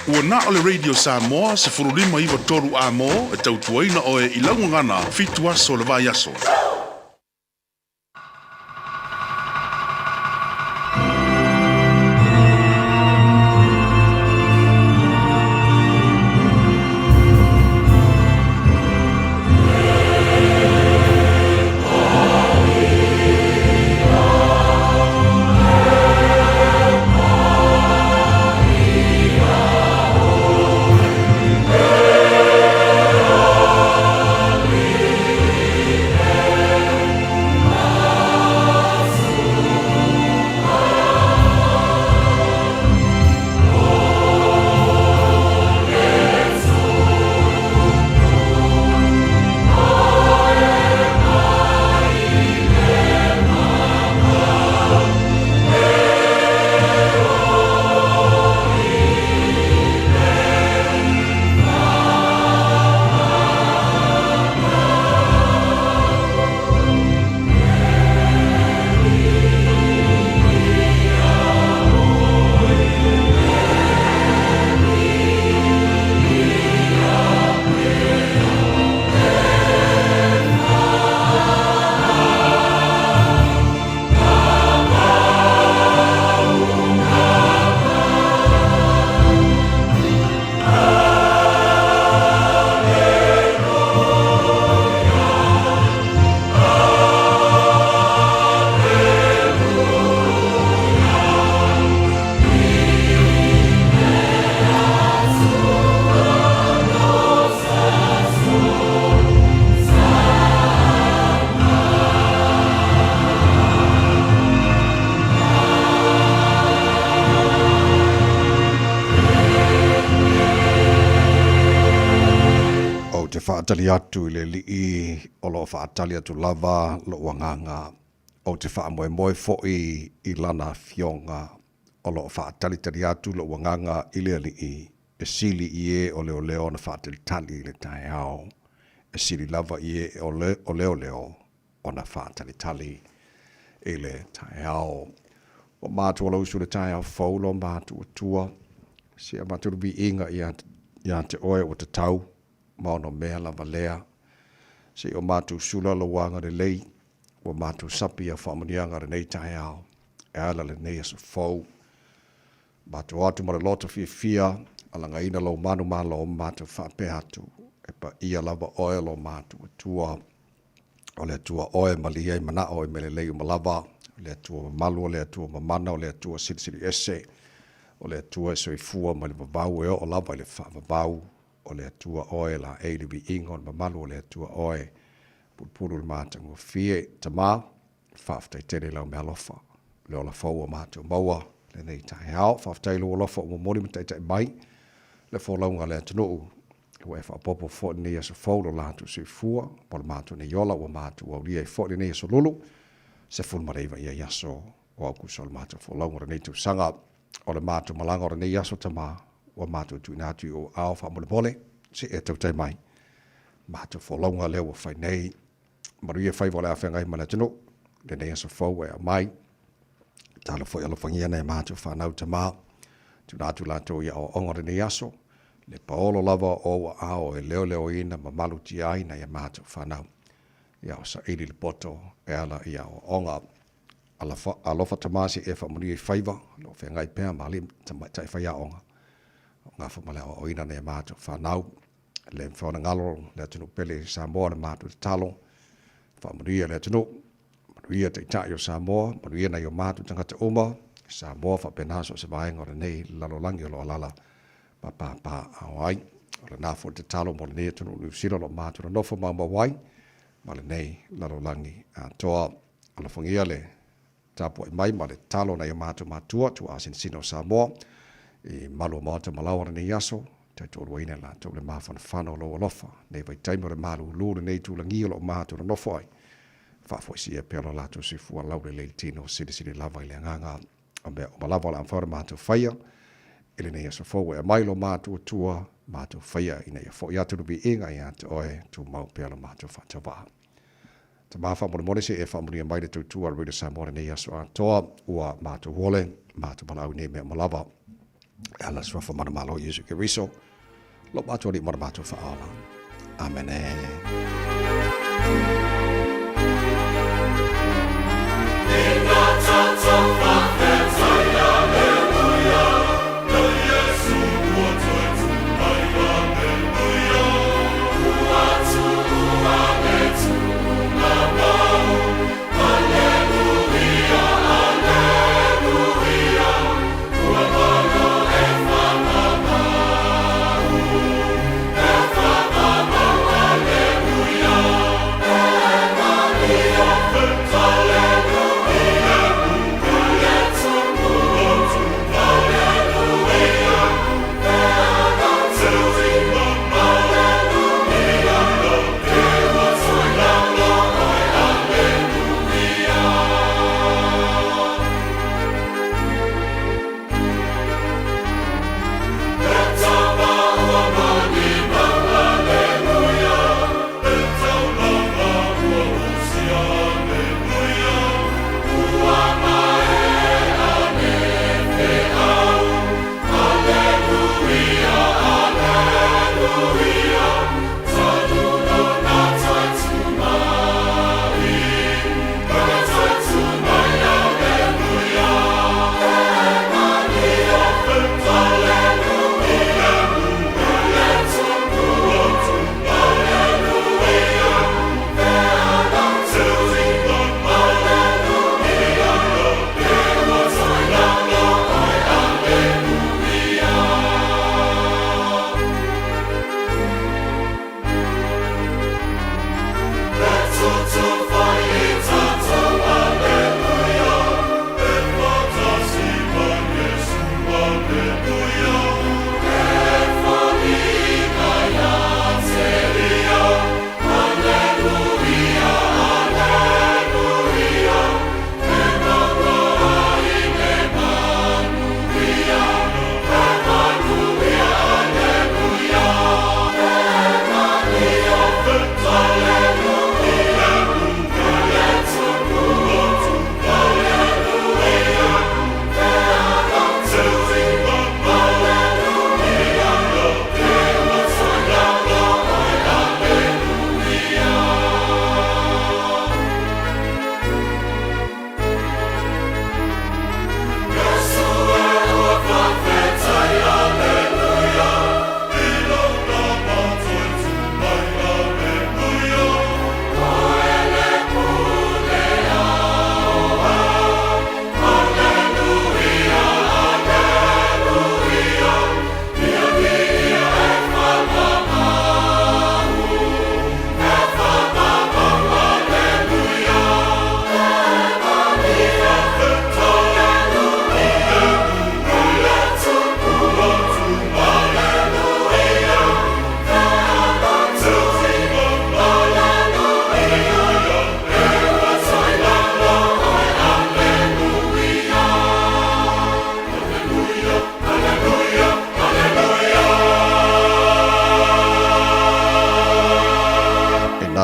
Ua na o le Radio Samoa 15 93 Amo e tautuaina oe i lau gagana fitu aso o le vaiaso. Ou te faatali atu i le Alii, o lo o faatali atu lava lou agaga. Ou te faamoemoe foi i Lana Afioga, o lo o faatalitali atu lou agaga i le Alii, e sili i e o leoleo ona faatalitali i le taeao, e sili lava i e o leoleo ona faatalitali i le taeao. Ua matou lausu i le taeao fou lo matou Atua, se avatu le viiga ia te oe ua tatau ma ono mea lava lea. Se i o matou sula lou agalelei, ua matou sapi ia faamanuiaga lenei taeao e ala lenei aso fou. Matou atu ma le loto fiafia, alagaina lou manumalo ma matou faapea atu, e paia lava oe lo matou Atua. O le Atua oe malie ai manao i mea lelei uma lava, o le Atua mamalu, o le Atua mamana, o le Atua silisili ese, o le Atua e soifua mai le vavau e oo lava i le faavavau, o le Atua oe laei le viiga o le mamalu, o le Atua oe pulupulu le matagofie. Tama, faafetai tele i lau meaalofa, le ola fou ua matou maua lenei taeao. Faafetai i lou alofa ua momoli ma taitai mai le folauga a le atunuu. Ua e faaopoopo foi lenei aso fou lo latou soifua ma lo matou nei ola ua matou aulia ai foi lenei aso lulu 19 ia i aso o Aukuso o le matou folauga o lenei tausaga. O le matou malaga o lenei aso Tama ua matou tuuina atu i ou aao faamolemole se e tautai mai matou folauga lea ua fai nei. Manuia faiva o le a feagai ma le atunuu lenei aso fou ua e aumai. Talo foi alofagia nai a matou fanau Tama tuuina atu latou i aoaoga o lenei aso. Le paolo lava o ou aao e leoleoina ma malutia ai nai a matou fanau. Ia o saili le poto e ala i aoaoga. Alofa Tama se i e faamanuia i faiva, o lo o feagai pea ma alii tamaitai faiaoga. O gafa ma le aoaoina nai a matou fanau. Le mafai ona galo le atunuu pele i Samoa le matou tatalo. Faamanuia le atunuu, manuia Taitai o Samoa, manuia nai o matou tagata uma, Samoa faapena so o se vaega o lenei lalolagi o lo o alaala ma papaaao ai. O lena foi le tatalo mo lenei atunuu o Niu Sila o lo o matou nonofo maumau ai ma lenei lalolagi atoa. Alofagia le tapuai mai ma le tatalo a nai o matou matua, tuaasinasina o Samoa, i malu o maota ma laoa lenei aso, taitoaluaina i latou le mafanafana o lou alofa, nei vaitaimi o le malulu lenei itulagi o lo o matou nonofo ai, faafoisia pea lo latou soifua laulelei le tino, silisili lava i le agaga o mea uma lava o le a mafai ona matou faia i lenei aso fou e aumai lo matou Atua, matou faia ina ia foi atu le viiga ia te oe, tumau pea lo matou faatauvaa. Tama faamolemole se i e faamanuia mai le tautua a le Radio Samoa lenei aso atoa, ua matou ole, matou valaau i nei mea uma lava. E ala suafa manumalo o Iesu Keriso, lo matou Alii ma lo matou Faaola. Amene.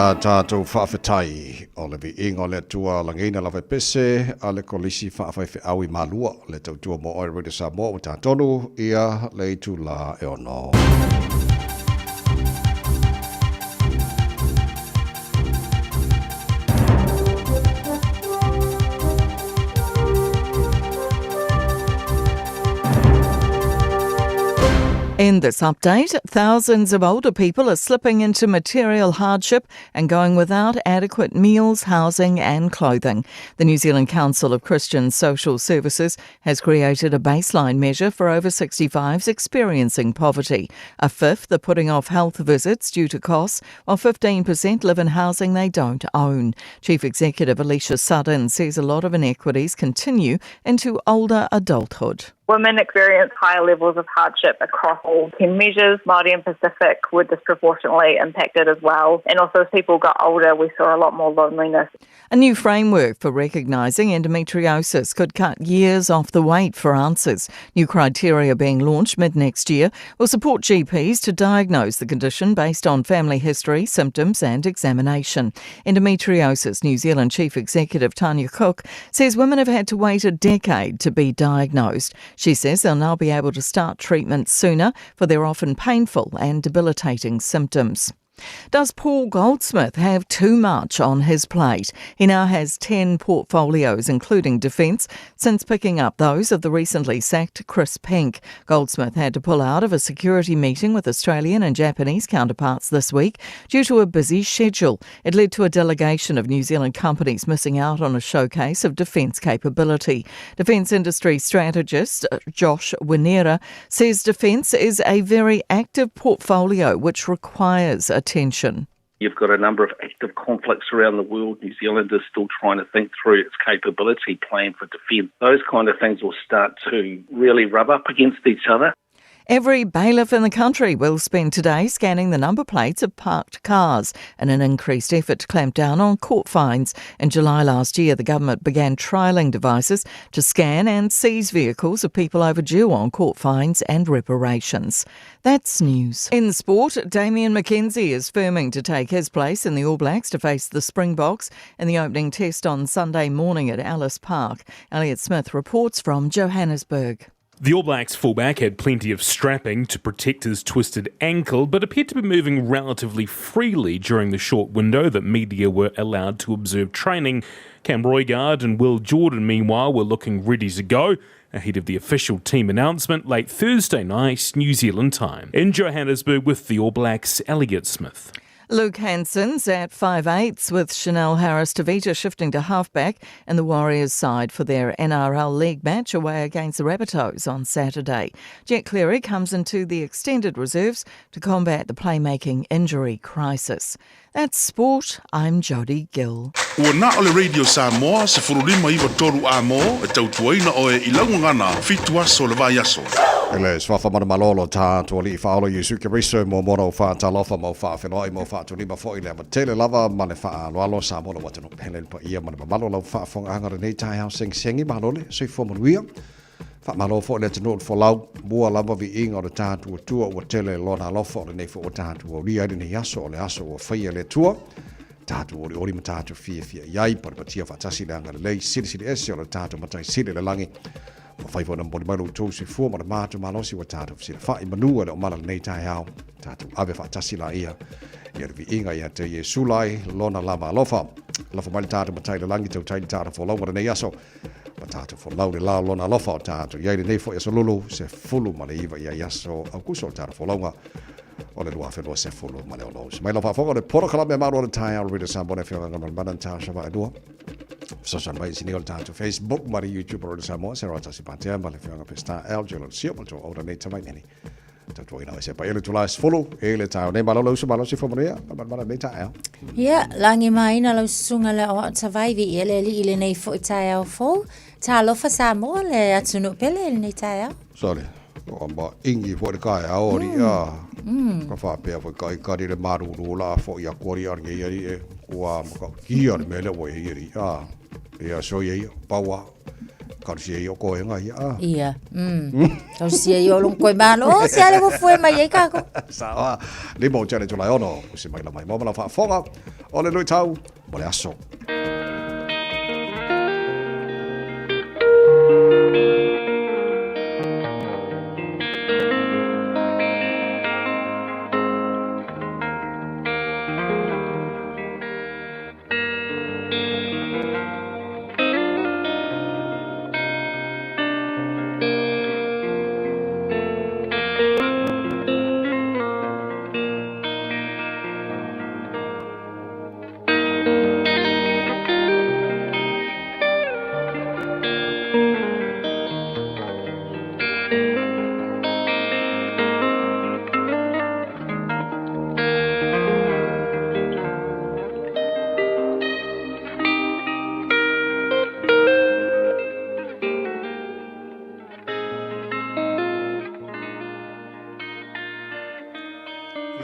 Ina tātou faafetai o le viiga o le Atua lageina lava e pese a le Kolisi Faafaifeau i Malua le tautua mo oe Radio Samoa ua tatonu ia le itula e ono. In this update, thousands of older people are slipping into material hardship and going without adequate meals, housing, and clothing. The New Zealand Council of Christian Social Services has created a baseline measure for over 65s experiencing poverty. A fifth are putting off health visits due to costs, while 15% live in housing they don't own. Chief Executive Alicia Sutton says a lot of inequities continue into older adulthood. Women experience higher levels of hardship across all 10 measures. Māori and Pacific were disproportionately impacted as well. And also as people got older, we saw a lot more loneliness. A new framework for recognising endometriosis could cut years off the wait for answers. New criteria being launched mid next year will support GPs to diagnose the condition based on family history, symptoms, and examination. Endometriosis New Zealand Chief Executive Tanya Cook says women have had to wait a decade to be diagnosed. She says they'll now be able to start treatment sooner for their often painful and debilitating symptoms. Does Paul Goldsmith have too much on his plate? He now has 10 portfolios, including defence, since picking up those of the recently sacked Chris Penk. Goldsmith had to pull out of a security meeting with Australian and Japanese counterparts this week due to a busy schedule. It led to a delegation of New Zealand companies missing out on a showcase of defence capability. Defence industry strategist uh, Josh Wineera says defence is a very active portfolio which requires attention. You've got a number of active conflicts around the world. New Zealand is still trying to think through its capability plan for defence. Those kind of things will start to really rub up against each other. Every bailiff in the country will spend today scanning the number plates of parked cars in an increased effort to clamp down on court fines. In July last year, the government began trialling devices to scan and seize vehicles of people overdue on court fines and reparations. That's news. In sport, Damian McKenzie is firming to take his place in the All Blacks to face the Springboks in the opening test on Sunday morning at Ellis Park. Elliot Smith reports from Johannesburg. The All Blacks fullback had plenty of strapping to protect his twisted ankle, but appeared to be moving relatively freely during the short window that media were allowed to observe training. Cam Roigard and Will Jordan, meanwhile, were looking ready to go ahead of the official team announcement late Thursday night, New Zealand time. In Johannesburg with the All Blacks, Elliot Smith. Luke Hansen's at 5'8 with Chanel Harris Tavita shifting to halfback in the Warriors side for their NRL League match away against the Rabbitohs on Saturday. Jet Cleary comes into the extended reserves to combat the playmaking injury crisis. That's sport. I'm Jodie Gill. Ua na o le Radio Samoa, 159 a mo, e tautuaina oe i laugagana, fitu aso le vaiaso. I le suafa manumalo tatou Alii Faaola Iesu Keriso mo mona o faatalofa ma o faafeloai ma o faatulima foi le ava tele lava ma le faaaloalo Samoa lou atunuu pele le paia ma le mamalu o lau faafofogaaga lenei taeao segisegi malo le soifua manuia Faamalo foi le atunuu o le folau mua lava viiga o le tatou Atua ua tele lona alofa o lenei foi ua tatou aulia ai lenei aso o le aso ua faia e le Atua tatou olioli ma tatou fiafia i ai patipatia faatasi le agalelei silisili ese o le tatou Matai Sili i le lagi Ua fai foi ona momoli mai lo outou soifua ma le matou malosi ua tatou fesilafai manu e le o mala lenei taeao. Tatou ave faatasi laia ia le viiga ia te Iesu lai lona lava alofa. Alofa mai le tatou Matai i le lagi, tautai le tatou folauga lenei aso. Ma tatou folau le la lona alofa o tatou i ai lenei foi aso lulu 19 ia i aso Aukuso o le tatou folauga o le 2026. Mai lau faafofoga o le polokalame a malo o le taeao Radio Samoa le afioga Galumalemana Natasha Vaaelua. Fesoasoani mai i sini o le tatou Facebook ma le YouTube o Radio Samoa, Sarah Tasi Patea ma le afioga Pestar L. Jelo Sio ma le tou aura nei tamai meni. Tautuaina o se pa ele tula sefulu e le taeao nei malo le uso malo si fo manuia manuia nei taeao. Ia, lagi maina lau susuga le aoao Savaivi i le alii i lenei foi taeao fou. Talofa Samoa le atunuu pele i lenei taeao. Sorry. O ma ingi foi le taeao o ria. Ka faapea foi kai kari le maruru la foi a kori a ngi ari e kua ma ka kia le mele o e ri a. Ia so ia paua Kausia i o koe ngai a. Ia. Mm. Kausia i o long koe malo. O se ale wo fue mai ai kako. Sawa. Lima o tele tulai ono. Usi mai la mai mo mala faafofoga. O le luitau mo le aso.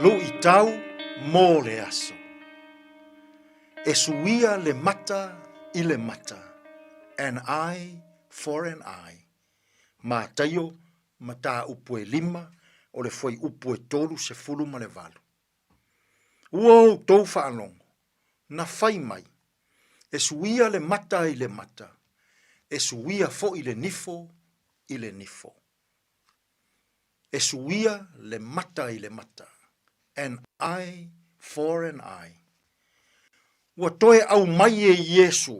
Luitau mo le aso. E suia le mata i le mata, an eye for an eye. Mataio, mataupu e lima o le fuaiupu e 38. Ua outou faalogo, na fai mai, e suia le mata i le mata, e suia foi le nifo i le nifo. E suia le mata i le mata, an eye for an eye. Ua toe aumai e Iesu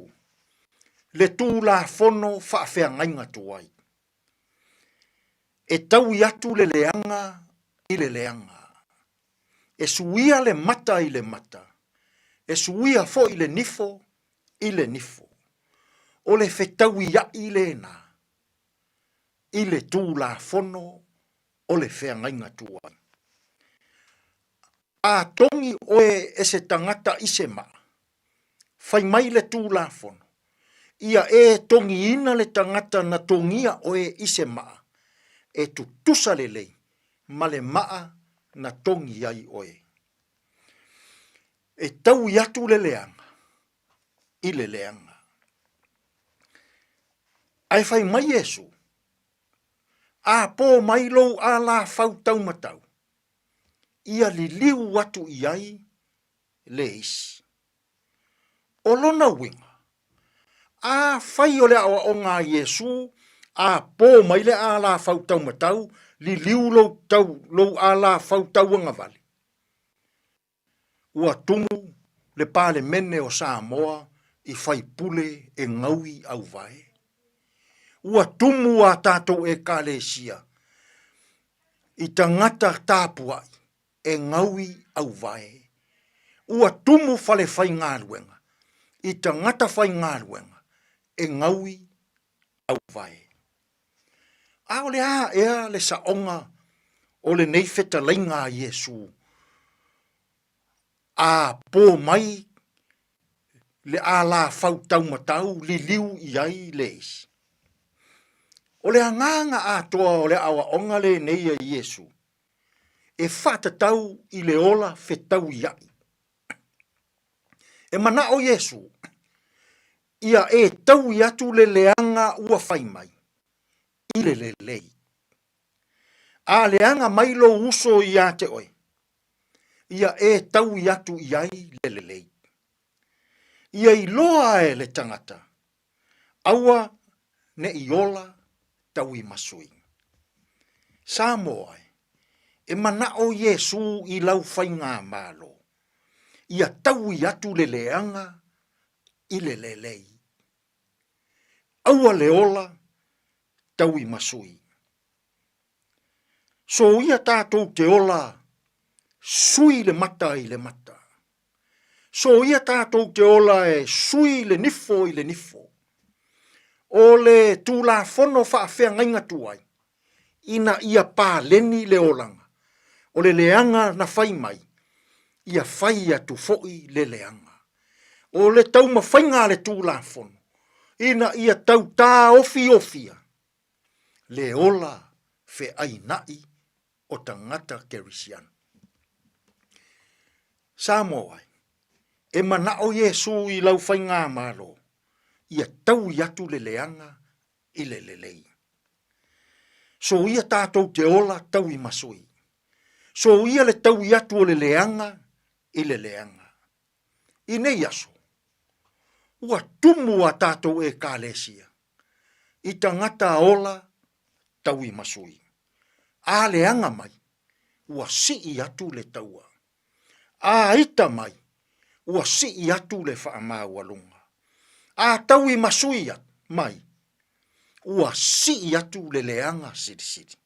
le Tulafono faafeagaiga tuai. E taui atu le leaga i le leaga. E suia le mata i le mata, e suia foi le nifo i le nifo. O le fetauiaʻi lena i le Tulafono o le feagaiga tuai. A togi oe e se tagata i se maa, fai mai le Tulafono, ia e togiina le tagata na togia oe i se maa, e tutusa lelei ma le maa na togi ai oe. E taui atu le leaga i le leaga. Ae fai mai Iesu, A pō mai lou alafau taumatau, ia liliu atu i ai le isi. O lona uiga, afai o le aoaoga a Iesu, a pō mai le alafau taumatau, liliu lou, tau, lou alafau tauagavale, Ua tumu le Palemene o Samoa i faipule e gaui auvae. Ua tumu a tatou Ekalesia i tagata tapuai e gaui auvae. Ua tumu falefaigaluega i tagata faigaluega e gaui auvae. A o le a ea le saoga o lenei fetalaiga a Iesu? A pō mai le alafau taumatau liliu i ai le isi. O le agaga atoa o le aoaoga lenei a Iesu, e faatatau i le ola fetauiaʻi. E manao Iesu ia e taui atu le leaga ua fai mai i le lelei. A leaga mai lou uso ia te oe, ia e taui atu i ai le lelei. Ia iloa e le tagata, aua ne i ola tauimasui. Samoa e, e manao Iesu i lau faigamalo, ia taui atu le leaga i le lelei. Aua le ola tauimasui. Soia tatou te ola sui le mata i le mata. Soia tatou te ola e sui le nifo i le nifo. O le Tulafono faafeagaiga tuai, ina ia paleni le olaga, o le leaga na fai mai, ia fai atu foi le leaga. O le taumafaiga a le Tulafono, ina ia tau taofiofia le ola feainaʻi o tagata Kerisiano. Samoa e, e manao Iesu i lau faigamalo, ia taui atu le leaga i le lelei. Soia tatou te ola tauimasui. Soia le taui atu o le leaga i le leaga. I nei aso, ua tumu a tatou Ekalesia i tagata ola tauimasui. A leaga mai, ua sii atu le taua. A ita mai, ua sii atu le faamaualuga. A tauimasui mai, ua sii atu le leaga silisili.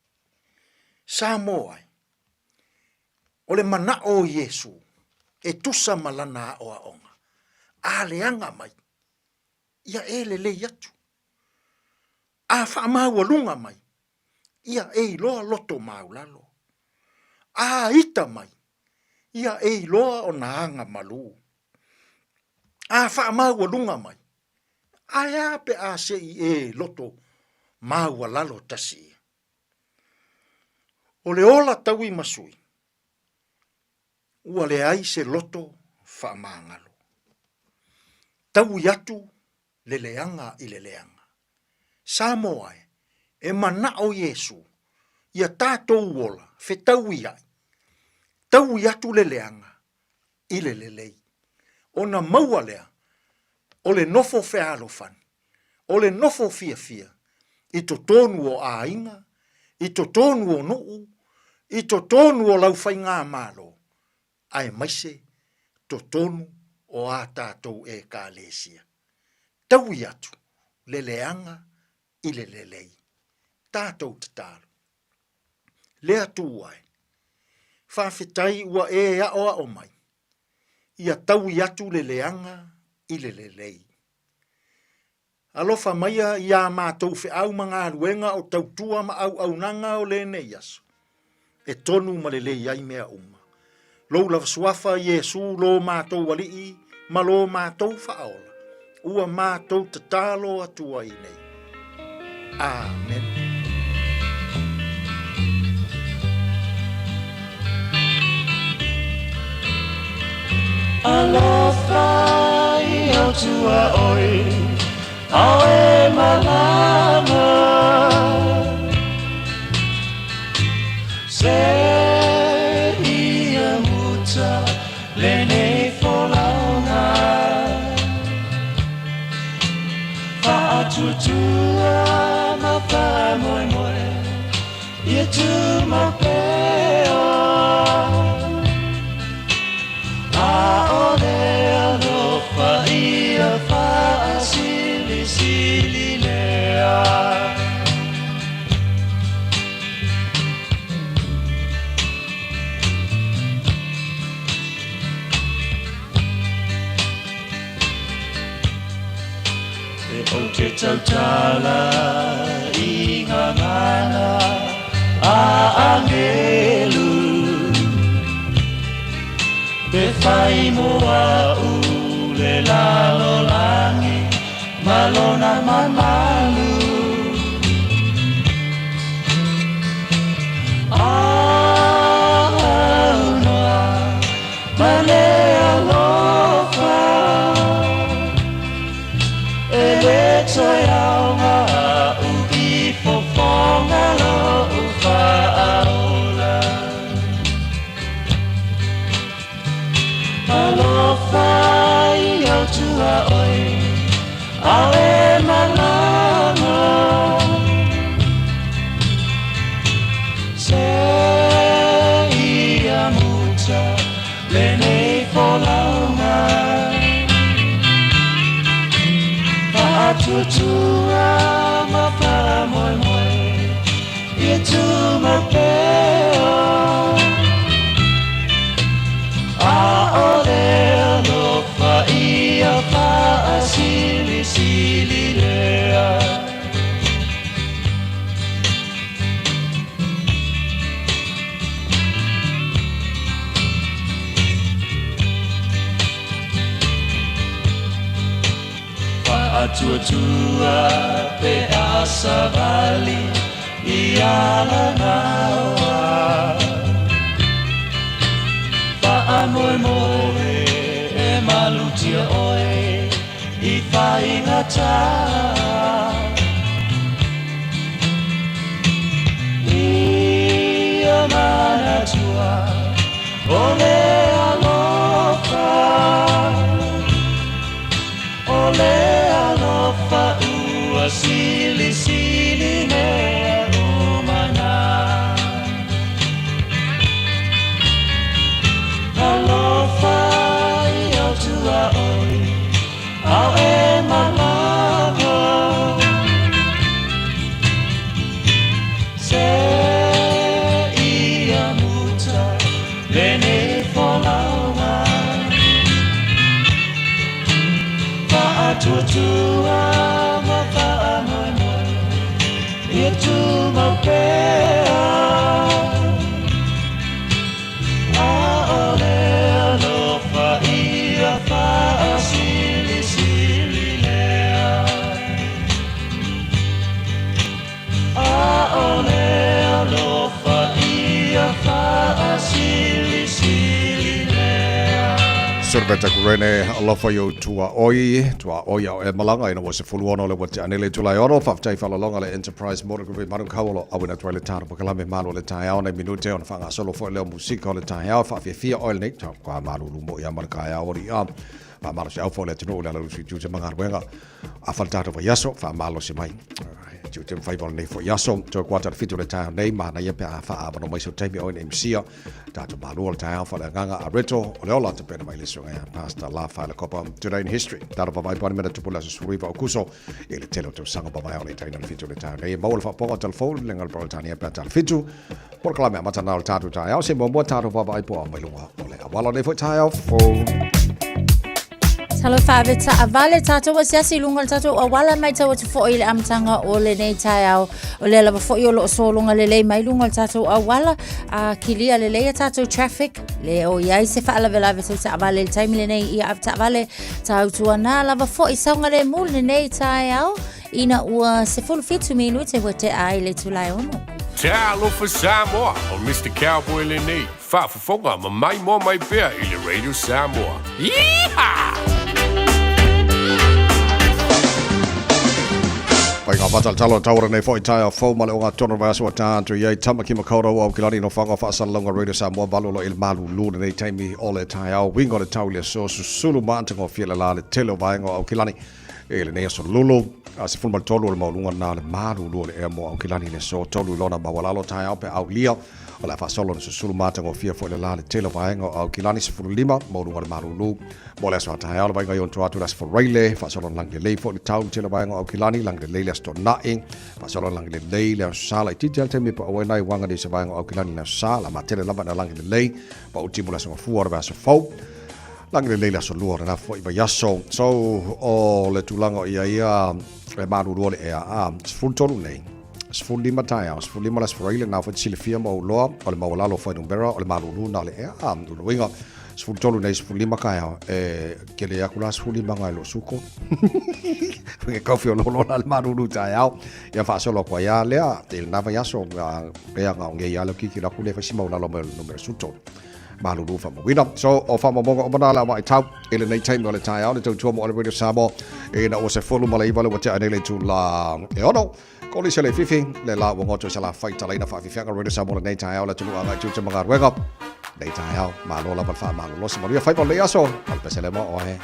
Samoa e, o le manao o Iesu e tusa ma lana aoaoga, a leaga mai, ia e lelei atu. A faamaualuga mai, ia e iloa loto maulalo. A ita mai, ia e iloa ona aga malū. A faamaualuga mai, ae a pe a se i e loto maualalo tasi ia. O le ola tauimasui, ua leai se loto faamagalo. Taui atu le leaga i le leaga. Samoa e, e manao Iesu ia tatou ola fetauiaʻi, taui atu le leaga i le lelei. Ona maua lea o le nofo fealofani, o le nofo fiafia. i totonu o aiga, i totonu o nuu, i totonu o lau faigamalo, aemaise totonu o a tatou Ekalesia. Taui atu le leaga i le lelei. Tatou tatalo. Le Atua e, faafetai ua e aoao mai, ia taui atu le leaga i le lelei. Alofa maia i ā mātou feau ma galuega o tautua ma auaunaga o lenei aso, e tonu ma lelei ai mea uma. Lou lava suafa, Iesu, lo mātou Alii ma lo mātou Faaola, ua mātou tatalo atu ai nei. Amene. Alofa i au tuaoi, ao e malama. Se ia muta lenei folauga. Faatuatua ma faamoemoe ia tumau pea. ʻAʻole alofa ia faasilisili lea. E ou te tautala i ngā mana a angelu Pe whai mo au le lalolagi ma lona mamalu Au noa ma le alofa E le toe aoga a'u i fofoga lo'u faaola Alofa i au tuaoi ao e malama Se ia muta lenei folauga Faatuatua ma faamoemoe ia tumau pea ʻAʻole alofa ia faasilisili lea. Faatuatua pe a savali i Alanaoa. Faamoemoe e malutia oe i faigata. Ia manatua o le alofa, O le alofa ua silisili mea uma na. Alofa i au tuaoi, ao e malama. Se ia muta lenei folauga. Faatuatua ma faamoemoe ia tumau pea. ʻAʻole alofa ia faasilisili lea. ʻAʻole alofa ia faasilisili lea. Surveta Kurene, alofa i ou tuaoi, tuaoi ao e malaga ina ua 16 le ua tea nei le itula e ono, faafetai faalologa le Enterprise Motor Group i Manukau o lo auina atu ai le tano pakalame malo le taeao nai minute ona faagasolo foi lea o musika o le taeao faafiafia oe lenei tau kwa malulu mo ia ma le taeao ori a faamalosi au foi le atunuu le ala lusi i tiute ma galuega a fale tatou vaiaso faamalosi mai. Tiute ma faiva o lenei foi aso. Toe kuata le 7 o le taeao nei, manaia pe a faaavanoa mai sau taimi o ina msia. Tatou malua le taeao faaleagaga a Reto o le ola tapena mai le susuga ia Pastor Lafaele Kopa. Today in History. Tatou vaavaai po o a ni mea na tupu i le aso 19 o Akuso i le tele o tausaga mavae o le taina le 7 o le taeao nei. E maua le faapopoga o talavou le leaga o le Peretania pe a tala 7. Polokalame amata na o le tatou taeao se muamua tatou vaavaai po o mai luga o le auala o lenei foi taeao fou. Talofa ave taavale tatou asiasi i luga o le tatou auala e matau atu foi i le amataga o lenei taeao. O lea lava foi o lo o sologa lelei mai luga o le tatou auala, a kilia lelei a tatou traffic, le o i ai se faalavelave tau taavale i le taimi lenei ia ave taavale tautuana lava foi saogalemu lenei taeao. Ina ua 17 minute ua tea ai le itula e ono. Talofa Samoa, o Mister Cowboy lenei, faafofoga ma maimoa mai pea i le Radio Samoa. Yeehaw! Pai ngā whatalatalo taura nei foi taeao fou ma le o ngā tono vaiaso ua tā atu i ai Tamaki Makaurau Aukilani no whanga whaasalalauga Radio Samoa valu lo i le malulu lenei taimi o le taeao winga o le tau i le aso susulu maatagofie le la le tele o vaega o Aukilani E lenei aso lulu, a 13 o le maualuga na le malulu o le ea mo Aukilani i le aso 3 i lona maualalo taeao pe aulia o le a faasolo na susulu matagofie foi le la le tele o vaega o Aukilani 15 maualuga o le malulu mo le aso a taeao le vaiga i onto atu le aso Faraile faasolo na lagi lelei foi le tau le tele o vaega o Aukilani lagi lelei le aso Tona'i faasolo na lagi lelei le aso Sa laitiiti a le taimi e paau ai nai uaga nei se vaega o Aukilani le aso Sa la matele lava na lagi lelei pau timu le aso Gafua o le vaiaso fou Lagi lelei le aso lua o lena foi vaiaso. So, o le tulaga o ia ia e malulu o le ea a 13 nei. 15 taeao, 15 le aso Faraile, na foi te silafia ma ou loa o le maualalo o fuainumera o le malulu na o le ea a lona uiga 13 nei 15 taeao e kele aku la 15 ngai lo suko. Ke kaufi o lolo la le malulu taeao. Ia faasolo atu ai a lea te lena vaiaso pea ngao ngei a le kiki la kule faisi maulalo mai o le numera 13. Malulu faamauina. So, o faamaumauga uma na le au tau i lenei taimi o le taeao le tautua mo le Radio Samoa ina ua 19 le ua tea nei le itula e ono. Kolisi le fifi le la ua goto sa la faitalaina faafiafiaga Radio Samoa lenei taeao le atunuu agai tiute ma galuega. Nei taeao, malo lava le faamalolosi manuia faiva o lenei aso. O le pesele mo oe.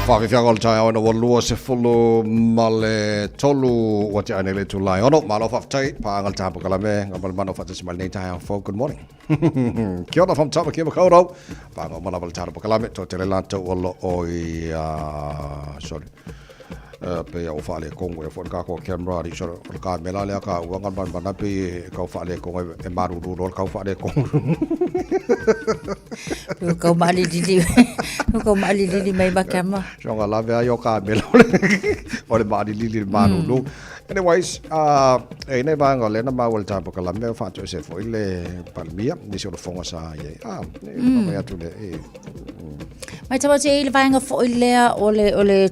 Faafiafiaga o le taeao ina ua 23 ua tea nei le itula e 6. Malo faafetai, paaga le tapu kalame, ngā malemano faatasi mai lenei taeao fou. Good morning. Kia ora from Tāmaki Makaurau. Paaga uma lava le tapu kalame, toatele latou o lo o i, sorry, pei a ua faaletonu ea foi le tatou camera alii solo o le kamera lea taua na manamana pei e tau faaletonu e malulu loa le tau faaletonu. Ua kau maalilili ua kau maalilili mai ma camera. Soga lave ai o kamera o le maalilili le malulu. Anyways, e nei vaega o lea na maua i le tatou polokalame o faatoese foi le Palemia, nisi o lafoga sa i ai. Ah, e atu le e Matau atu i le vaega foi lea o le, o le,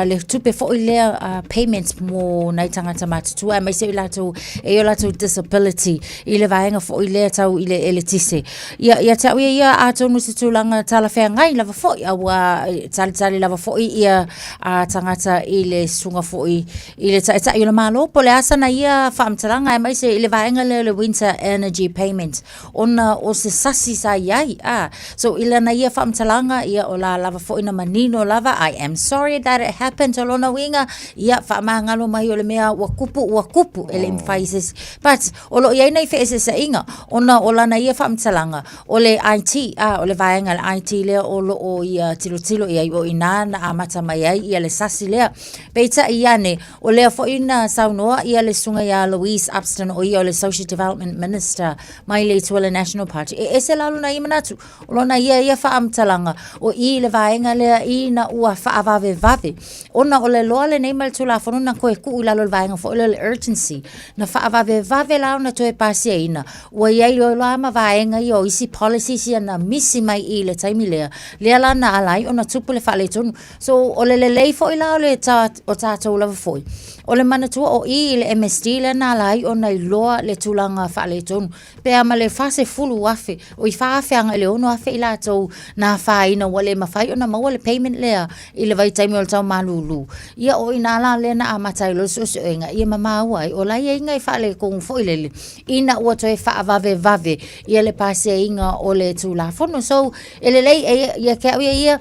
le tupe foi lea payments mo nai tagata matutua aemaise i latou e i o latou disability i le vaega foi lea tau i le eletise. Ia, ia te au ia ia atonu se tulaga talafeagai lava foi a ua talitali lava foi ia tagata i le susuga foi i le Taitai o le Malo po o le a sana ia faamatalaga aemaise i le vaega lea o le Winter Energy Payment ona o se sasi sa i ai, a. So, i lana ia faamatalaga, ia, o la lava foi na manino lava, I am sorry that it happened, o lona uiga, ia, faamagalo mai o le mea ua kupu, ua kupu, e le i mafai e se isi. But, o lo o i ai nai feeseeseaiga, ona o lana ia faamatalaga, o le IT, a, o le vaega a le IT lea o lo o ia tilotilo i ai, o i ina na amata mai ai ia le sasi lea. Peitai ane, O lea foi na saunoa ia le susuga ia Louise Upston o ia o le Social Development Minister mai le itu o le National Party. E ese la lona ia manatu, o lona ia ia faamatalaga o i i le vaega lea ina ua faavavevave ona o le loa lenei ma le Tulafono na toe tuu i lalo o le vaega foi lea o le urgency, na faavavevave la ona toe pasiaina ua i ai loa ma vaega ia o isi policies ia na misi mai i le taimi lea, lea la na ala ai ona tupu le faaletonu. So, o le lelei foi la o le ta, o tatou lava foi, o le manatua o i i le MSD lea na ala ai ona iloa le tulaga faaletonu. Pe a ma le 40,000, oi 4,000 agai i le 6,000 i latou na afaina ua le mafai ona maua le payment lea i le vaitaimi o le tau malulu. Ia o i ina la lea na amata ai loa le suesuega ia ma maua ai o la e i ai nai faaletonu foi lele ina ua toe faavavevave ia le pasiaina o le Tulafono. So, e lelei e ia te au ia ia,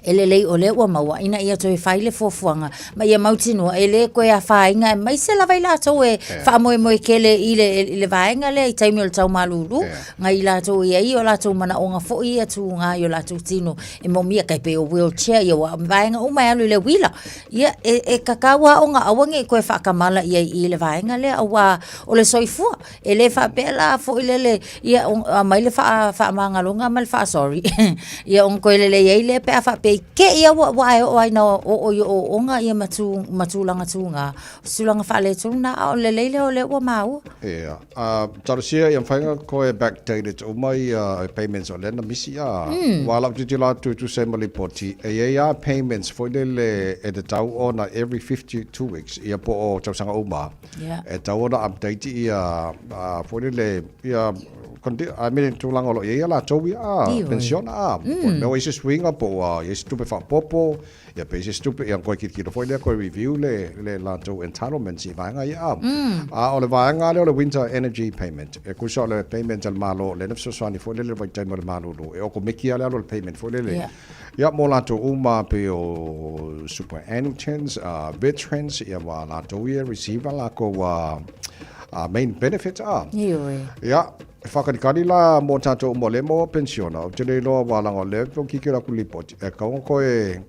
E lelei o lea ua maua ina ia toe fai le fuafuaga ma ia mautinoa e le toe afaina aemaise lava i latou e faamoemoe tele i le, i le vaega lea i taimi o le tau malulu, nai i latou e i ai o latou manaoga foi ia tuga i o latou tino e moomia tai pei o wheelchair ia ua vaega uma e alu i le uila. Ia e, e tatau lava ona aua ne i toe faatamala i ai i le vaega lea aua o le soifua. E le faapea la foi lele, ia aumai le faamagaloga ma le faa-sorry, ia ona toe lelei ai lea pe a faapea i te i lava ua e oo ai ina oo i ooooga ia ma ma tulaga tuga, o se tulaga faaletonu lena, a o le lelei lea o lea ua maua. Ia, talosia ia mafai ona toe backdated uma ia payments o lea na misi a. Aua o lau tilotilo atu e tusa ai ma lipoti, e i ai lava payments foi lele e tatau ona every 52 weeks, ia po o tausaga uma. Yeah. E tatau ona update ia foi lele ia I mean tulaga o lo o i ai ia latou ia Ioe. pensiona a. Po o le mea ua i ai se suiga po ua i ai se tupe faaopoopo ia pe i ai se isi tupe ia ona toe tilotilo foi lea toe review le le latou entitlements i vaega ia a. A o le vaega lea o le winter energy payment e tusa o le payment a le Malo lea na fesoasoani foi lele i le vaitaimi o le malulu e okomeki lava le alu o le payment foi lele. Yeah. Ia, mo latou uma pei o superannuitants, veterans, ia ma latou ia receive a lakou main benefits a. Ioe. Ia, e faakalikali la mo tatou uma o lea e maua pensiona, ou te le iloa aua leaga o lea ou te tilotilo atu i le lipoti, e tatau ona toe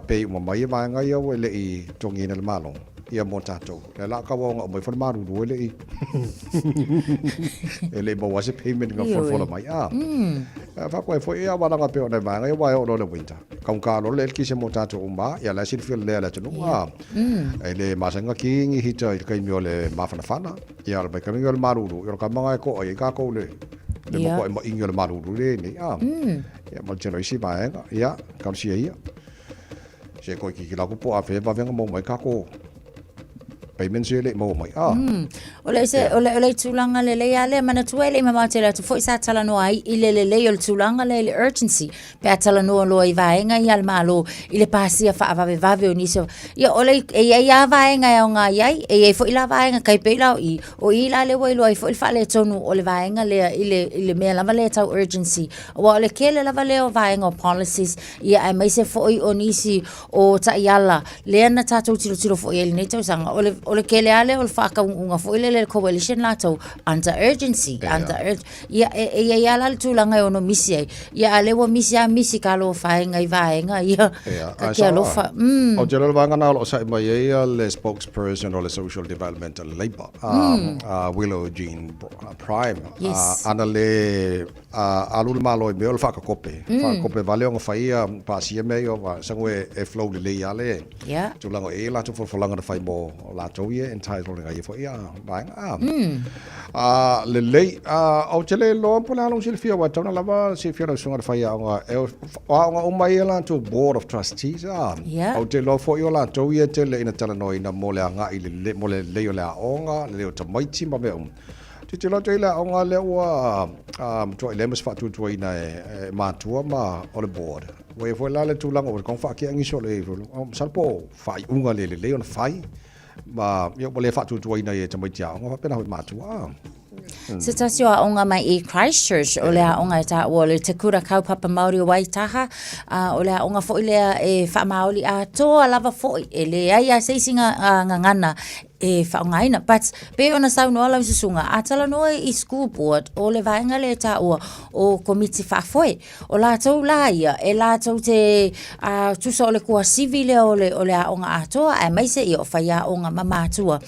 pay uma mai ia vaega ia ua e le i totogiina e le Malo. Ia mo tatou. Lea la tau aoga uma ifo le malulu e le i e le i maua se payment nga folafola mai. Ah. Faakoe foi ia walaga pe o nai vaega ia aua e oo loa le winter. Kaugata loa le eletise mo tatou uma ia la e silafia lelei e le atunuu. Ah. E le masani ona ki ni heater i le taimi o le mafanafana. Ia o le vaitaimi o le malulu, ia o le tama lena e to'a ai tatou le le matuai maʻiga o le malulu lenei. Ah. Ia ma le tele o isi vaega. Ia, talosia ia. Se toe tilotilo atu po o afea e vave ona maua mai tatou. payments ia e le i maua mai. Ah. O le se, o le, o le tulaga lelei lava lea, manatua e le i mamao tele atu foi sa talanoa ai i le lelei o le tulaga lea i le urgency, pe a talanoa loa i vaega ia a le Malo i le pasia faavavevave o nisi o, ia o le, e i ai lava vaega e aoga i ai, e i ai foi la vaega tai pei la o i, o i la lea ua iloa ai foi le faaletonu o le vaega lea i le, i le mea lava lea tau urgency. Aua o le tele lava lea o vaega o policies, ia aemaise foi o nisi o taiala lea na tatou tilotilo foi i ai i lenei tausaga, o le, o le tele lava lea o le faataunuuga foi lele a le coalition latou, under urgency, under urg-, ia e, e i ai lava la le tulaga e ono misi ai, ia a o lea ua misi lava misi talofa e nai vaega ia, Ia, ta ae te sao alofa. lava. Ou te iloa o le vaega lena o lo o sa'i mai ai le spokesperson o le Social Development a le Labour, a Willow Jean Prime, Yes. ana le A alu le Malo i mea o le faakakope, faakakope vale ona fai ia pasia mea ia o sago e flow lelei a le tulaga e i ai latou folafolaga na fai mo latou ia entitled i ia foi ia vaega. A a lelei a ou te le iloa po o le a lou silafia aua e tatau ona lava silafia lau susuga i le faiaoga e o aoga uma ia latou board of trustees a ou te iloa foi o latou ia e tele ina talanoaina mo le agai lelei mo le lelei o le aoga, lelei o tamaiti ma mea uma. Tilotilo atu i le aoga lea ua matuai leai ma se faatuatuaina e matua ma o le board. Ua i ai foi la le tulaga ua tatau ona faatea nisi o le masalo po o faaiuga le lelei ona fai ma ia ua le faatuatuaina ai e tamaiti aoga faapena foi matua. Se tasi o aoga mai i Christchurch, o le aoga e taua o le Te Kura Kaupapa Māori o Waitaha, a o le aoga foi lea e faamaoli atoa lava foi, e leai lava se isi gagana e faaaogaina. But, pei ona saunoa lau susuga, a talanoa i school board, o le vaega lea e taua o komiti faafoe. O latou la ia, e latou te uh, tusa o le kuasivi lea o le, o le aoga atoa, aemaise ia o faiaoga ma matua.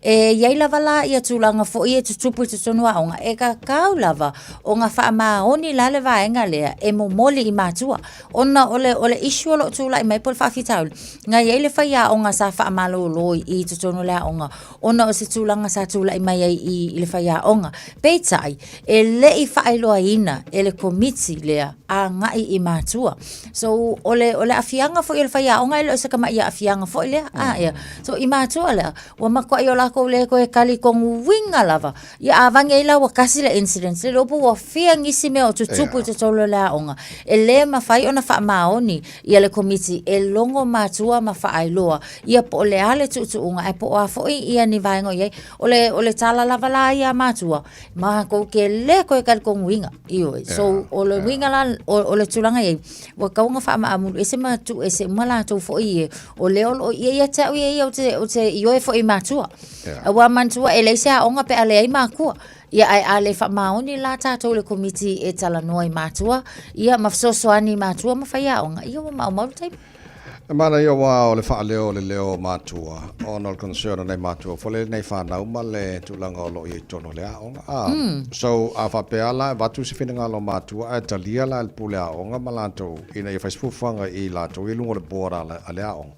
E i ai lava la ia tulaga foi e tutupu i totonu o aoga, e tatau lava ona faamaoni la le vaega lea e momoli i matua. Ona o le, o le issue o lo o tulai mai po o le faafitauli, Na i ai le faiaoga sa faamalolo i totonu o le aoga ona o se tulaga sa tulai mai ai i le faiaoga. Peitai, e le i faailoaina e le Komiti lea agai i matua. So, o le, o le aafiaga foi o le faiaoga e le o se tamai aafiaga foi lea. A, ia. So, i matua lea, ua matuai o lakou le toe talitonuina lava. Ia a vane ai la ua tasi le incident, le iloa po ua fia nisi mea o tutupu i totonu o le aoga, e le mafai ona faamaoni ia le Komiti e logo matua ma faailoa ia po o le a le tuutuuga ae po o a foi ia ni vaega o i ai. O le, o le tala lava la ia a matua, matou te le toe talitonuina, ioe. So, o le uiga la o, o le tulaga i ai, ua tatau ona faamaamulu ese ma tuu ese uma latou foi ia, o lea o lo o ia ia te au ia ia ou te, ou te ioe foi i matua. Aua manatua e leai se aoga pe a leai matua. Ia ae a le faamaoni la tatou i le Komiti e talanoa i matua, ia ma fesoasoani i matua ma faiaoga, ia ua maumau le taimi. E manaia aua o le faaleo o le leo o matua ona o le concern o nai matua foi lele nai fanau ma le tulaga o lo o i ai i totonu o le aoga. A, so a faapea la e avatu se finagalo o matua ae talia la e le pule aoga ma latou ina ia fai se fuafuaga i latou i luga o le board a le aoga,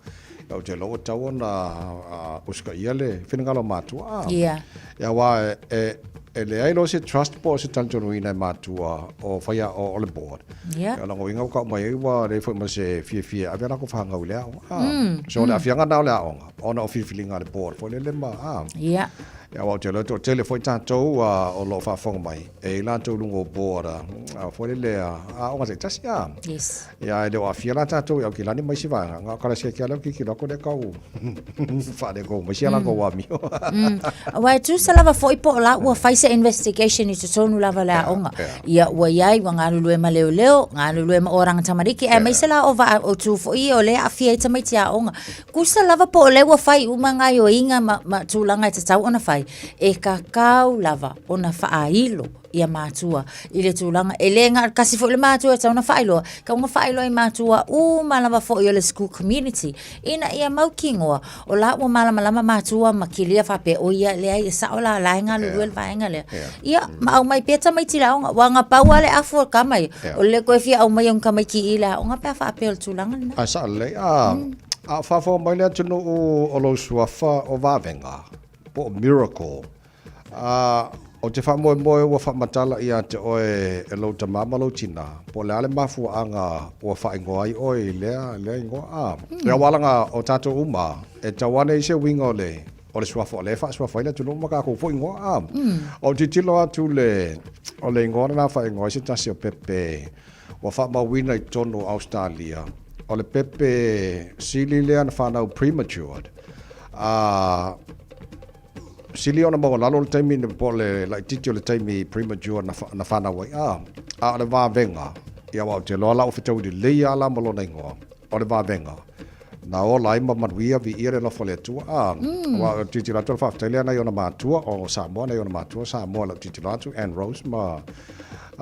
Ou te iloa ua tatau ona usitaia le finagalo o matua. Ia. Ia aua e leai loa se trust po o se talitonuina e matua o faia o le board. Ia. O lona uiga ua tau mai ai ua leai foi ma se fiafia e ave a latou fanau i le aoga. So o le aafiaga lena o le aoga ona o filifiliga a le board foi lele ma. Ia. Ia aua ou te iloa e toatele foi tatou o lo o faafofoga mai e i latou i luga o board foi lele a aoga taitasi. Yes. Ia, e le o aafia la tatou i Aukilani ma isi vaega, na o Kalasia Kia lea ua tilotilo atu lea tau faaletonu mai sia latou amio. Aua e tusa lava foi po o la ua fai se investigation i totonu lava o le aoga. Ia, ua i ai, ua galulue ma leoleo, galulue ma oranga tamariki, aemaise la o vaa o tu foi ia o lea e aafia ai tamaiti aoga. Tusa lava po o lea ua fai uma gaoioiga ma tulaga e tatau ona fai, e tatau lava ona faailo ia matua i le tulaga e le na o le tasi foi le matua e tatau ona faailoa, e tatau ona faailoa i matua uma lava foi o le school community ina ia mautinoa o la ua malamalama matua ma kilia faapea o ia leai e sao la la e galulue le vaega lea. Ia ma aumai pea tamaiti i le aoga aua na pau lava le afu o le tama ia o le toe fia aumaia o ni tamaiti i le aoga pe a faapea o le tulaga lena. Ae sao lelei, a o faafofoga mai le atunuu o lou suafa o Vavega po o Miracle Ā, ou te faamoemoe ua faamatala ia te oe e lou tamā ma lou tinā, po o le a le mafuaaga ua faaigoa ai oe i lea, lea igoa. Ā, e auala o tatou uma, e tau ane i se uiga o le. o le suafa o lea e faasuafa ai le atunuu ma kākou foi igoa a. O tilotilo atu le, o le igoa lena faaigoa ai se tasi o pepe ua faamauina i totonu o Ausetalia, o le pepe sili lea na fanau prematured, a sili ona maualalo le taimi po o le laitiiti o le taimi premature na, na fanau ai, a, a o le vavega, ia aua ou te iloa la ua fetaui lelei lava la ma lona igoa, o le vavega, na ola ai ma manuia, viia le alofa o le Atua. A, aua o le tilotilo atu o le faafetai lea nai ona matua, o Samoa nai ona matua, Samoa i lau tilotilo atu, Ann Rose ma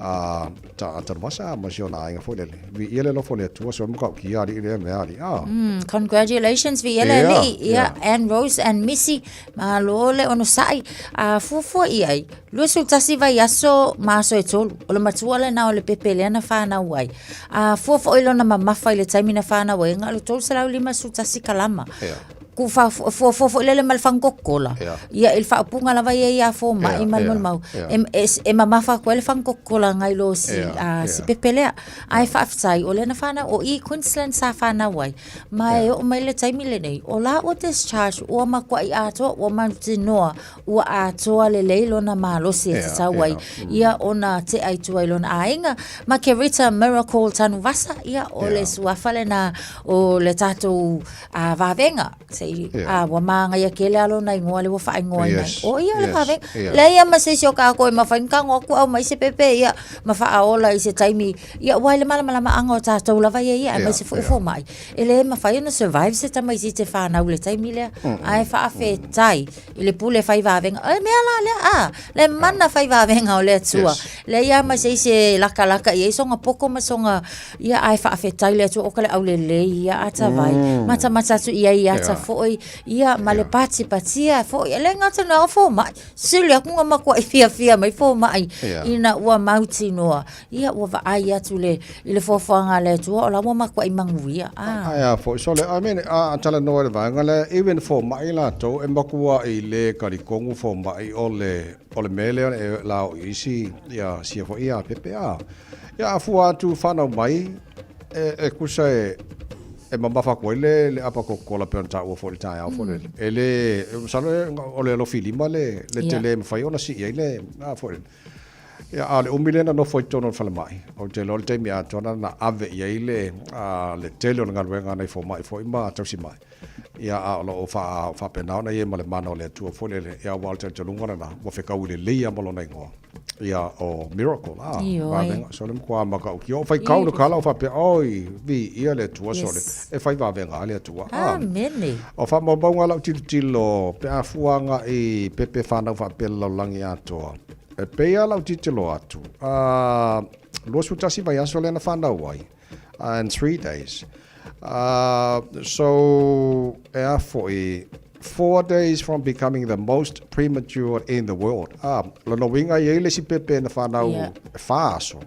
a, ta, Tanuvasa ma si ona aiga foi lele. Viia le alofa o le Atua, so e matautia alii lea mea alii. A. Congratulations viia le alii. Ia, Ann Rose and Missy, malo le onosai. A fuafua i ai, 21 vaiaso ma aso e tolu. O le matua lena o le pepe lea na fanau ai. A fua foi lona mamafa i le taimi na fanau ai, na o le 351 kalama. Yeah. Ku fa fuafua foi lele ma le fagu kokola. Yeah. Ia i le faaupuga lava ia ia fomai Yeah, ma le yeah, molimau. yeah. E, e, e mamafa atu ai le fagu kokola ngai lo si, Yeah, a, si yeah. pepe lea. Ae faafetai, o lea na fanau, o i Queensland sa fanau ai. Ma e oo mai le taimi lenei, o la ua discharge, ua matuai atoa, ua mautinoa, ua atoa lelei lona malosi e tatau ai ia ona tea i tua i lona aiga. Ma Kerita Miracle Tanuvasa, ia, o le suafa lena o le tatou vavega. Se i, ua māngaia tele lava lona igoa lea ua faaigoaina ai. O ia le vavega. Leai lava ma se isi o kākou e mafai ona tago atu aumai se pepe ia ma faaola i se taimi, ia aua i le malamalamaaga o tatou lava ia ia, aemaise foi o fomai. E le mafai ona survive se tamaitiiti e fanau i le taimi lea, ae faafetai i le pule fai vavega. O le mea la lea, a, le mana fai vavega o le Atua. Yes. Leai lava ma se isi e lakalaka i ai sona poto ma sona, ia, ae faafetai le Atua, oka le aulelei ia atavai. Matamata atu i ai ia ata foi, ia, ma le patipatia foi. E le gata na o fomai, sili atu na matuai fiafia mai fomai, ina ua mautinoa. Ia, ua vaai atu le, i le foafoaga a le Atua, o la ua matuai manuia. A. Ae a foi, sole, I mean, a talanoa i le vaega lea, even fomai latou e matuai le talitonu fomai o le, o le mea lea e la o i isi, ia, sia foi ia pepe a. Ia, a fua atu fanau mai, e, e kusa e, e mamafa atu ai le, le apa kokola pei ona taua foi i le taeao foi lele. E le, masalo e, o le alofi lima le, le tele e mafai ona sii ai le, a foi lele. Ia, a o le umi lea na nofo ai i totonu o le falemai, ou te iloa o le taimi atoa lena na ave i ai le, le tele o le galuega a nai fomai foi ma tausimai. Ia, a o lo o faapena ona i ai ma le mana o le Atua foi lele, ia, aua o le talitonuga lena, ua fetaui lelei lava ma lona igoa, ia, o Miracle, a, vavega. So, o le matua matautia. O faitau le tala o faapea, oi, viia le Atua, sole, e fai vavega lava le Atua. Amene. O faamaumauga a lau tilotilo pe a fua agai pepe fanau faapea i le lalolagi atoa, E pei lava lau tilotilo atu, a, 21 vaiaso lea na fanau ai, and 3 days. So, e a foi, 4 days from becoming the most premature in the world. A, lona uiga e i ai le isi pepe na fanau e 4 aso.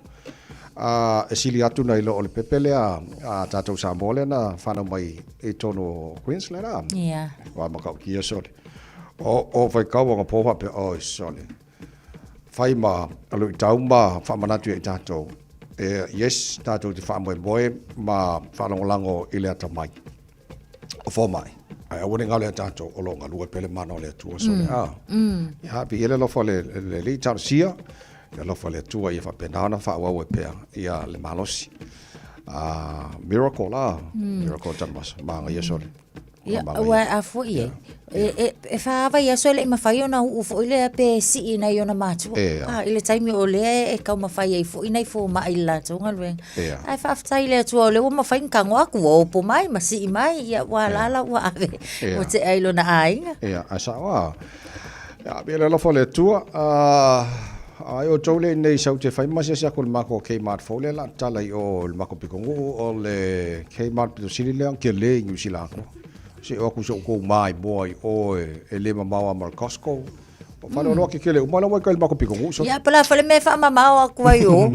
A, e sili atu nai lo o le pepe lea a tatou Samoa lea na fanau mai i totonu o Queensland, a. Ua matautia sole. O, o faitau anapo faapea, oi sole, fai ma luitau ma faamanatu ia i tatou, e, yes, tatou te faamoemoe ma faalagolago i le atamai o fomai, ae aua ne i galo ia tatou o lo o galue pea le mana o le Atua sole, a. Ia, viia le alofa o le, le Alii, talosia le alofa o le Atua ia faapena ona faaauau ai pea ia le malosi. A, miracle la, miracle Tanuvasa, manaia sole. Ia, aua a foi e, e, e, e wha vaiaso e le i mawhai ona uu foi lea pe sii nei ona mātua. A, i le taimi o lea e taumafai ai foi nai fomai i le latou galuega. Ae faafetai i le Atua o lea ua mafai ona tago atu, ua opo mai ma sii mai, ia ua alaala ua ave, ua tea i lona aiga. Ia, ae sao lava. Ia, viia le alofa o le Atua. Ai outou lea i inei sau te fai ma asiasi atu i le matou Kmart fou lea o le a tatala i o i le matou pitonuu, o le Kmart pito sili lea ona tele i Niu Sila atoa. Se i oo atu i so outou maimoa i o e le mamao lava ma le Costco. O faleoloa kekele uma la ua i kai i le matou pitonuu. Ia, po o le a foi le mea e faamamao atu ai i o.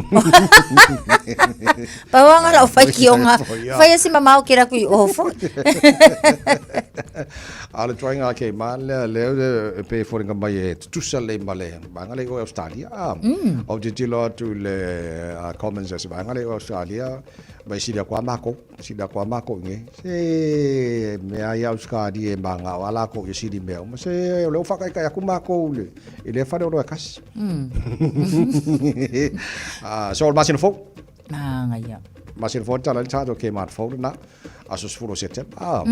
Pau lava na o lau faitioga, faia si mamao tele atu i o foi. A o le tuaiga Kmart lea, lea e pei e foliga mai e tutusa lelei ma le vaega lea i o i Ausetalia. Ou te tilotilo atu i le comments a se vaega lea i o i Ausetalia, ma e sili atu lava matou, sili atu lava matou i inei. Se mea lava ia Ausetalia e manao lava latou ia sili mea uma. Se o lea ua faataitai atu matou i lea faleoloa e tasi. So o le masina fou. Manaia. Masina fou e tatala ai le tatou Kmart fou lena. Aso 10 o Setema. Ah.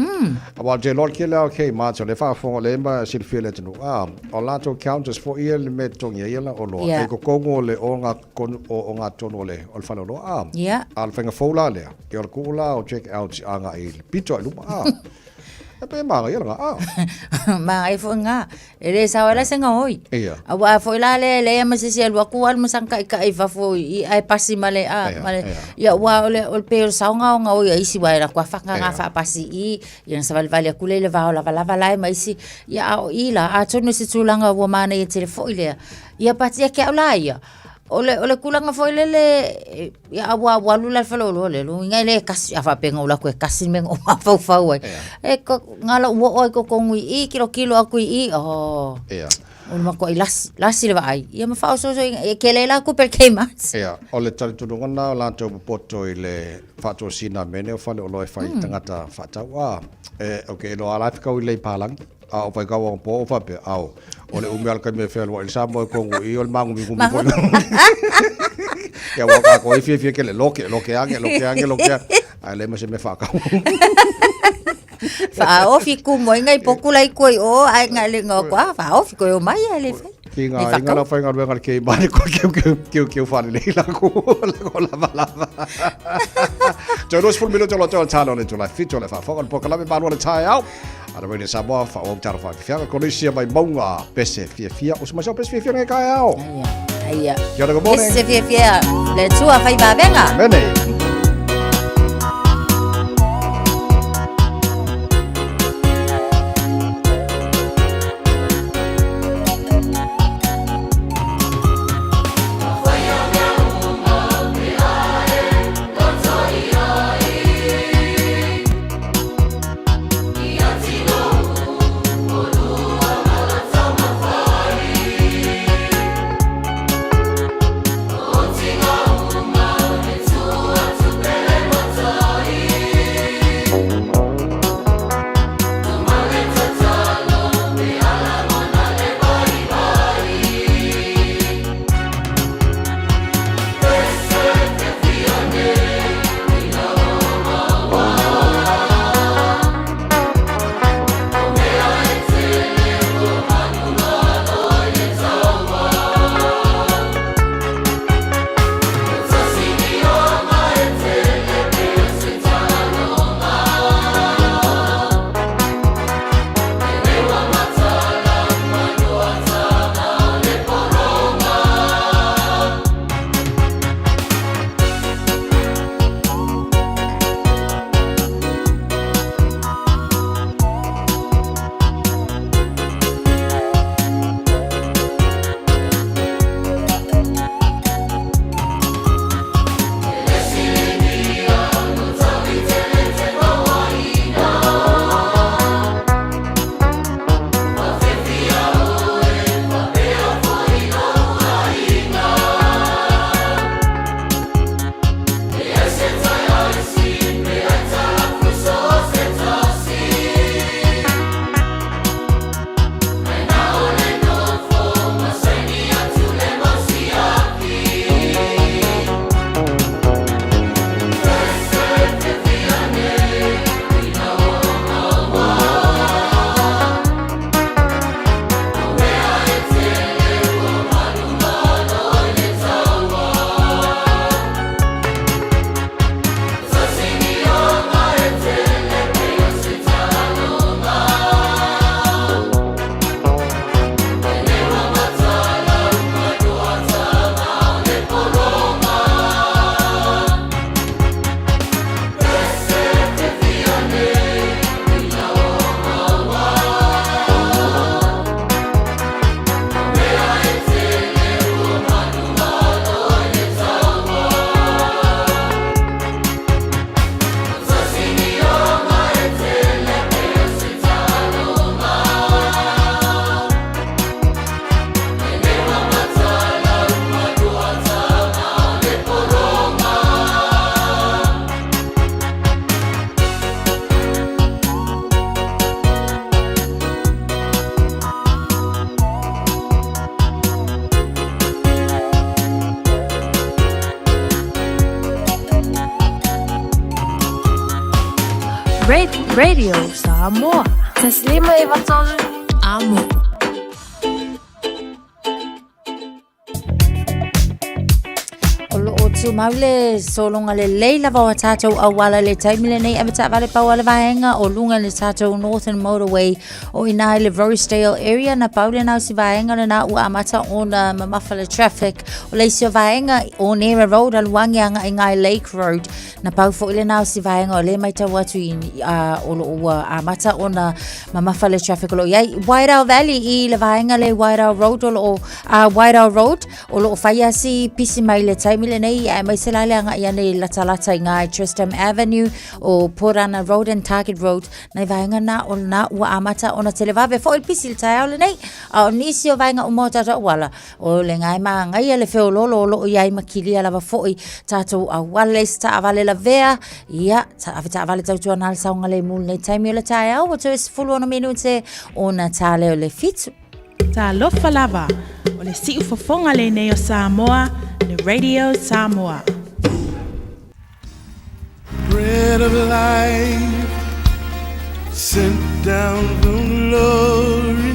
Aua ou te iloa le tele lava o Kmart o lea e faafofoga o lea e silafia e le atunuu. Ah, o latou counters foi ia le mea e totogi ai ia oloa. E i totonu o le ogatotonu o le faleoloa. Ah. A o le faiga fou la lea, ia o le tuu la o check outs agai i le pito i luma. Ah. E pei e manaia lena. Ah. Manaia foi lena. E le sao ai la se gaoi. Ia. Aua foi la lea e leai ma se isi e alu atu alu ma sana taitai i fafo i ae pasi ma le a ma le ia aua o le o le pei o le saoga o gaoi a isi aua e alu atu lava faga faapasi i i ia ona savalivali atu lea i le vao lavalava la e ma isi ia a o i la atonu o se tulaga ua manaia tele foi lea ia but ia te au la ia o le o le tulaga foi lele Ia aua ua alu la i le faleoloa lea, lona uiga e le tasi, a faapea na ou alu atu e tasi le mea na ou mafaufau ai. E na ona ou oo lava i totonu i i, tilotilo atu i i, oh, o le matuai lasi, lasi le vaai. Ia ma faaosoosoina, e tele la tupe a le Kmart. Ia, o le talitonuga lena o latou popoto i le faatosina mea nei o faleoloa e fai i tagata faatau. A, e, ou te iloa lava la e fetaui lelei i palagi. A o faitau anapo o faapea, ao, o le umi lava o le taimi e fealuai i le Samoa e tonu i i o le māgumigumi foi. Ia aua o tātou e fiafia tele, loke, loke ane, loke ane, loke ane. Ae leai ma se mea faatau. Faaofi kumu ai ngai poku lai koe i o, ae ngai le ngā koa, faaofi koe o mai ai le whai. Ki ngā inga la whaingaluega le kei mare koe keu keu keu keu whalelei la ko la ko lava lava. Toe 20 minuto lo toe talo le tula fito le whaafonga le pokalame malua le tae au. Ana wei le Samoa, whaawau taro whaafifianga, Kolisia mai maunga, pese fiafia, o se mai pese fiafia ngai kai ao. Aia. Kia ora, good morning. Pese fiafia, le tua whai vavenga. Mene. Radio Samoa. 153 Amo. O loo tumau le sologa lelei lava o tatou auala i le taimi lenei ave taavale pau a le vaega o luga i le tatou Northern Motorway o i ina i le Rosedale area na pau lena o si vaega lena ua amata ona mamafa le traffic o le isi o vaega o Nera Road alu age agai i Lake Road na pau foi lena o si vaega o lea matau atu i o loo ua amata ona mamafa le traffic o loo iai Wairau Valley i le vaega le Wairau Road o loo Wairau Road O lo o fai a si pisi mai le taimi lenei, aemaise la le agai ane i latalata i ngā i Tristram Avenue, o Porana Road and Target Road, nai vaega na o na ua amata ona televave foi le pisi i le taeao lenei, a o nisi o vaega uma o tatou auala, o le ngae māngaia le feoloolo o lo o i ai ma kilia lava foi tatou auala i se taavale lavea, ia, ave taavale tautuana le saogalemu i lenei taimi o le taeao, ua toe 16 minute ona tā lea o le 7. Talofa lava, o le siufofoga lenei o Samoa, le Radio Samoa. Bread of life sent down from glory.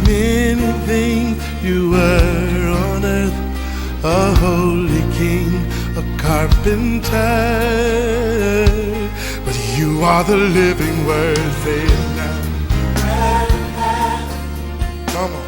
Many things you were on earth, a holy king, a carpenter. But you are the living word, say it now. Come on.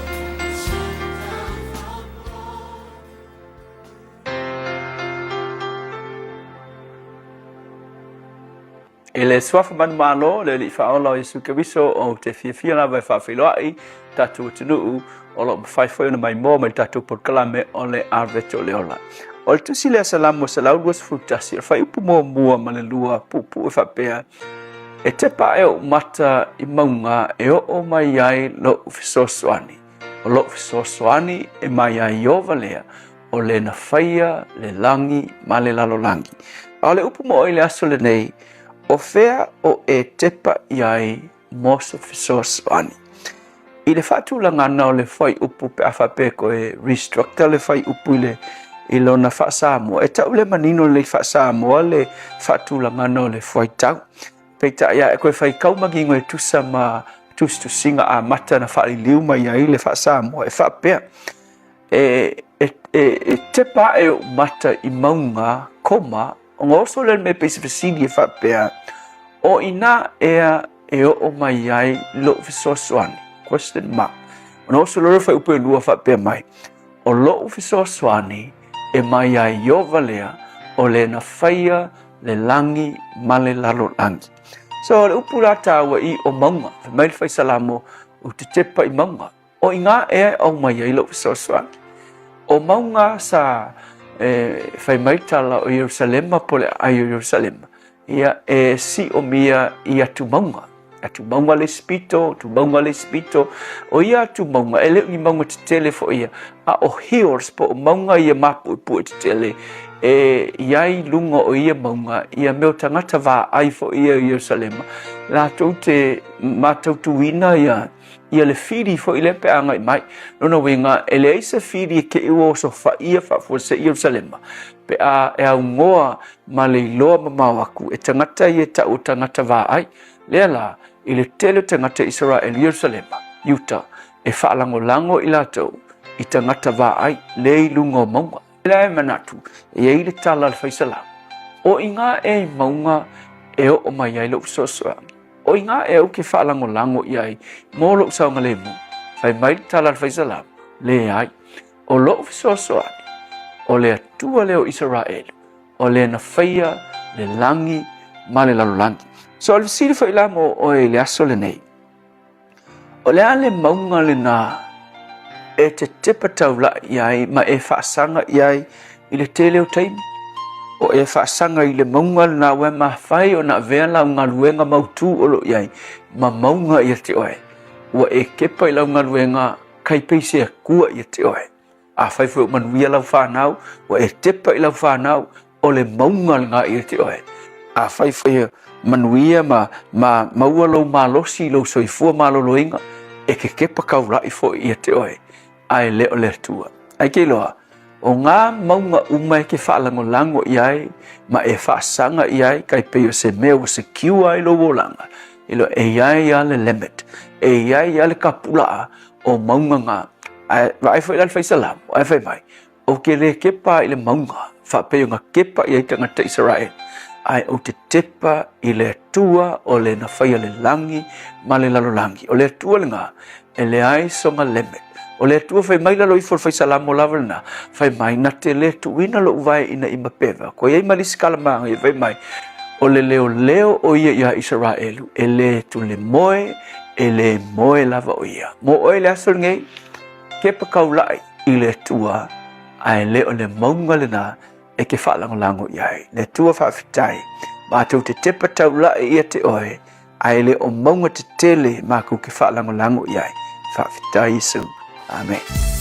I le Suafa Manumalo, le Alii Faaola o Iesu Keriso, ou te fiafia lava e faafeiloai tatou atunuu o lo o mafai foi ona maimoa mai le tatou polokalame o le Arvet o le Ola. O le tusi lea Salamo 121, o le fuaiupu muamua ma le lua puupuu e faapea, E tepa ae ou mata i mauga e oo mai ai loʻu fesoasoani. O loʻu fesoasoani e mai ia Ieova lea, o le na faia le lagi ma le lalolagi. A o le upu moʻo i le aso lenei, o fea o e tepa i ai mo se fesoasoani? I le faatulagaga o le fuaiupu pe a faapea e toe restructure le fuaiupu i le i lona faa-Samoa, e tau le manino lelei faa-Samoa le faatulagaga o le fuaitau. Peitai a e toe faitau manino e tusa ma tusitusiga amata na faaliliu mai ai le faa-Samoa e faapea, e, e, e, e tepa ae ou mata i mauga, koma, ona oso lea le mea pei se fesili e faapea, o inā ea e oo mai ai loʻu fesoasoani? Question mark. Ona oso loa lea o le fuaiupu e lua faapea mai, o loʻu fesoasoani e mai ia Ieova lea, o le na faia le lagi ma le lalolagi. So, o le upu la tāua i o mauga, fai mai le Faisalamo, ou te tepa i mauga. O i ngā ea e au mai ai loʻu fesoasoani. O mauga sa e, fai mai tala o Ierusalema po le aai o Ierusalema, ia e siʻomia i atu mauga. Atu mauga le isi pito, atu mauga le isi pito. O ia atu mauga, e le o ni mauga tetele foi ia, a o hills po o mauga ia mapuʻepuʻe tetele e i ai i luga o ia mauga ia mea o tagata vaai foi ia i Ierusalema, latou te matautuina ia ia le fili foi lea pe a agai mai. Lona uiga, e leai se fili e te i ua osofaia faafuasei Ierusalema pe a e augoa ma le iloa mamao aku e tagata ia e tau o tagata vaai. Lea la, i le tele o tagata Isaraelu i Ierusalema, Iuta, e faalagolago i latou i tagata vaai le i luga o mauga. Lea e manatu, e i ai le tala a le Faisalamo, O i ngā ea i mauga e oo mai ai loʻu fesoasoani. O i ngā ea ou ke faalagolago i ai mo loʻu saogalemu. Fai mai le tala a le Faisalamo, Leai, o loʻu fesoasoani, o le Atua lea o Isaraelu, o le na faia le lagi ma le lalolagi. So o le fesili foi la mo oe i le aso lenei, o le a le mauga lenā e te tepa taulaʻi i ai ma e faasaga i ai i le tele o taimi? O e faasaga i le mauga lenā ua e mafai ona avea lau galuega mautū o lo o i ai ma mauga ia te oe. Ua e kepa i lau galuega kai pei se akua ia te oe. Afai foi o manuia lau fanau, ua e tepa i lau fanau, o le mauga lenā ia te oe. Afai foi manuia ma, ma maua lou malosi i lou soifua maloloina, e ke kepa kaulaʻi foi ia te oe, a e le o le Atua. Ae ke iloa, O ngā mauga uma e ke faalagolago i ai ma e faasaga i ai kai pei o se mea ua secure ai lou olaga, e lo e i ai a le limit, e i ai a le kapulaa o mauga ngā. Ae vaai foi la le Faisalamo, ae fai mai, Ou te le kepa i le mauga, faapei ona kepa i ai tagata Isaraelu, ae ou te tepa i le Atua o le na faia le lagi ma le lalolagi. O le Atua lena, e leai sona limit. O le Atua fai mai lalo ifo le Faisalamo lava lena, fai mai, na te le tuuina lou vae ina i mapeva. Koe ai ma le isi kalamaga ia fai mai, o le leoleo o ia iā Isaraelu, e le tulemoe, e le moe lava o ia. Mo oe le aso lenei, kepa kaulaʻi i le Atua, ae le o le mauga lena e ke faalagolago i ai. Le Atua faafetai, matou te tepa taulaʻi ia te oe, ae le o mauga tetele makou ke faalagolago i ai. Faafetai Iesu. Amen.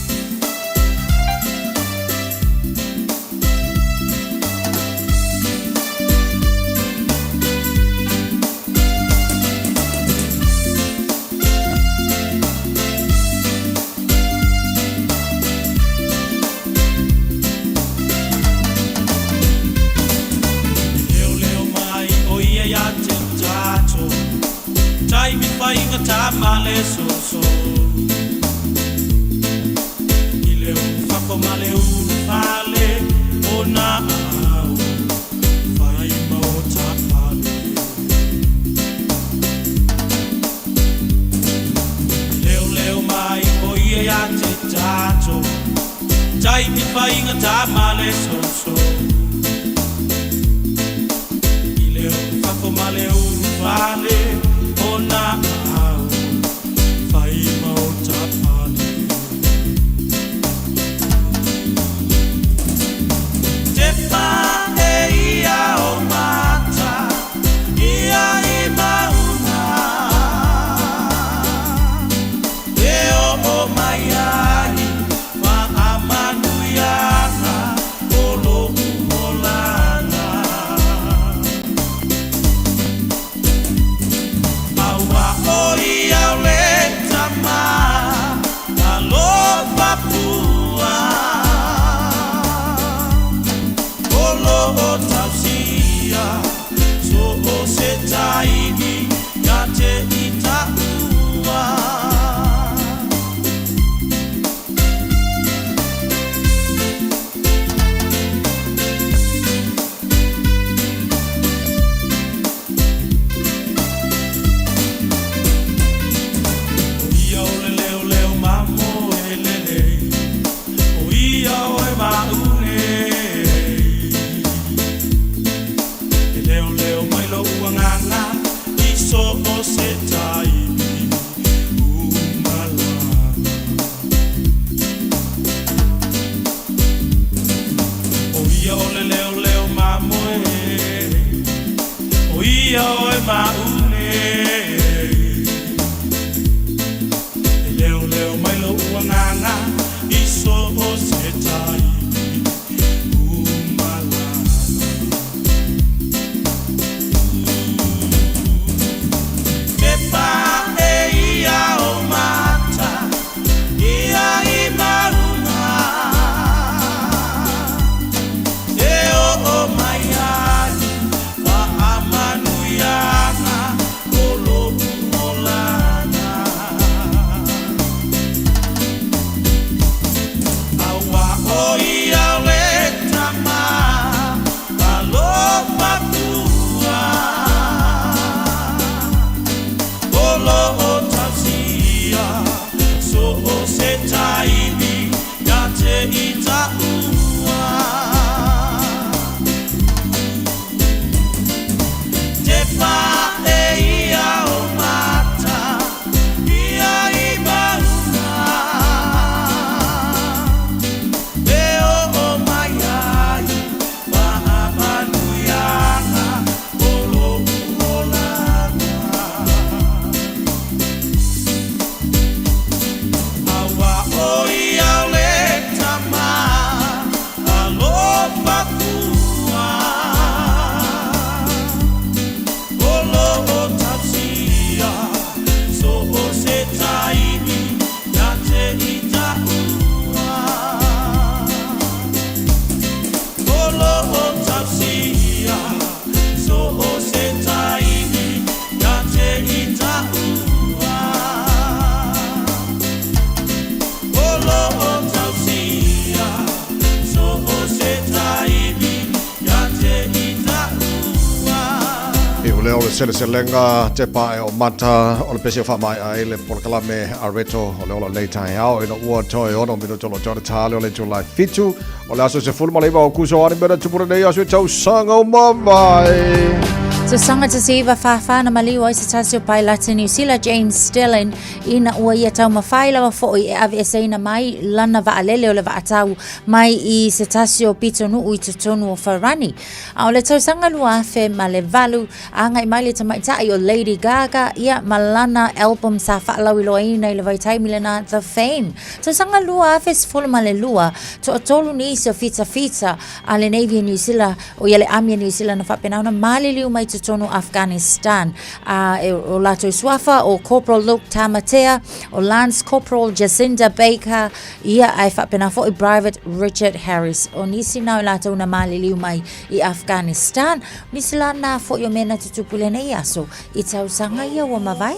Pau lea o le seleselega te pae o mata o le pese o faamaea ai le polokalame a Reto o le ola o lenei taeao ina ua toe ono minuto o lo o toe ta le o le itula e fitu o le aso 19 o Akuso ani mea na tupu lenei aso e tausaga ua mavae. Tausaga 1944 na maliu ai se tasi o pailate Niu Sila James Stirling ina ua ia taumafai lava foi e aveeseina mai lana vaalele o le vaatau mai i se tasi o pitonuu i totonu o Farani. A o le tausaga 2008, agai mai le tamaitai o Lady Gaga ia ma lana album sa faalauiloaina i le vaitaimi lena The Fame. Tausaga 2012, toatolu nisi o fitafita a le Navy a New Zealand, o ia le Army a New Zealand na faapena ona maliliu mai totonu o Afghanistan. A e, o latou suafa o Corporal Luke Tamatea, o Lance Corporal Jacinda Baker, Ia, ae faapena foi Private Richard Harris. O nisi na o latou na maliliu mai i Afghanistan, o nisi la na foi o mea na tutupu i lenei aso i tausaga ia ua mavae.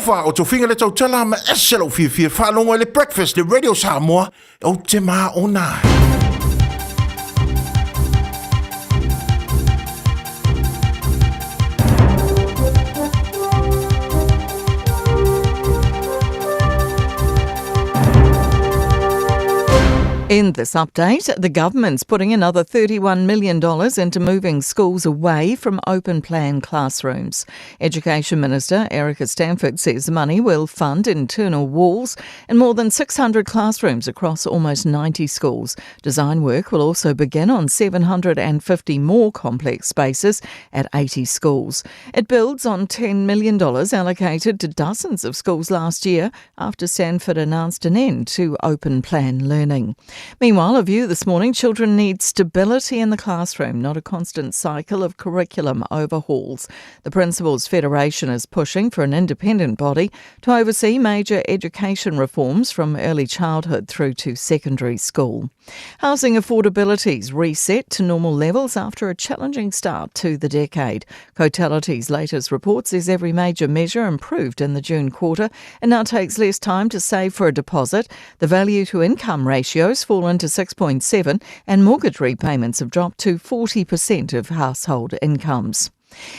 Talofa, o Tofiga le tautala ma ese lou fiafia faalogo i le Breakfast le Radio Samoa, ou te maona ai. In this update, the government's putting another $31 million into moving schools away from open plan classrooms. Education Minister Erica Stanford says the money will fund internal walls in more than 600 classrooms across almost 90 schools. Design work will also begin on 750 more complex spaces at 80 schools. It builds on $10 million allocated to dozens of schools last year after Stanford announced an end to open plan learning. Meanwhile, a view this morning children need stability in the classroom, not a constant cycle of curriculum overhauls. The Principals Federation is pushing for an independent body to oversee major education reforms from early childhood through to secondary school. Housing affordability's reset to normal levels after a challenging start to the decade. Cotality's latest report says every major measure improved in the June quarter and now takes less time to save for a deposit. The value to income ratio's fallen to 6.7 and mortgage repayments have dropped to 40% of household incomes.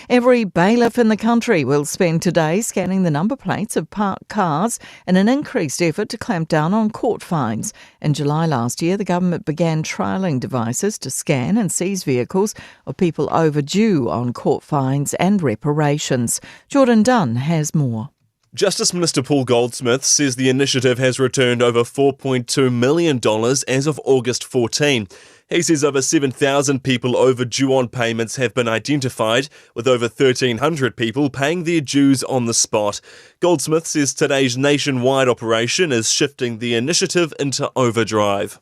Every bailiff in the country will spend today scanning the number plates of parked cars in an increased effort to clamp down on court fines. In July last year, the government began trialling devices to scan and seize vehicles of people overdue on court fines and reparations. Jordan Dunn has more. Justice Minister Paul Goldsmith says the initiative has returned over $4.2 million as of August 14. He says over 7,000 people overdue on payments have been identified, with over 1,300 people paying their dues on the spot. Goldsmith says today's nationwide operation is shifting the initiative into overdrive.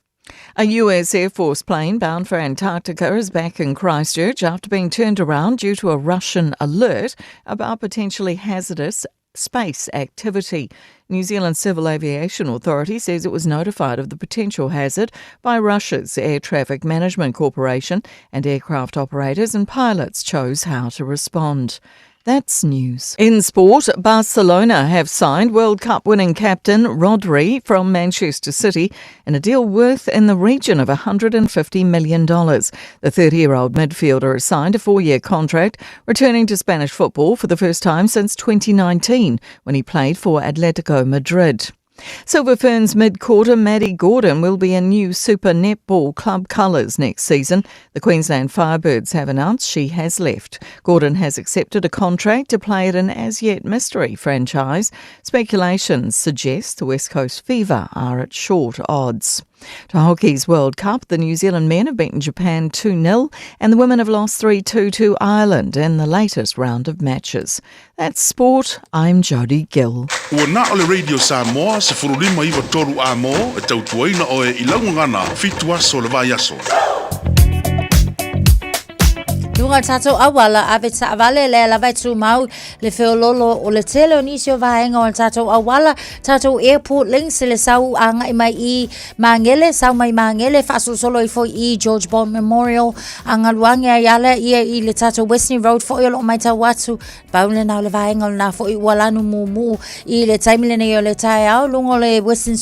A US Air Force plane bound for Antarctica is back in Christchurch after being turned around due to a Russian alert about potentially hazardous space activity. New Zealand Civil Aviation Authority says it was notified of the potential hazard by Russia's Air Traffic Management Corporation and aircraft operators and pilots chose how to respond. That's news. In sport, Barcelona have signed World Cup winning captain Rodri from Manchester City in a deal worth in the region of $150 million. The 30 year old midfielder has signed a four year contract, returning to Spanish football for the first time since 2019 when he played for Atletico Madrid. Silver Ferns mid-quarter Maddie Gordon will be in new Super Netball Club colours next season. The Queensland Firebirds have announced she has left. Gordon has accepted a contract to play at an as-yet mystery franchise. Speculations suggest the West Coast Fever are at short odds. To hockey's World Cup, the New Zealand men have beaten Japan 2 0 and the women have lost 3 2 to Ireland in the latest round of matches. That's sport. I'm Jodie Gill. Ua na o le Radio Samoa, 1593 A mo e tautuaina oe i laugagana fitu aso o le vaiaso. Luga o le tatou auala, ave taavale lea lava e tumau le feololo o le tele o nisi o vaega o le tatou auala, tatou airport links le sau agai mai i Magele, sau mai Magele, faasolosolo ifo i George Bond Memorial, a galuage ai ala ia i le tatou Westney Road foi o loo maitau atu, pau lena o le vaega o lena foi ua lanu mumu i le taimi lenei o le taeao, luga o le Western,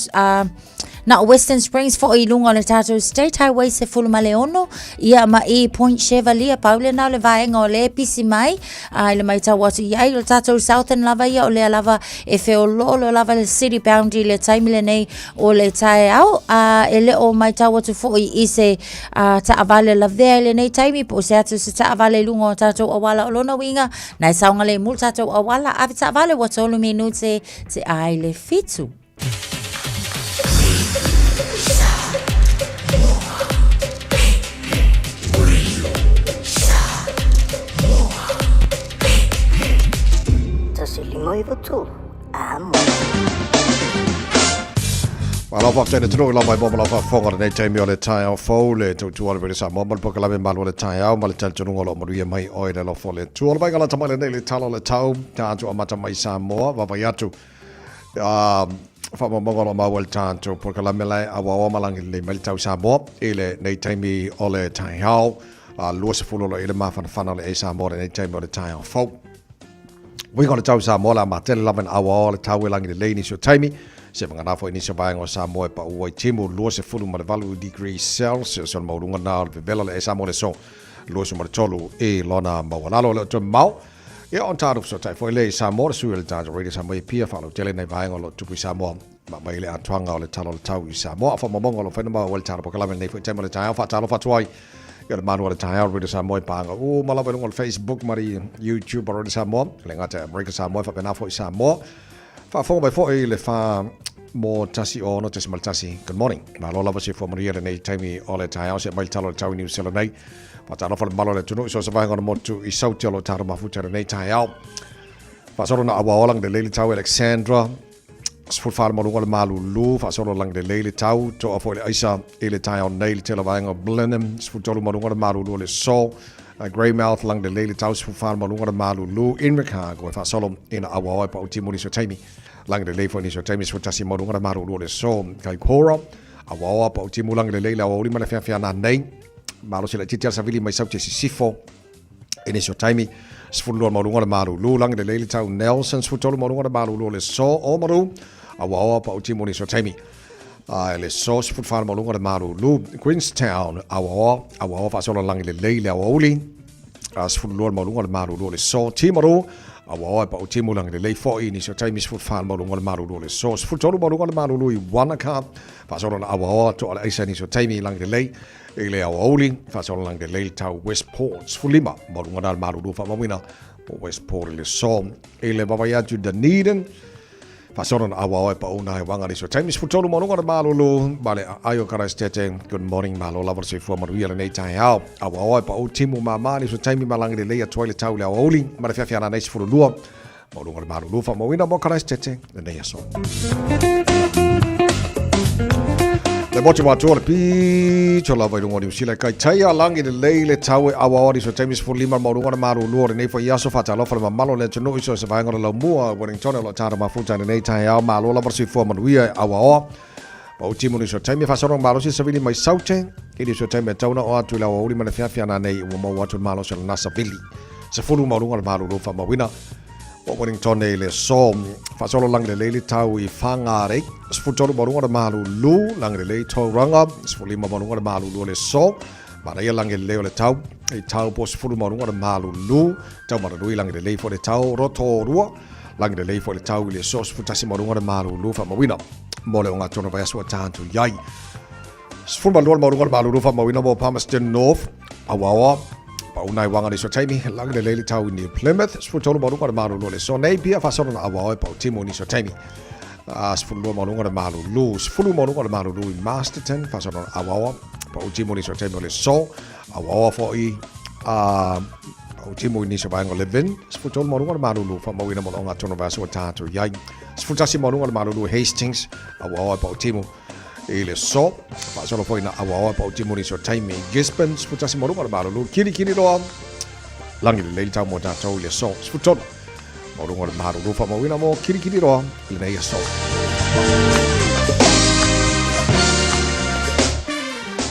na o Western Springs foi i luga o le tatou State Highway 16, ia ma i Point Chevalier, pau lena o le vaega o le pisi mai, a i le maitau atu i ai o le tatou Southern lava ia o lea lava e feoloolo lava le city boundary le taimi lenei o le taeao a e le o maitau atu foi i se a, taavale lavea i lenei taimi po o se atu se taavale i luga o tatou auala o lona uiga na e saogalemu le tatou auala ave taavale ua tolu minute te ai le fitu. Tasi lima iwa tolu. Amo. Malo faafetai le atunuu i lau maimoa ma lau faafofoga lenei taimi o le taeao fou le tautua o le Radio Samoa ma le polokalame Malu o le Taeao ma le talitonuga o lo o manuia mai oe le alofa o le Atua. O le vaiga lata mai lenei le tala o le tau ta atu amata mai Samoa vaavaai atu faamaumauga o lo o maua i le tatou polokalame lae auaoa ma lagilelei mai le tau Samoa i lenei taimi o le taeao 20 o lo o i le mafanafana o le A Samoa lenei taimi o le taeao fou. Uiga o le tau i Samoa, o le a matele lava ina auaoa le tau e lagi lelei i nisi o taimi, se vagana foi i nisi o vaega o Samoa e pau ai timu 28 degrees Celsius o le maualuga na o le vevela le Samoa le aso 23 i lona maualalo. E le o toe mamao, ia ona tatou fesootai foi lea i Samoa, le sui o le tatou Radio Samoa i Apia, faalautele nai vaega o lo o tupu i Samoa ma mai le atoaga o le Tala o le Tau i Samoa. Faamaumauga o lo o faina maua ai le tala polokalame i lenei foi taimi o le taeao. Faatalofa atu ai i le malu o le taeao Radio Samoa i paaga uma lava i luga o le Facebook ma le YouTube o Radio Samoa, e le gata i Amerika Samoa, e faapena foi Samoa. Faafofoga mai foi i le fa mo 106.1. Good morning. Malo lava soifua manuia lenei taimi o le taeao se mai le tala o le tau i New Zealand nei. Faatalofa le mamalu o le atunuu i so o se vaega o le motu i Sauti o lo o tatou mafuta i lenei taeao. Faasolo na auaoa lagi lelei le tau Alexandra, 14 le maualuga o le malulu, faasolo lagi lelei le tau, toa foi le aisa i le taeao nei le tele o vaega o Blenheim, 13 le maualuga o le malulu o le aso, Greymouth lagi lelei le tau, 14 le maualuga o le malulu, Invercargill e faasolo ina auaoa e pauti mo nisi o taimi, lagi lelei foi nisi o taimi, 11 le maualuga o le malulu o le aso, Kaikoura, auaoa pauti mo lagi lelei le aoauli ma le feafeana nei, malosi laitiiti a le savili mai Saute Sisifo, I nisi o taimi, 12 maualuga o le malulu, lagi lelei le tau Nelson, 13 maualuga o le malulu o le aso, Oamaru, auaoa pauti mo nisi o taimi. A le aso, 14 maualuga o le malulu, Queenstown, auaoa, auaoa faasolo lagi lelei le aoauli, a 12 maualuga o le malulu o le aso, Timaru, auaoa e pauti mo lagi lelei foi i nisi o taimi, 14 maualuga o le malulu o le aso, 13 maualuga o le malulu i Wanaka, faasolo na auaoa toa le aisa i nisi o taimi lagi lelei, I le aoauli, faasolo lelei le tau Westport, 15, maualuga na le malulu faamauina po Westport i le aso. I le vaavaai atu Dunedin, faasolo na auaoa e pau na waga nisi o taimi, 13 maualuga le malulu ma le aai o Karaistete. Good morning, malo lava le soifua manuia lenei taeao. Auaoa e pau timu mama nisi o taimi ma lagi lelei atu ai le tau i le aoauli ma le feafeana nei 12 Maualuga le malulu faamauina mo Karaisitete lenei aso. Le motu matua le pito lava i luga o Niu Sila kai taia lagi lelei le tau e awa ori so taimi 15 maualuga le malulu o lenei foi aso faatalofa le mamalo le atunuu i so se vaega o le laumua Wellington o lo o tatou mafuta i lenei taeao malo lava le soifua manuia e auaoa Pau timu ni so taimi faasolo malosi savili mai saute i ni so taimi e tauna o atu i le aoauli ma le feafea nanei ua maua atu le malosi o lena savili. 10 maualuga le malulu faamauina o Wellington i le aso. Faasolo lagi lelei le tau i Whangarei. 13 maualuga le malulu lagi lelei Tauranga. 15 maualuga le malulu o le aso. Manaia lagi lelei o le tau i Taupo 10 maualuga le malulu. Tau Maranui lagi lelei foi le tau Rotorua. Lagi lelei foi le tau i le aso 11 maualuga le malulu faamauina mo le ogatotonu vaiaso ua ta atu i ai. 12 le maualuga o le malulu faamauina mo Palmerston North, Auaoa, Pauna i waga nisi o taimi, lagi lelei le tau i New Plymouth, 13 maualuga o le malulu o le aso Napier, faasolo na Auaoa e pautimu i nisi o taimi. 12 maualuga o le malulu, 10 maualuga o le malulu i Masterton, faasolo na Auaoa, pautimu i nisi o taimi o le aso, Auaoa foi pautimu i nisi o vaega o Levin, 13 maualuga o le malulu faamauina mo le ogatotonu vaiaso ua ta atu i ai. 11 maualuga o le malulu i Hastings, auaoa e pautimu i le aso. Faasolo foi na auaoa e pautimu nisi o taimi i Gisborne, 11 maualuga o le malulu Kirikiriroa, lagi lelei le tau mo tatou i le aso. 13 maualuga o le malulu faamauina mo Kirikiriroa i lenei aso.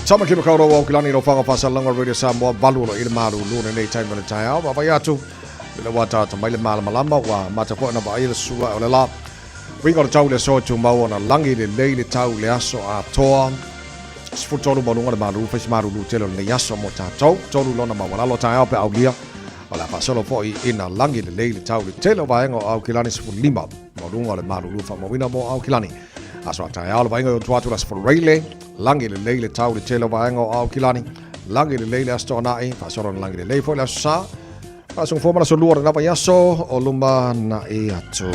Tāmaki Makaurau Aukilani lau whanga whasalanga Radio Samoa valu o lo i le malulu lenei taimi o le taeao. Vaavaai atu i le ua ataata mai le malamalama ua mata foi ona vaaia le sua o le la. Uiga o le tau i le aso e tumau ona lagi lelei le tau i le aso atoa. 13 maualuga le malulu, fai se malulu tele o lenei aso mo tatou. Tolu lona maualalo taeao pe aulia. O le a faasolo foi ina lagi lelei le tau i le tele o vaega o Aukilani 15 maualuga o le malulu faamauina mo Aukilani. Aso a taeao le vaaiga i otua atu le Aso Faraile, lagi lelei le tau i le tele o vaega o Aukilani. Lagi lelei le Aso Toonai, faasolo ina lagi lelei foi le Aso Sa. Faasolo ma le Aso Lua o lena vaiaso o luma na'i atu.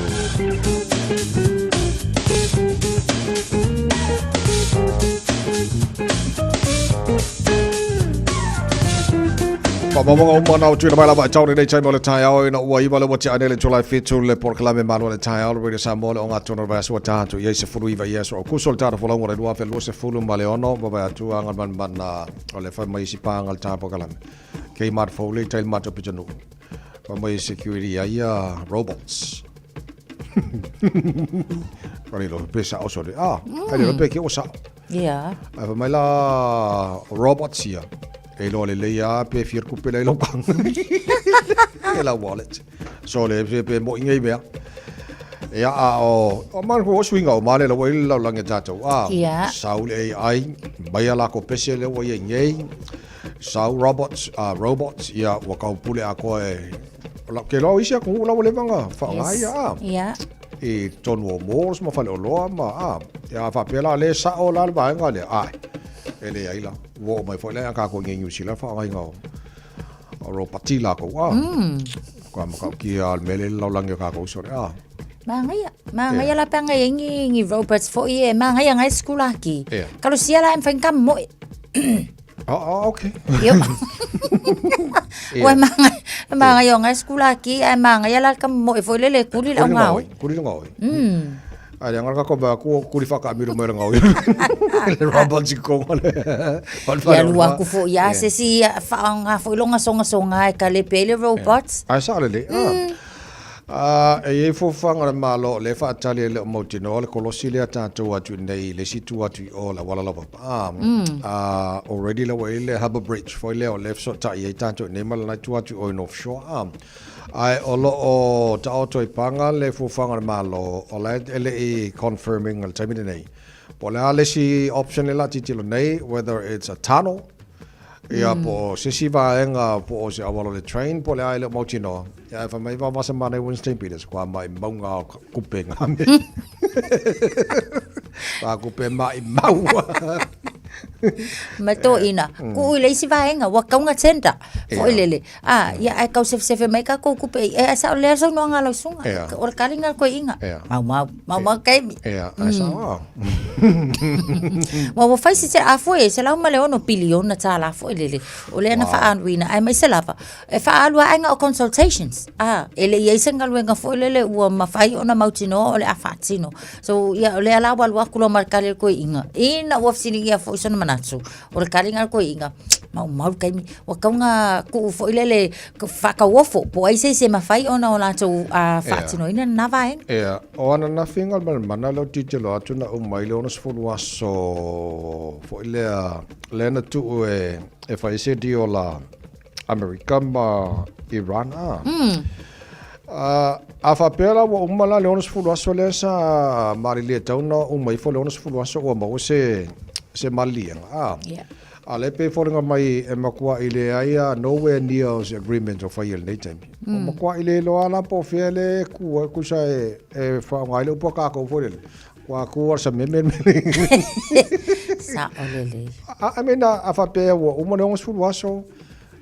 Faamaumauga uma na o tuuina mai lava e tau lenei taimi o le taeao ina ua iva le ua tea nei le July 7 le polokalame malo le taeao le Radio Samoa le ogatotonu o le vaiaso ua ta atu i ai 19 i aso Aokuso le tatou folauga o le 2026 vaavaai atu aga manamana o le fai mai isi pāga le tā polokalame. Kmart fou le tai le matou pitonuu. Fai mai security ai ia robots. Kare lo pe sa oso le. Ah, ai lo pe ke o sa. Yeah. Ai fai mai la robots ia. E loa lelei a pe fia kupe lei lo kang. E lau wallet. So le pe pe mo ingai mea. Ia a o o man ko suinga o male la wai lau lange tatou. A Ia. sau le AI mai ala ko pese le wai nei. Sau robots, robots ia ua kau pule a koe. La ke lo isi aku la wale vanga fa Yes. ia. A. Ia. I tonu o malls ma fale o loa ma a. Ia fa pela le sa o la le vaenga le ai. E le ai la. Ua o mai foi le a ka ko ngi New Zealand fa ngai ngau. O ro pati la ko a. Ka ma ka ki a mele lau langi ka ko so le a. Mangaia, mangaia la panga e ngi ngi robots fo i e mangaia ngai skula ki. Ia. Kalosia la em whainga moe. Ah, ah, okay. Io. Ua mangaia, mangaia o ngai skula ki, ai mangaia la ka moe fo le le kuli la ngau. Kuli la ngau. Ai le ngaka ko ba ku kuli fa ka miru mai ngau. Le robots i ko le. Ia lua ku fo ia se si fa nga fo longa songa songa e ka le pele robots. Ai sa le le. Ah. E iai fuafuaga a le Malo o lea e faatali ai le o mautinoa le kolosi lea tatou atu i nei i le isi itu atu i o le auala lava pa. Already la ua i ai le Harbour Bridge foi lea o lea e fesootai ai tatou i nei ma lana itu atu i o i North Shore. Ae o lo o taoto i paga le fuafuaga a le Malo o la e le i confirm ina i le taimi lenei. Po o le a le isi option lea o le a tilotilo nei whether it's a tunnel Ia, po o se isi vaega, po o se auala o le train, po o le a e le o mautinoa. Ia, e fai mai vavasa ma nei Winston Peters, kua mai maunga o kupe ngā mea. Kua kupe mai maua. Ma toʻina, kuʻu i le isi vaega, ua kauga tender, foi lele. A, ia, ae kau sefesefe mai kākou kupe, e, e sao lea saunoaga a lau susuga, o le kaliga le koeʻiga. Maumau, maumau taimi. Ia, ae sao. Ua ua fai se a foi e $106 piliona tālā foi lele. O lea na faaaluina, aemaise lava, e faaalu ae na o consultations. A, e le i ai se galuega foi lele ua mafai ona mautinoa o le a faatino. So, ia, o lea la ua alu atu loa ma le kali a le toeaina. Ina ua fesiligia foi sona manatu, o le kaliga a le toeaina, maumau le taimi. Ua tatau ona tuu foi lele faatauofo, po o ai se isi e mafai ona o latou faatinoina lena vaega. Ia, o ananafi i Galumalemana lea ou tilotilo atu na uma ai le 60 aso foi lea, lea na tuu e fai ai se deal a Amerika ma Iran a. A faapea la ua uma la le 60 aso lea sa malilie tatau ona uma ifo le 60 aso ua maua se se maliliega a. Yeah. A lea pei e foliga mai e matuaʻi leai a nowhere near o se agreement o faia i lenei taimi. Ua matuaʻi le iloa la po o fea lea e ku ai tusa e e faaaoga ai le upu a kākou foi lele. Ua ku a le sameme le mea. Sao lelei. I mean a faapea ua uma le 60 aso,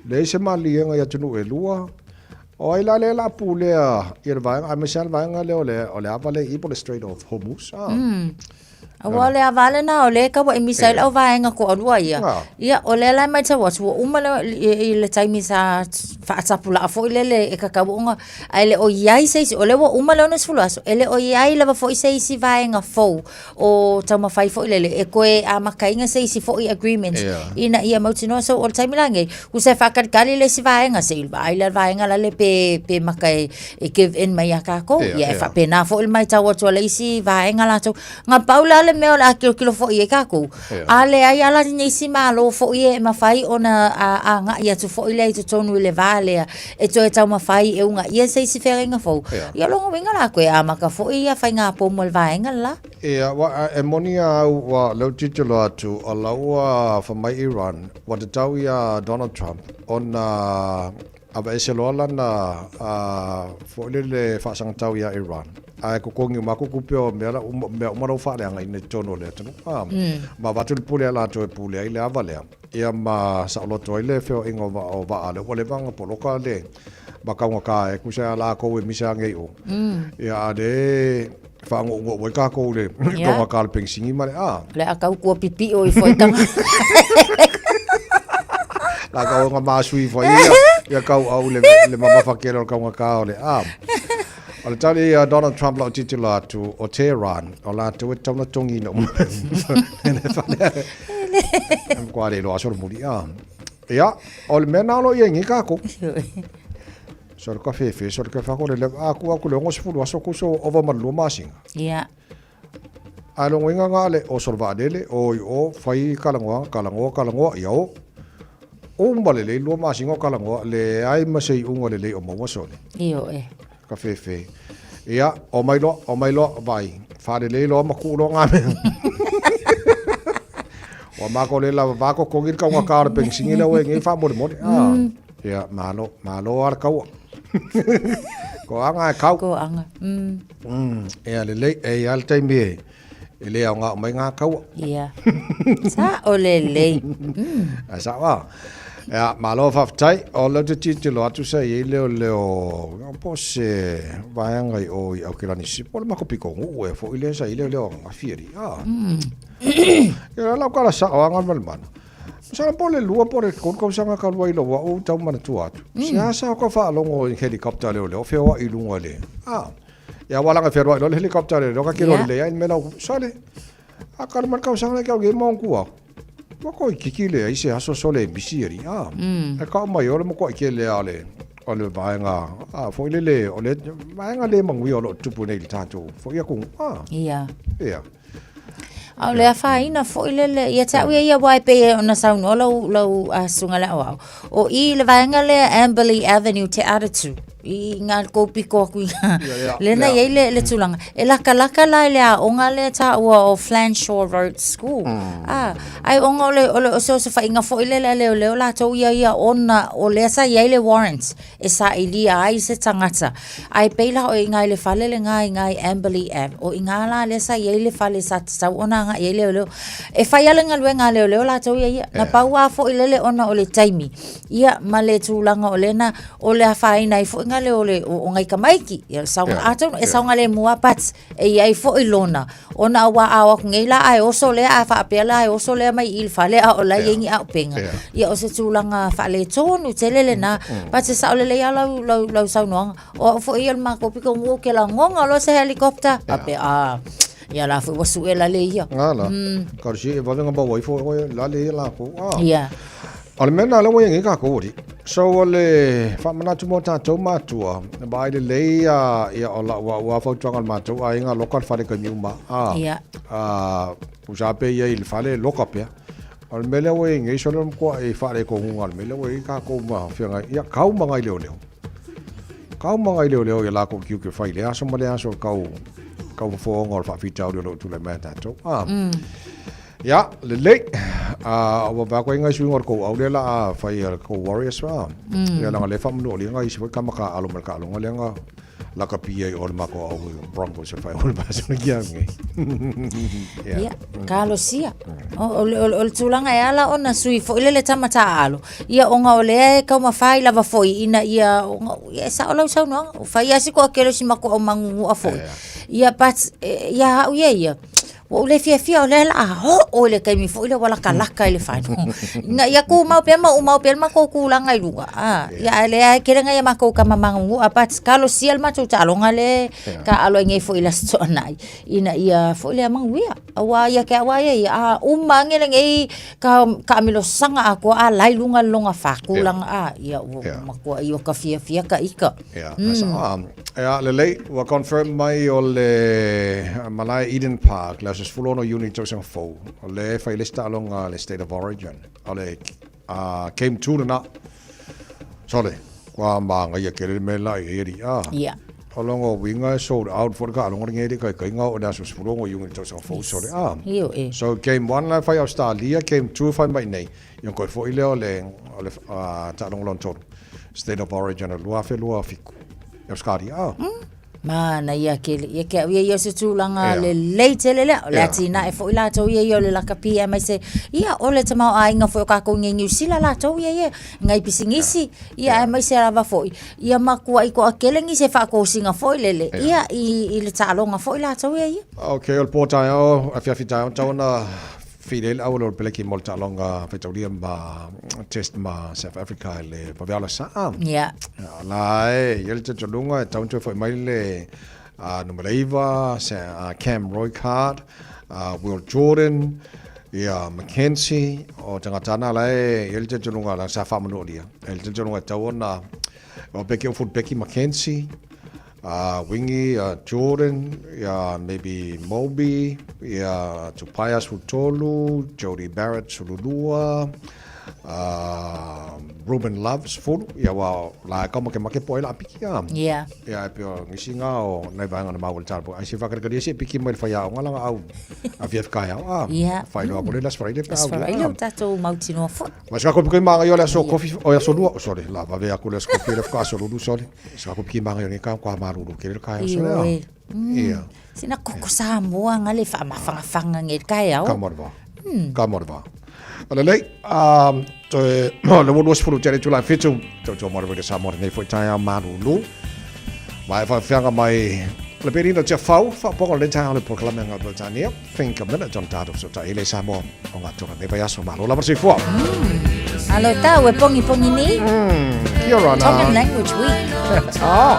leai se maliliega i atunuu e lua, O ai la lea o le a pulea ia le vaega, aemaise lava le vaega lea o le, o le ava lea i i po o le Strait of Hormuz. Ah. Aua o le ava lena o lea e tau emisa ai lau vaega toalua ia. Ia, o lea la e matau atu, ua uma le, i, i le taimi sa faatapulaa foi lele e tatau ona, ae le o i ai se isi, o lea ua uma le 60 aso, e le o i ai lava foi se isi vaega fou o taumafai foi lele e toe amataina se isi foi agreement ina ia mautinoa. So o le taimi la lenei, tusa e faatalitali le isi vaega se i vaai la le vaega lale pe, pe maka e, e give in mai ia kākou. Ia, e faapena foi le matau atu a le isi vaega latou. Na pau la le mea o le a tilotilo foi i ai kākou, a leai lava la nisi Malo foi e mafai ona agai atu foi lea i totonu i le va lea e toe taumafai e uunaia se isi feagaiga fou. Ia, o lona uiga la, toe amata foi ia faiga pomu a le vaega le la. Ia, ua, e moni a au, ua, lea ou tilotilo atu, o la ua fai mai Iran, ua tatau iā Donald Trump ona Aveese loa lana foi lele faasagatau iā Iran, ae totogi uma atu tupe o mea mea uma la ua faaleagaina i totonu o le atunuu. Ma avatu le pule a latou e pule ai le ava lea, ia ma saoloto ai le feoaiga o vaa lea ua leva ona poloka le ma taugata e tusa ia latou e misa ane i o. Ia a lea e faanounou ai tatou i le taugata o le penisini ma le a. Le a tau kua pipio ifo ai tanga. La kau nga masui ifo ai ia, ia kau au le, le mamafa kele o le taugata o le a. O le tali a Donald Trump lau tilotilo atu, o Tehran, o latou e tatau ona togiina uma. E matua le iloa solomuli a. Ia, o le mea na o lo o i ai nei tatou. So le kafefe, so le kafe le a ku aku le 60 aso ku so ova ma le lua masina. Ia. A longo inga nga le o so le vaalele, o i o, fai kalagoa, kalagoa, kalagoa, ia o. Uma lelei lua masina o talanoa, leai ma se iuga lelei o maua sole. Ioe. Ka fefe. Ia, omai loa, omai loa, vaai, faalelei loa ma tuu loa ngā mea. Ua mākou le lava vā totogi le taugata o le penisini lea ua i ai nei faamolemole. Ah. Ia, malo, malo lava le taua. Toaga e kau. Toaga. Ia, lelei, e i ai lava le taimi e e le aoga uma ai ngā taua. Ia. Sa'o lelei. Ae sa'o a. Ia, malo faafetai. O lea ou te tilotilo atu sa i ai leoleo po o se vaega i o i Aukilani Sisifo, po o le matou pitonuu ea foi lea sa i ai leoleo ananafi alii. A. Ia, o lau tala sa'o lava Galumalemana. Masalo po o le lua po o le tolu tausaga talu ai lou au tau manatua atu. Seasea ou tau faalogo i helicopter a leoleo feoai i luga i le, a. Ia aua laga e fealuai loa le helicopter le loka kilo lelei ai le mea lau sole. A kalu mai le tausaga nei kau nei maogu aku. Ua toeitiiti leai se aso sole e misi alii a. E kau mai o le matuai tele lava o le o le vaega a foi lele o le vaega le manuia o lo o tupu nei i le tatou foi atunuu a. Ia. Ia. A o le afaina foi lele ia te au ia ia aua e pei ona saunoa lau lau susuga i le aoao, o i le vaega lea Amberley Avenue Te Atatū i ngā kou piko aku i ngā, lea na i ai le, le tulaga. E lakalaka la i le aoga lea taua o Flanshaw Road School. Ah, ai ona o le, o le osoosofaiga foi lele a leoleo latou ia ia ona o lea sa i ai le warrant e sailia ai se tagata. Ae pei la o i ina i le fale lena i ina i Amberley Ave, o i ina la lea sa i ai le fale sa tatau ona agai ai leoleo. E fai lava le galuega a leoleo latou ia ia. Na pau lava foi lele ona o le taimi, ia ma le tulaga o lea na, o le afaina ai foi lea o le, o nai tamaiti. Ia atonu e saogalemu lava but e i ai foi lona, ona aua a o atu nei la ae oso lea a faapea la e oso lea mai i i le fale a o la e i ai ni auupega. Ia o se tulaga faaletonu tele lena. But e sao lelei lava lau, lau, lau saunoaga. O au foi ia o le matou pitonuu ou te lagona loa se helicopter, faapea, a, ia la foi ua sue lale ia. Nga la. Ka si e vave nga maua ifo oe lale ia lakou. Ah. Ia. O le mea lena lea ua i ai nei tatou alii. So o le faamanatu mo tatou matua, vaai lelei ia o lau au lava fautuaga i le matou aiga, loka le fale i taimi uma. A, Ia. a, tusa pe i ai i le fale, loka pea. O le mea lea ua i ai nei, sole o le matuai faaletonuga o le mea lea ua i ai tatou ma feagai, ia kau ma nai leoleo. Kau ma nai leoleo i a latou tiute fai i lea aso ma lea aso i le tau, tau fofooga o le faafitauli o lo o tulai mai ia tatou. A. Ia, lelei. Ua vaai atu ai nai suiga o le tou au lea la a fai a le tou Warriors a. Ia leaga lea e faamanualia nai isi foi tama taaalo mai le taaloga lea na lakapi ai i o le matou au Broncos e fai o le masina ki au nei. Ia, talosia. O le tulaga e ala ona sui foi lele tama taaalo, ia ona o lea e taumafai lava foi ina ia, ia e sao lau saunoaga, ua fai lava si toatele o si matou au manunuua foi. Ia but ia au ia ia, Ua ou le fiafia o lea o le a oo i le taimi foi lea ua latalata i le final. Ina ia tumau pea ma umau pea le matou tulaga i luga. Ah, ia ae leai tele nai a matou tama magunuua but talosia le matou taaloga lea taaalo ai nei foi i le Aso Toonai ina ia foi lea manuia. Aua ia te au lava ia ia, a uma ane lenei taamilosaga atoa a la i luga le lona fa tulaga, ah, ia ua matuai ota fiafia ta ita. Ia, Ia, lelei, ua confirm mai o le malae Eden Park, le aso 16 o Iuni tausaga fou, o lea e fai le isi taaloga a le State of Origin, o le Game 2 lena. Sole, ua manaia tele le mea la i ai alii, a. Ia. O lona uiga e sold out foi le taaloga lenei e le taitaiga oo i le aso 16 o Iuni tausaga fou, sole, a. Ioe. So, Game 1 la e fai i Ausetalia, Game 2 e fai mai i inei. Ia ona toe foi lea o le, o le taaloga lona tolu, State of Origin o le 2027 i Ausetalia. Ah. Manaia tele. Ia ke au ia ia o se tulaga lelei tele lea. O le atinae foi latou ia ia o le lakapi aemaise ia o le tamaoaiga foi o kākou i Niu Sila latou ia ia ngai pisinisi ia aemaise lava foi ia matuai toatele nisi e faatosina foi lele ia i le taaloga foi latou ia ia. Okay, o le po taeao, afiafi taeao, tau ona Filei le auala o le peleki mo le taaloga faitaulia ma test ma South Africa i le vave ala saa. Ia. La e, ia le talitonuga e tau ona toe foi mai le numera 9, Cam Roigard, Will Jordan, ia McKenzie, o tagata ana la e, ia le talitonuga la sa faamanualia. E le talitonuga e tau ona, o peke o fullback McKenzie, Wingi, Jordan, ia maybe Moby, ia Tupaia 13, Jodie Barrett 12, Ruben Love 10, ia aua o la e kau makemake po o ai la a piki a. Ia. Ia e pei o nisi nga o nai vaega na maua i le tala po ai se whakarekaria se piki mai le whaiaonga langa au a fiafi kai au a. Ia. Whailoa ko le las whaile pe au. Las whaile o tatou mautinoa foi. Ma se kako piki manga i o le aso kofi o aso lua, sorry, la vave aku le aso kofi le whaka aso lulu, sorry. Se kako piki manga i o ni ka kwa maruru ke le kai aso le a. Ia. Sina koko Samoa nga le whaamawhangawhanga nge kai au. Ka morva. Ka morva. Lelei, toe le ua 20 tele itula 7, tautua mo le Radio Samoa lenei foi taeao malulu. Ma e faafeaga mai le Perina Tiafau, faapoga o lenei taeao le polokalame a ngā Peretania, Think a Minute on tatou fesootai i le Samoa o ngā tona nei vaiaso. Malo lava le soifua. Alo tau e pongi pongi ni. Kia ora nā. Tongan Language Week. Oh.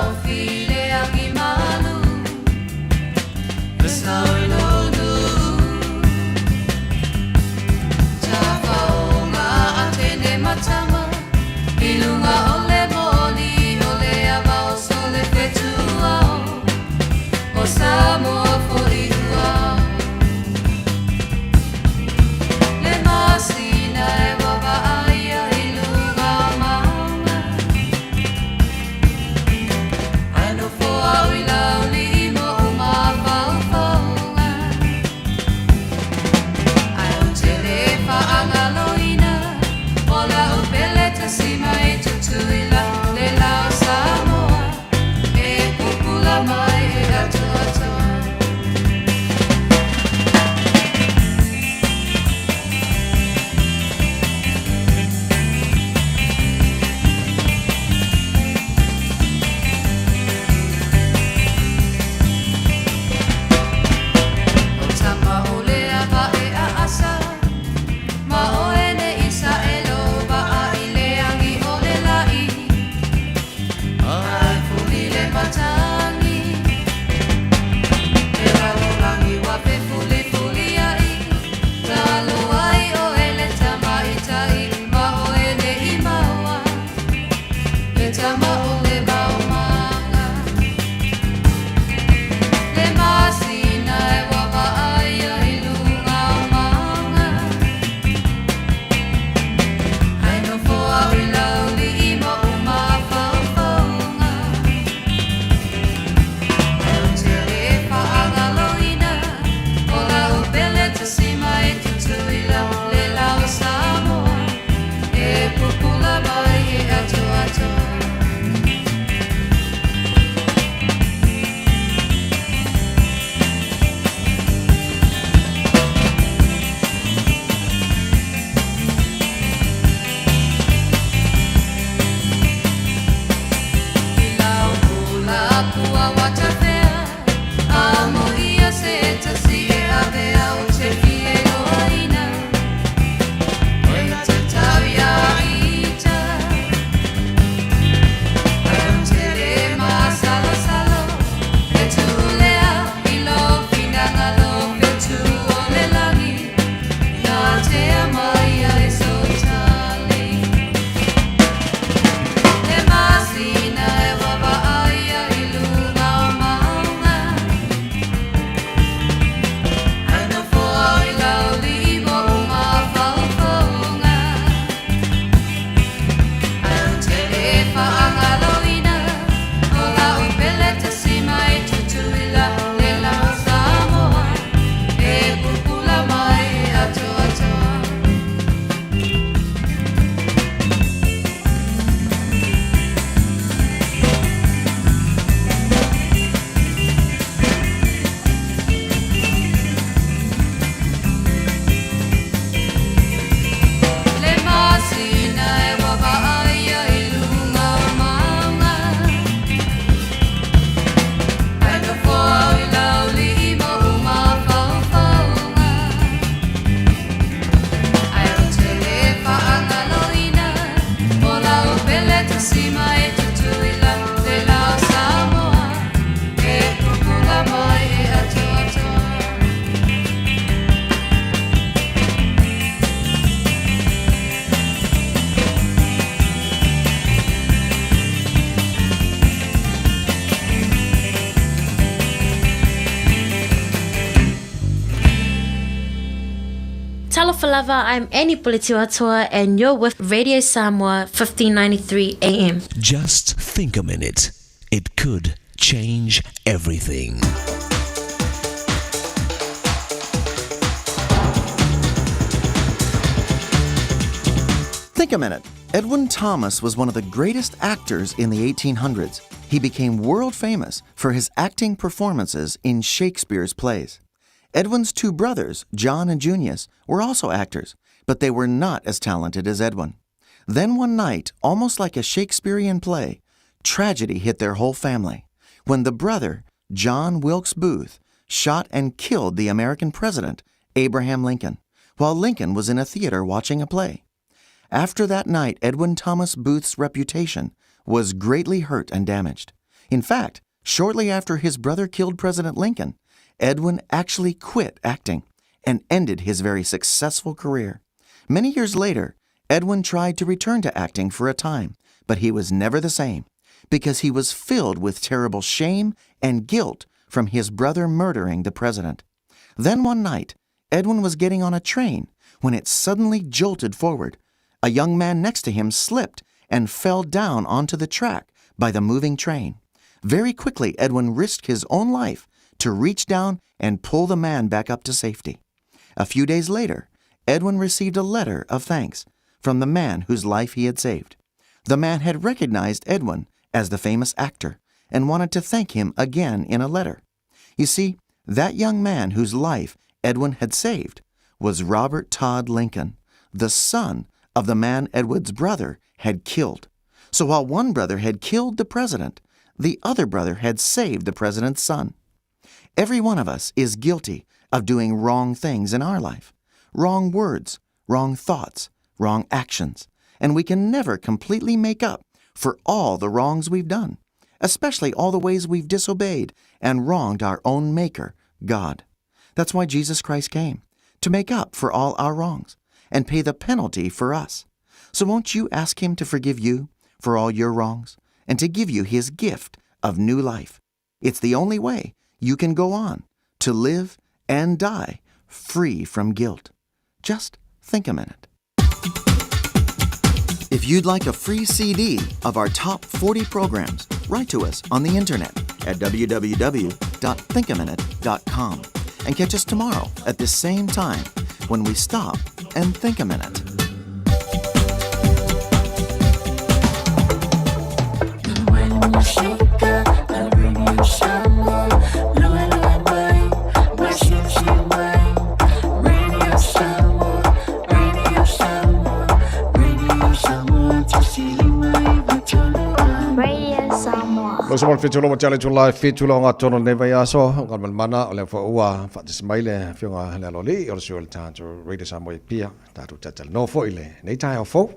Talofa lava, I'm Annie Puletiuatoa and you're with Radio Samoa 1593 AM. Just think a minute. It could change everything. Think a minute. Edwin Thomas was one of the greatest actors in the 1800s. He became world famous for his acting performances in Shakespeare's plays. Edwin's two brothers, John and Junius, were also actors, but they were not as talented as Edwin. Then one night, almost like a Shakespearean play, tragedy hit their whole family when the brother, John Wilkes Booth, shot and killed the American president, Abraham Lincoln, while Lincoln was in a theater watching a play. After that night, Edwin Thomas Booth's reputation was greatly hurt and damaged. In fact, shortly after his brother killed President Lincoln, Edwin actually quit acting and ended his very successful career. Many years later, Edwin tried to return to acting for a time, but he was never the same because he was filled with terrible shame and guilt from his brother murdering the president. Then one night, Edwin was getting on a train when it suddenly jolted forward. A young man next to him slipped and fell down onto the track by the moving train. Very quickly, Edwin risked his own life to reach down and pull the man back up to safety. A few days later, Edwin received a letter of thanks from the man whose life he had saved. The man had recognized Edwin as the famous actor and wanted to thank him again in a letter. You see, that young man whose life Edwin had saved was Robert Todd Lincoln, the son of the man Edwin's brother had killed. So while one brother had killed the president, the other brother had saved the president's son. Every one of us is guilty of doing wrong things in our life wrong words, wrong thoughts, wrong actions, and we can never completely make up for all the wrongs we've done, especially all the ways we've disobeyed and wronged our own Maker, God. That's why Jesus Christ came, to make up for all our wrongs and pay the penalty for us. So won't you ask Him to forgive you for all your wrongs and to give you His gift of new life? It's the only way you can go on to live and die free from guilt. Just think a minute. If you'd like a free CD of our top 40 programs, write to us on the internet at www.thinkaminute.com and catch us tomorrow at this same time when we stop and think a minute. Lo se fitu lo tale tu lai fitu lo ngatono le vai aso ngal man mana o le fo ua fa tis mai le fionga le loli o le sio le tato radio Samoa pia tato tatal no fo ile nei tai o fo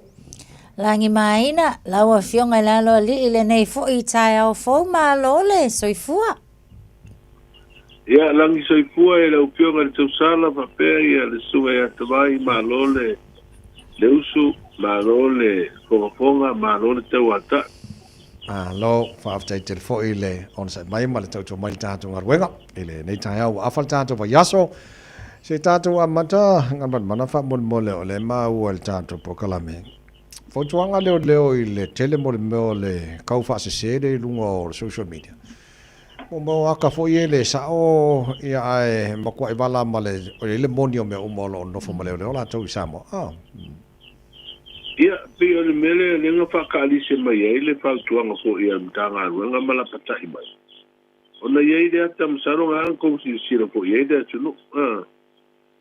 Lagi maina lau afioga i le Aloalii i lenei fo'i taeao fou malo le soifua. Ia, lagi soifua e lau Afioga i le Tausala faapea ia le Susuga ia Tavai, malo le le usu, malo le fogafoga, malo le tauata'i. Malo, faafetai tele foi le onosai mai ma le tautua mai i le tatou galuega i lenei taeao ua afa le tatou vaiaso. Se i tatou amata galumalemana faamolemole o lea e maua i le tatou polokalame. Fautuaga leoleo i le tele mo le mea o le kau faasese lea i luga o le social media. Mo mea o aka foi e le sao ia ae matuai vala ma le o i le moni o mea uma o lo o nofo ma leoleo latou i Samoa. Ah. Ia, pei o le mea lea lea na faakaalise mai ai le fautuaga foi a le Matagaluega ma lapata'i mai. Ona i ai le ata masalo na ana kou silasila foi i ai le atunuu. Ah.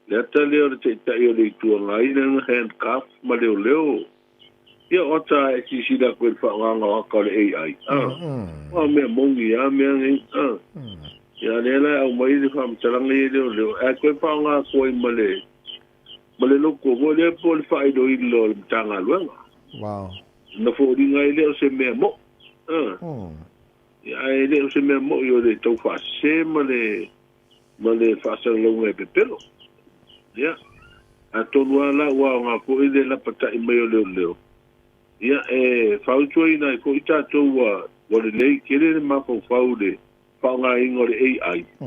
Le ata lea o le Taitai o le Itu Agai lea na handcuff ma leoleo. Ia o ata e silasila atu i le faaaogaga o aka o le AI. Ah. O mea moni a mea nei. Ah. Ia lea la e aumai le faamatalaga ia i leoleo ae toe faaaoga atu ai ma le ma le loko foi lea po o le faailoilo a le Matagaluega. Wow. Na foliga ai lea o se mea mo'i. Ah. Ia ae le o se mea mo'i o le tau faasese ma le ma le faasalalauga e pepelo. Ia, atonu lava la ua aoga foi le lapata'i mai o leoleo, ia, e fautuaina ai foi tatou ua ua lelei tele le mafaufau i le faaaogaina o le AI. A,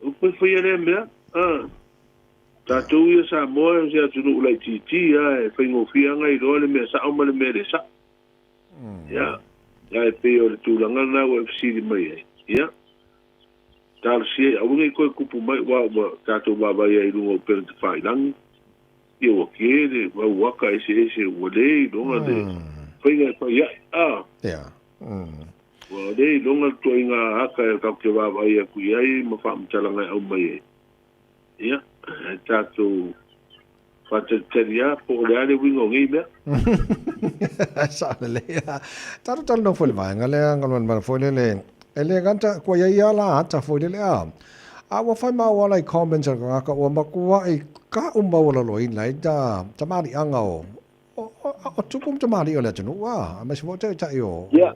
ua toe faia lea mea, a, Tatou ia Samoa o se atunuu laitiiti a e faigofie lava ona iloa le mea sao ma le mea le sao. Ia, ae pei o le tulaga lena ua e fesili mai ai. Ia, talosia ia aua ne i toe tupu mai aua ua tatou vaavaai ai i luga o upega tafailagi, ia ua tele mau ata eseese ua le iloga le faiga e fai ai. A. Ia. Ua le iloga le ituaiga ata e tatou te vaavaai atu i ai ma faamatalaga e aumai ai. Ia, ae tatou faatalitali lava po o le a le uiga o nei mea. Sao lelei lava. Tatou talanoa foi i le vaega lea, Galumalemana foi lele, e le gata, kua i ai lava la ata foi lele a. A ua fai maua la i comments a le tagata ua matuai ka'u maualaloina ai ta tamaliiaga o, o, o, o tupu ma tamalii o le atunuu a, aemaise foi o taitai o, Ia.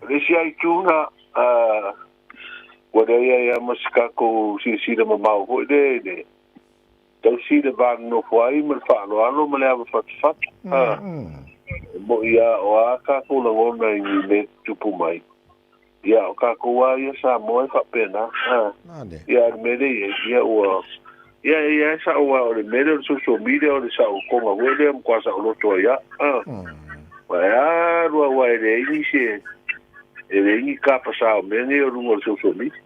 O le isi lava itu na, ua leai ai lava ma se tatou silasila mamao foi lea i le tausi i le va nonofo ai ma le faaaloalo ma le ava fatufatu. E moni lava o a tatou lagona i ni mea e tutupu mai, ia o tatou lava ia Samoa e faapena. Ia a o le mea lea e i ai, ia ua, ia e i ai sao aua o le mea lea o le social media o le saotoga foi lea e matua saoloto ai lava. Aua e alu lava aua e leai nisi e E leai ni kapasā o mea nei o luga o le social media.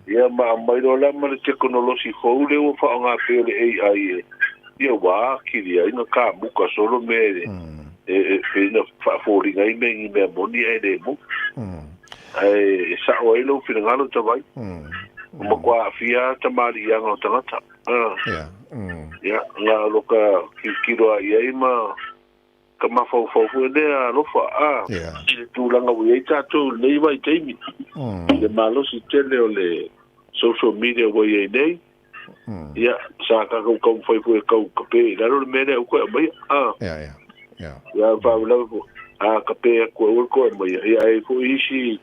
Ia ma aumai loa la ma le tekonolosi fou lea ua faaaoga pea o le AI e, ia ua atili ai ona kamuka solo mea e, e, e na faafoliga ai mea i ni mea moni ae le moni. Ae e sao ai lou finagalo Tavai. Ua matua aafia lava tamaliiaga o tagata. Ia, na o lo ka tilotilo lava i ai ma ka mafaufau foi lea alofa a i le tulaga ua i ai tatou i lenei vaitaimi i le malosi tele o le social media ua i ai nei. Ia, sa tatou taumafai foi e tau kape i lalo le mea lea aua toe aumaia a. Ia, faalavelave foi a kape atu aua le toe aumaia. Ia, ae i ai foi isi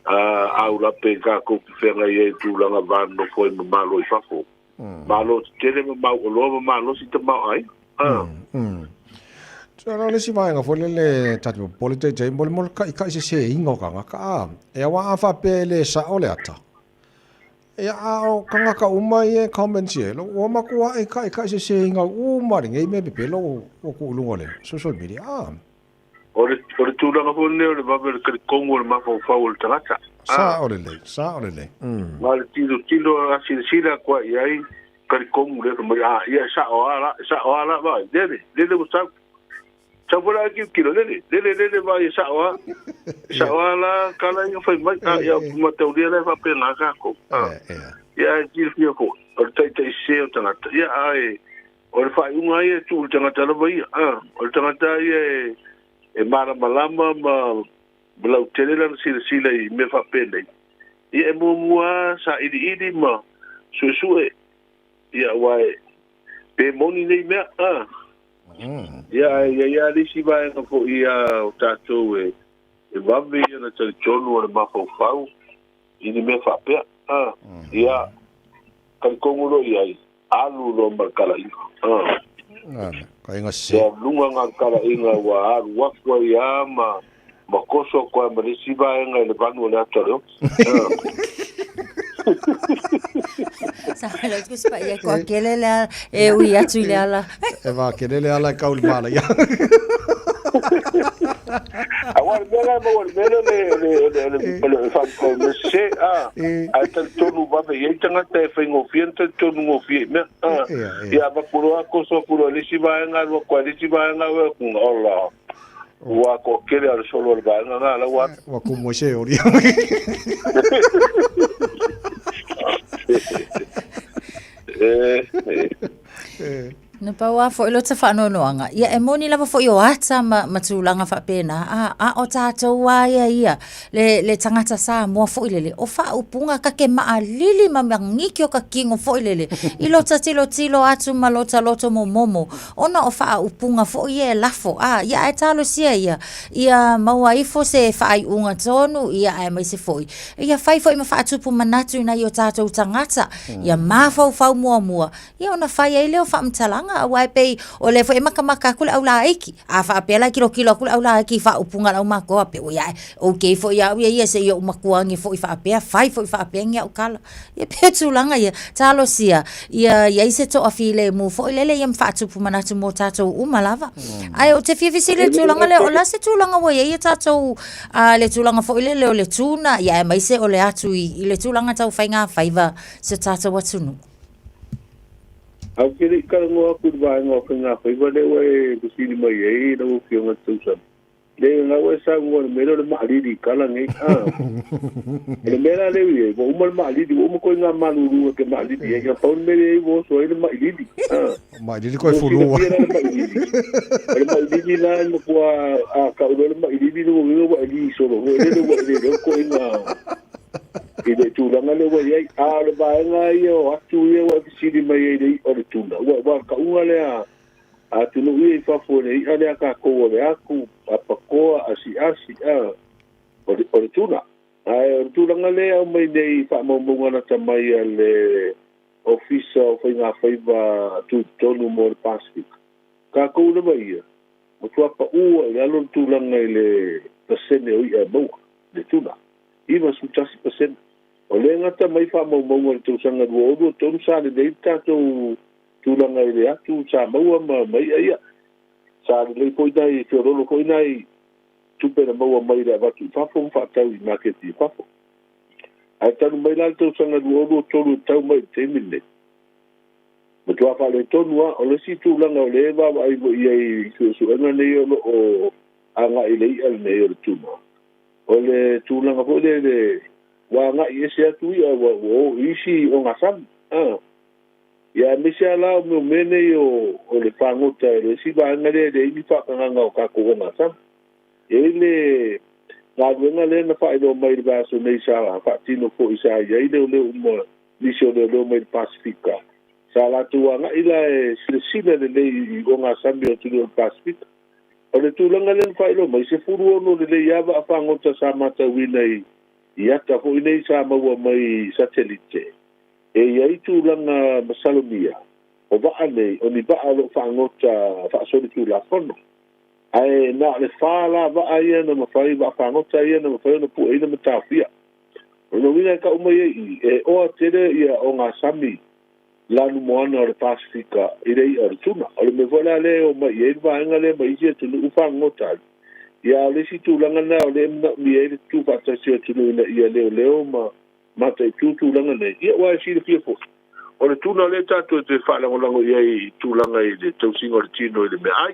aulape tatou te feagai ai i tulaga va nonofo ai ma Malo i fafo. Malo tetele ma mauoloa ma malosi tamaoaiga. Tusa la o le isi vaega foi lele ta te popole teitei mo le mo le taitaiseseina o tagata a. E aua a faapea e le sao le ata, ia a o tagata uma ia e comments i ai, ua matuai taitaiseseina uma lenei mea pepelo ua tuu i luga o le social media a. O le, o le tulaga foi lenei o le vave o le talitonu o le mafaufau o le tagata. Sao lelei, sao lelei. Ma le tilotilo a silasila atu lava i ai, talitonu lea fai mai, a, ia e sao lava la, e sao lava la, vaai, lele, lele ua sau. Sau foi la e tilotilo, lele, lele, lele, vaai e sao lava. E sao lava la tala ia fai mai, a, ia mataulia la e faapena tatou. A, ia ae silafia foi, o le taitaisese o tagata, ia ae O le faaiuga lava ia e tuu i le tagata lava ia. O le tagata lava ia e malamalama ma lautele lana silasila i mea faapenei, ia e muamua lava sailiili ma suesue, ia aua pe moni nei mea. Ia ae i ai lava le isi vaega foi ia o tatou e vave ia ona talitonu o le mafaufau i ni mea faapea. Ia, talitonu loa i ai, Alu loa ma le talaiga. Ka inga se. Ia luga nga le talaiga ua alu atu ai a ma ma koso atu ai ma le isi vaega i le vanu o le ata o le oki. Sa le ku spa ia ko kele le e ui atu i le ala. E va kele le ala e kau le mala ia. Aua le mea la e maua i le mea lea le le le le le le se a ae talitonu vave i ai tagata e faigofie ona talitonu gofie i mea a ia avatu loa koso atu loa i le isi vaega alu atu ai i le isi vaega alu atu ola ua toatele a le solo o le vaega na la ua Ua kumu ai se oli. Na pau lava foi lota faanoanoaga, ia e moni lava foi o ata ma, ma tulaga faapena, a, a o tatou lava ia ia, le, le tagata Samoa foi lele, o faaupuga ka ke maʻalili ma magiki o ka kino foi lele, i lota tilotilo atu ma lota loto momomo, ona o faaupuga foi ia e lafo, a, ia ae talosia ia, ia maua ifo se faaiuga tonu, ia aemaise foi, ia fai foi ma faatupu manatu i nai o tatou tagata, ia mafaufau muamua, Ia ona fai ai lea o faamatalaga. Aua e pei o lea foi e makamaka atu le aulaiki. A faapea la e kilokilo atu le aulaiki i faaupuga a le aumakua, faapea, oi ae, okay foi ia au ia ia se i ou matua ane foi faapea, fai foi faapea ni au tala. Ia pei o tulaga ia, talosia ia i ai se toafilemu foi lele ia ma faatupu manatu mo tatou uma lava. Ae ou te fia fesili i le tulaga lea, o le a se tulaga ua i ai ia tatou, a, le tulaga foi lele o le tuna, ia aemaise o le atu i, i le tulaga tau faigafaiva si o tatou atunuu. Ae ou te le i talanoa atu i le vaega o faigafaiva lea ua e fesili mai ai lau Afioga i le Tausami. Le na ua e saunoa i le mea lea o le maalili i tala nei, a. O le mea la lea ua i ai, ua uma le maalili, ua uma koe ngā malūlū e te maalili ai, na pau le mea lea i ai ua oso ai le mailili, a. Mailili koe fulua. Ua silafia la le mailili. O le mailili la e matua, a tau loa le mailili, lona uiga ua e li solo foi lele ua e le iloa koe ngā i le tulaga lea ua i ai. A o le vaega ia o atu ia ua e fesili mai ai i le i'a o le tuna, ua, ua tauga lea a atunuu ia i fafo i le i'a lea a tatou o le atu, apakoa, asiasi, a, o le, o le tuna. Ae o le tulaga lea e aumai nei i faamaumauga lata mai a le Ofisa o Faigafaiva Tutotonu mo le Pasefika, tatou lava ia, matua pa'u lava i lalo le tulaga i le pasene o i'a e maua, le tuna, 91%. O lea e gata mai faamaumauga i le tausaga 2023 sa lelei le tatou tulaga i le atu sa maua ma ma i'a ia. Sa lelei foi nai feoloolo foi nai tupe na maua mai i le avatu i fafo ma faatau i maketi i fafo. Ae talu mai la le tausaga 2023 e tau mai i le taimi lenei, matua faaletonu lava. O le isi tulaga o lea e vaavaai foi i ai i suesuega nei o lo o agai i le i'a lenei o le tuna, o le tulaga foi lele ua agai ese atu i'a ua o i isi ogasami. A. Ia aemaise lava la o mea o mea nei o o le fagota e le isi vaega lea e leai ni faatagaga o tatou ogasami. E i ai le galuega lea na faailoa mai i le vaiaso nei sa faatino foi sa i ai leoleo uma nisi o leoleo mai le Pasefika sa latou agai la e silasila lelei i ogasami o atunuu o le Pasefika. O le tulaga lea na faailoa mai, 16 lelei lava vaa fagota sa matauina i i ata foi nei sa maua mai i satelite. E i ai tulaga masalomia o vaa nei, o ni vaa o lo o fagota faasolitulafono. Ae na o le fa la vaa ia na mafai, vaa fagota ia na mafai ona pueina ma taofia. O lona uiga e tau mai ai i i, e oa tele ia ogasami lanumoana o le Pasefika i le i'a o le tuna. O le mea foi la lea e omai i ai le vaega lea ma isi atunuu fagogota ai. Ia a o le isi tulaga lena o lea e manaomia ai le tutufaatasi o atunuu ina ia leoleo ma mataitu tulaga nei. Ia aua e silafia foi, o le tuna lea tatou te faalagolago i ai i tulaga i le tausiga o le tino i le meaai,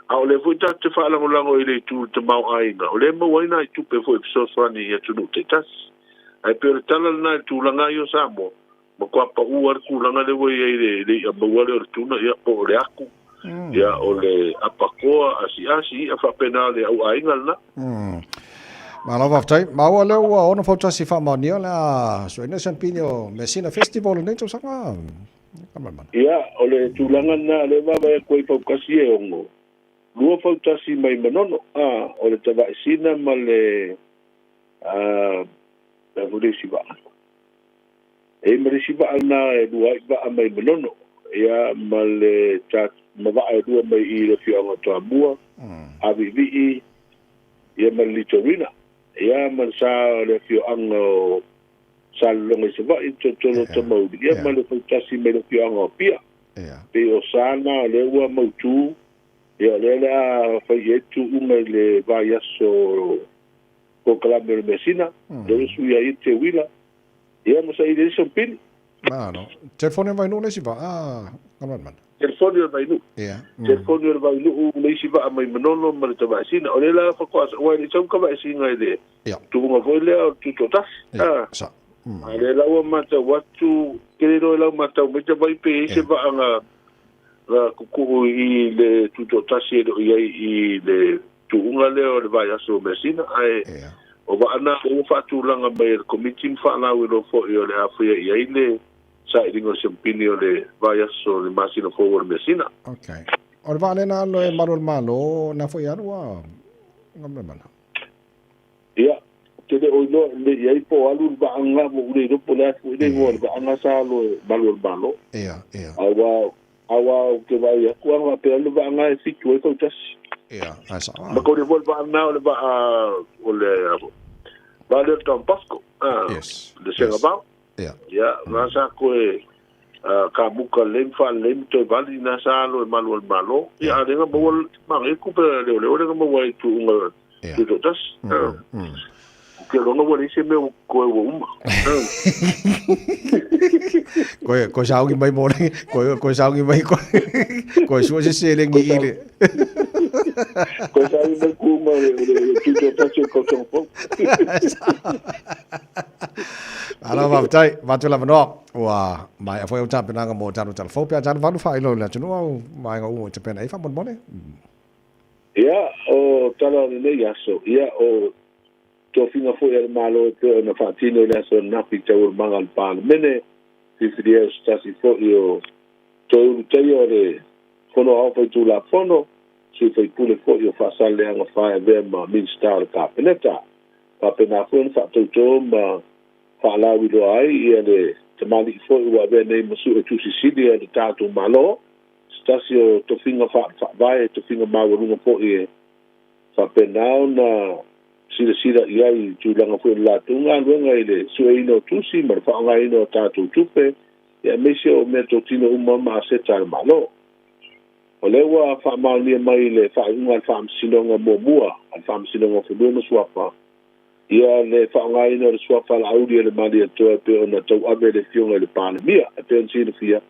a o lea foi tatou te faalagolago i le itu i le tamaoaiga, o lea e maua ai nai tupe foi e fesoasoani i atunuu taitasi. Ae pei o le tala lena i le tulaga ia o Samoa, matua pau lava le tulaga lea ua i ai i le i'a maua lea o le tuna, ia po o le aku, ia o le apakoa, asiasi, i'a faapena o le au aiga lena. Malo faafetai. Maua lea ua ono fautasi faamaonia le a suaina siampini o Measina Festival lenei tausaga. Ia, o le tulaga lena lea e vaavaai atu ai fautasi e ono, lua fautasi mai Manono, a, o le Tavaesina ma le, a, le a foi le isi vaa. E i ai ma le isi vaa lena e lua ai vaa mai Manono, ia, ma le ta, ma vaa e lua mai i le afioaga o Toamua, Aviivii, ia ma le Litorina, ia ma le sa o le afioaga o Salelologa i Savaii, le Tolotolo o Tamauli, ia ma le fautasi mai le afioaga o Apia. Pei o sa na o lea ua mautu, ia o lea o le a fai i ai le tuuga i le vaiaso polokalame o le measina, lea ua suia ai le teuila, ia ma saili ai sompili. Malo. Telefoni o le Vainuu le isi vaa, Galumalemana? Telefoni o le Vainuu. Ia. Telefoni o le Vainuu le isi vaa mai Manono ma le Tavaesina. O lea la faatoa, aua e le i sau le Tavaesina i le tuuga foi lea o le Tutoatasi. Ia, sa. A lea la ua matau atu, ke le iloa i lau matau mai ta vai pe i ai se vaa na tutuu i le Tutoatasi e le o i ai i le tuuga lea o le vaiaso o Measina, ae o vaa na ua faatulaga mai e le Komiti ma faalauiloa foi o le a faia i ai le sailiga o siampini o le vaiaso o le masina fou o le Measina. Okay. O le vaa lea na alu e malu o le Malo, na foi alu a Galumalemana? Ia, ou te le o iloa lelei i ai po o alu le vaa na, ua ou le iloa po o le a foi le igoa o le vaa na sa alu e malu o le Malo. Ia, ia. Aua Aua ou te vaai atu a faapea o le vaa lena e 7 ai fautasi. Ia, ae sao lava. Ma kaulea foi le vaa lena o le vaa o le vaa lea o le Don Bosco. Yes. Le Segavao. Ia. Ia, na sa toe kamuka lelei ma faalelei ma toe vali na sa alo e malu o le Malo. Ia, a o lea na maua manaia tupe a leoleo lea na maua ai i tuuga tutoatasi. Ou te iloa ua leai se mea ua toe ua uma. Koe, koe saogi mai mo le, koe, koe saogi mai, koe, koe sua se selegi i le. Koe saogi mai ku uma le, le, le tutoatasi o kausaga fou. Malo faafetai, avatu le avanoa. Ua maea foi au tapenaga mo tatou tala fou pe a talu valu faailoa i le atunuu au vaega uma ua tapena ai faamolemole. Ia, o tala o lenei aso, ia, o tofiga foi a le Malo e pei ona faatino i le aso ananafi i taualumaga a le Palemene, filifilia ai o se tasi foi o toe ulutaia o le Fono Aoao Faitulafono, sui faipule foi o Faasaleleaga 4 e avea ma Minisita o le Kapeneta. Faapena foi ona faatouto ma faalauiloa ai ia le tamalii foi ua avea nei ma Suetusi Sili a le tatou Malo, se tasi o tofiga faale-faavae, tofiga maualuga foi e faapena ona silasila i ai i tulaga foi o le latou galuega i le sueina o tusi ma le faaaogaina o tatou tupe, aemaise o meatotino uma ma aseta a le Malo. O lea ua faamaonia mai i le faaiuga a le Faamasinoga muamua a le Faamasinoga o Fanua ma Suafa ia le faaaogaina o le suafa Laauli e le Malietoa e pei ona tauave e le Afioga i le Palemia. E pei ona silafia,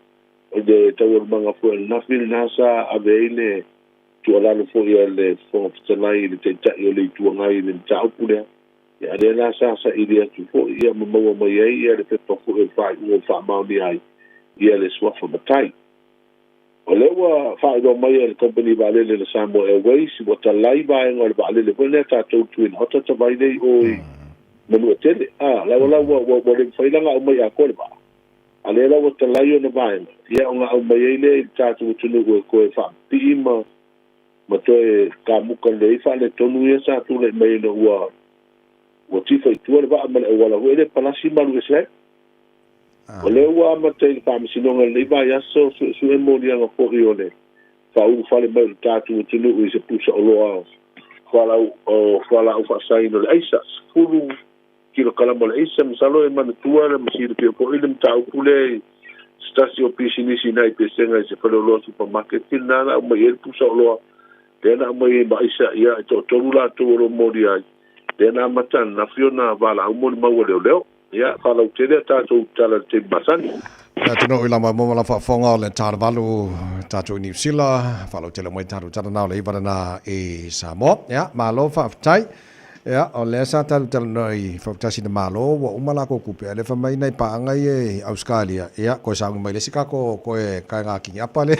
o le taualumaga foi ananafi lena sa ave ai le tuualalo foi a le Fofoga Fetalai i le Taitai o le Itu Agai i le mataupu lea, a lea la sa saili atu foi ia ma maua mai ai ia le pepa foi o le faaiuga ua faamaonia ai ia le suafa matai. O lea ua faailoa mai e le kamupani vaalele le Samoa Airways ua talai vaega o le vaalele foi lea tatou Twin Otter tavai lea i o i Manuatele. A, la ua la ua ua le mafai la ona aumai atoa le vaa. A lea la ua talai ona vaega, ia ona aumai ai lea i le tatou atunuu e toe faapipii ma ma toe kamuka lelei ai faaletonu ia sa tulai mai ina ua ua tifa i tua le vaa ma le auala foi lea e palasi ma alu ese ai. O lea ua amata i le Faamasinoga i lenei vaiaso suesue moliaga foi o le faaulufale mai o le tatou atunuu i se pusa oloa o o fualaau faasaina o le aisa, 10 kilokalama o le aisa. Masalo e manatua ma silafia foi le mataupu lea i se tasi o pisinisi nai pesega i se faleoloa supermarket lena na aumai ai le pusa oloa lea na aumai ai ma aisa, ia e toatolu latou o lo o molia ai, lea na amata ananafi ona valaau molimau a leoleo. Ia, faalautele a tatou tala i le taimi masani. Le atunuu i lama mo la faafofoga o le Tala tatou i Niu Sila, faalautele mai tatou tala na o le iva lena i Samoa. Ia, malo faafetai. Ia, o lea sa tatou talanoa i fautasi le Malo, ua uma lakou tupe, a o lea fai mai nai paaga ia i Ausekalia, ia, koe sauni mai le isi kako koe kae ngā kingi apa le.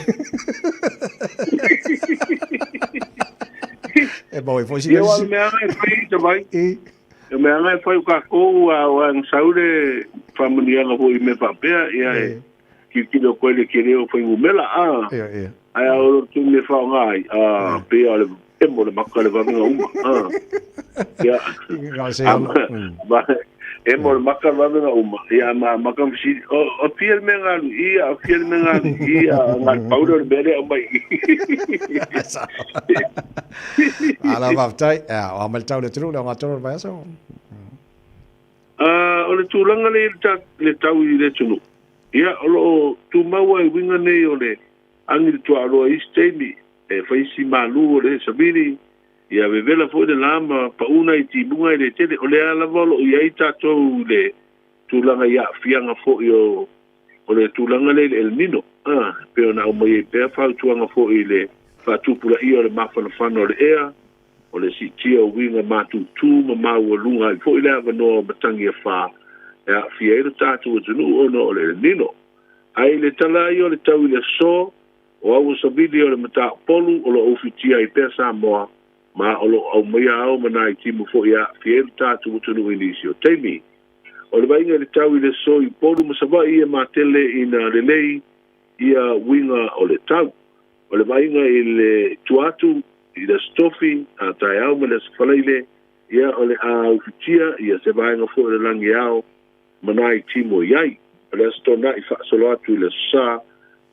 E maua ai foi sina Ia, o le mea e fai i te vai. O mea e fai o kākou a o ang sau le faamanuiaga foi i mea faapea, ia e tilotilo atu ai le tele o fuainumera, a. Ia, ia. Ae a o le taimi e faaaoga ai, a, pei lava o le emo le maka le vavega uma, a. Ia, ma, emo le maka le vavega uma, ia, ma maka fesili, o, o fia le mea na alu i i, a o fia le mea na alu i i, a na o le pau lea o le mea lea e aumai i i. Malo faafetai. Ia, o a mai le tau i le atunuu le ogatotonu o le vaiaso? O le tulaga lea i le tau i le atunuu, ia, o lo o tumau lava i uiga nei o le agi le tuaaloa i isi taimi, e fai si malu o le savili, ia vevela foi le la ma pau nai timuga e le tele. O lea lava o lo o i ai tatou i le tulaga i aafiaga foi o le tulaga lea i le El Nino, e pei ona aumai ai pea fautuaga foi i le faatupulaia o le mafanafana o le ea, o le siitia o uiga matutu ma maualuga ai foi le avanoa o matagi e fā e aafia ai lo tatou atunuu ona o le El Nino. Ae i le tala ia o le tau i le aso, o aua savili o le mataupolu o lo o ufitia ai pea Samoa ma o lo o aumaia ao ma nai timu foi e aafia ai lo tatou atunuu i nisi o taimi. O le vaaiga i le tau i le aso i Upolu ma Savaii e matele ina lelei ia uiga o le tau. O le vaaiga i le tua atu i le Aso Tofi, a taeao ma le Aso Faraile, ia o le a ufitia ia se vaega foi o le lagi ao ma nai timo i ai. O le Aso Toonai faasolo atu i le Aso Sa,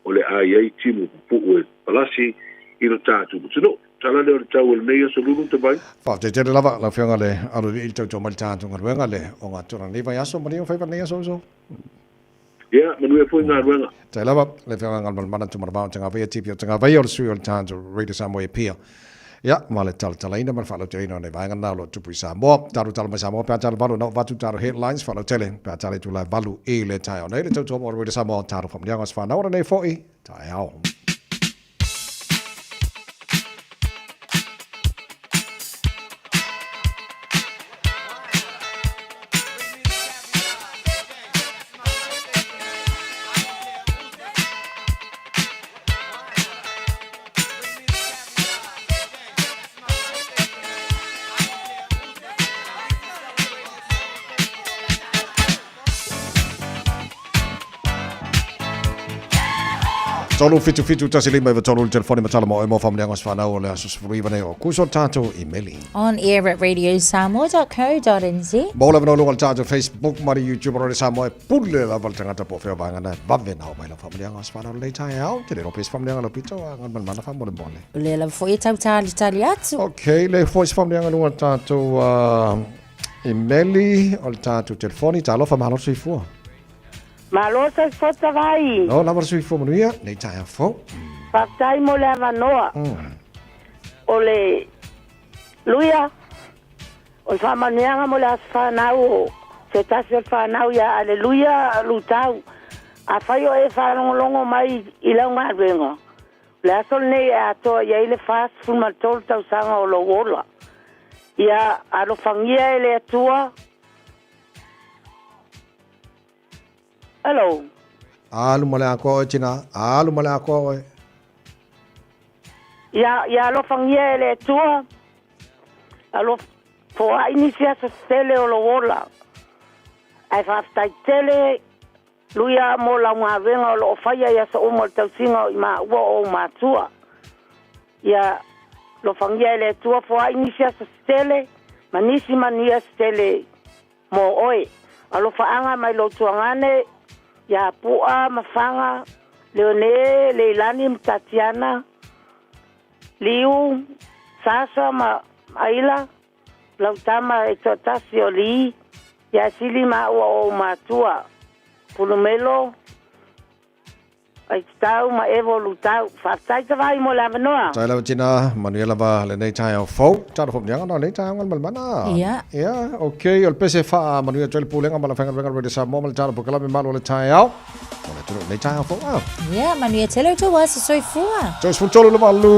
O le a i ai timu pupu'u e palasi i lo tatou atunuu. Tala lea o le tau o lenei aso Lulu Tavai. Faafetai tele lava lau Afioga le Aloalii i le tautua mai le tatou galuega le ogatotonu o lenei vaiaso. Manuia faiva lenei aso uso. Ia, manuia foi galuega. Faafetai lava le Afioga Galumalemana Tumanavao Tagavaia TP o Tagavaia o le sui o le tatou Radio Samoa i Apia. Ia, ma le talatalaina ma le faalauteleina o nei vaega na o lo o tupu i Samoa. Tatou tala mai Samoa pe a tala valu na oo avatu tatou headlines faalautele pe a tala i tulae valu i le taeao nei le tautua mo o le Radio Samoa tatou faamanuiaga o se whanau o lenei foi taeao. 377 15 93 le telefoni matala mo mo faamanuiaga o se whanau o le aso 19 nei o Akuso le tatou imeli. On air at radiosamoa.co.nz. Mo le avanoa luga o le tatou Facebook ma le YouTube o Radio Samoa e pule lava le tagata po o fea vaega na e vave na oo mai lau faamanuiaga o se whanau lenei taeao. Te le iloa pe se faamanuiaga lau pito a Galumalemana faamolemole. O lea lava foi e tau talitali atu. Ok, le foi se faamanuiaga luga o le tatou imeli o le tatou telefoni. Talofa, malo le soifua. Malo le soifua Tavai. No, lava le soifua manuia, nei taeao fou. Faafetai mo le avanoa. O le Luia, o le faamanuiaga mo le aso fanau o se tasi o le fanau ia Aleluia Lutau. Afai o e faalogologo mai i lau galuega, o le aso lenei e atoa i ai le 43 tausaga o lou ola. Ia alofagia e le Atua. Hello. Alu ma le akoa oe, tina. Alu ma le akoa oe. Ia, ia alofagia e le Atua. Alof, foai nisi aso tele o lou ola. Ae faafetai tele Luia mo lau galuega o lo o faia i aso uma o le tausiga o i maua o ou matua. Ia alofagia e le Atua foai nisi aso tele ma nisi manuia se tele mo oe. Alofaaga mai lou tuagane ia Pu'a ma Faga, Leone, Leilani ma Tatiana, Liu, Sasa ma Aila, lau tama e toatasi o Lee, ia Sili maua o ou matua, Pulumelo, Aitutau ma Evo Lutau. Faafetai Tavai mo le avanoa. Tai lava tina, manuia lava lenei taeao fou. Talo fou nianga no lenei taeao Galumalemana. Ia. Ia, ok, o le pese faa manuia atu ai le pulega ma le faigaluega Radio Samoa ma le talo polokalame malo o le taeao. Mo le atunuu lenei taeao fou. Ah. Ia, manuia tele outou aso soifua. 33 le valu.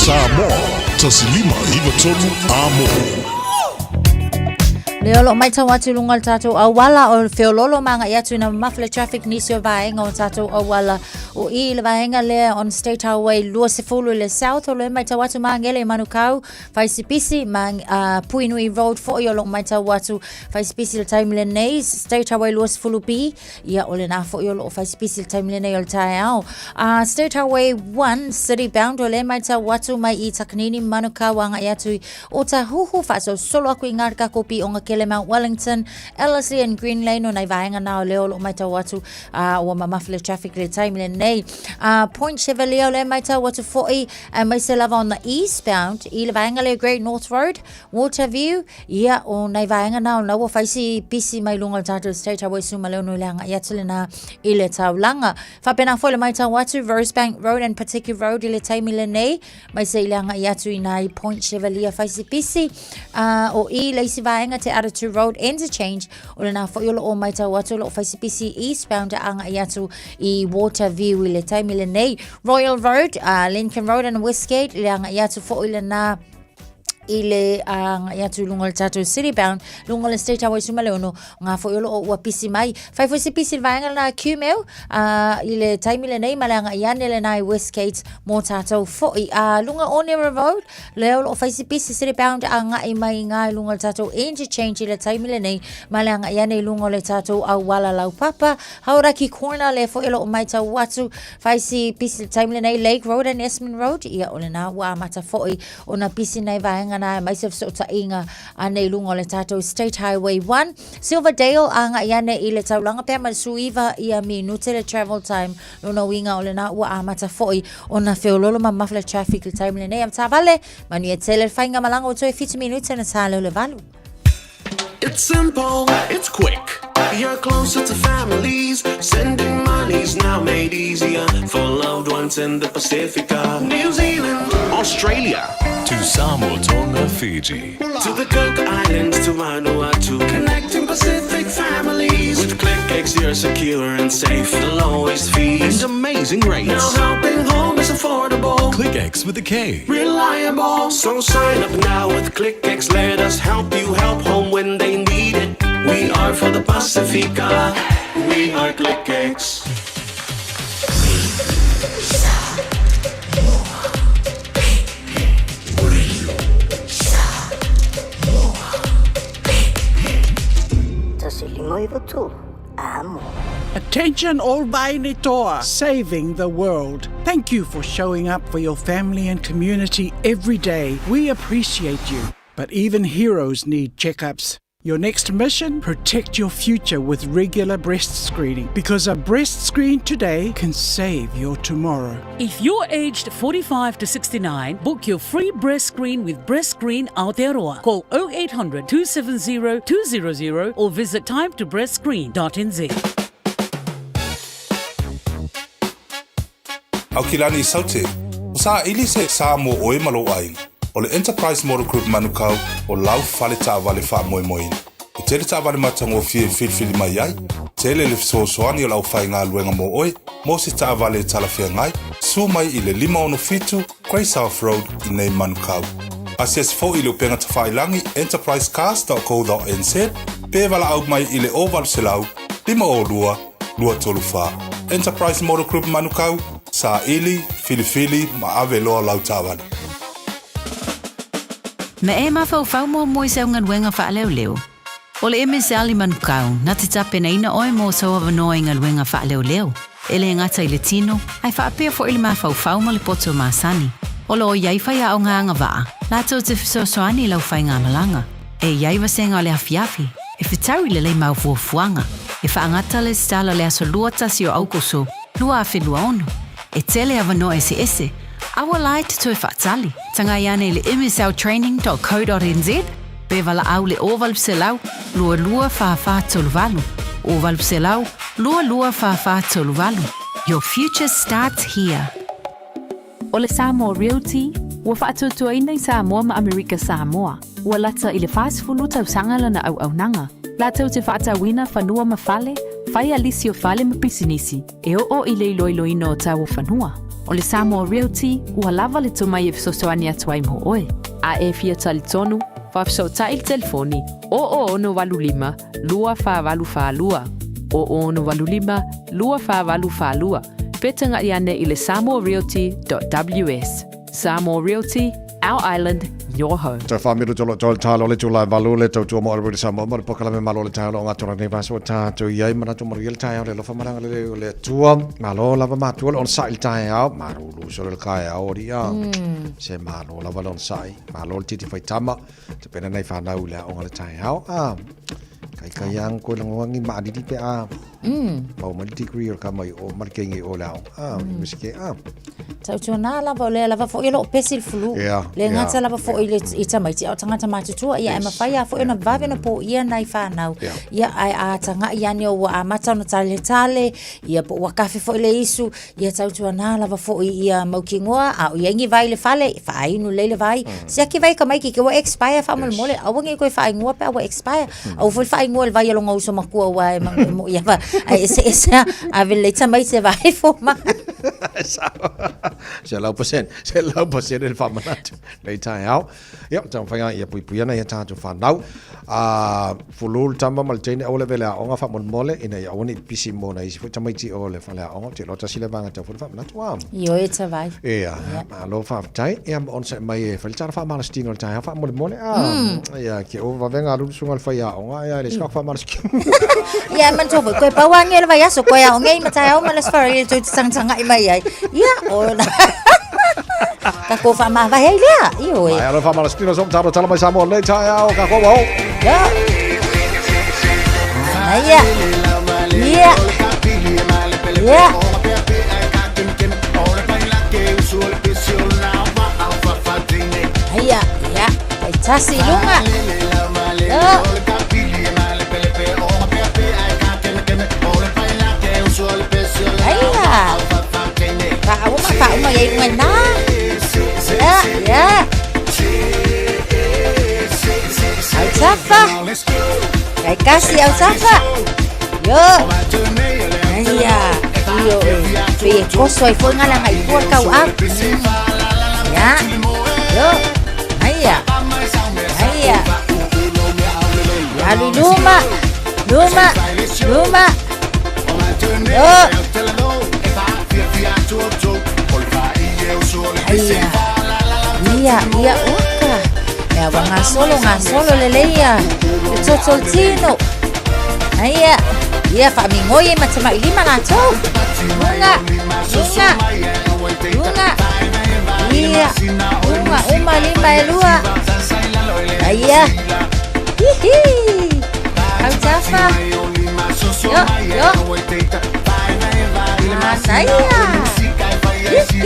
Samoa, 1593 Amo. Le o lo maitau atu lunga le tātou auala o le feololo ma ngai atu na mamafa le traffic nisi o vaenga o tātou auala o i le vaenga lea on State Highway 20 i le south o lo e maitau atu Māngere i Manukau Faisipisi ma uh, Puinui Road foi o lo maitau atu Faisipisi le taimi lenei State Highway 20 B Ia, o lena foi o loo faisipisi le taimi lenei o le taeao. Uh, State Highway 1, City Bound, o le maitau atu mai i Takanini, Manukau, agai atu i Otahuhu, faasolosolo aku i Ngarikakopi, Ogakele, Mount Wellington, Ellerslie and Green Lane, o nai vaega na o lea o loo maitau atu, uh, ua mamafa le traffic le taimi lenei. Uh, Point Chevalier, o le maitau atu foi, aemaise lava on the eastbound, i le vaega lea Great North Road, Waterview, Ia, o nai vaega na o na ua whaisi pisi mai lunga o le tātou State Highway Suma Leo Nui le hanga i atu le nā i le taulanga. Whapena foi le mai tau atu Rosebank Road and Patiki Road i le taimi le nei, mai se i le hanga i atu i nā i Point Chevalier whaisi pisi. Uh, o i le isi vaega te Aratu Road Interchange, o le nā foi o lo o mai tau atu lo o whaisi pisi eastbound a anga i atu i Waterview i le taimi le nei. Royal Road, uh, Lincoln Road and Westgate, le anga i atu foi le nā i le agai atu i luga o le tātou city bound, luga o le state highway 16, ngā foi o loo ua pisi mai. Whai foi se pisi le vaenga lena Qmail, uh, i le taimi lenei ma le agai ane lena i Westgate mō tātou foi. Uh, lunga Onera Road, le o loo whai se pisi city bound agai mai ngā i luga o le tātou interchange i le taimi lenei ma le agai ane i luga o le tātou auala laupapa. Hauraki Corner, le foi o loo mai tau atu, whai si pisi le taimi lenei Lake Road and Esmond Road, ia o lena ua amata foi Ona pisi nei vaenga na aemaise fesootaiga ane i luga o le tātou State Highway 1. Silverdale agai ane i le taulaga pea ma le suiva ia minute le travel time. Lona uiga o lena ua amata foi ona feololo mamafa le traffic le taimi lenei. Am taavale, manuia tele le faigamalaga ua toe fitu minute na tā leo le valu. It's simple, it's quick. You're closer to families. Sending money's now made easier for loved ones in the Pacifica, New Zealand, Australia, To Samoa, Tonga, Fiji. To the Cook Islands, to Vanuatu. Connecting Pacific families. With ClickX, you're secure and safe. The lowest fees and amazing rates. Now helping home is affordable. ClickX with a K. Reliable. So sign up now with ClickX. Let us help you help home when they need it. We are for the Pacifica. We are ClickX. Attention all Vainitoa, saving the world. Thank you for showing up for your family and community every day. We appreciate you. But even heroes need checkups. Your next mission? Protect your future with regular breast screening because a breast screen today can save your tomorrow. If you're aged 45 to 69, book your free breast screen with Breast Screen Aotearoa. Call 0800 270 200 or visit timetobreastscreen.nz. Aukilani Saute, o saili se sa mo oe ma lou aiga. O le Enterprise Motor Group Manukau o lau fale taavale faamoemoeina. E tele taavale matagofie e filifili mai ai, tele le fesoasoani o le aufaigaluega mo oe mo se taavale e talafeagai, suo mai i le 567 Grey South Road i nei Manukau. Asiasi foi i le upega tafailagi enterprisecars.co.nz pe valaau mai i le 0800 502 234. Enterprise Motor Group Manukau, saili, filifili ma ave loa lau taavale. Na e mafaufau muamua i sau galuega faaleoleo. O le MSL i Manukau, na te tapenaina oe mo sou avanoa i galuega faaleoleo, e le gata i le tino, ae faapea foi le mafaufau ma le poto masani. O lo o i ai faiaoga agavaa, latou te fesoasoani i lau faigamalaga. E i ai vasega o le afiafi, e fetau i lelei mau fuafuaga, e faagata le stala le aso 21 o Aukuso 2026. E tele avanoa eseese, a ua lae te toe faatali. Tagai ane i le msltraining.co.nz pe valaau le 0800 22 44 38, 0800 22 44 38. Your future starts here. O le Samoa Realty, ua faatuatuaina i Samoa ma Amerika Samoa. Ua lata i le 40 tausaga lana auaunaga. Latou te faatauina fanua ma fale, faia lisi o fale ma pisinisi e oo i le iloiloina o tau o fanua. O le Samoa Realty, ua lava le tomai e fesoasoani atu ai mo oe. A e fia talitonu, faafesootai i le telefoni 0085 2482, 0085 2482, pe tagaʻi ane i le samoarealty.ws. Samoa Realty, our island, your home. Toe whaamiru tolo tolo talo le tula valu le tautua mo le Samoa mo le pokalame malo le taalo o ngā nei vaso o tātou i ai manatu maru le taeao le alofa malanga le o le Atua malo lava matua le onosai le taeao marulu solo le kaeao o ria se malo lava le onosai malo le titi whaitama te pena nei whanau le aonga le taeao a kai kai ang koe langoangi maalili pe a mau mai le degree o le ka mai o ma le kenge o le aoga a university a Tautuanā lava o lea lava foi o lo o pesi le flu. Le gata lava foi i le i tamaiti a o tagata matutua ia e mafai lava foi ona vave ona poia nai fanau. Ia ae a taga'i ane ua amata ona taletale ia po ua kafe foi le isu ia tautuanā lava foi ia mautinoa a o i ai ni vai i le fale faainu lelei le vai. Siaki vai tamaiti te ua expire faamolemole aua ne i toe faaigoa pe a ua expire. Aua foi le faaigoa i le vai a lona uso matua aua e mo'i lava ae eseese lava ave lelei tamaiti e vaai fomai. 100%, 100% le faamanatu nei taeao. Ia, taumafai lava ia puipui ana ia tatou fanau. A fulu le tama ma le teine aua le avea i le aoga faamolemole ina ia aua ne i pisi mo nai isi foi tamaiti o le faleaoga. Ou te iloa tasi lea vaega tatau foi ona faamanatu a. Ioe e tavai. Ia, malo faafetai. Ia, ma onosai mai e fai le tala faamalositino o le taeao faamolemole. A, ia, ke o vavega alu le susuga i le faiaoga, ia, e le sika faamalositino. Ia, e manatua foi, toe pau lava le vaiaso, koe aoga i ma taeao ma le Aso Faraile tou te tagatagai mai ai. Ia, o tatou faamavae ai lea. Ioe. Mai alo faamalositino so talo talo mai Samoa nei taeao, ka koa waho. Ia. Ia. Ia. Ia. Ia, ia. Tasi i luga. Ia. Aia. Faauma, faauma i ai luga i ina. Ia, ia. Autafa. Kaikasi autafa. Yo. Aia. Io e. Pei e koso ai foi ngala ngai pua kau a. Ia. Yo. Aia. Aia. Alu i luma. Luma. Luma. Yo. Aia. Ia, ia, uka. Ea ua gasolo, gasolo lelei ia. Le toto tino. Aia. Ia faamigoi ai ma tamailima latou. Luga, luga, luga. Ia, uma, uma lima e lua. Aia. Hihi. Autafa. Yo, yo. Manaia. Hihi.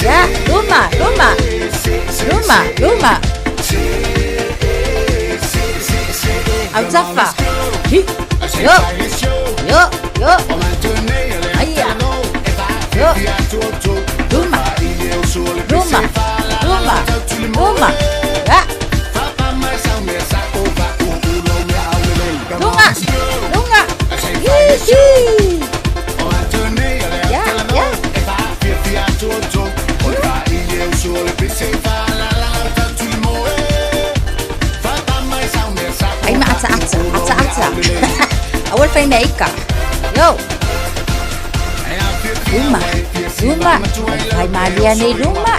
Ia, luma, luma. Luma, luma. Autafa. Hi. Yo. Yo, yo. Aia. Yo. Luma. Luma. Luma. Luma. Ya. Luga. Luga. Hihi. Ya, ya. Ai ma ata ata, ata ata. Aua le fai mea ika. Yo. Luma, luma. Fai malie ane i luma.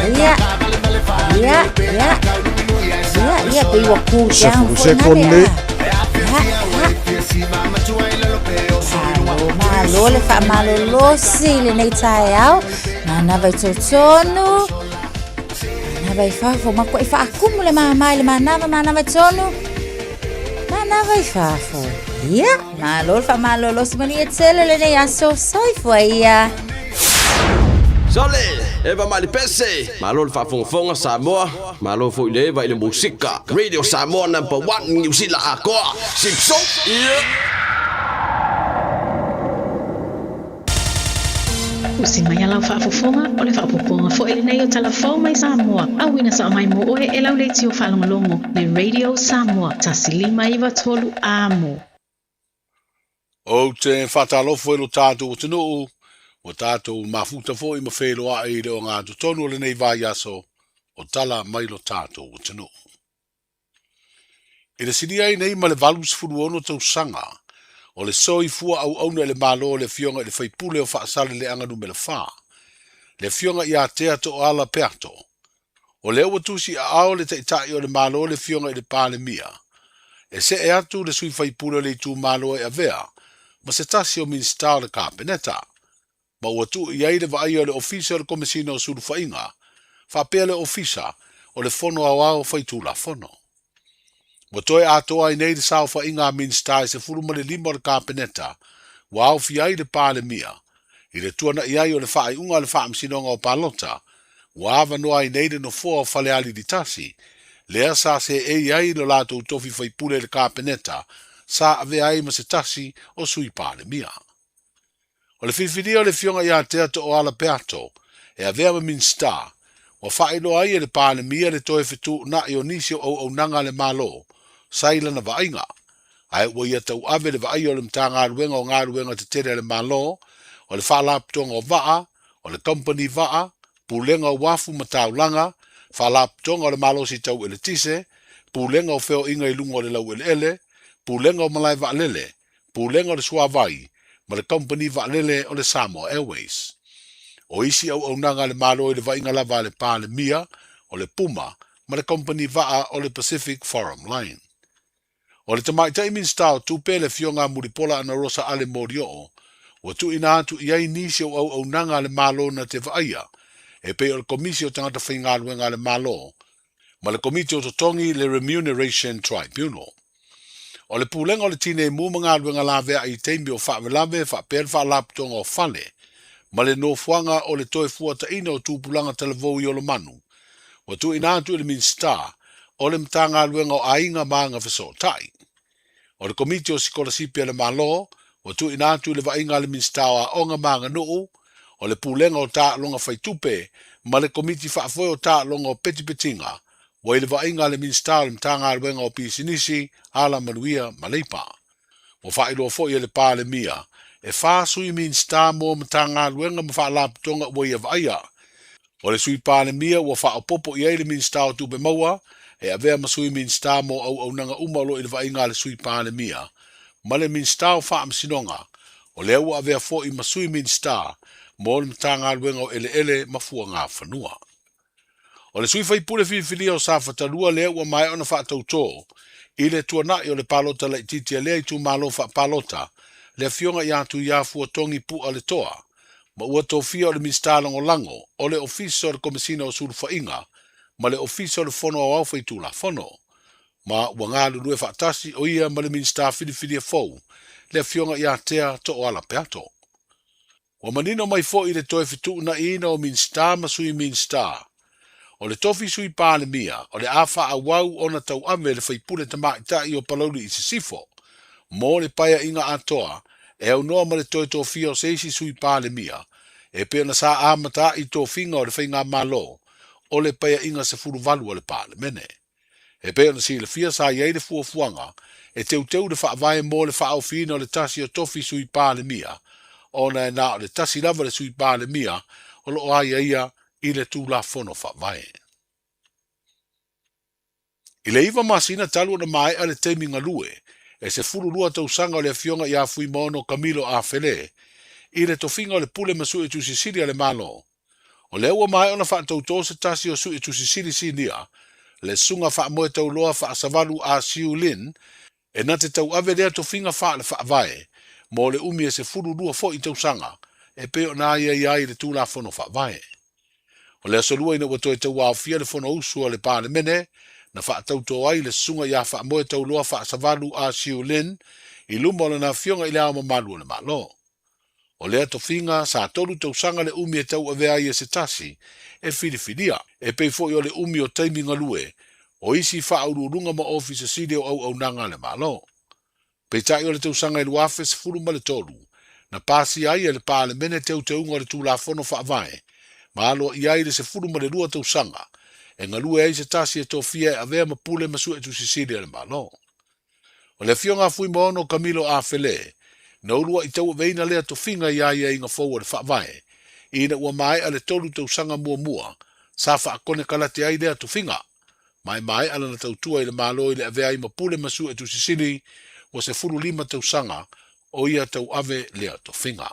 Ia, ia, ia. Ia, ia, pei ua cool down foi Sefulu nale sekone. a. Ia, ia. Malo, malo le faamalolosi i lenei taeao. Manava i totonu. Manava i fafo. Matuai faakumu le mama i le manava, manava i totonu. Manava i fafo. Ia, malo le faamalolosi manuia tele lenei aso. Soifua ia. Sole, Eva mai le pese, malo le faafogafoga Samoa, malo foi le Eva i le musika. Radio Samoa number one Niu Sila atoa. Sipso, yeah. Usi mai a lau faafofoga, o le faaopoopoga foi lenei o Tala Fou mai Samoa, auina sao mai mo oe e lau leitio faalogologo, le Radio Samoa, 1593 Amo. Ou te faatalofa i lo tatou atunuu, ua tatou mafuta foi ma feiloai i le ogatotonu o lenei vaiaso o tala mai lo tatou atunuu. I le silia ai nei ma le 86 tausaga o le soifua auauna i le Malo o le Afioga i le Faipule o Faasaleleaga Numera 4, le Afioga ia Tea Tooala Peato, o lea ua tusi aao le Taitai o le Malo le Afioga i le Palemia, e see atu le sui faipule o le itumalo e avea ma se tasi o Minisita o le Kapeneta, ma ua tuu i ai le vaaia o le Ofisa o le Komesina o Sulufaiga faapea le Ofisa o le Fono Aoao Faitulafono. Ua toe atoa ai nei le saofaiga a Minisita e 15 o le Kapeneta ua aofia ai le Palemia i le tuana'i ai o le faaiuga a le Faamasinoga o Palota ua avanoa ai nei le nofoa o Falealili 1 lea sa seei ai lo latou tofi faipule i le Kapeneta sa avea ai ma se tasi o Sui Palemia. O le filifilia o le Afioga ia Tea Tooala Peato e avea ma Minisita, ua faailoa ai e le Palemia le toe fetuunai o nisi o auaunaga a le Malo sa i lana vaaiga, ae ua ia tauave le vaaia o le Matagaluega o Galuega Tetele a le Malo, o le Faalapotopotoga o Vaa, o le Kamupani Vaa, Pulega o Uafu ma Taulaga, Faalapotopotoga o le Malosi Tau Eletise, Pulega o Feoaiga i Luga o le Laueleele, Pulega o Malae Vaalele, Pulega o le Suavai ma le Kamupani Vaalele o le Samoa Airways. O isi auaunaga a le Malo i le vaaiga lava a le Palemia, o le Puma ma le Kamupani Vaa o le Pacific Forum Line. O le Tamaitai Minisita o Tupe, le Afioga a Mulipola Anarosa Ale Molioo, ua tuuina atu i ai nisi o auaunaga a le Malo na te vaaia, e pei o le Komisi o Tagata Faigaluega a le Malo ma le Komiti o Totogi le Remuneration Tribunal. O le Pulega o le Tinei Mu ma Galuega Laveai i taimi o faavelave faapea le Faalapotopotoga o Fale ma le Nofoaga o le Toe Fuataina o Tupulaga Talavou i Olomanu, ua tuuina atu i le Minisita o le Matagaluega o Aiga ma Agafesootai. O le Komiti o Sikolasipi a le Malo, ua tuuina atu i le vaaiga a le Minisita o Aoga ma Aganuu, o le Pulega o Taaloga Faitupe ma le Komiti Faafoe o Taaloga o Petipetiga, ua i le vaaiga a le Minisita o le Matagaluega o Pisinisi, Alamanuia ma Leipa. Ua faailoa foi e le Palemia, e fa Sui Minisita mo Matagaluega ma Faalapotopotoga ua ia vaaia. O le Sui Palemia ua faaopoopo i ai le Minisita o Tupe Maua e avea ma Sui Minisita mo auaunaga uma o lo o i le vaaiga a le Sui Palemia ma le Minisita o Faamasinoga, o lea ua avea foi ma Sui Minisita mo le Matagaluega o Eleele ma Fuagafanua. O le sui faipule filifilia o Safata 2 lea ua maea ona faatautō i le tuanai o le palota laitiiti a lea itumalo faapalota, le Afioga ia Tuiafua Togi Pu'a Letoa, ma ua tofia o le Minisita Lagolago o le Ofisa o le Komesina o Sulufaiga ma le Ofisa o le Fono Aoao Faitulafono, ma ua galulue faatasi o ia ma le Minisita filifilia fou, le Afioga ia Tea Tooala Peato. Ua manino mai foi le toe fetuunaiina o Minisita ma Sui Minisita. O le tofi Sui Palemia, o le a faaauau ona tauave le faipule tamaitai o Palauli i Sisifo mo le paeaiga atoa e aunoa ma le toe tofia o se isi Sui Palemia e pei ona sa amata ai tofiga o le Faigamalo o le Paeaiga 18 a le Palemene. E pei ona silafia sa i ai le fuafuaga e teuteu le faavae mo le faaofiina o le tasi o tofi Sui Palemia ona e na o le tasi lava le Sui Palemia o lo o aiaia i le Tulafono Faavae. I le iva masina talu ona maea le taimi galue e 12 tausaga o le Afioga ia Fuimaono Kamilo Afele i le tofiga o le Pule ma Suetusi Sili a le Malo, O lea ua maea ona faatautō se tasi o Suetusi Sili Sinia, le Susuga Faamoetauloa Faasavalu a Siu Lin, e na te tauave lea tofiga faale-faavae mo le umi e 12 foi tausaga e pei ona aiaia ai i le Tulafono Faavae. O le aso Lua ina ua toe tauaofia le Fonousu a le Palemene, na faatautō ai le Susuga ia Faamoetauloa Faasavalu a Siu Lin i luma o lana Afioga i Le Ao Mamalu o le Malo. O lea tofiga, sa tolu tausaga le umi e tauavea ai e se tasi e filifilia, e pei foi o le umi o taimi galue o isi faauluuluga ma ofisa sili o auaunaga a le Malo. Peitai o le tausaga e 2013, Na pasia ai e le Palemene teuteuga o le Tulafono Faavae ma aloaia ai le 12 tausaga e galue ai se tasi e tofia e avea ma Pule ma Suetusi Sili a le Malo. O le Afioga a Fuimaono Kamilo Afele, na uluai tauaveina lea tofiga i aiaiga fou o le Faavae, ina ua maea le tolu tausaga muamua sa faakonekarate ai lea tofiga, ma e maea lana tautua i le Malo i le avea ai ma Pule ma Suetusi Sili ua 15 tausaga o ia tauave lea tofiga.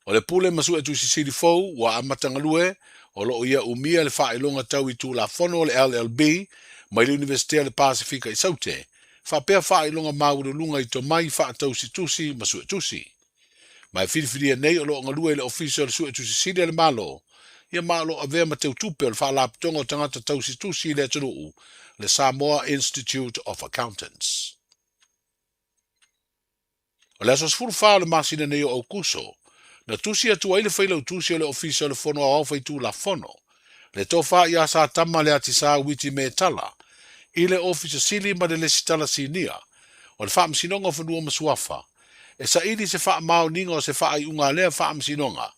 O le Pule ma Suetusi Sili fou ua amata galue, o lo o ia umia le faailoga tau i Tulafono o le LLB mai le Iunivesite o le Pasefika i Saute, faapea faailoga maualuluga i tomai faatausitusi ma suetusi. Ma e filifilia nei o lo o galue i le Ofisa o le Suetusi Sili a le Malo, ia ma o lo o avea ma teutupe o le Faalapotopotoga o Tagata Tausitusi i le atunuu, le Samoa Institute of Accountants. O le aso 14 o le masina nei o Aokuso, na tusi atu ai le Failautusi o le Ofisa o le Fono Aoao Faitulafono, le Tofa ia Satama Leatisā Witi Metala, i le Ofisa Sili ma le Lesitala Sinia o le Faamasinoga o Fanua ma Suafa, e saili se faamaoniga o se faaiuga a lea Faamasinoga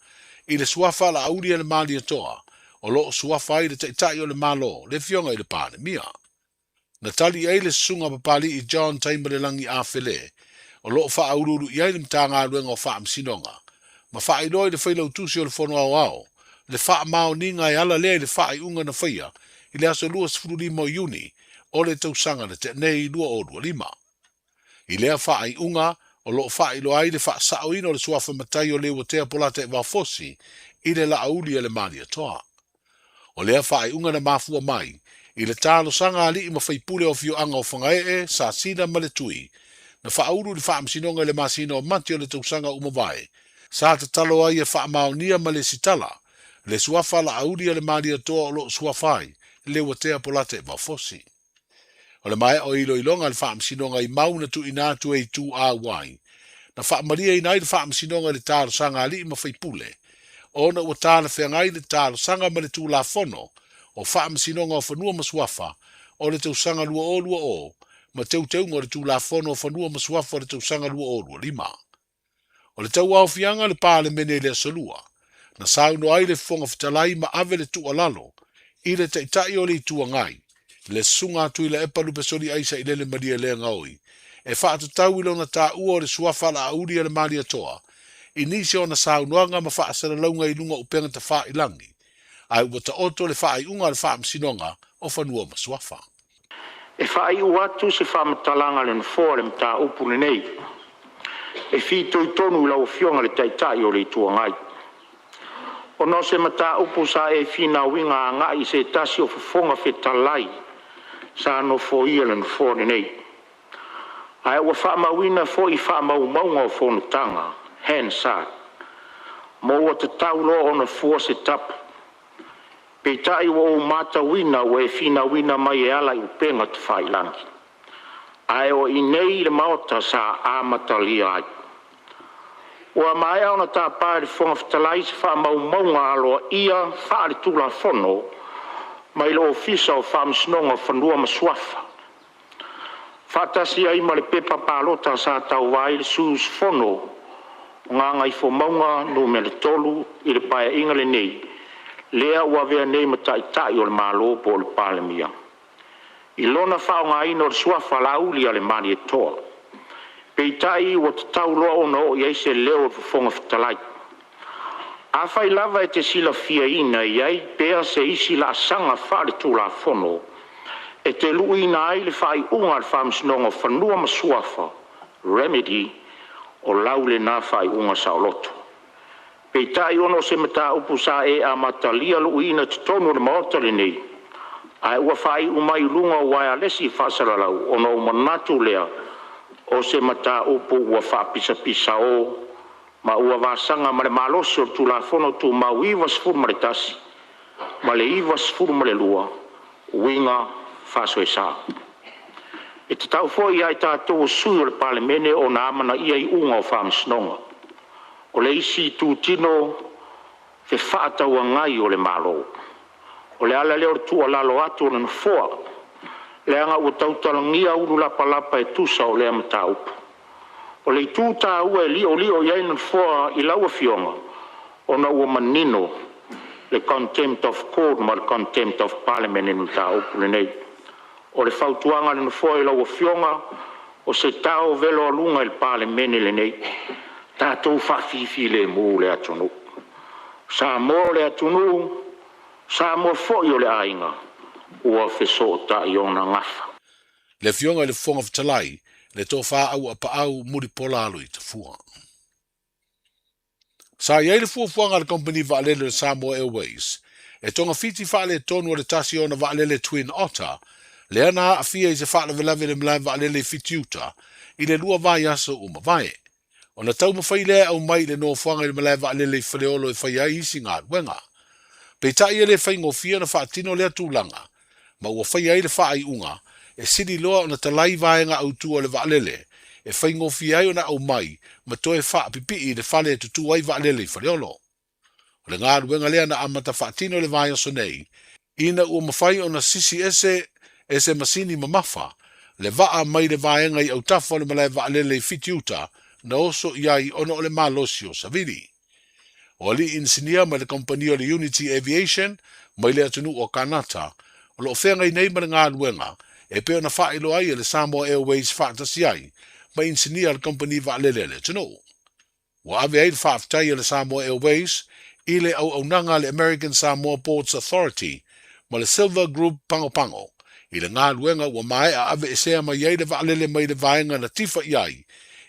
i le suafa a Laauli a le Malietoa o lo o suafa ai le Taitai o le Malo, le Afioga i le Palemia. Na tali i ai le Susuga Papali'i John Taimalelagi Afele, o lo o faauluulu i ai le Matagaluega o Faamasinoga, ma faailoa i le Failautusi o le Fono Aoao le faamaoniga e ala lea i le faaiuga na faia i le aso 25 o Iuni o le tausaga na tea nei 2025. I lea faaiuga, o lo o faailoa ai le faasaoina o le suafa matai o Leuatea Polataivao Fosi i le Laauli a le Malietoa. O lea faaiuga na mafua mai i le talosaga a alii ma faipule o afioaga o Fagaee, Sasina ma Letui, na faaulu i le Faamasinoga i le masina o Mati o le tausaga ua mavae, sa tatalo ai e faamaonia ma lesitala le suafa Laauli a le Malietoa o lo o suafa ai Leuatea Polataivao Fosi. O le maea o iloiloga a le Faamasinoga i mau na tuuina atu e Itu Auai, na faamalieina ai le Faamasinoga i le talosaga a alii ma faipule, ona ua talafeagai le talosaga ma le Tulafono o Faamasinoga o Fanua ma Suafa o le tausaga 2020 ma Teuteuga o le Tulafono o Fanua ma Suafa o le tausaga 2025. O le tauaofiaga o le Palemene i le Aso Lua, na saunoa ai le Fofoga Fetalai ma ave le tuualalo i le Taitai o le Itu Agai, le Susuga a Tuilaepa Lupesoli Sailele Malielegaoi, e faatatau i lona taua o le suafa Laauli a le Malietoa i nisi o ana saunoaga ma faasalalauga i luga o upega tafailagi, ae ua taoto le faaiuga a le Faamasinoga o Fanua ma Suafa. E faaiu atu se faamatalaga a le Nofoa i le mataupu lenei, e fitoitonu i lau Afioga i le Taitai o le Itu Agai, ona o se mataupu sa e finauina agai i se tasi o Fofoga Fetalai sa nofoia le Nofoa lenei, ae ua faamauina foi i faamaumauga o fonotaga Hansard, ma ua tatau loa ona fua se tapu. Peitai ua ou matauina ua e finauina mai e ala i upega tafailagi, ae o i nei i le Maota sa amatalia ai. Ua maea ona tapa e le Fofoga Fetalai se faamaumauga aloaia faale-Tulafono mai le Ofisa o Faamasinoga o Fanua ma Suafa, faatasi ai ma le pepa palota sa tauva ai le sui usufono o Gagaifomauga Nu.3 i le Paeaiga lenei, lea ua avea nei ma Taitai o le Malo po o le Palemia, i lona faaaogaina o le suafa Laauli a le Malietoa. Peitai ua tatau loa ona oo i ai se leo o le Fofoga Fetalai. Afai lava e te silafiaina e i ai pea se isi laasaga faale-Tulafono e te luiina ai le faaiuga a le Faamasinoga o Fanua ma Suafa, remedy, o lau lena faaiuga saoloto. Peitai ona o se mataupu sa e amatalia luiina totonu o le Maota lenei, ae ua faaiu mai i luga o uaealesi faasalalau, ona ou manatu lea o se mataupu ua faapisapisao ma ua vasaga ma le malosi o le Tulafono Tumau 91 ma le 92 uiga faasoesa. E tatau foi ia i tatou o sui o le Palemene ona amanaia iuga o faamasinoga. O le isi itutino fefaatauagai o le Malo. O le ala lea o le tuualalo atu o le Nofoa, leaga ua tautalagia ulu lapalapa e tusa o lea mataupu. O le itu tāua e li'oli'o i ai le Nofoa i lau Afioga, ona ua manino le contempt of court ma le contempt of parliament i le mataupu lenei. O le fautuaga a le Nofoa i lau Afioga, o se tao velo aluga i le Palemene lenei, tatou faafifilemu le atunuu. Samoa o le atunuu, Samoa foi o le aiga, ua fesootai ona gafa. Le Afioga i le Fofoga Fetalai, le Tofa Auaapaau Mulipola Aloitafua. Sa i ai le fuafuaga a le kamupani vaalele o le Samoa Airways e togafiti faaletonu a le tasi o ona vaalele Twin Otter lea na aafia i se faalavelave i le malae vaalele i Fitiuta i le lua vaiaso ua mavae. Ona taumafai lea e aumai i le nofoaga i le malae vaalele i Faleolo e fai ai isi galuega. Peitai e le faigofie ona faatino lea tulaga, ma ua faia ai le faaiuga e sili loa ona talai vaega autu o le vaalele e faigofie ai ona aumai ma toe faapipii i le fale e tutū ai vaalele i Faleolo. O le galuega lea na amata faatino i le vaiaso nei, ina ua mafai ona sisi ese e se masini mamafa le vaa mai le vaega i autafa o le malae vaalele i Fitiuta na oso i ai ona o le malosi o savili. O alii inisinia mai le kamupani o le Unity Aviation mai le atunuu o Kanata o lo o feagai nei ma le galuega e pei ona faailoa ai e le Samoa Airways faatasi ai ma inisinia a le kamupani vaalele a le atunuu. Ua ave ai le faafetai a le Samoa Airways i le auaunaga a le American Samoa Ports Authority ma le Silver Group Pagopago i le galuega ua maea aveesea mai ai le vaalele mai le vaega na tifa i ai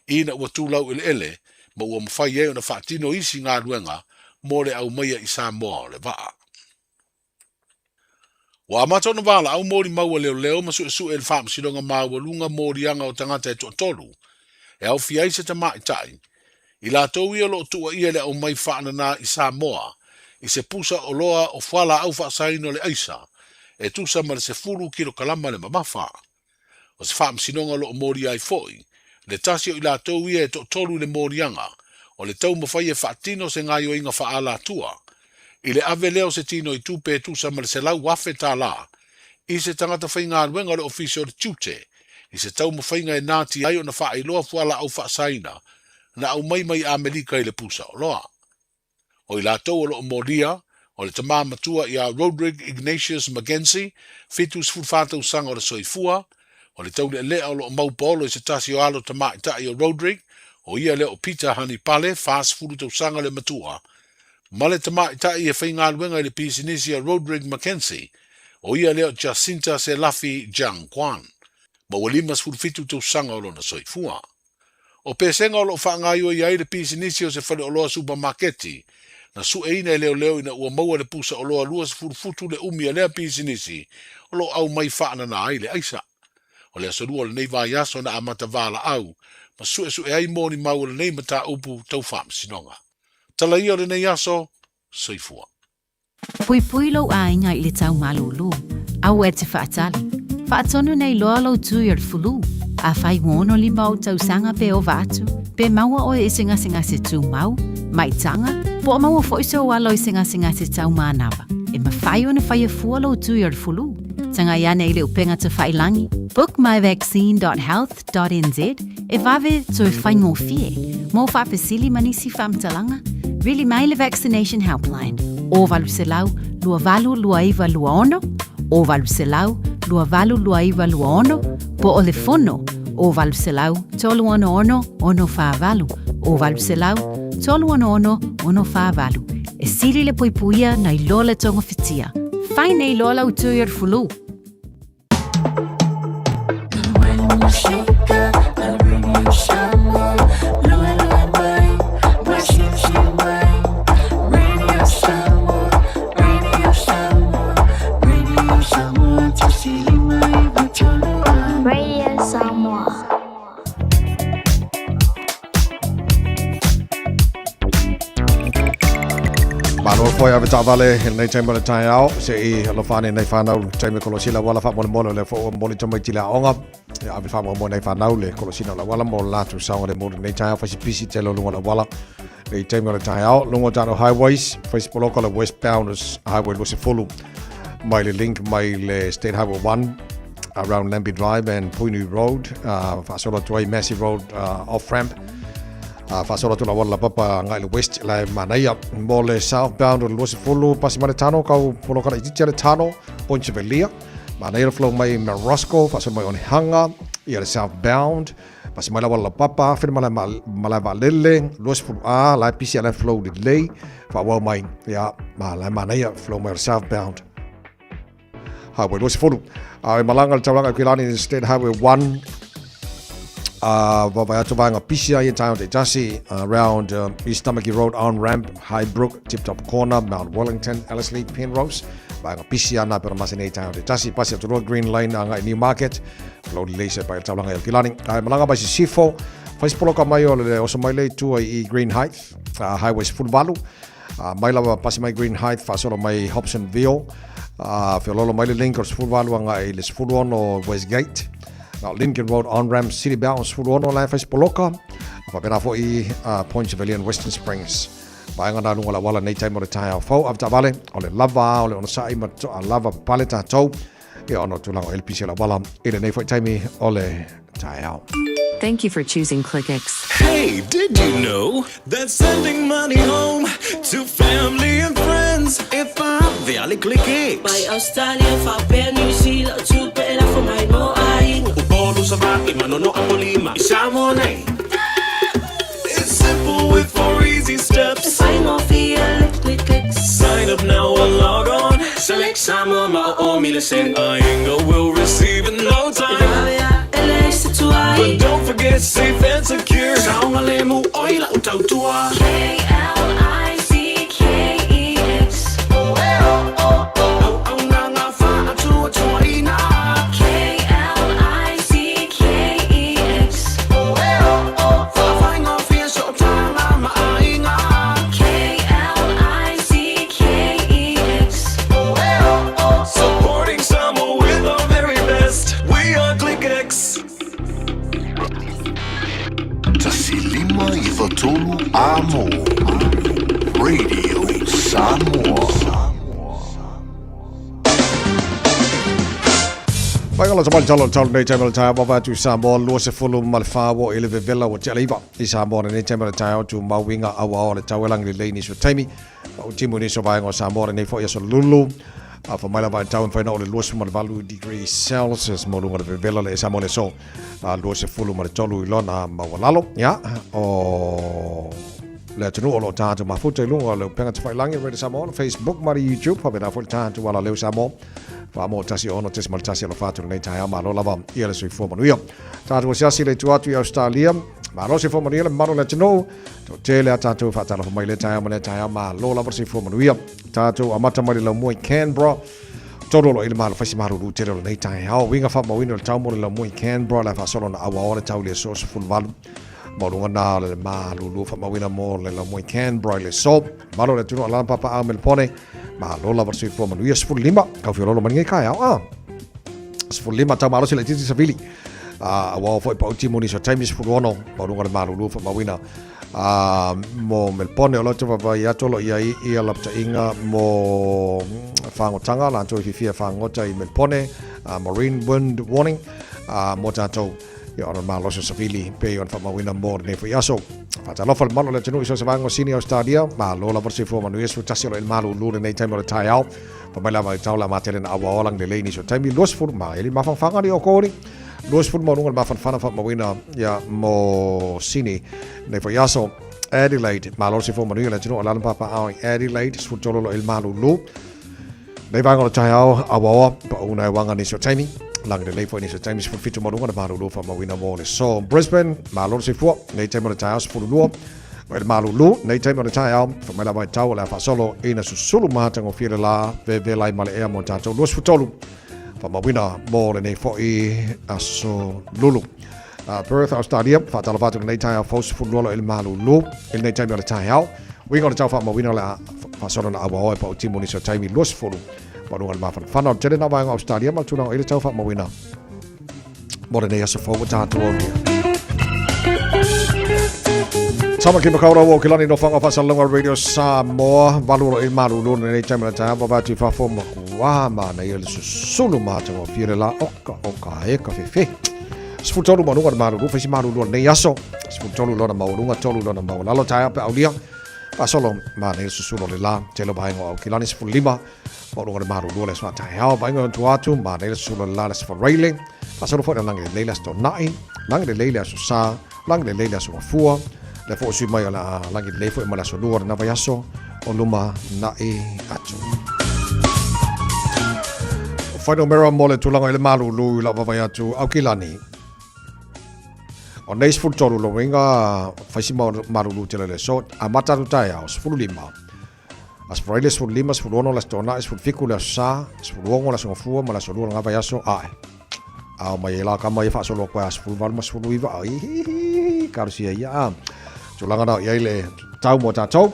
ina ua tulau eleele ma ua mafai ai ona faatino isi galuega mo le aumaia i Samoa o le vaa. Ua amata ona valaau molimau a leoleo ma suesue i le Faamasinoga Maualuga moliaga o tagata e toatolu e aofia ai se tamaitai, i latou ia o lo o tuuaia i le aumai faanana i Samoa i se pusa oloa o fualaau faasaina o le aisa e tusa ma le 10 kilokalama le mamafa. O se faamasinoga o lo o molia ai foi le tasi o i latou ia e toatolu i le moliaga o le taumafai e faatino se gaoioiga faaalatua i le ave lea o se tino i tupe e tusa ma le $100,000 i se tagata faigaluega o le Ofisa o le Tiute i se taumafaiga e natia ai ona faailoa fualaau faasaina na aumai mai Amerika i le pusa oloa. O i latou o lo o molia, o le tama matua ia Roderick Ignatius McKenzie, 74 tausaga o le soifua, o le taulealea o lo o mau paolo i se tasi o alo tamaitai o Roderick, o ia lea o Peter Hanipale, 40 tausaga le matua, ma le tamaitai e faigaluega i le pisinisi a Roderick McKenzie, o ia lea o Jacinta Selafi Jiang Quan, ma ua 57 tausaga o lona soifua. O pesega o lo o faagaoioi ai le pisinisi o se faleoloa supamaketi, na sueina e leoleo ina ua maua le pusa oloa 20 futu le umi a lea pisinisi o lo o aumai faanana ai le aisa. O le aso Lua o lenei vaiaso na amata valaau ma suesue ai molimau o lenei mataupu tau faamasinoga. Tala ia o lenei aso, soifua. Puipui lou aiga i le tau malūlū. Aua e te faatali. Faatonu nei loa lou tui o le fulu. Afai ua 65 ou tausaga pe ova atu, pe maua oe i se gasegase tumau, maitaga, po o maua foi sou alo i se gasegase tau manava, e mafai ona faia fua lou tui o le fulu. Tagai ane i le upega tafailangi, bookmyvaccine.health.nz, e vave toe faigofie. Mo faafesili ma nisi faamatalaga, vili mai le Vaccination Helpline, o 800 282926, o 800 282926, po o le fono, o 800 366 648, o 800 366 648. E sili le puipuia nai lo le togafitia. Fai nei loa lau tui o le fulu. Radio Samoa. Malo foi ave taavale i lenei taimi o le taeao se i alofa ane nei whanau taimi kolosila wala faamolemole o lea foi ua momoli tamaiti le aoga e ave faamoemoe nei whanau le kolosina o le auala mo le latou saogalemu lenei taeao faisipisi tele o luga o le auala i taimi o le taeao luga o tatou highways faisipoloka le westbound highway 20 mai le link mai le state highway 1 around Lambie Drive and Puinui Road, faasolo atu ai Massey Road off ramp. Faasolo atu le auala laupapa agai i le west la e manaia. Mo le southbound o le 20 pasi mai le Tano kau poloka laitiiti a le Tano, Point Chevalier. Manaia le flow mai Marosco, faasolo mai Onehunga, ia le southbound. Pasi mai le auala laupapa, afe le malae vaalele, 20 A, la e pisi a la e flow lelei. Faaauau mai, ia, ma la e manaia flow mai o le southbound. Highway 20. A e malanga le taulaga i Kuilani State Highway 1. Vaavaai atu vaega pisi ai e tae o te tasi around East Tamaki Road on ramp, Highbrook, Tip Top Corner, Mount Wellington, Ellerslie, Penrose. Vaega pisi ana pera masini e tae o te tasi. Pasi atu loa Green Lane a ngai Newmarket. Flow lelei se pai le taulaga i Kilani. A e malanga mai Sisifo. Fai se poloka mai o le oso mai le i tua i Green Heights, Highway 18. Mai lava pasi mai Green Heights faasolo mai Hobsonville, feoloolo mai le link o le 18 agai i le 16 Westgate. Na o Lincoln Road on-ramp City Bound 16 la e fai se poloka. Faapena foi Point Chevalier and Western Springs. Vaega na luga o le auala nei taimi o le taeao fou. Avetaavale, o le lava o le onosai ma toa lava papale tatou. Ia ona o tulaga o LPC o le auala i lenei foi taimi o le taeao. Thank you for choosing ClickX. Hey, did you know that sending money home to family and friends e vave a le ClickX? Mai Australia, faapea New Zealand, o tupe e lafo mai mo aiga. Upolu, Savaii, Manono, Apolima, i Samoa nei. It's simple with four easy steps. E faigofie le ClickX. Sign up now or log on. Select Samoa ma o o mile send. Aiga will receive in no time. E vave a e leai se tuai. But don't forget safe and secure. Saogalemu oi lau tautua. K-L-I-C-K-E-X. Auaunaga faatuatuaina. K-L-I-C-K-E-X. Faafaigofie sootaga ma aiga. K-L-I-C-K-E-X. Supporting Samoa with our very best. We are ClickX. 1593 Amo Radio Samoa. Mai ola tamali talo talo nei taimi o le taeao vavae atu i Samoa 24 ua i le vevela ua tea le iva i Samoa lenei taimi o le taeao tu mauiga auao o le tau e lagi lelei nisi o taimi ma utimu nisi o vaega o Samoa lenei foi aso lulu a fa mai lava i tau e mafai ona oo le 28 degree Celsius mo luga o le vevela le e Samoa le aso 23 i lona maualalo. Ia, o le atunuu o lo o tatou mafuta i luga o le upega tafailangi Radio Samoa, le Facebook ma le YouTube, faapena foi le tatou alaleu Samoa. Wha 1 6.1 alofa atu lenei taeao, malo lava ia le soifua manuia. Tatou asiasi le itu atu i Australia, malo soifua manuia le mamalu o le atunuu, toatele a tatou faatalofa mai lea taeao ma lea taeao, malo lava le soifua manuia. Tatou amata mai le laumua i Canberra, Tolu o lo o i le malo fai se malulu tele o lenei taeao. Uiga faamauina o le tau mo le laumua i Canberra le a faasolo na auaoa le tau i le aso 18. Maualuga na o le malulu faamauina mo le laumua i Canberra i le aso. Malo le atunuu alala papaau Melbourne. Malo lava le soifua manuia 15. Kau fiololo mai lenei taeao. Ah. 15 tau malosi laitiiti savili. Ah, auaoa foi pau timu nisi o taimi 16. Maualuga le malulu faamauina A mo Melbourne o lo te vaavaai atu o lo o i ai ia lapataiga mo fagotanga latou e fiafia fagota i Melbourne, Marine Wind Warning, a mo tatou ia ona malosi o savili pei ona faamauina mo lenei foi aso. Faatalofa le mamalu o le atunuu i so o se vaega o Sini Australia, malo lava le soifua manuia 11 o lo o i le malulu lenei taimi o le taeao. Fai mai lava i tau la matele na aua ola lelei nisi o taimi 20 ma eli mafanafana ni o kori. 20 maualuga le mafanafana faamauina ia mo Sini nei foi aso. Adelaide, malo le soifua manuia le atunuu o lalo papaao i Adelaide, 13 lo i le malulu. Nei vaega o le taeao auaoa, pauna e wanga nisi o taimi. Lagi lelei foi nisi o taimi 17 maualuga le malulu faamauina mo le so. Brisbane, malo le soifua, nei taimi o le taeao 12. O le malulu, nei taimi o le taeao, fai mai lava i tau o le a faasolo ina susulu matagofie le la vevela i male ea mo tatou 23. Faamauina mo lenei foi aso lulu. Perth, Australia, faatalofa atu lenei taeao fou 12 i le malulu i lenei taimi o le taeao. Uiga o le tau faamauina o le a faasolo na auaoa e pau timu nisi o taimi 20 maualuga le mafanafana o le tele na vaega o Australia ma le tulaga i le tau faamauina mo lenei aso fou ua tatou aulia. Tamaki Makaurau o Kilani no Whanga Whasalonga Radio Samoa, valu o i malulu lenei taimi o le taeao, vavae atu i fafo ma Matua manaia le susulu matagofie le la oka o ka e ka fefe. 13 maualuga le malulu, faisi malulu o lenei aso. 13 lona maualuga, 3 lona maualalo, taeao pe aulia. Faasolo manaia le susulu o le la, tele o vaega o Aukilani, 15 maualuga le malulu o le aso a taeao. Vaega o tua atu, manaia le susulu o le la, le aso Faraile. Faasolo foi le lagi lelei le aso Toonai, lagi lelei le aso Sa, lagi lelei le aso Gafua. Le foi o sui mai o le a lagi lelei foi ma le aso Lua o lena vaiaso o luma na'i atu. Fuainumera mo le tulaga i le malulu i lau vaavaai atu Aukilani. O nei 13 lona uiga faisi malulu tele le aso amata atu taeao 15. Aso Faraile 15, 16 le Aso Toonai, 17 le Aso Sa, 16 le Aso Gafua ma le Aso Lua o lena vaiaso ae. A o mai ai la kama ia faasolo atu ai a 18 ma 19 a ihihihi kalosia ia a. Tulaga na o i ai le tau mo tatou.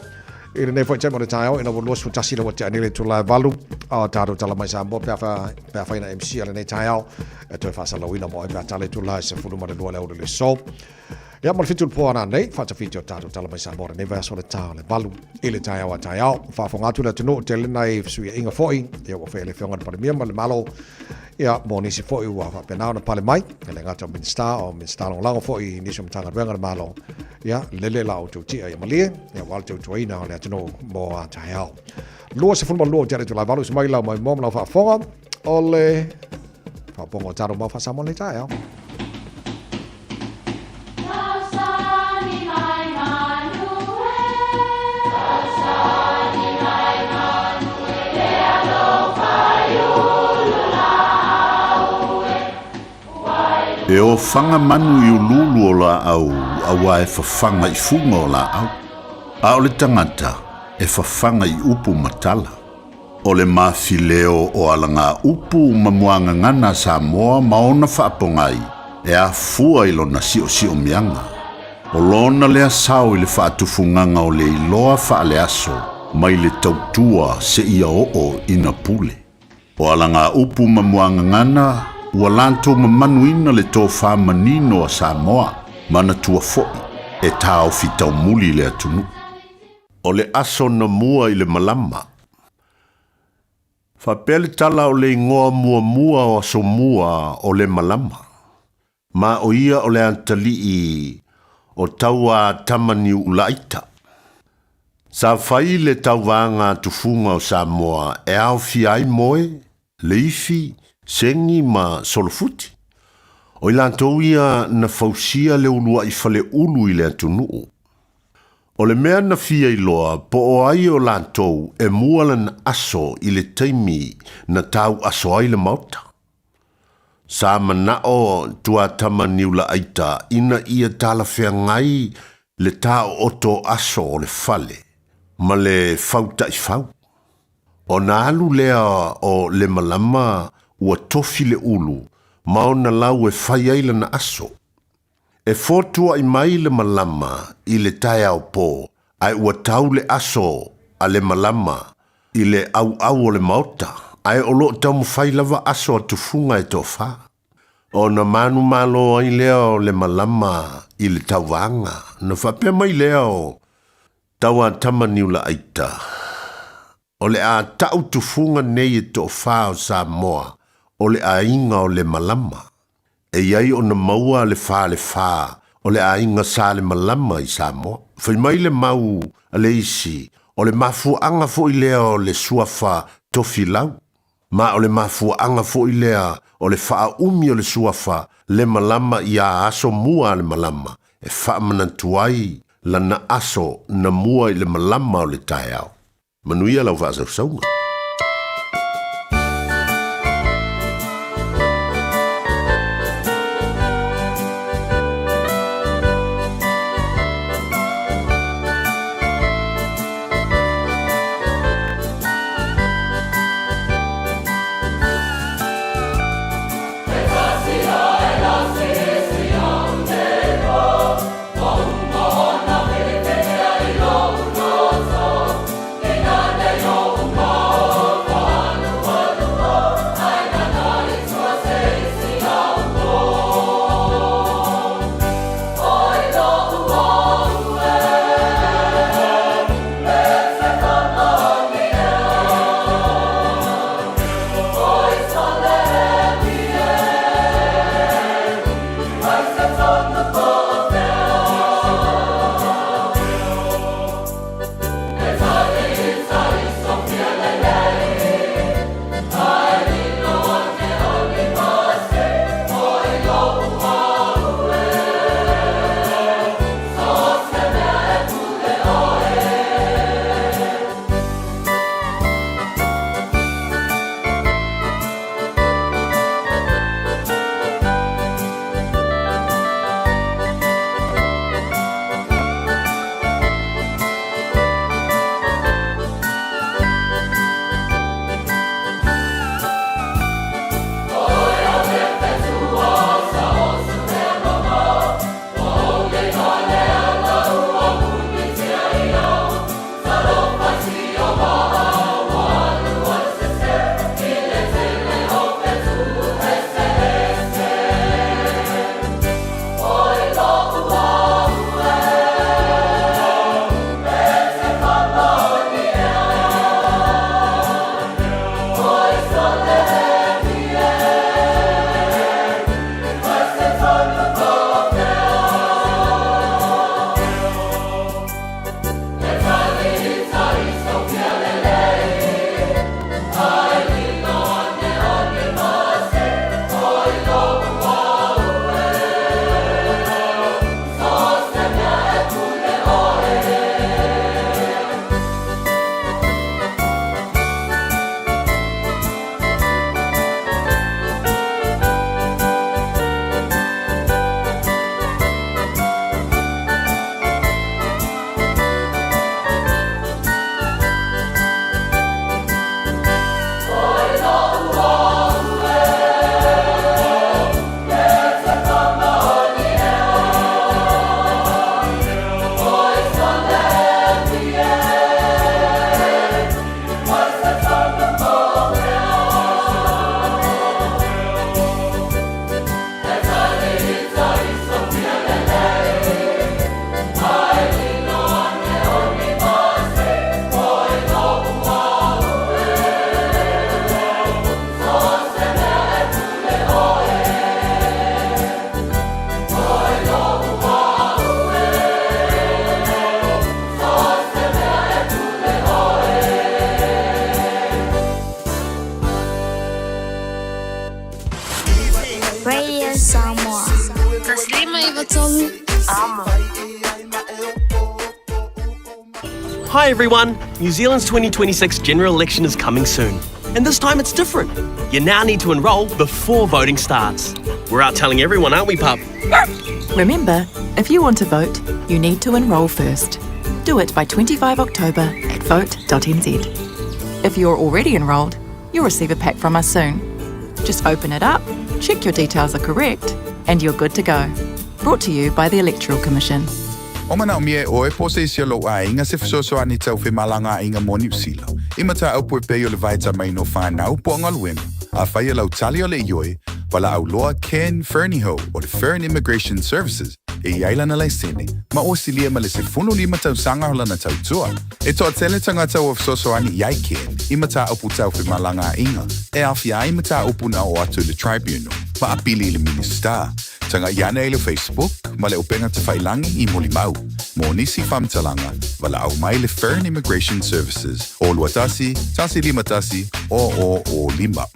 I lenei foi taimi o le taeao ina ua 21 le ua tea nei le itula e 8 a tatou tala mai Samoa pe a fa pe a fai na MC a lenei taeao e toe faasalauina mo ai pe a tala itula e 12 le aoauli le so. Ia ma le 7 o le po ananei, faatafiti o tatou tala mai Samoa lenei vaiaso le ta o le 8 i le taeao a taeao. Faafofoga atu le atunuu tele nai fesuiaiga foi, ia ua faia le Afioga i le Palemia ma le Malo, ia mo nisi foi ua faapena ona pale mai, e le gata o Minisita o Minisita Lagolago foi i nisi o Matagaluega a le Malo, ia lele la outou tia ia malie, ia aua le tautuaina o le atunuu mo a taeao. 22 o te ale tulai valu se mai lau mai mo ma lau faafofoga o le faafofoga o tatou mau faa-Samoa lenei taeao. E ofaga manu i uluulu o laau auā e fafaga i fuga o laau, a o le tagata e fafaga i upu ma tala. O le mafileo o alagaupu ma muagagana a Samoa ma ona faapogai e afua i lona siosiomiaga. O lona lea sao i le faatufugaga o le iloa faaleaso mai le tautua seia oo ina pule. O alagaupu ma muagagana ua latou mamanuina le tofa manino a Samoa, manatua foi e taofi taumuli le atunuu. O le aso na mua i le malama. Faapea le tala o le igoa muamua o aso mua o le malama. Ma o ia o le atalii o Taua Tamaniuulaaita. Sa fai le tauvaga a tufuga o Samoa e aofia ai moe, leifi, segi ma solofuti. O i latou ia na fausia le uluai faleulu i le atunuu. O le mea na fia iloa po o ai o latou e mua lana aso i le taimi na tau aso ai le maota. Sa manao Tuatamaniulaaita ina ia talafeagai le taooto aso o le fale ma le fautaifau. Ona alu lea o Lemalama ua tofi le ulu ma ona lau e fai ai lana aso. E fotuaʻi mai le malama i le taeao pō, ae ua tau le aso a le malama i le ʻauʻau o le maota, ae o lo o taumafai lava aso a tufuga e toafa. Ona manumalo ai lea o le malama i le tauvaga, ona faapea mai lea o Tauatamaniulaaita, O le a ta'u tufuga nei e toafa o Samoa o le aiga o Lemalama. E i ai ona maua le falefa o le aiga Sa Lemalama i Samoa. Fai mai le mau a le isi, o le mafuaaga foi lea o le suafa Tofilau. Ma o le mafuaaga foi lea o le faaumi o le suafa Lemalama ia aso mua a le malama e faamanatu ai lana aso na mua i le malama o le taeao. Manuia lau faasausauga. Hi everyone! New Zealand's 2026 general election is coming soon. And this time it's different. You now need to enrol before voting starts. We're out telling everyone, aren't we, pup? Remember, if you want to vote, you need to enrol first. Do it by 25 October at vote.nz. If you're already enrolled, you'll receive a pack from us soon. Just open it up, check your details are correct, and you're good to go. Brought to you by the Electoral Commission. O manaʻomia e ʻoe po o se isi o lou ʻaiga se fesoasoani tau femalagaaiga mo Niu Sila. I mataupu e pei o le vaetamaina o fanau po o galuega. Afai o lau tali o le ioe, valaau loa Ken Fernihough o le Fern Immigration Services e i ai lana laisene, ma ua silia ma le 15 tausaga o lana tautua. E toatele tagata ua fesoasoani i ai Ken i mataupu tau femalagaaiga e aafia ai mataupu na oo atu i le Tribunal ma apili i le Minisita. Tagai ane i le Facebook ma le upega tafailagi i Molimau. Mo nisi faamatalaga, valaau mai le Fern Immigration Services o 21 151 0005.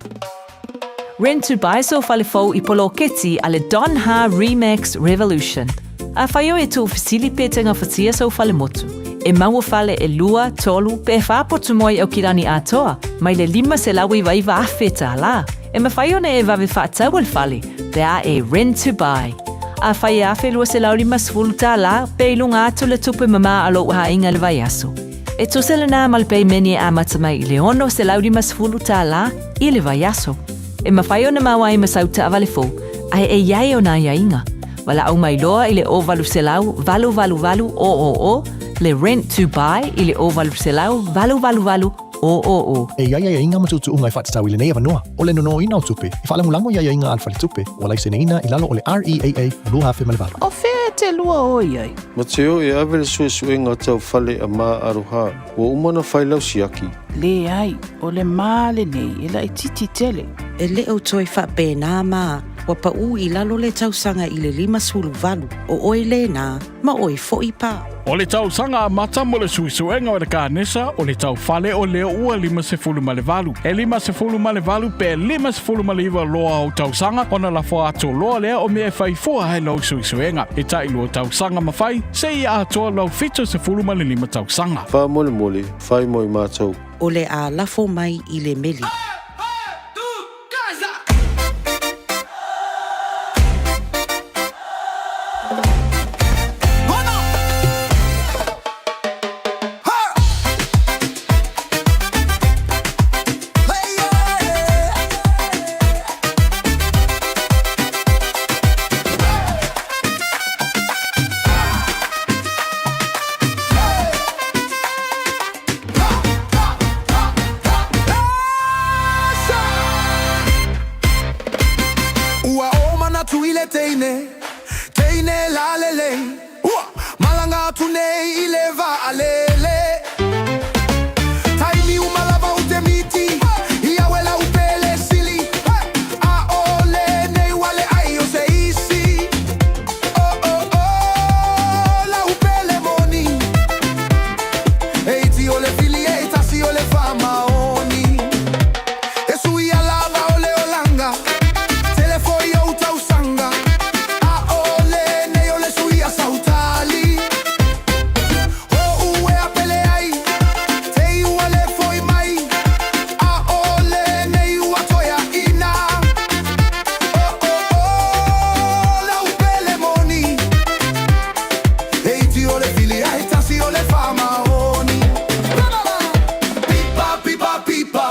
Rent to buy sou fale fou i poloketi a le Don Ha Remax Revolution. Afai oe e tuufesili pe te gafatia sou fale motu, e maua fale e lua, tolu, pe e whā potu mo i Aukilani atoa, mai le $509,000 tālā. E mawhai ona e wawe whaataua le fale, pe a e rent to buy. Afai e $1,250 tālā, pe i lunga atu le tupe mamā a lou aiga le vaiaso. E tusa lenā ma le peimene e amata mai i le $650 tālā i le vaiaso. E mafai ona maua ai ma sau taavale fou, ae e i ai ona aiaiga. Valaau mai loa i le 0800 888 000, le Rent to Buy i le 0800 888 000. E i ai aiaiga ma tuutuuga e faatatau i lenei avanoa, o le nonoina o tupe, e faalagolago i aiaiga a le Faletupe, ua laiseneina i lalo o le REAA 2008. O fea e te lua o i ai? Ma te o e ave le suesuega tau fale a Ma Aroha, ua uma ona fai lau siaki. Leai, o le ma lenei e laitiiti tele. E le o toe faapena ma ua paʻu i lalo le tausaga i le 58, o oe lena ma oe foʻi pa. O le tausaga amata mo le suesuega o le kanesa o le tau fale o lea ua 58. E 58 pe 59 loa ou tausaga ona lafo atu loa lea o mea e fai fua ai lou suesuega. E tailua tausaga ma fai, seia atoa lou 75 tausaga. Faamolemole, fai mo i matou. O le a lafo mai i le meli. Ua o manatu i le teine, teine lalelei. Ua malaga atu nei i le vaalele. Taimi uma lava ou te miti, ia au e lau pele sili. Aʻole nei ua leai o se isi. Oh oh oh, lau pele moni. E iti o le fili, e tasi o le faamaoni. E suia lava o le olaga, tele foi ou tausaga. Aʻole nei o le suia sautali. O uea pele ai, te i ua le foi mai. Aʻole nei ua toe aʻina. Oh oh oh, lau pele moni. E iti o le fili, ae tasi o le faamaoni. Pipa, pipa, pipa.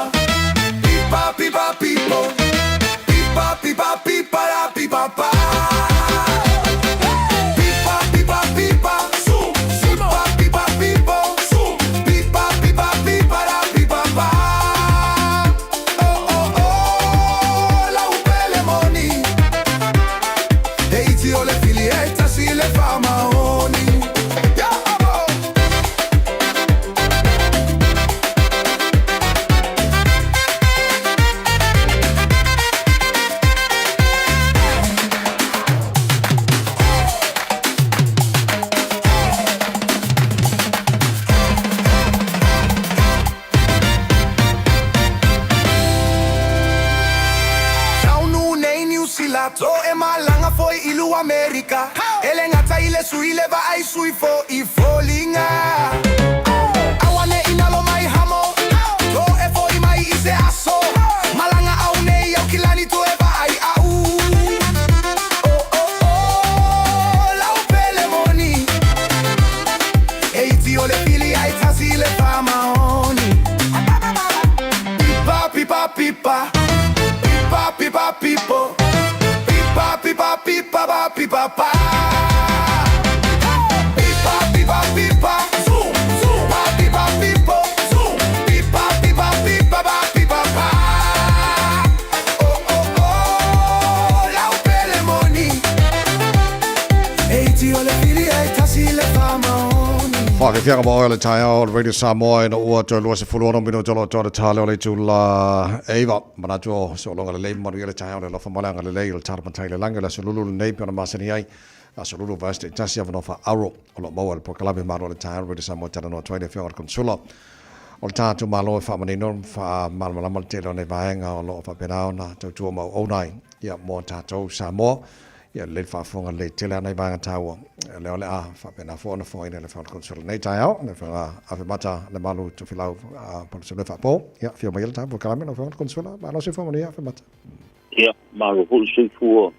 Pipa, pipa, pipo. Pipa, pipa, pipa, la pipa, pa. Pipa, pipa, pipa. Pipa, pipa, pipo. Pipa, pipa, pipa, la pipa, pa. Oh, oh, oh, lau pele moni. E iti o le fili, e tasi le faamaoni. Ya, abo! Taunuu nei Niu Sila to e malaga foi i lu Amerika. E le gata i le sui le vaai sui foi foliga. Faafiafiaga ma oe o le taeao o le Radio Samoa ina ua toe 26 minute o lo o toa le ta lea o le itula e 9. Manatu o sologa lelei ma manuia le taeao i le alofa ma le agalelei o le Tala Matai i le Lagi o le Aso Lulu lenei pei ona masani ai. Aso Lulu vaiaso taitasi avanoa faa-auro o lo o maua i le polokalame Malo o le Taeao Radio Samoa e talanoa atu ai le Afioga i le Konesula o le tatou Malo e faamanino ma faamalamalama le tele o nei vaega o lo o faapena ona tautua ma auauna ai ia mo tatou Samoa. Ia lelei le faafofoga lelei tele lava nai vaega taua lea o le a faapena foi ona fofogaina e le Afioga i le Konesula i lenei taeao, le Afioga Afemata Lemalu Tofilau Palusalua Faapo. Ia, afio mai le tatou polokalame lau Afioga i le Konesula. Malo soifua manuia Afemata. Ia, malo foi le soifua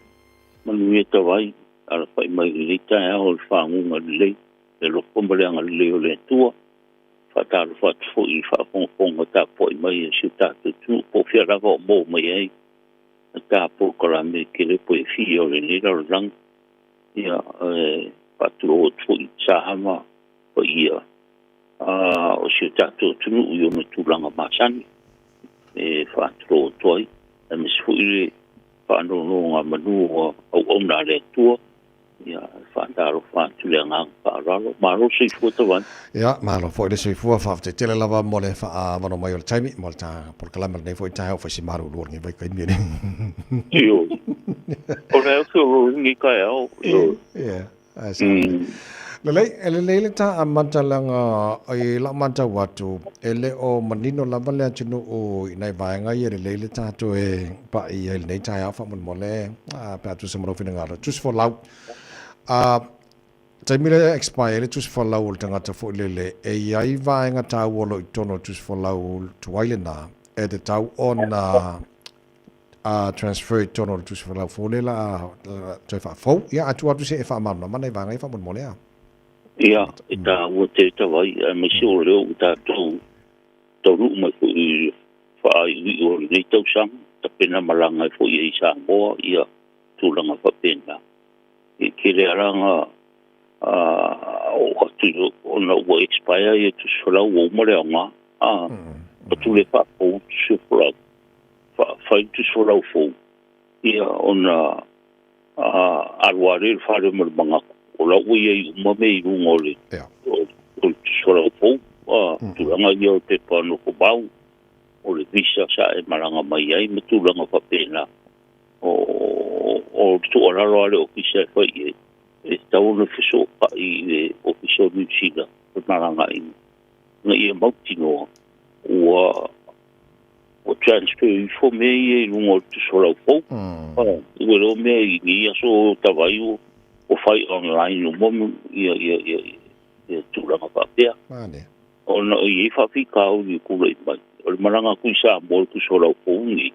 manuia tavai, alafai mai i lenei taeao o le faguga lelei, le alofa ma le agalelei o le Atua. Faatalofa atu foi i le faafogafoga tapuai mai a si o tatou atunuu po o fea lava o maua mai ai le ta polokalame tele po e fia o lenei lalolagi. Ia, e faatulou atu foi i sa ma paia o si o tatou atunuu i ona tulaga masani e faatulou atu ai, aemaise foi le faanonogamanu o auauna a le Atua. Ia, e faatalofa atu i le agaga faaaloalo. Malo le soifua Tavai. Ia, malo foi le soifua. Faafetai tele lava mo le faaavanoa mai o le taimi mo le ta polokalame o lenei foi taeao fai si malulu o lenei vaitaimi nei. Ioe. O le au o lenei taeao. Ioe. Ia, ae sa. Lelei, e lelei le ta amata leaga i lau matau atu, e le o manino lava le atunuu i nai vaega ia lelei le ta toe pa'i ai i lenei taeao faamolemole pe a tusa ma lou finagalo. Tusi folau. A taimi lea e expire ai le tusi folau o le tagata foi lele, e i ai vaega taua o lo o i totonu o le tusi folau tuai lena e tatau ona a transfer i totonu o le tusi folau fou lea la a toe faafou. Ia, a tuu atu se e faamalamalama nai vaega ia faamolemole a. Ia, e taua tele tavai, aemaise o lea ua tatou taunuu mai foi i le faaiuiu o lenei tausaga, tapena malaga ai foi i Samoa ia tulaga faapena. E tele lava na oo atu ona ua expire ia tusi folau ua uma le aoga, a atu le faafou tusi folau, fai tusi folau fou, ia ona alu lava lea i le fale ma le manatu o la ua i ai uma mea i luga o le tusi folau fou, tulaga ia o pepa nofo mau, o le visa sa e malaga mai ai ma tulaga faapena. O le tuualalo a le ofisa e fai i ai, e tatau ona fesootai i le ofisa o Niu Sila femalagaaiga ina ia mautinoa ua ua transfer ifo mea ia i luga o le tusi folau fou. Ua iloa mea i nei aso tavai ua fai online uma ia ia ia ia tulaga faapea. Ona o i ai faafitauli e tulai mai, o le malaga atu i Samoa i le tusi folau fou lenei,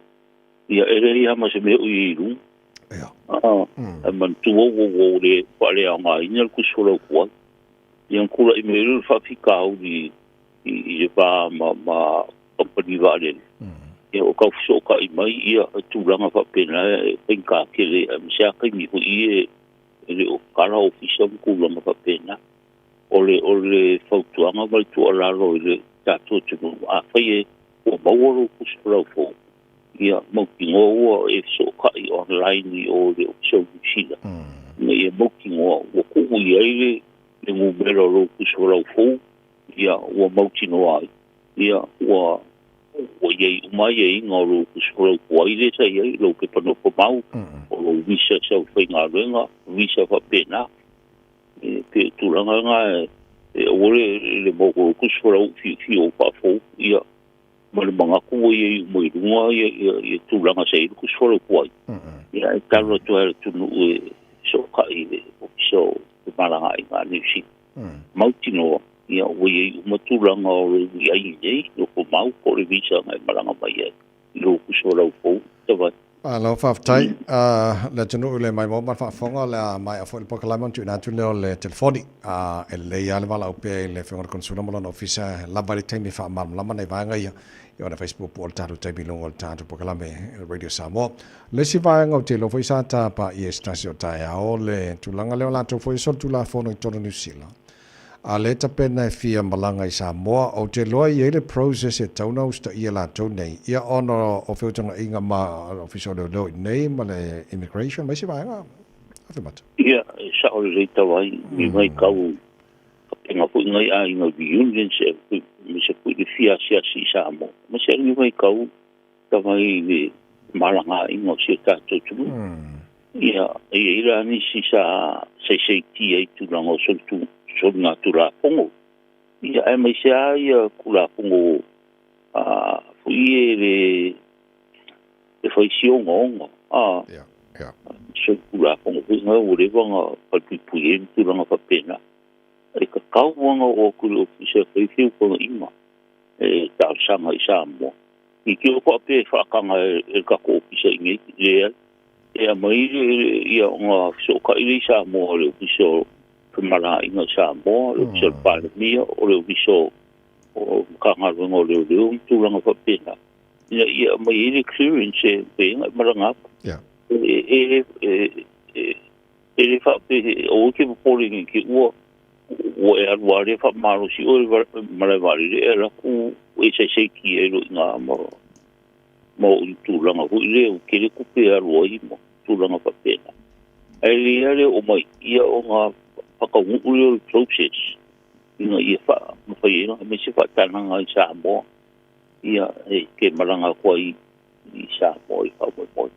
ia e leai lava ma se mea o i ai i luga. Ae manatua ua ua le faaleaogaina le tusi folau tuai. Ia na tulai mai ai le faafitauli i le va ma kamupani vaalele. Ia o tau fesootai mai ia tulaga faapena e faigata tele aemaise lava taimi foi ia e le o tatala ofisa ma tulaga faapena. O le o le fautuaga ma le tuualalo i le tatou atunuu, afai e ua maua lou tusi folau fou, ia mautinoa ua e fesootai online i o i le Ofisa o Niu Sila, ina ia mautinoa ua tuu i ai le le numera o lou tusi folau fou, ia ua mautinoa ai, ia ua ua i ai uma aiaiga o lou tusi folau tuai lea sa i ai, lou pepa nofo mau, o lou visa sau faigaluega, visa faapena. E pei o tulaga na e aua le maua o lou tusi folau fiufiu o faafou, ia ma le manatu ua i ai uma i luga ia tulaga sa i ai le tusi folau tuai. Ia e tatalo atu ai i le atunuu e fesootai i le Ofisa o Femalagaaiga a Niu Sila. Mautinoa, ia ua i ai uma tulaga o lo o i ai nei, nofo mau po o le visa na e malaga mai ai i lou tusi folau fou. Tavai. Malo faafetai le atunuu i le maimoa ma le faafofoga o le a maea foi le polokalame ona tuuina atu lea o le telefoni. E lelei lava le valaau pea i le Afioga i le Konesula ma lona Ofisa e lava ai le taimi e faamalamalama nai vaega ia ona e fai si puupuu o le tatou taimi i luga o le tatou polokalame Radio Samoa. O le isi vaega ou te iloa foi sa tapaia i se tasi o taeao o le tulaga lea o latou foi e solitulafono i totonu o Niu Sila. A lea e tapena e fia malaga i Samoa, ou te iloa e i ai le process e tatau ona usitaia e latou nei, ia ona o feutagaiga ma le Ofisa o Leoleo i inei ma le Immigration ma isi vaega. Afemata. Ia, e sao lelei tau ai, i matau. Tenga foi ngai a inga reunions e foi me se foi le fia asiasi i Samoa. Ma se ni vai kau ta vai le malanga inga o se tātou tunu. Ia, e i la nisi sa seiseitia i tulaga o soligatulafono. Ia, ae mai se a ia kulafono a foi e le e faisi ogaoga a solitulafono foi ga ua leva ona falepuipui ai ma tulaga faapena. E kakau aga oo atu i le ofisa e fai feupagaʻiga e talosaga i Samoa. I te o faapea e faataga e le tatou ofisa i inei, leai. E aumai ia ona fesootaʻi lea i Samoa le ofisa o femalagaaiga i Samoa, le ofisa o le Palemia, o le ofisa o Matagaluega o Leoleo ma tulaga faapena, ina ia aumai ai le clearance e mafai ai ona e malaga atu. E le faapea aua e te popole nei te i ua ua e alu lava lea faamalosi oe i le malae vaalele e alu atu e saisaitia ai loa i ina ma oo i tulaga foi lea ua tele tupe e alu ai ma tulaga faapena. Ae lelei lava le oo mai ia ona faataunuu lea o le process ina ia mafai ai ona aumai se faatagaga i Samoa ia e te malaga atu ai i Samoa i faamoemoe.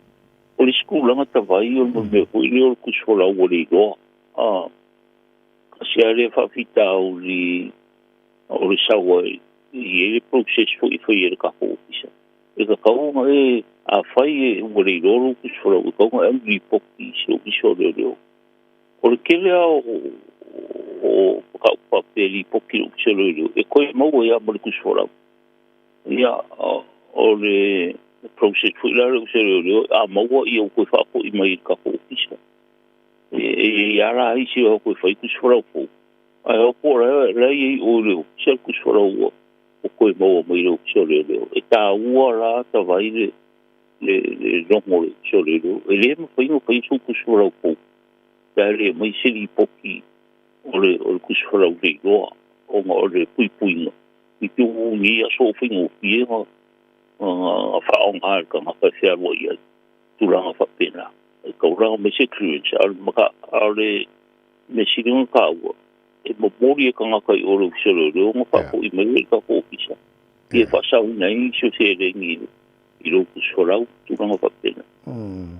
O le isi tulaga tavai o le mea foi lea o le tusi folau ua le iloa. Kasi lava lea faafitauli o le sau ai i ai le process foi e fai e le tatou ofisa. E tatau ona e, afai e ua le iloa lou tusi folau, e tatau ona e alu lipoti i se ofisa o leoleo. O le tele lava o mataupu faapea e lipoti i le ofisa o leoleo, e toe maua ai lava ma le tusi folau. Ia, o le process foi la le ofisa o leoleo, a maua ia ua toe faafoi mai i le tatou ofisa. E i ai lava la isi o toe fai tusi folau fou, ae o po o la e i ai o i le ofisa le tusi folau ua toe maua mai i le ofisa o leoleo. E taua la tavai le logo o le ofisa o leoleo. E le mafai ona fai sou tusi folau fou pe a le aumai se lipoti o le tusi folau le iloa, ona o le puipuiga i te ua nei aso o faigofie ona faaaoga e le tagata e fealuai ai tulaga faapena. E tatau la ona aumai se clearance, a o le mea sili ona taua, e momoli e tagata i o i le ofisa o leoleo ona faafoi mai lea i le tatou ofisa ia faasaoina ai nisi o seleni i lou tusi folau, tulaga faapena.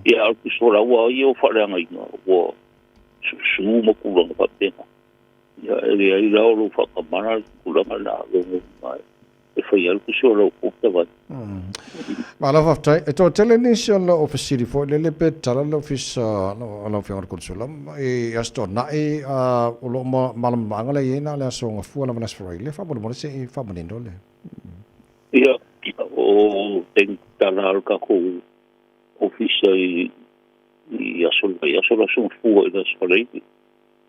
Ia, a o le tusi folau lava ia ua faaleagaina, ua susu ma tulaga faapena. Ia, e leai la o lou faatamala le tulaga lena, lona uiga e fai lava le tusi folau fou tavai. Malo faafetai. E toatele nisi o loo fesili foi lele pe tatala le ofisa o lau Afioga i le Konesula i Aso Toonai o loo malamalamaaga lea i ai na o le Aso Gafua lava le Aso Faraile faamolemole se i faamanino le. Ia, o taimi tatala o le tatou ofisa i aso o le vaiaso, o le Aso Gafua i le Aso Faraile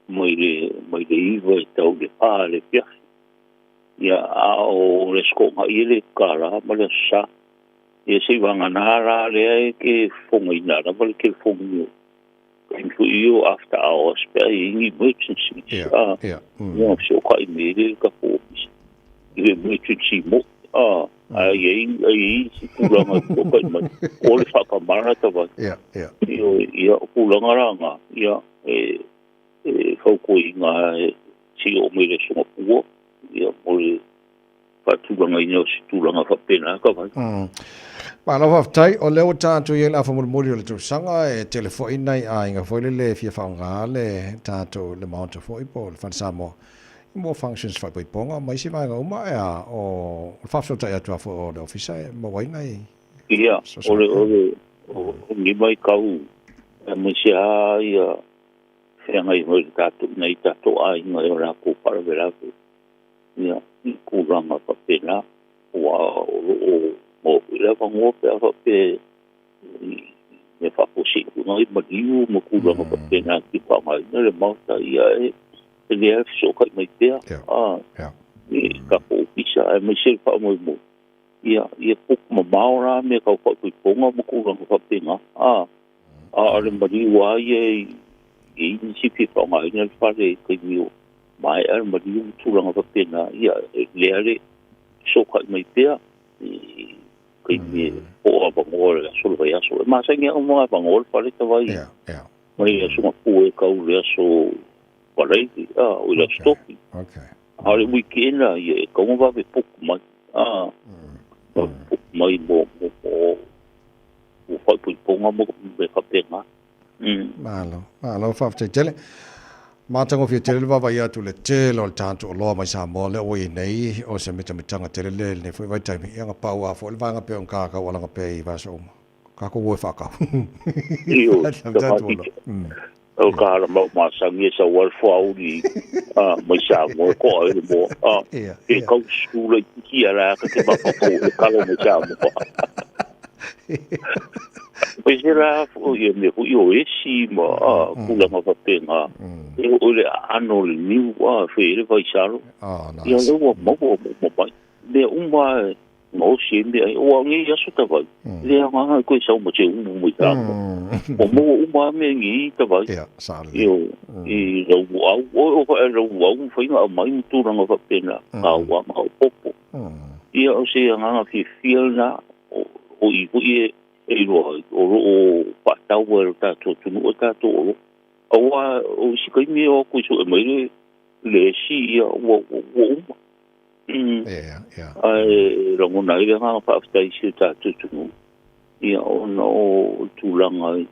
mai le mai le 9 e tau i le 4 i le afiafi. Ia, a o le Aso Toonai e le tatala ma le Aso Sa. Ia se i vagana la lea e te fofogaina lava le telefoni o taimi foi ia o after hours pe a i ai ni emergencies. Ia, fesootai mai ai lea i le tatou ofisa i le emergency moʻi. A i ai isi tulaga e fesootai mai, o le faatamala tavai. Ia, o tulaga la na, ia, e fautuaina se i oo mai i le Aso Gafua, ia, mo le faatulagaina o se tulaga faapena tavai. Malo faafetai, o lea ua tatou i ai i le afa mulimuli o le tausaga, e tele foi nai aiga foi lele e fia faaaoga le tatou le Maota foi po o le Fale Samoa mo functions faaipoipoga ma isi vaega uma, ea, o le faafesootai atu lava foi o le Ofisa e maua ai nai Ia, o le, o le, o lenei vaitau, aemaise lava ia feagai foi le tatou, nai tatou aiga i o latou faalavelave, ia, i tulaga faapena, aua o lo o maua foi le avanoa pe a faapea i mea faafuasei foi nai maliu ma tulaga faapena e fia faaaogaina le Maota, ia, e lelei lava le fesootai mai pea i tatou ofisa, aemaise le faamoemoe, ia, ia book mamao la mea tau faaipoipoga ma tulaga faapena, a o le maliu lava ia e i ai nisi e fia faaaogaina le fale i taimi o maea le maliu ma tulaga faapena, ia, e lelei lava le fesootai mai pea i taimi e po o avanoa i le aso o le vaiaso. E masani lava ona avanoa le fale tavai mai le Aso Gafua e tau i le Aso Faraile, o i le Aso Tofi. Okay. A o le weekend ia e tatau ona vave potu mai, a, vave potu mai mo mo mo mo faaipoipoga ma mea faapena. Malo, malo, faafetai tele. Matagofie tele le vaavaai atu i le tele o le tatou oloa mai Samoa lea ua i ai nei, o se mitamitaga tele lea i lenei foi vaitaimi. Ia na pau lava foi le vaega pei ona kākau alaga pea i vaiaso uma. Kākou o e faatau. Ioe, o ka hala mau masani e sau ai le foauli mai Samoa e to'a ai le moa. E kau sukula i tiki a la ka te mafaufau e kalo mai Samoa. Mai se la ia mea foi o esi ma tulaga faapena. E oo i le aano o le niu fai ai le vaisalo. Ia lea ua maua uma mai. Mea uma e gaosi ai mea ia. Aua o nei aso tavai, e le aoga e toe sau ma se umu mai Samoa. Ua maua uma lava mea nei tavai. Ioe, i lau luau. O fa'a lau luau mafai ona aumai ma tulaga faapena, gaua ma gaopopo. Ia o se agaga fiafia lena, o i foi e iloa ai, o lo o faatau e lo tatou atunuu a tatou oloa. Aua o isi taimi e o atu e sue mai le esi, ia ua uma. Ae lagona ai le agaga faafetai i si o tatou atunuu, ia ona o le tulaga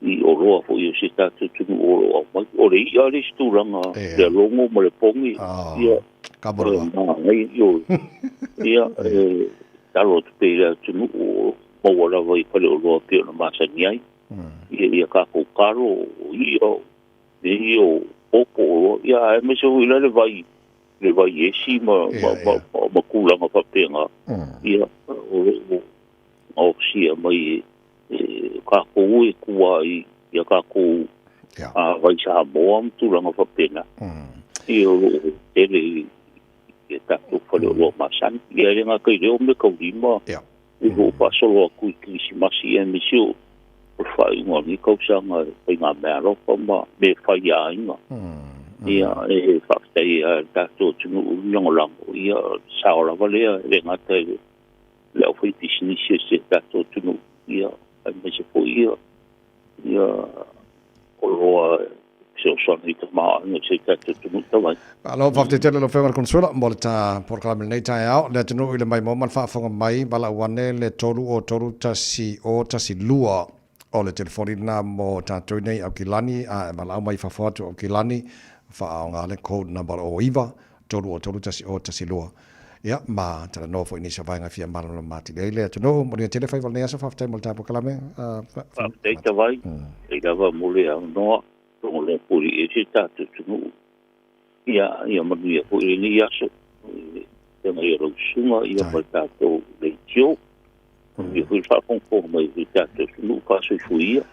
i oloa foi o si o tatou atunuu o lo o aumai. O le i'a le isi tulaga, le alogo ma le poge, ia, manaia, ioe. Ia, e tatalo atu pea i le atunuu o lo o maua lava i faleoloa pei ona masani ai, ia, ia tatou talo, o i'a, o mea ia o popo, oloa, ia, aemaise foi la le vai, le vai esi ma, ma, ma, ma, ma tulaga faapena, ia, o lo o gaosia mai e tatou e tua i a tatou vai Samoa ma tulaga faapena, ia o lo o tele i a tatou faleoloa masani. Ia e le gata i lea o meataulima i loo faasolo atu i Kerisimasi aemaise o le faaiuga o lenei tausaga e faiga meaalofa ma mea fai a aiga. Ia e faafetai ai le tatou atunuu i le lagolago, ia sao lava lea e le gata i le aufaipisinisi o si o tatou atunuu, ia aemaise foi ia ia oloa e fesoasoani i tamaoaiga o si o tatou atunuu talu ai. Malo, faafetai tele lau Afioga i le Konesula mo le ta polokalame i lenei taeao. Le atunuu i le maimoa ma le faafofoga mai, valaau ane le 3 0 3 1 0 1 2 o le telefoni lena mo tatou i nei Aukilani, a e valaau mai i fafo atu o Aukilani, faaaoga le code number o 9 3 0 3 1 0 1 2. Ia, ma talanoa foi i nisi o vaega e fia malamalama atili ai le atunuu. Manuia tele faiva o lenei aso, faafetai mo le ta polokalame. Faafetai Tavai, e lava mo le avanoa, logologo puli ese tatou atunuu. Ia, ia manuia foi lenei aso, i le feagai o lau susuga, ia ma le tatou leitio. Manuia foi le faafogafoga mai o le tatou atunuu, faasoifua ia.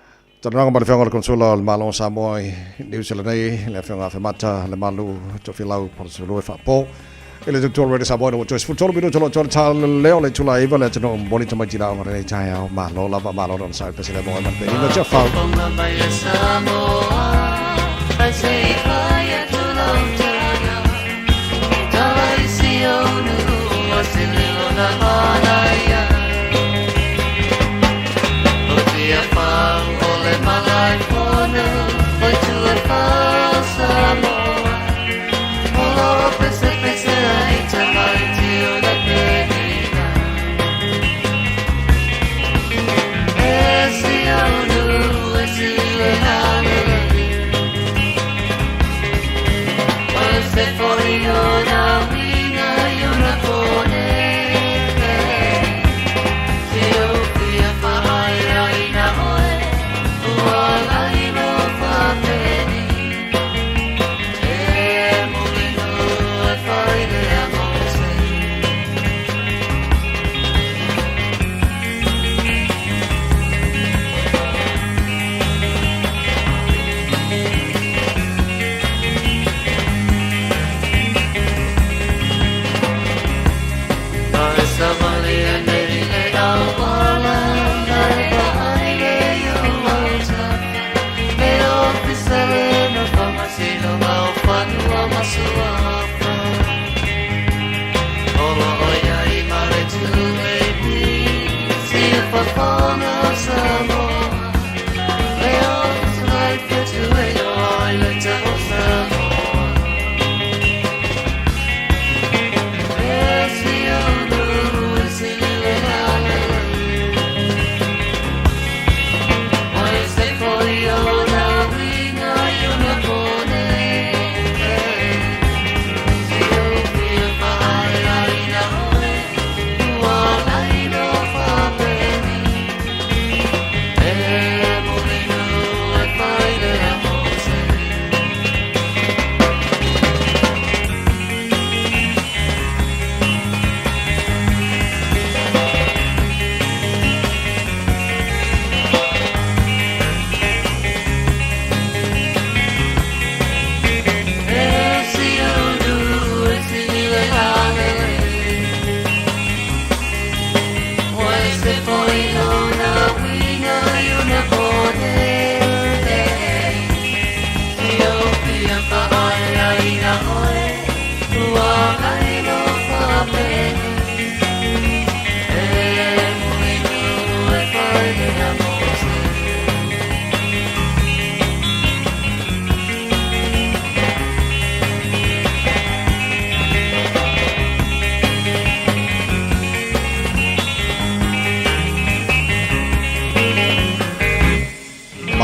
Talanoaga ma le Afioga i le Konesula o le Malo o Samoa i Niu Sila nei, le Afioga Afemata Lemalu Tofilau Palusulue Faapo. I le tutua Radio Samoa ina ua toe 13 minuta o lo o toa le leo le itula e 9 le atunuu momoli tamaiti i aoga lenei taeao. Malo lava, malo le onosai pese le moe ma le penina tia fau.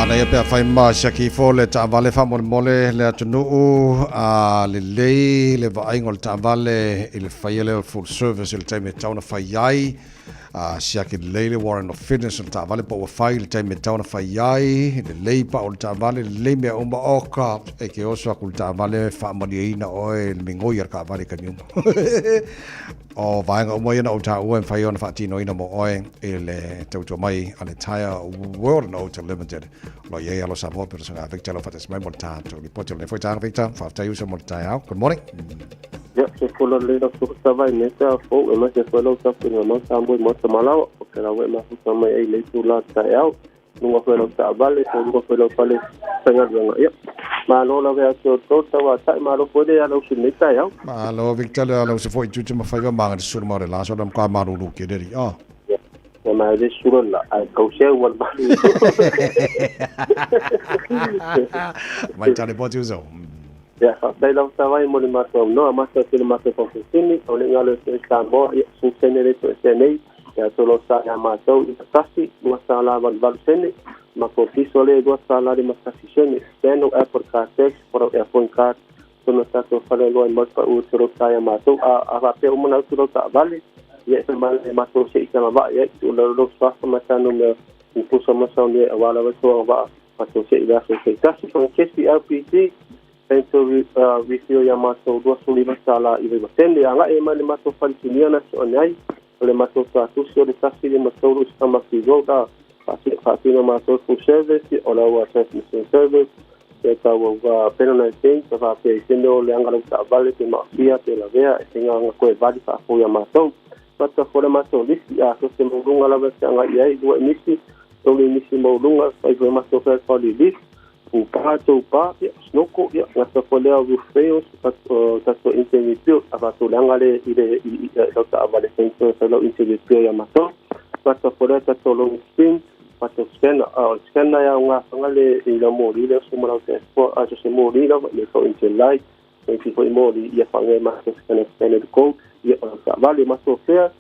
Manaia pe afai ma siaki ifo le taavale faamolemole le atunuu a lelei le vaaiga o le taavale i le faia lea o le full service i le taimi e tatau ona fai ai. A siaki lelei le warrant of fitness o le taavale po ua fai i le taimi e tatau ona fai ai, lelei pau o le taavale, lelei mea uma, oka, e te oso atu i le taavale faamalieina oe i le migoi a le taavale i taimi uma. O vaega uma ia na ou taua e mafai ona faatinoina mo oe i le tautua mai a le Tyre World and Auto Limited. O lo o i ai alo Samoa pei ona soga Victor lau faatasi mai mo le tatou lipoti o lenei foi taeao. Victor, faafetai uso mo le taeao. Good morning. Ia, se fola lelei lau suka savai me te fou e mai se foi lau tapuaiga mau Samoa i Maota Malawa. O ke lau e mafuta mai ai nei tula taeao. Luga foi lau taavale, po luga foi lau fale faigaluega. Ia, malo lava ia te outou tauatai, malo foi le alausi i lenei taeao. Malo Victor le alausi foi tiute ma faiva ma le sulu ma le laso le mka malulu ke le ri. Oh. Ia, ia ma le sulu la, ai kau se ua le malulu. Mai tale po uso. Ia, faafetai lava Savai mo le matou avanoa, matou atu i le matou pampusini, o le galo e toe Samoa, ia, sene le toesea nei. Ia tolo sa ia matou i tasi, $2.88 sene, ma ko piso le $2.51 sene. Seno Apple Car Tax, pora e phone card, tono tatou fale loa i malu pa u tolo sa ia matou, a faapea uma na utu lau taavale, ia e mai le matou se i tanga vaa ia i tu lau lau swafa ma tanu mea upusa ma sau ni a wala wa toa vaa matou se i le aso se tasi fanga kesi LPG, Tento refill ia matou $29 i 9 sene. Agai mai le matou fale sinia na se one ai. O le matou tusi o le 153 Stamaki Road a faatino matou full service o la ua transmission service e tau ua pena na te ka faapea i sene o le anga lau taavale pe maafia pe lavea e singa anga koe vali faafou ia matou. Mata fo le matou lisi a so se maulunga lava se anga i ai lua inisi tolu inisi maulunga fai foi matou third party list upa tou pa ia snoko ia ngata fo lea roof rails tatou interview build a fatou le anga le i le i lau taavale sensor sa lau interview build ia matou ngata fo lea tatou long screen matou scanner a o le scanner ia o ngafanga le i lau moli lea so ma lau dashboard a so se moli lava ia fo engine light e fi foi moli ia whangai matou scanner scanner code ia o lau taavale matou fea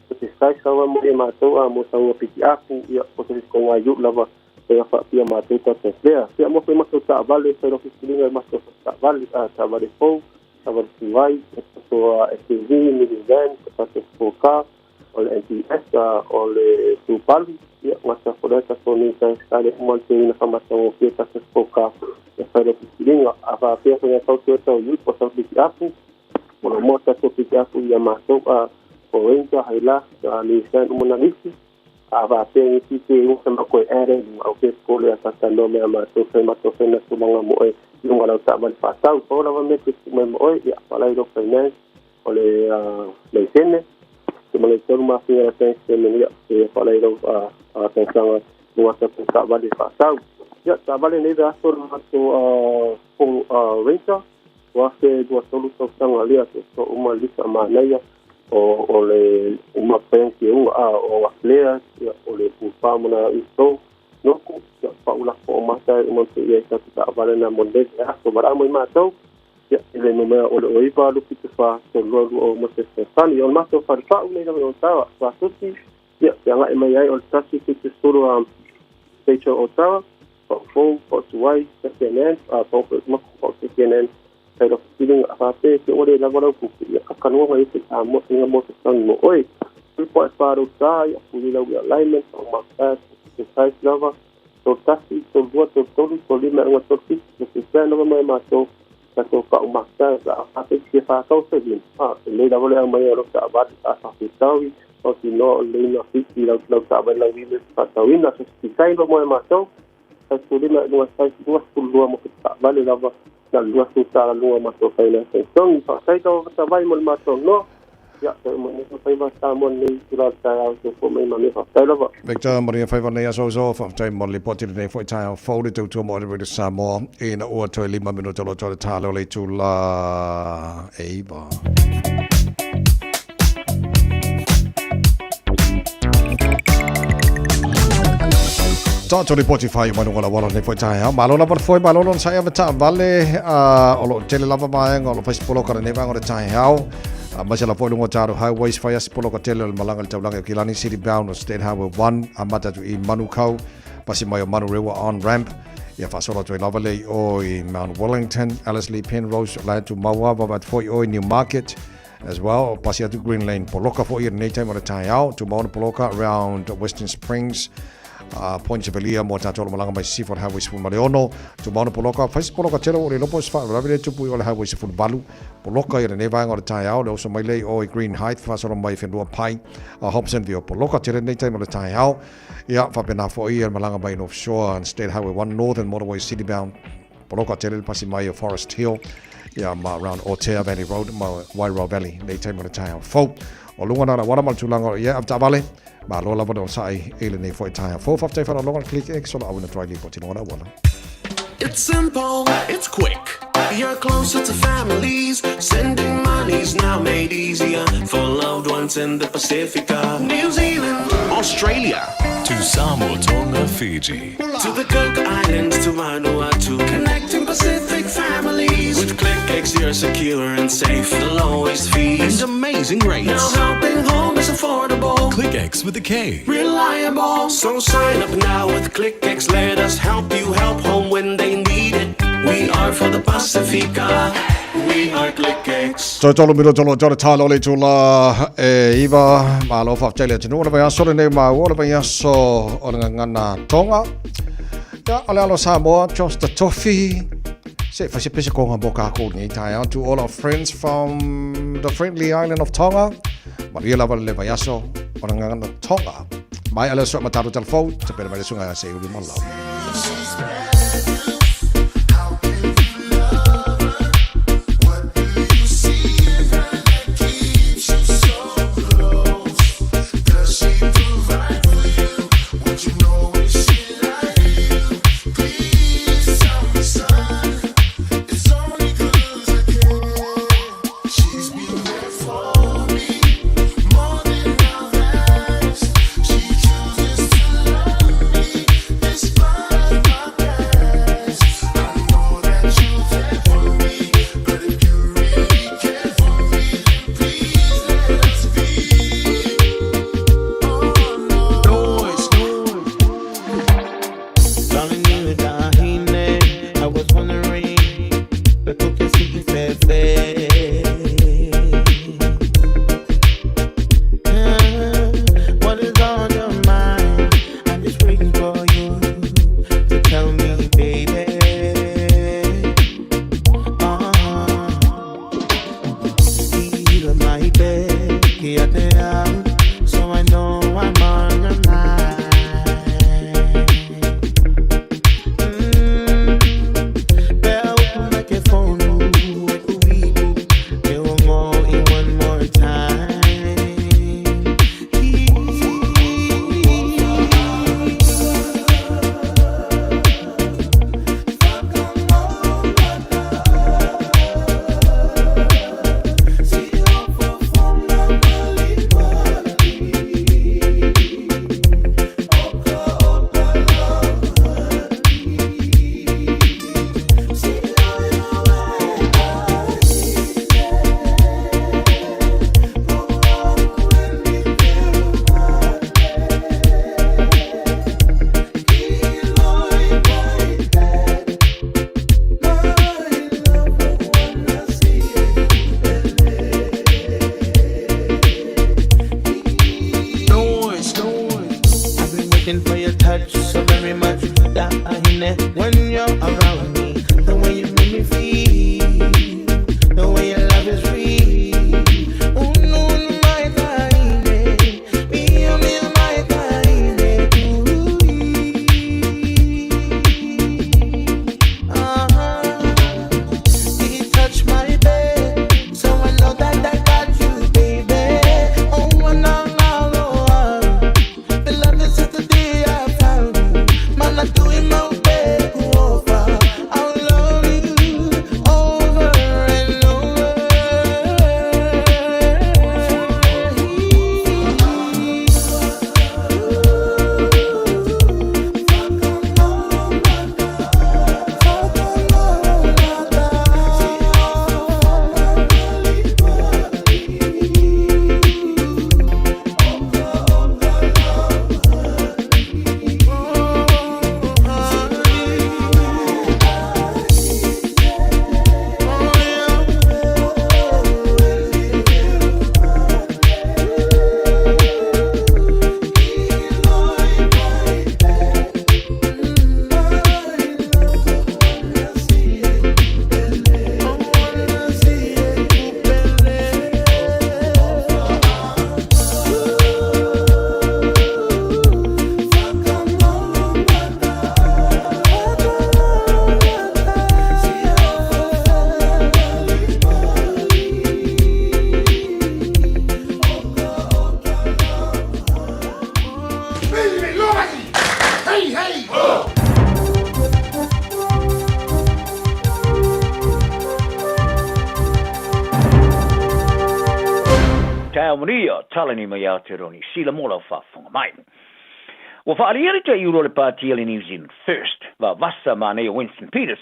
o te sai sawa mo ia matou a mo saua piki apu ia o te konga yu lava e faapea matou tatou lea. Ia mo foi matou taavale, fai lofi filiga i matou taavale, a taavale fou, taavale tuai, e tatou SUV, minivan, tatou sport car, o le NPS, o le Subaru, ia gata foi lea tatou Nissan Skyline uma le teuina whamatagofie tatou sport car, ia fai lofi filiga. A faapea foi ngā tau Toyota Ute o tau piki apu, mo lo moa tatou piki apu ia matou a o Ranger, Hilux, Nissan uma na nisi. A faapea nisi te usa ma koe ere lunga au ke pole a tata no mea matou fai matou fai na tulaga mo oe lunga lau taavale faatau pau lava mea te tuu mai mo oe ia apalai lo finance o le laisene te ma le tolu masina la bank statement ia e apalai lau tausaga lunga tatou taavale faatau ia taavale nei vaiaso le matou Ranger 2023 tausaga lea te uma lisa manaia o le uma pēnki unga a o nga flea ia o le pūpā mona i tō noku ia paula ko o mata e uma te ia i tatu taavale na mo le aso mara mo i mātou ia i le numea o le o iva lupi te wha tolu lua lua o mo te tani o le matou whare whau nei lava i o tawa whatuti ia te angai mai ai o le tasi ki te suru a Rachel Otawa pau fou pau tuai second hand a pau maku pau second hand Kei roto whiringa a whāpē te ore rawa rau kuku ia kakanoa ngai te tā mo inga mo te tangi mo oe. Hui poe whārau tā ia puri rau i alignment o ma pass te size lava tō tasi, tō lua, tō tolu, tō lima inga tō whiti me te plan lava mai mātou ka tō pau ma pass a whāpē ki te whākau te win. A, e lei rawa le au mai o rau tā wari a whāpē taui o ki noa o leina whiti rau lau tā wari lau ime whātauina so te design lava mai mātou 15 i luga sai 22 mo te taavale lava na le 20 tala luga matou finance togi. Faafetai tau vai mo le matou noa. Ia, toe mo nei faiva Samoa nei tula o le taeao soifua mai ma mea. Faafetai lava. Victor, Maria Faiva nei aso uso, faafetai mo le lipoti lenei foi taeao fou le tautua mo Radio Samoa ina ua toe 5 minuta loa toe le tale o le itula 9. Tātou lipoti whai mai lunga la wala nei foi taeao. Malo lava le foi, malo lona sai ava taavale, o loo tele lava vaega o lo fai se poloka lenei vaega o le taeao. Aemaise lava foi luga o tatou highways, fai asi poloka tele o le malaga i le taulaga i Kilani, City Bound o State Highway 1, amata atu i Manukau. Pasi mai o Manurewa on ramp. Ia faasolo atu ai lava lea i o i Mount Wellington, Ellerslie, Penrose, la e tumau lava atu foi i o i Newmarket as well. Pasi atu Green Lane poloka foi i lenei taimi o le taeao. Tumau ona poloka around Western Springs. Point Sevelia mo tātou o malaga mai sisifo le Highway 16. Tumau ona poloka, fai se poloka tele o le lopo se whaalawe le tupu i o le Highway 18. Poloka i lenei vaega o le taeao, le oso mai lea i o i Green Height, faasolo mai whenua pai a Hobsonville. Poloka tele nei taimi o le taeao. Ia, faapena foi ia le malaga mai North Shore and State Highway 1 Northern Motorway City bound. Poloka tele le pasi mai o Forest Hill ia ma around Otea Valley Road ma Wairoa Valley nei taimi o le taeao fou. O luga na la wala ma le tulaga o ia avetaavale, malo lava le onosai i lenei foi taeao fou. Faafetai faaaloaloga le Click X o le auina atu ai lipoti luga o le auala. It's simple, it's quick. You're closer to families. Sending money's now made easier for loved ones in the Pacifica, New Zealand, Australia, To Samoa, Tonga, Fiji. To the Cook Islands, to Vanuatu. Connecting Pacific families. With ClickX, you're secure and safe. The lowest fees and amazing rates. Now helping home is affordable. ClickX with a K. Reliable. So sign up now with ClickX. Let us help you help home when they need it. We are for the Pacifica. We are ClickX. Toe tolu mino tolo tolo talo le tula e iva malo faafetai le atunuu o le vaiaso lenei maua o le vaiaso o le gagana Tonga. Ia, o le alo Samoa, Josh the Toffee. Se fai se pese konga mo kākou lenei taeao to all our friends from the friendly island of Tonga. Manuia lava le vaiaso o le gagana Tonga. Mai ale soa mataro telefou, te pere mai le sunga se uli mo lava. I was wondering, What is on your mind? I'm just waiting for you to tell me, baby. So I know I'm on your mind. One more time. Noise, noise. I've been waiting for your touch so very much. That I when you're around me, the way you make me feel, the way your love is real. Oh no, no, my darling, me, oh, me, oh, my darling. He touched my bed, so I know that I got you, baby. Oh, no, no, no. The love is since the day I found you. Man, I do it my way. Taeao manuia, tala nei mai Aotearoa Niu Sila mo lau faafofoga mai. Ua faaalia le taiulu o le pati a le New Zealand First, vavasa manaia Winston Peters,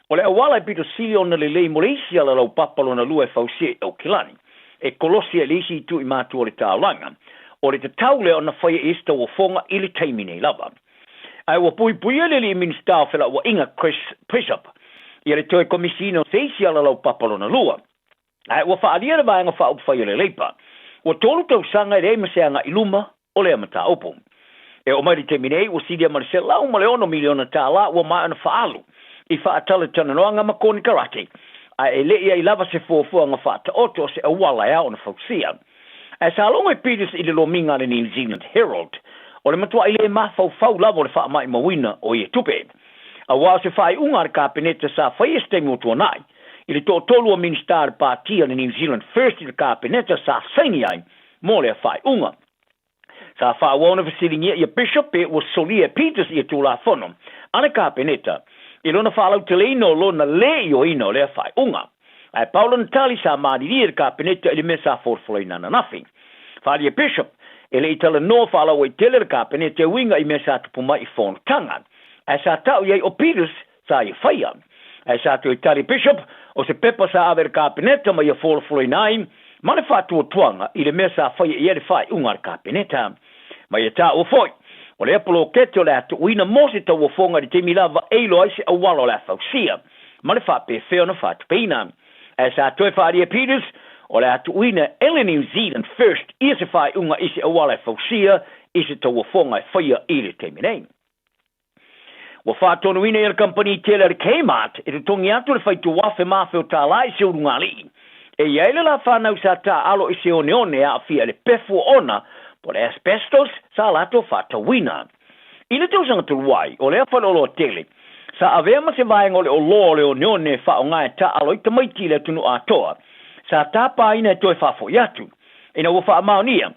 o le auala e pito sili ona lelei mo le isi alalaupapa lona lua e fausia i Aukilani, e kolosi ai le isi itu i matua o le taulaga, o le tatau lea ona faia i isi tauofoga i le taimi nei lava. Ae ua puipuia le alii Minisita o Felauaiga Chris Bishop ia le toe komisiina o se isi alalaupapa lona lua. Ae ua faaalia le Vaega Faaupufai o le Leipa, ua tolu tausaga e leai ma se agai i luma o lea mataupu. E oo mai le taimi nei, ua silia ma le $106 miliona tala ua maea ona faaalu i faatalatalanoaga ma konikarate, ae e le i ai lava se fuafuaga faataoto o se auala e ao ona fausia. Ae sa logo e Peters i le lomiga a le New Zealand Herald, o le matuai le mafaufau lava o le faamaimauina o ia tupe. Aua o se faaiuga a le Kapeneta sa faia i se taimi ua tuanai, i le toatolu o Minisita a le Pati a le New Zealand First i le Kapeneta sa saini ai mo lea faaiuga. Sa faaauau ona fesiligia ia Bishop pe ua solia e Peters ia Tulafono a le Kapeneta i lona faalauteleina o lona le ioeina o lea faaiuga. Ae pau lona tali sa malilie le Kapeneta i le mea sa folafolaina ananafi. Faaalia Bishop, e le i talanoa faalauaitele le Kapeneta e uiga i mea sa tupu mai i fonotaga. Ae sa tau i ai o Peters sa ia faia. Ae sa toe tali Bishop, o se pepa sa ave i le Kapeneta ma ia folafolaina ai ma le faatuatuaga i le mea sa faia i ai le faaiuga a le Kapeneta. Ma ia taua foi, o lea poloketi o le a tuuina mo se tauofoga i le taimi lava e iloa ai se auala o le a fausia ma le faapefea ona faatupeina. Ae sa toe faaalia e Peters, o le a tuuina e le New Zealand First ia se faaiuga i se auala e fausia i se tauofoga e faia i le taimi nei. Ua faatonuina ia le kamupani tele a le Kmart e totogi atu le faituafe ma afe o tala i se ulugalii. E i ai le la fanau sa taaalo i se oneone e aafia i le pefu oona po o le asbestos sa latou faatauina. I le tausaga talu ai, o lea faleoloa tele, sa avea ma se vaega o le oloa o le oneone e faaaoga e taaalo ai tamaiti i le atunuu atoa, sa tapaina e toe faafoi atu. Ina ua faamaonia,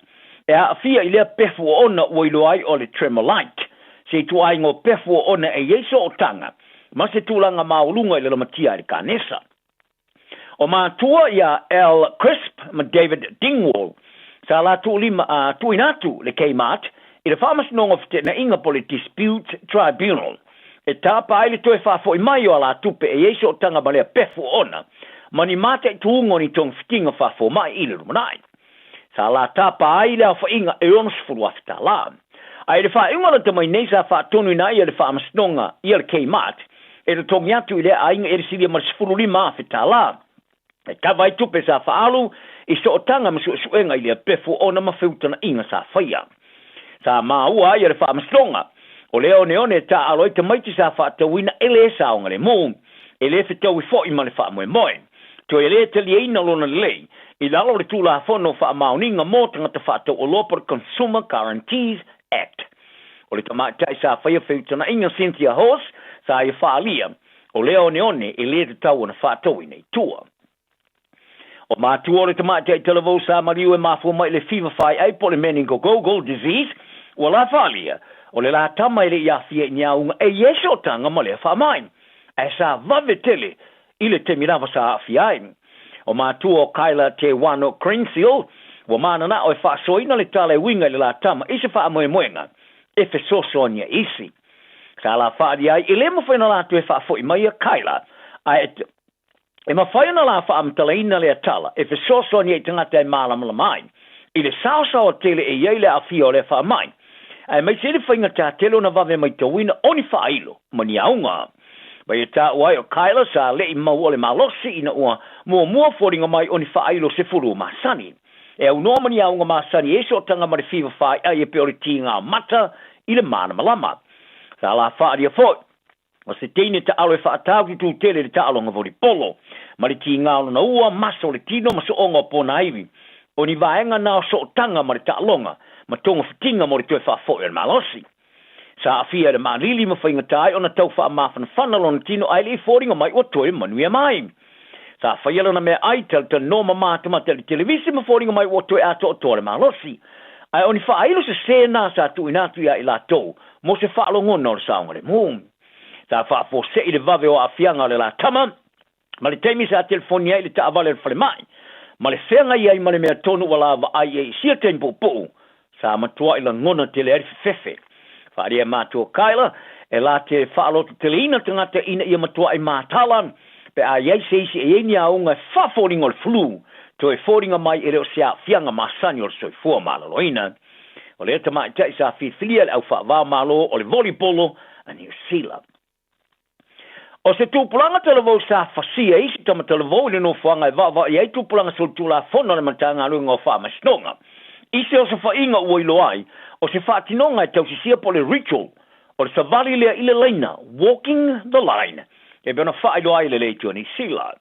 e aafia i lea pefu oona ua iloa ai o le tremolite, se ituaiga o pefu oona e i ai sootaga ma se tulaga maualuga i le lamatia ai le kanesa. O matua ia Al Crisp ma David Dingwall, sa latou lima a tuuina atu le Kmart i le Faamasinoga o Feteenaiga po o le Disputes Tribunal e tapa ai le toe faafoi mai o a la tupe e i ai sootaga ma lea pefu oona ma ni mataituuga o ni togafitiga faafomai i le lumanai. Sa la tapa ai le aofaiga e $60,000. A i le faaiuga lata mai nei sa faatonuina ai e le Faamasinoga ia le Kmart e totogi atu i lea aiga e le silia ma le $15,000 e kava ai tupe sa faaalu i sootaga ma suesuega i lea pefu ona ma feutagaiga sa faia. Sa maua ai e le Faamasinoga o lea oneone e taaalo ai tamaiti sa faatauina e le saogalemu, e le fetaui foi ma le faamoemoe. Toe e le taliaina lona lelei i lalo o le Tulafono o Faamaoniga mo Tagata Faatauoloa po o le Consumer Guarantees Act. O le tamaitai sa faia feutagaiga Cynthia Hawes sa ia faaalia, o lea oneone e le tatau ona faatauina i tua. O matua o le tamaitai talavou sa maliu e mafua mai i le fiva faaiai po o le meningococcal disease, ua la faaalia, o le la tama e le i aafia i ni auga e i ai sootaga ma lea faamai, ae sa vave tele i le taimi lava sa aafia ai. O matua o Kyla Te Wano Crensil, ua mananao e faasoaina le tala e uiga i le la tama i se faamoemoega e fesoasoani ai isi. Sa la faaalia ai, e le mafai ona latou e faafoi mai ia Kyla, ae e mafai ona la faamatalaina lea tala e fesoasoani ai i tagata e malamalama ai i le saosaoa tele e i ai le aafia o lea faamai, aemaise ai le faigata tele ona vave maitauina o ni faailo ma ni auga. Ma ia taua ai o Kyla sa le'i mau o le malosi ina ua muamua foliga mai o ni faailo 10 masani. E aunoa ma ni auga masani e sootaga ma le fiva faaiai e pei o le tiga mata i le malamalama. Sa la faalia foi O se teine taalo e faatau tutū tele i le taaloga volipolo, ma le tiga o lona ua, masa o le tino ma sooga o ponaiwi. O ni vaega na o sootaga ma le taaloga, ma togafitiga mo le toe faafoi o le malosi. Sa aafia i le maalili ma faigata ai ona tau faamafanafana lona tino ae le i foliga mai ua toe manuia mai. Sa faia lana meaai, talatalanoa ma matamata i le televise ma foliga mai ua toe atoatoa le malosi. Ae o ni faailo sesē na sa tuuina atu ia i latou mo se faalogona o le saogalemu. Sa faafuasei le vave o aafiaga o le la tama ma le taimi sa telefoni ai i le taavale o le falemai. ma le feagai ai ma le mea tonu ua la vaai i ai i sia taimi puupuu, sa matuai lagona tele ai le fefefe. Faaalia e matua Kyla, e la te faalototeleina tagata ina ia matuai matala pe a i ai se isi e i ai ni auga e faafoliga o le flu, toe foliga mai e le o se aafiaga masani o le soifua maloloina. O lea tamaitai sa filifilia e le au faavao malo o le volleyball a Niu Sila. O se tupulaga talavou sa fasia isi tama talavou i le nofoaga e vaavaai ai tupulaga solitulafono a le Matagaluega o Faamasinoga. I se osofaiga ua iloa ai, o se faatinoga e tausisia po o le ritual, o le savali lea i le laina, walking the line, e pei ona faailoa ai e le Leitio Niu Sila.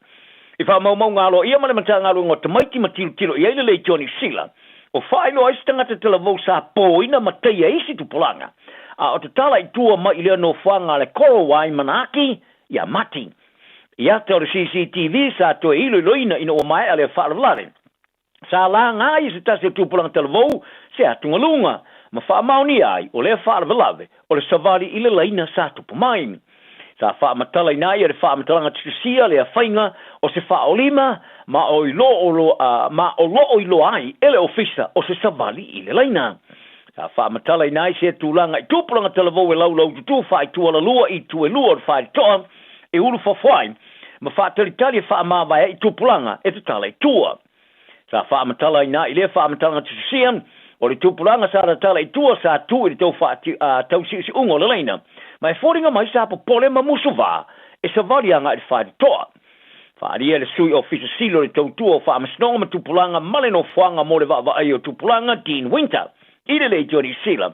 I faamaumauga aloaia ma le Matagaluega o Tamaiti ma tilotilo i ai le Leitio Niu Sila, o faailoa ai se tagata talavou sa pōina ma taia isi tupulaga, a o tatala i tua mai i lea nofoaga a le Korowai Manaaki iā Mati. I ata o le CCTV sa toe iloiloina ina ua maea lea faalavelave. Sa laga ai e se tasi o tupulaga talavou se atugaluga ma faamaonia ai o lea faalavelave o le savali i le laina sa tupu mai. Sa faamatalaina ai e le faamatalaga tusitusia lea faiga o se faaolima ma o ma o loo iloa ai e le Ofisa o se savali i le laina. Sa faamatalaina ai sea tulaga i tupulaga talavou e laulaututu faaitualalua i itu e lua o le faitotoa e ulufafo ai ma faatalitali e faamavae ai i tupulaga e tatala i tua. Sa faamatalaina i lea faamatalaga tusitusia, o le tupulaga sa tatala i tua sa tu i le tau tausiusiuga o le laina, ma e foliga mai sa popole ma musuvā e savali agai i le faitotoa. Faaalia e le Sui Ofisa Sili o le Tautua o Faamasinoga ma Tupulaga ma le Nofoaga mo le Vaavaaia o Tupulaga, Dean Winter, i le Leitio Niu Sila,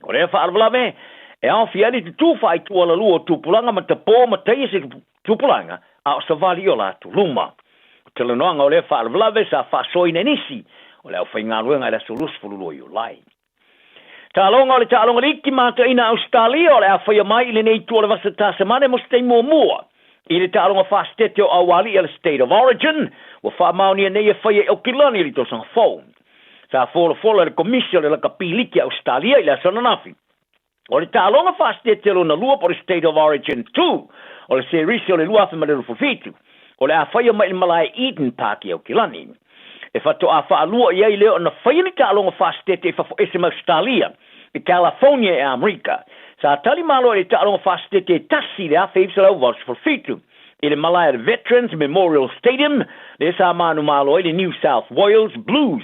O lea faalavelave e aofia ai le tutū faaitualalua o tupulaga ma tapō ma taia se tupulaga a o savali i o latou luma. O talanoaga o lea faalavelave sa faasoaina e nisi o le aufaigaluega i le aso 22 Iulai. Taaloga o le taaloga liki mataina a Ausetalia o le a faia mai i lenei itu o le vasa Tasamane mo se taimi muamua i le taaloga faasetete o Aualii a le State of Origin ua faamaonia nei e faia i Aukilani i le tausaga fou. Sa folafola e le Komisi o le Lakapi Liki a Ausetalia i le aso ananafi. O le taaloga faasetete lona lua po o le State of Origin 2 o le serisi o le 2027, o le a faia mai i le malae Eden Park i Aukilani. E faatoa faalua i ai lea ona faia ni taaloga faasetete i fafo ese mai Ausetalia, i California i Amerika. Sa tali malo i le taaloga faasetete e tasi i le 1987 i le malae o le Veterans Memorial Stadium, lea sa manumalo ai le New South Wales Blues.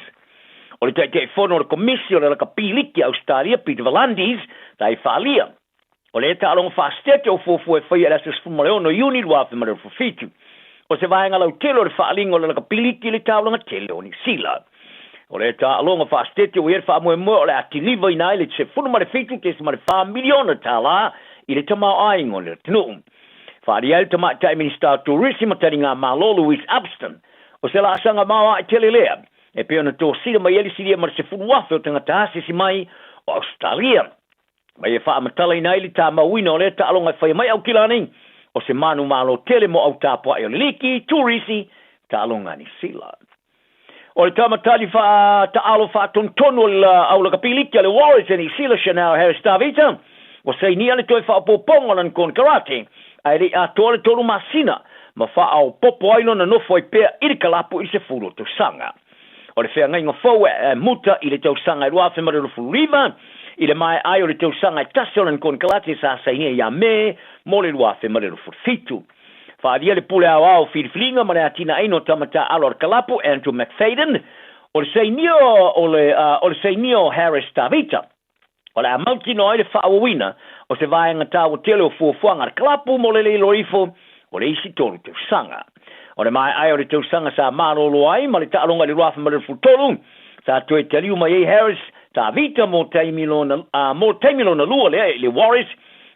O le Taitaifono o le Komisi o le Lakapi Liki a Ausetalia, Peter V'landys, sa i faaalia, o lea taaloga faasetete o fuafua e faia i le aso 16 Iuni 2027. O se vaega lautele o le faaaliga o le lakapi liki i le taulaga tele o Niu Sila. O lea taaloga faasetete ua i ai le faamoemoe o le a kilivaina ai le $17.4 miliona tālā i le tamaoaiga o le atunuu. Faaalia ai le Tamaitai Minisita o Turisi ma Taliga Malo Louise Upston, o se laasaga maoae tele lea e pei ona tosina mai ai le silia ma le 10,000 o tagata asiasi mai o Ausetalia. Ma ia faamatalaina ai le tamauina o lea taaloga e faia mai Aukilani, o se manumalo tele mo au tapuai o le liki, turisi, taaloga a Niu Sila. O le tama tali faataalo faatonutonu o le au lakapi liki a le Warriors a Niu Sila, Chanel Harris Tavita, ua sainia le toe faaopoopoga o lana konekarate, ae le i atoa le tolu masina ma faaopoopo ai lona nofo ai pea i le kalapu i le 10 o tausaga. O le feagaiga fou e muta i le tausaga e 2029, i le maea ai o le tausaga e tasi o lana konekarate sa sainia ia Me mo le 2027. Faaalia le Pule Aoao Filifiliga ma le Atinaeina o Tama Taaalo a le Kalapu, Andrew McFadden, o le sainia o le o le sainia o Harris Tavita. O le a mautinoa ai le faaauauina o se vaega taua tele o fuafuaga a le kalapu mo le leilo ifo o le isi tolu tausaga. O le maea ai o le tausaga sa malolo ai ma le taaloga i le 2023, sa toe taliu mai ai Harris Tavita mo taimi lona, mo taimi lona lua lea i le Warriors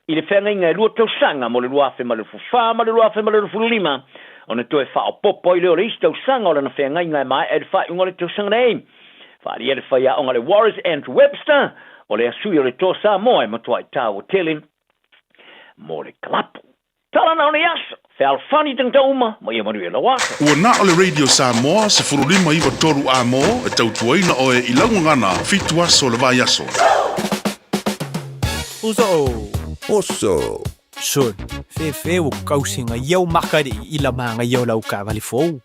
i le feagaiga e lua tausaga mo le 2024 ma le 2025, ona toe faaopoopo ai lea o le isi tausaga o lana feagaiga e maea i le faaiuga o le tausaga nei. Faaalia le faiaoga a le Warriors Andrew Webster, o lea sui o le Toa Samoa e matuai taua tele mo le kalapu. Tala na o nei aso, fealofani tagata uma ma ia manuia lau aso. Ua na o le Radio Samoa 15 93 A-mo e tautuaina oe i lau gagana fitu aso o le vaiaso. Uso o. Oso. Son, fefe ua kausi nga iau makari i la manga iau lau kavali fou.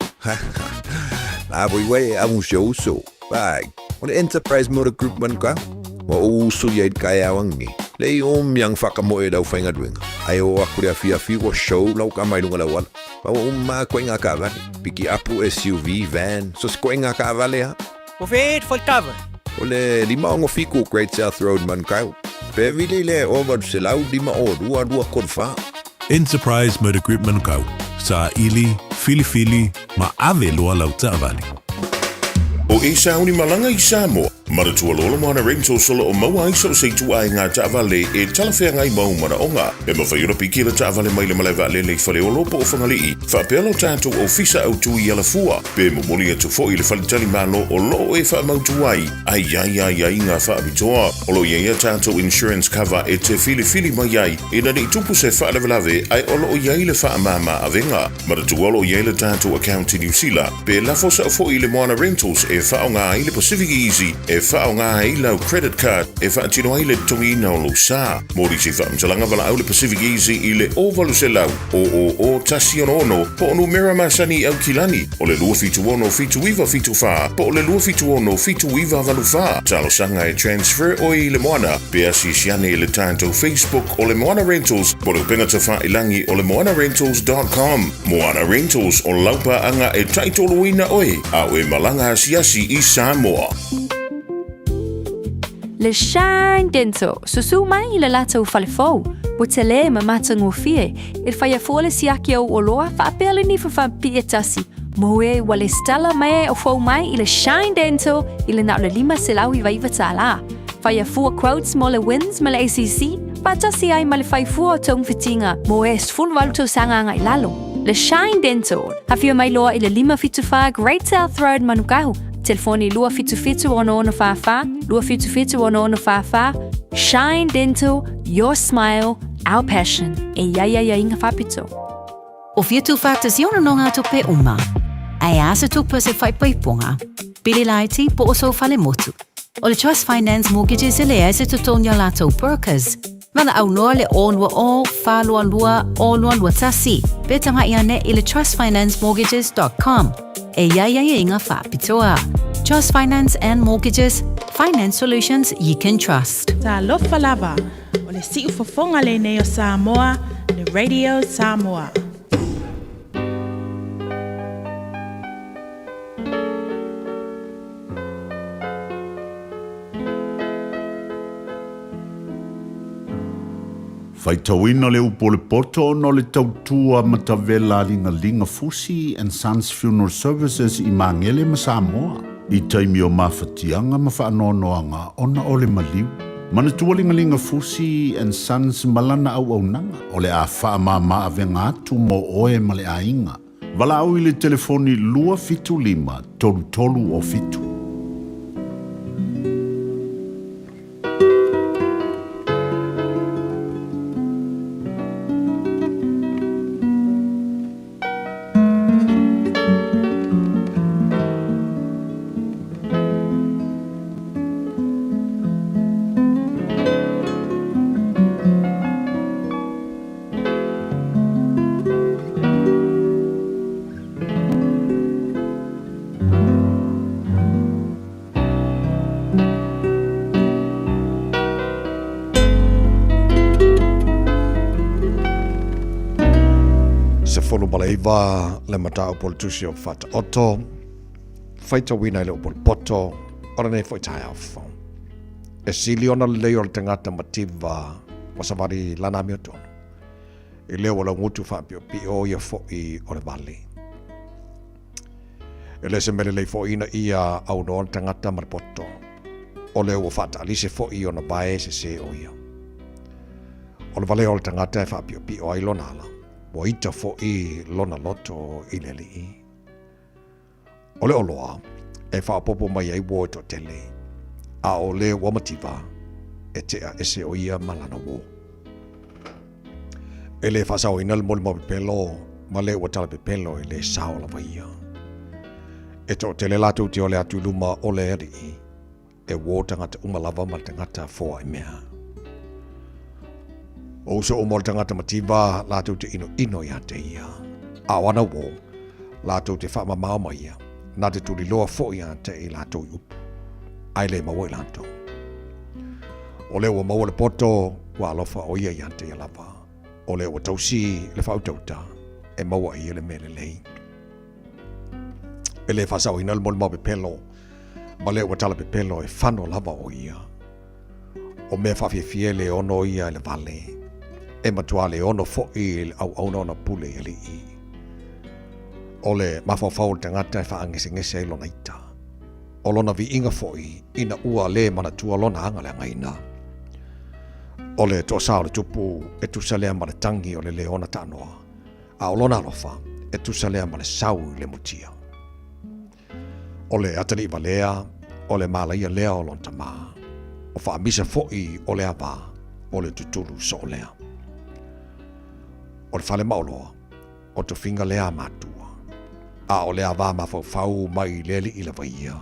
La voi wai a un show so. Vai. O le Enterprise Motor Group man ka. Wa o usu ia i kai awangi. Le i o miang whakamoe lau whainga duenga. Ai o aku le awhi awhi wa show lau ka mai lunga lau ala. Pa wa umma koe ngā kaavale. Piki apu SUV, van, so se koe ngā kaavale ha. O fe e tava. O le 567 Great South Road Manukau. Pe vili le o 805 o 2 2 3 4. Enterprise Motor Group Manukau. Sa ili, filifili, ma ave loa lau taavale. O e sauni malaga i Samoa, manatua loa le Moana Rentals o lo o maua ai so o se ituaiga taavale e talafeagai ma ou manaoga. E mafai ona piki le taavale mai le malae vaalele i Faleolo po o Fagalii, faapea lo tatou ofisa autu i Alafua, pe momoli atu foi i le faletalimalo o lo o e faamautu ai, a i ai aiaiga faapitoa. O lo o i ai a tatou insurance cover e te filifili mai ai ina ne i tupu se faalavelave ae o lo o i ai le faamama avega. Manatua o lo o i ai le tatou account i Niu Sila, pe lafo sao foi i le Moana Rentals e faaaoga ai le Pacific Easy e faaaoga ai lau credit card e faatino ai le totogiina o lou sa. Mo nisi faamatalaga valaau le Pacific Easy i le 0800 000 166 po o numera masani i Aukilani o le 276 7974 po o le 276 7984. Talosaga e transfer oe i le Moana pe asiasi ane i le tatou Facebook o le Moana Rentals po o le upega tafailagi o le moanarentals.com. Moana Rentals o lau paaga e taitoluina oe a o e malaga asiasi i Samoa. Le Shine Dental, susu mai i le latou fale fou, ua tele ma matagofie, e faia fua le siaki o ou oloa faapea le nifa faapipii e tasi, mo e ua lesitala mai ai o fou mai i le Shine Dental i le na o le $599 tālā. Faia fua quotes mo le WINZ ma le ACC, faatasi ai ma le fai fua o togafitiga mo e 18 tausaga agai lalo. Le Shine Dental, afio mai loa i le 574 Great South Road Manukau, telefoni 277 6644, 277 6644. Shine Dental, your smile, our passion. E i ai aiaiga faapito. O fia tuufaatasia o nonogatupe uma? A e a se tupe o se faipaipoga, pili laiti po o sou fale motu? O le Trust Finance Mortgages e leai se totogi o latou brokers. Valaau loa le 020 422 0221 pe tagai ane i le trustfinancemortgages.com e i ai aiaiga faapitoa. Trust Finance and Mortgages, finance solutions you can trust. Talofa lava, o le siufofoga lenei o Samoa, le Radio Samoa. Faitauina le upu o le poto ona o le tautua matavela a Ligalinga Fusi and Sons Funeral Services i Magele ma Samoa i taimi o mafatiaga ma faanoanoaga ona o le maliu. Manatua Ligalinga Fusi and Sons ma lana auaunaga o le a faamama avega atu mo oe ma le aiga. Valaau i le telefoni 275 33 o 7. 19 le mataupu o le tusi o Faataoto, faitauina i le upu o le poto o lenei foi taeao fou. E sili ona lelei o le tagata mativa ua savali lana amiotonu, i leo o laugutu faapiopio ia foi o le vale. E le se mea lelei foi ina ia aunoa le tagata ma le poto, o lea ua faataalise foi ona vae sese o ia. O le valea o le tagata e faapiopio ai lona ala, ua ita foi lona loto i le Alii. O le oloa e faaopoopo mai ai uo e toatele, a o le ua mativa e tea ese o ia ma lana uo. E le faasaoina le molimau pepelo ma le ua tala pepelo e le sao lava ia. E toatele latou te ole atu i luma o le Alii, e uo tagata uma lava ma le tagata foai mea. O uso uma o le tagata mativa latou te inoino ia te ia, a o ana uo latou te faamamao ma ia. Na te tuliloa foʻi ia te i latou i upu, ae le maua i latou. O lea ua maua le poto, ua alofa ʻo ia ia te ia lava. O lea ua tausi le faautauta, e maua e ia le mea lelei. E le faasaoina le molimau pepelo, ma lea ua tala pepelo e fano lava ʻo ia. O mea faafiafia e le ono ia i le vale, e matua le ono foʻi le auauna ona pule i alii. O le mafaufau o le tagata e faagesegese ai lona ita. O lona viiga foʻi ina ua lē manatua lona aga leagaina. O le toasā o le tupu e tusa lea ma le tagi o le leona taanoa, a o lona alofa e tusa lea ma le sau i le mutia. O le atalii valea, o le malaia lea o lona tamā, o faamisa foʻi o le avā, o le tutulu soo lea. O le fale maoloa, o tofiga lea a matua, a o le avā mafaufau mai le alii lava ia.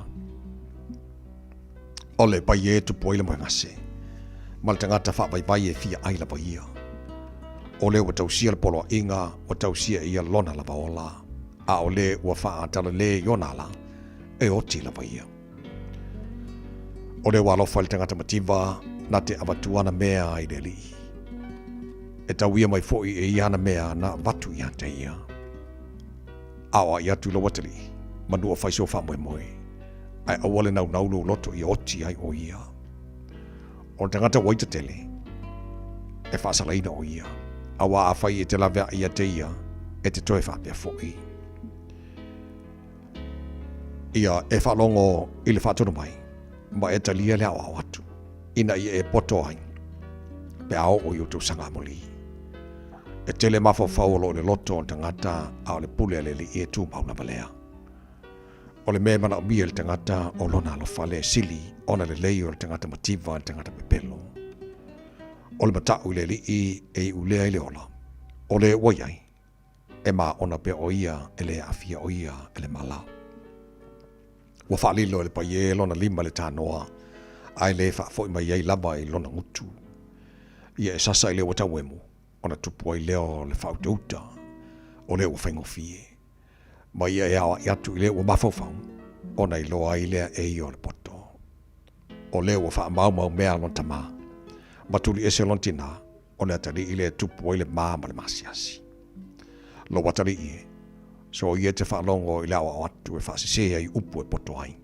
O le paia e tupu ai le moegase, ma le tagata faavaivai e fia ai lava ia. O le ua tausia le poloaiga, ua tausia e ia lona lava ola, a o le ua faatalale i ona ala, e oti lava ia. O le ua alofa i le tagata mativa, na te avatua ana mea i le alii. E tau ia mai foʻi e ia ana mea na avatu ia te ia. A o ai atu i lou atalii, manu o fai sou faamoemoe, ae aua le naunau lou loto ia oti ai ʻo ia. O le tagata ua ita tele, e faasalaina ʻo ia, auā afai e te laveaʻi ia te ia, e te toe faapea foʻi. Ia e faalogo i le faatonu mai, ma e talia le aoao atu, ina ia e poto ai, pe a oo i ou tausaga amolī. E tele mafaufau o lo o i le loto o le tagata, a o le pule a le Alii e tumau lava lea. O le mea e manaomia e le tagata o lona alofa le sili ona lelei o le tagata mativa i le tagata pepelo. O le mataʻu i le Alii e iulea i le ola, o le ua i ai, e maona pea ʻo ia e le aafia ʻo ia e le mala. Ua faalilo e le paie lona lima i le tānoa, a e le faafoʻi mai ai lava i lona gutu. Ia e sasa i le ua tauemu, ona tupu ai lea o le faautauta, o lea ua faigofie. Ma ia e aoaʻi atu i le ua mafaufau, ona iloa ai lea e ia o le poto. O lea ua faamaumau mea a lona tamā, ma tuli ese lona tinā, o le atalii lea e tupu ai le ma ma le maasiasi. Lou atalii e, so ia e te faalogo i le aoao atu e faasesē ai upu e poto ai.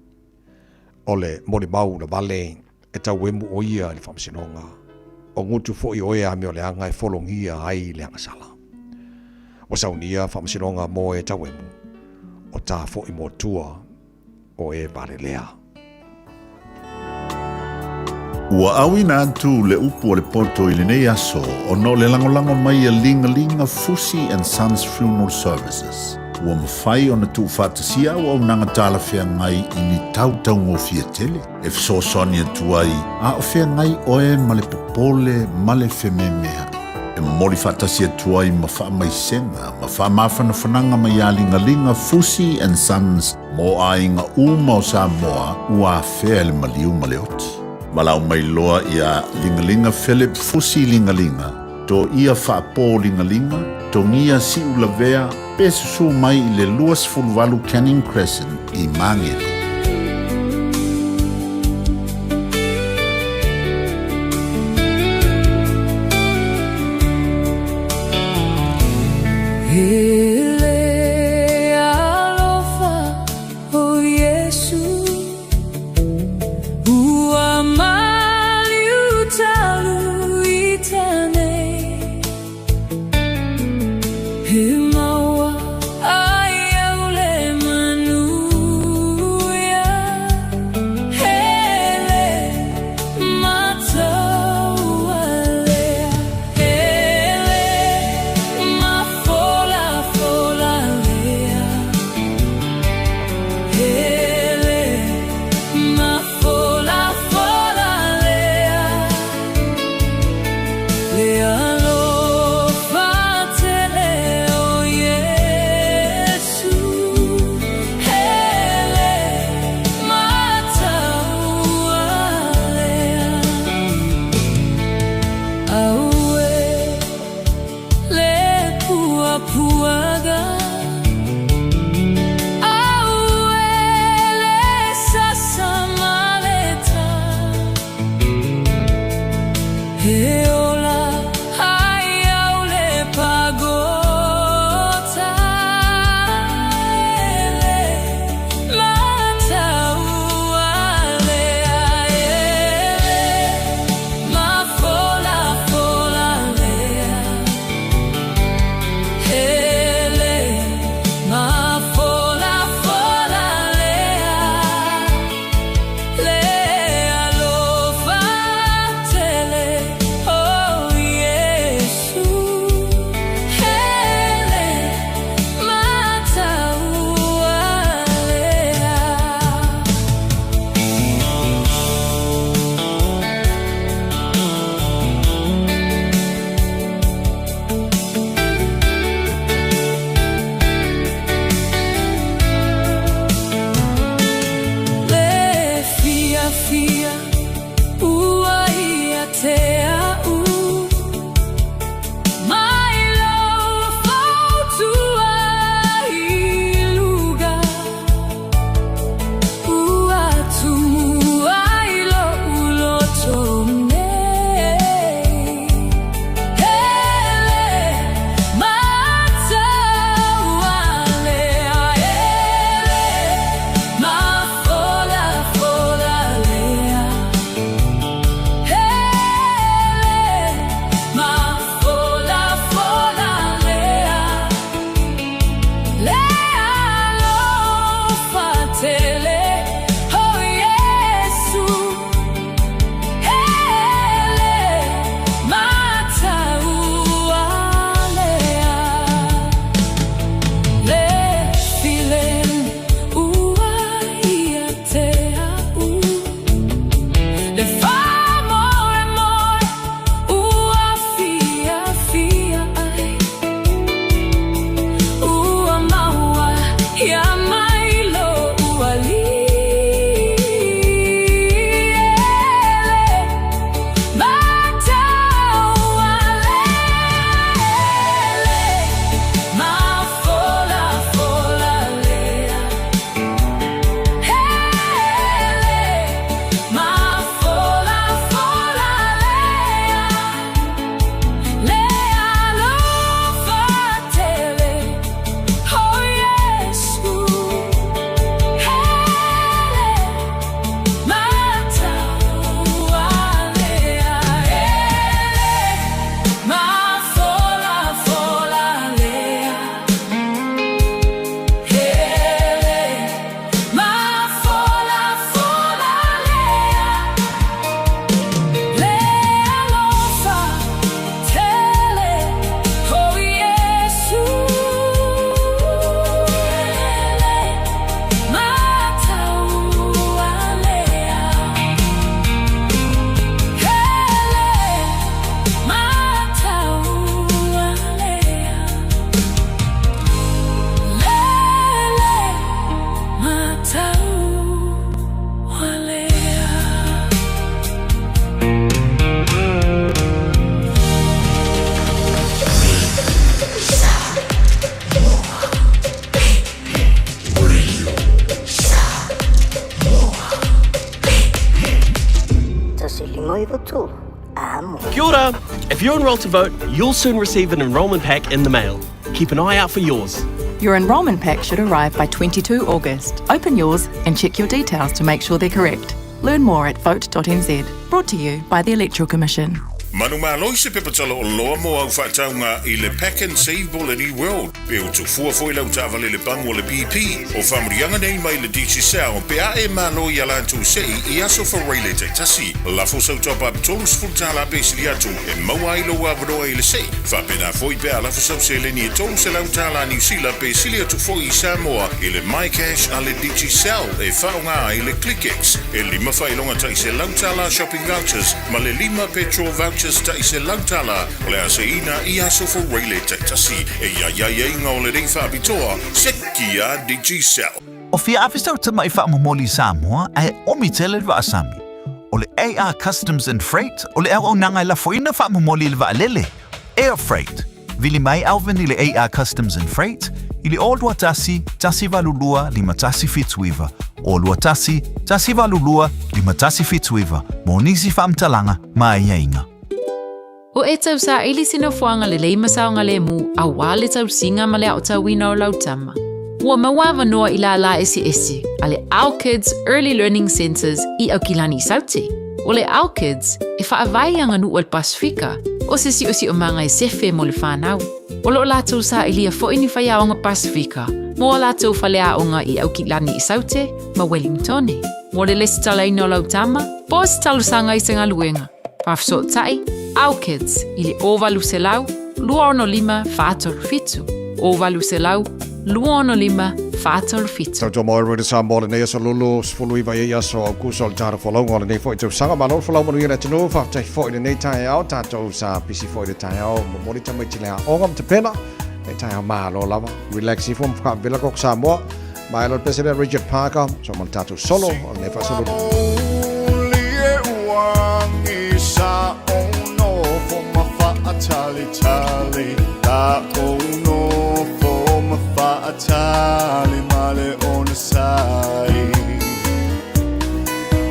O le molimau na vale e tauemu ʻo ia i le faamasinoga, o gutu foʻi o e amioleaga e fologia ai le agasala. Ua saunia faamasinoga mo e tauemu, o tā foʻi mo tua o e valelea. Ua auina atu le upu a le poto i lenei aso ona o le lagolago mai a Ligalinga Fusi and Sons Funeral Services. Ua mafai ona tuufaatasia auaunaga talafeagai i ni tau taugofie tele e fesoasoani atu ai a o feagai oe ma le popole ma le fememeaʻi. E momoli faatasi atu ai ma faamaisega ma faamafanafanaga mai iā Ligaliga Fusi and Sons mo aiga uma o Samoa ua afea e le maliu ma le oti. Valaau mai loa iā Ligaliga Philip Fusi Ligaliga, Toia Faapō Ligaliga, Togia Siulavea pe susū mai i le 28 Canning Crescent i Māngere. E ola ai au le pagota E le mataualea E le mafolafola lea E le mafolafola lea Le alofa tele o Iesu E le mataualea. Le fiafia ua ia te a'u Mai lou fautua i luga Ua tumu ai lo'u loto nei E le mataualea E le mafolafola lea E le mafolafola lea Le alofa tele o Iesu E le mataualea Le filemu ua ia te a'u Le faamoemoe ua fiafia ai Ua maua ia mai lo'u alii E le mataualea E le mafolafola lea E le mafolafola lea Le alofa tele o Iesu E le mataualea E le mafolafola lea E le mafolafola lea Le alofa tele o Iesu E le mataualea E le mataualea Le le mataualea. Kia ora! If you're enrolled to vote, you'll soon receive an enrolment pack in the mail. Keep an eye out for yours. Your enrolment pack should arrive by 22 August. Open yours and check your details to make sure they're correct. Learn more at vote.nz. Brought to you by the Electoral Commission. Manumalo i se pepa tala oloa mo au faatauga i le Pack and Save mo le New World, pe utu fua foi lau taavale i le pamu o le BP. O faamanuiaga nei mai le Digicel pe a e malo i a latou sei i aso Faraile taitasi. Lafo sau top up $30 pe sili atu e maua ai lou avanoa i le sei. Faapena foi pe a lafo sau seleni e $300 Niu Sila pe sili atu foi i Samoa i le MyCash a le Digicel e faaaoga ai le ClickX. E lima faailoga tai $100 shopping vouchers ma le lima petrol vouchers tai $100 o le a seiina i aso Faraile taitasi. E i ai aiaiga o lenei faapitoa, seki a Digicel. O fia afe sau tamaʻi faamomoli i Samoa ae omi tele le vaasami. O le AR Customs and Freight o le auaunaga e lafoina faamomoli i le vaalele, Air Freight. Vili mai Alvin i le AR Customs and Freight i le 021 182 5179, 021 182 5179 mo nisi faamatalaga ma aiaiga. O e tausaili se nofoaga lelei ma saogalemu auā le tausiga ma le aotauina o lau tama. Ua maua avanoa i lālā eseese a le Our Kids Early Learning Centres i Aukilani i Saute. O le Our Kids, e faavae i aganuu a le Pasefika, o se siosiomaga e sefe mo le fanau. O lo o latou sailia foi ni faiaoga Pasefika mo a latou faleaoga i Aukilani i Saute ma Wellingtone. Mo le lesitalaina o lau tama, po o se talosaga i se galuega, faafesootai Our Kids i le 0800 265 437, 0800 265 437. Tautua mai Radio Samoa lenei aso lulu 19 i aso Aukuso o le tatou folauga o lenei foi tausaga. Malo le folau manuia le atunuu, faafetai foi lenei taeao, tatou sa pisi foi le taeao, momoli tamaiti le aoga ma tapena. E taeao malo lava, relax ifo ma whakavela koko Samoa. Mai lo le pese lea Richard Parker, so ma le tatou solo o lenei faasolulu.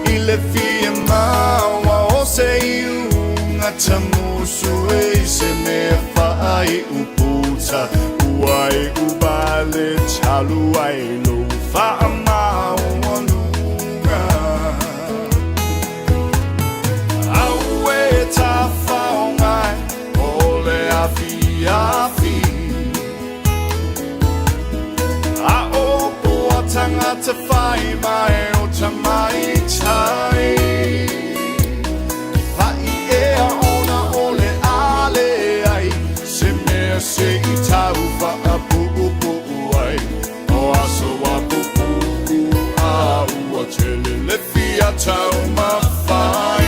I le fia maua o se iuga tamusu e se mea faaiu puta ua e uvale talu ai lou faamaualuga. Aue tafaogai o le afiafi a o poa tangata fai mai o tamaitai. Fa'i ea ona o le ale ai se mea se i tau faapuupuu ai o aso a pupuu a ua tele le fia taumafai.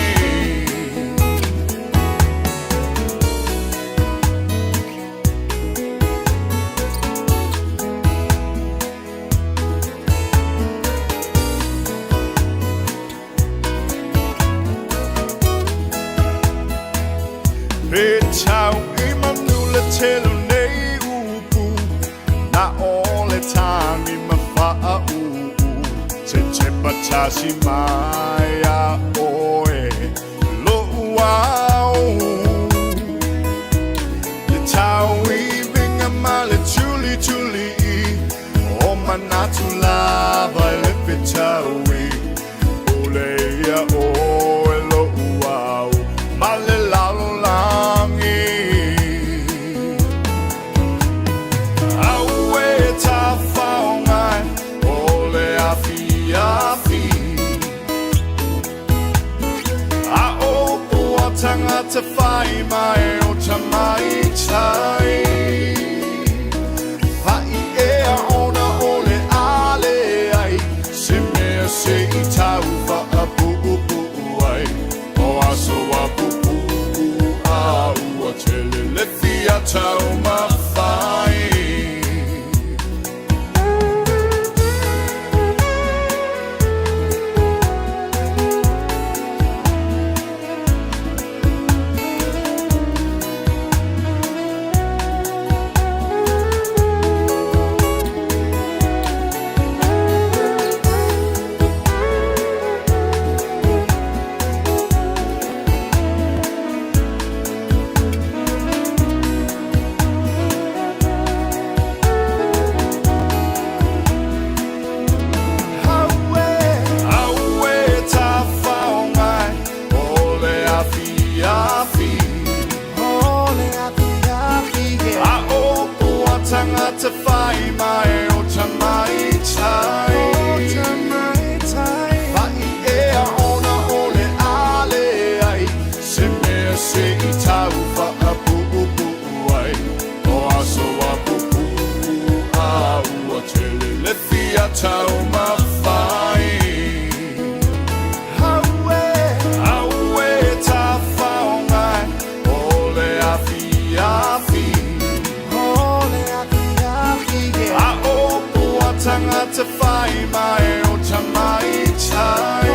Pe tau i manu le tele nei upu na o le tangi ma faauu te tepa tasi mai a oe lo'u au le tau i vinga ma le tuli tuli i o manatu lava i le fetaui ule ia oe lo'u au ma le lalolagi. Aue tafaogai o le afiafi a o poa tangata fai mai o tamaitai. Fa'i ea ona o le ale ai se mea se i tau faapuupuu ai o aso a pupuu a ua tele le fia taumafai. Aue tafaogai o le afiafi a o poa tangata fai mai o tamaitai. Fa'i ea ona o le ale ai se mea se i tau faapuupuu ai o aso a pupuu a ua tele le fia taumafai. Aue tafaogai o le afiafi a o poa tangata fai mai o tamaitai.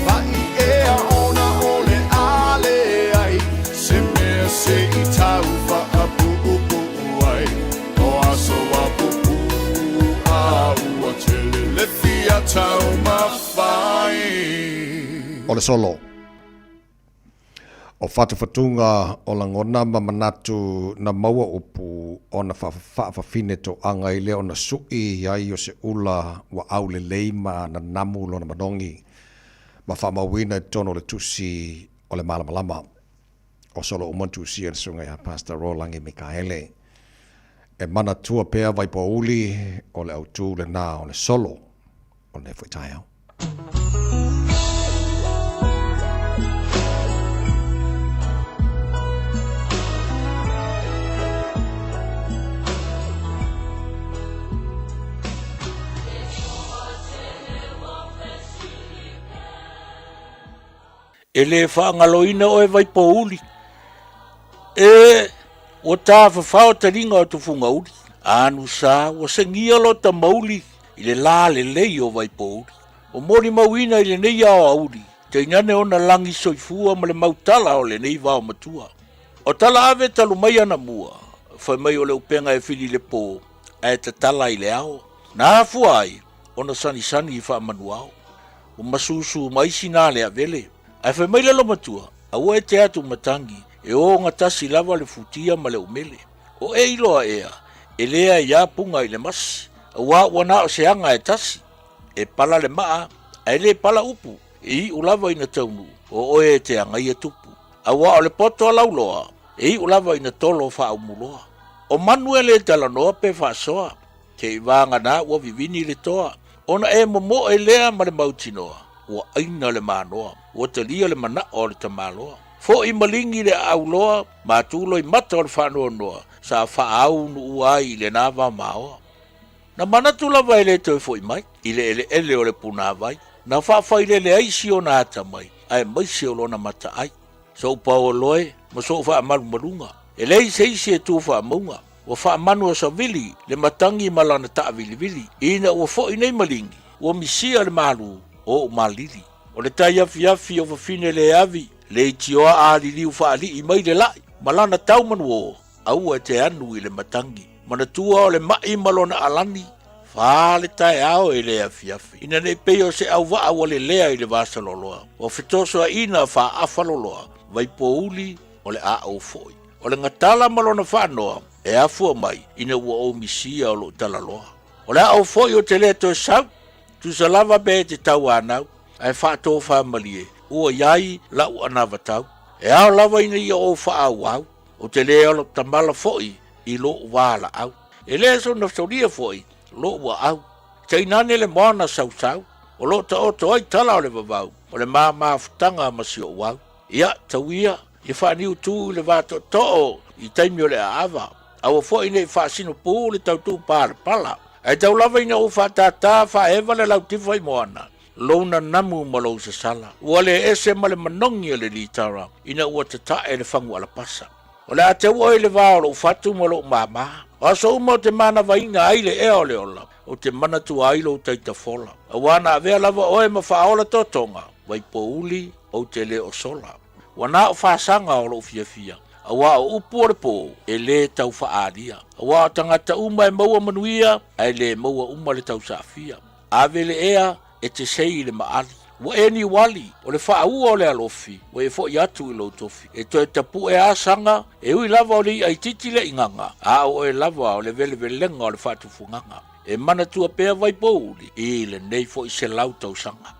Fa'i ea ona o le ale ai se mea se i tau faapuupuu ai o aso a pupuu a ua tele le fia taumafai. O le solo. O fatufatuga o lagona ma manatu na maua upu ona faafafine toaga ai lea ona suʻi ai o se ula ua aulelei ma nanamu lona manogi ma faamauina i totonu o le Tusi o le Malamalama. O solo uma tusia le susuga ia Pastor Rolagi Mikaele. E manatua pea Vaipouli o le autū lenā o le solo o lenei foi taeao. E lē faagaloina oe Vaipouli, e ua tafafao taliga o Tufugauli, anusa ua segia lota mauli i le lā lelei o Vaipouli. Ua molimauina i lenei aoauli, tainane ona lagi soifua ma le mautala o lenei vaomatua. O tala ave talu mai anamua, fai mai o le upega e fili i le pō, ae tatala i le ao. Na afua ai ona sanisani i faamanuao. Ua masusu mai sina le avele. Ae fai mai le lomatua, aua e te atu matagi, e ogatasi lava le futia ma le umele. O e iloa ea, e leai a puga i le masi, auā ua na o se aga e tasi. E pala le maa, ae le pala upu, e iu lava ina taunuu, o oe e te agaia tupu. Auā o le poto a Lauloa, e iu lava ina tolo faaumuloa. O manu e le talanoa pe faasoa, Te i vāgana ua vivini le toa, ona e momoe lea ma le mautinoa, ua ʻaina le manoa, ua talia le manaʻo o le tamaloa. Foʻi maligi le aauloa, matu loimata o le faanoanoa, sa faaaunuu ai i lenā vaomaoa. Na manatu lava e le toe foʻi mai, i le eleele o le punāwai, na faafailele ai si ona atamai, aemaise o lona mataʻai. Sou paoloe ma sou faamalumaluga, e leai se isi e tu faamauga. Ua faamanu a Savili le matagi ma lana taavilivili, ina ua foi nei maligi, ua misia le malu o ou malili. O le tai afiafi o fafine le avi, le itioa a liliu faalii mai le lai, ma lana tau manuō, aua e te anu i le matagi. Manatua o le mai ma lona alani, fā le taeao e le afiafi. Ina nei pei o se auvaa ua lelea i le vasaloloa, ua fetosoaina faaafaloloa, vaipouli o le a ou foi. O le gatala ma lona faanoa e afua mai ina ua ou misia o lou talaloa. O le a ou foi ou te le toe sau, tusa lava pe e te tauanau, ae faatofamalie ua i ai lau anavatau. E ao lava ina ia ou faaauau, ou te le ola tamala foi i lou valaau. E le soona solia foi lou aau. Tainane le moana sausau, o lo o taoto ai tala o le vavau, o le mamafutaga ma si ou au. Ia, tau ia, ia faaniutū i le va tootoo i taimi o le aava, aua foi ne i faasino pū le tautuu palapala. Ae tau lava ina ou faatātā faaeva le lautifa i moana, lou nanamu ma lou sasala. Ua le ese ma le manogi o le litara ina ua tatae le fagu alapasa. O le a teu oe i le va o lou fatu ma lou māmā. O aso uma ou te manavaina ai le ea o le ola, ou te manatua ai lou taitafola. Auā na avea lava oe ma faaola totoga, vaipouli ou te le o sola. Ua na o faasaga o lou fiafia, auā o upu o le pō, e lē tau faaalia. Auā o tagata uma e maua manuia, ae lē maua uma le tausaafia. Ave le ea e te sei i le maali. Ua e niuali, o le faaua o le alofi, ua e foi atu i lou tofi. E toe tapue a saga, e ui lava o le i'a itiiti le igaga, a o oe lava o le velevelega o le faatufugaga. E manatua pea Vaipouli i lenei foi selau tausaga.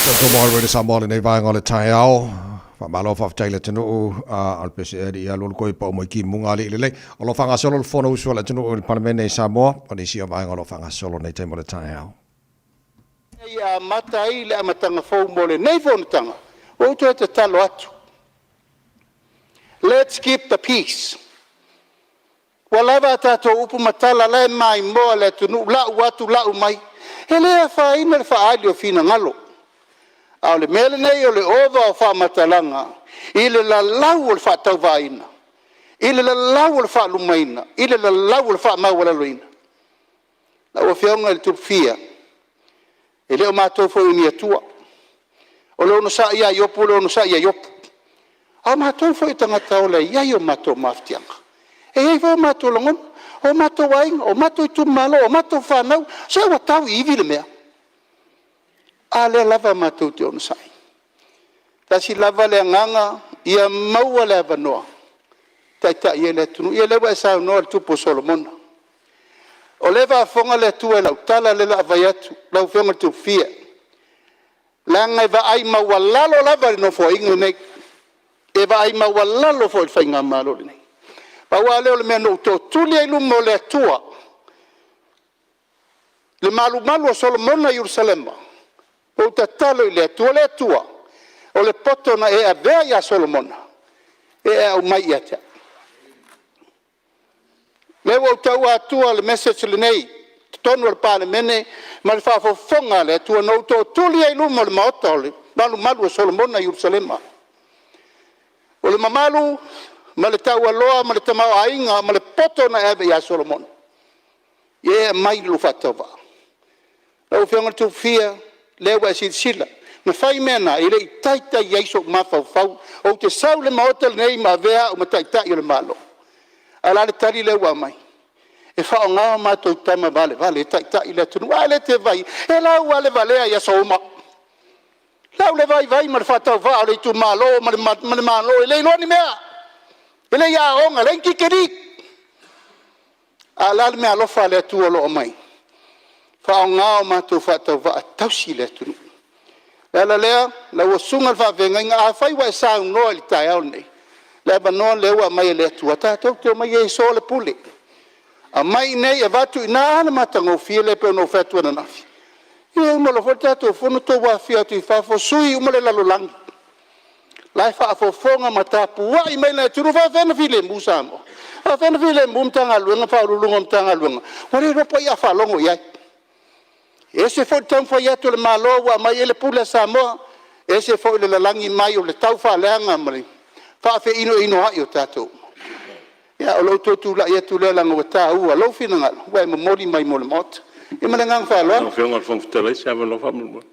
Tatou maua le Radio Samoa lenei vaega o le taeao. Faamalo faafetai le atunuu a o le pese ali ia lulu koi pa mai ki munga ali lelei. O lo faagasolo le Fonousu a le atunuu i le Palemene i Samoa. O nisi o vaega o lo faagasolo nei taimi o le taeao. Ia amata ai le amataga fou mo lenei Fonotaga, ua ou toe tatalo atu, let's keep the peace. Ua lava a tatou upu ma tala, o la e maimoa le atunuu, lau atu lau mai. E le afaina le faaali o finagalo, a o le mea lenei o le ova o faamatalaga i le lalau o le faatauvaaina, i le lalau o le faalumaina, i le lalau o le faamaualaloina. Lau Afioga i le Tupufia, e le o matou foi o ni atua. O le onosai lava a Iopu o le onosai a Iopu. A o matou foi o tagata ola e i ai o matou mafatiaga, e i ai foi o matou lagona, o matou aiga, o matou itumalo, o matou fanau. Se ua tau i ivi le mea? A lea lava matou te onosai. E tasi lava le agaga, ia maua le avanoa e taitai ai le atunuu. Ia o lea ua e saunoa i le tupu o Solomona. O lea e faafofoga le Atua i lau tala lea o le a fai atu lau Afioga i le Tupufia, leaga e vaai maualalo lava i le Nofoaiga lenei, e vaai maualalo foi i le Faigamalo lenei. Pau lava lea o le mea na ou tootuli ai i luma o le Atua le malumalu o Solomona i Yerusalema, ou tatalo i le Atua, le Atua, o le poto na e avea ia Solomona, ia e aumai ia te au. O lea ua ou taua atua le message lenei i totonu o le Palemene ma le faafogafoga a le Atua, na ou tootuli ai i luma o le maota o le malumalu o Solomona i Yerusalema. O le mamalu ma le taualoa ma le tamaoaiga ma le poto na e ave ia Solomona, ia e aumai i lou faatauvaa. Lau Afioga i le Tupufia, o lea ua e silasila, na fai mea na, e le i taitai i ai sou mafaufau ou te sau i le Maota lenei ma avea au ma Taitai o le Malo. Ae o le a le tali lea ua aumai? E faaaoga o matou tama valevale e taitai le atunuu. A lea e te vaai i ai? E lau lava le valea i aso uma. Lau le vaivai ma le faatauvaa o le itumalo ma le Malo e le iloa ni mea, e le i aoga, leai ni dikeri. A o le a le meaalofa a le Atua o lo o aumai? Faaaoga o matou faatauvaa e tausi le atunuu. O le ala lea lau susuga i le faafeagaiga, afai ua e saunoa i le taeao lenei, o le avanoa lea ua aumai e le Atua tatou te omai e soa le pule, aumai i inei avatu i ina. A le matagofie lea pei ona ou fai atu ananafi. Ia e uma loa foi le tatou fono tou afifio atu i fafo, sui uma le lalolagi, la e faafofoga ma tapuai mai le atunuu. E faapefea ona filemu Samoa? E faapefea ona filemu Matagaluega ma Ofisa Sili o Pulega o Matagaluega ua le iloa po o ai a faalogo i ai? E ese foi le taumafai atu o le Malo ua aumai i ai le pule a Samoa, ese foi le lalagi mai o le taufaaleaga ma le faafeinoinoai o tatou uma. Ia o lou toe tulai atu lea leaga ua taua lou finagalo ua e momoli mai mo le Maota. Ia ma le agaga faaaloalo. Lau Afioga i le Fofoga Fetalai, se avanoa faamolemole.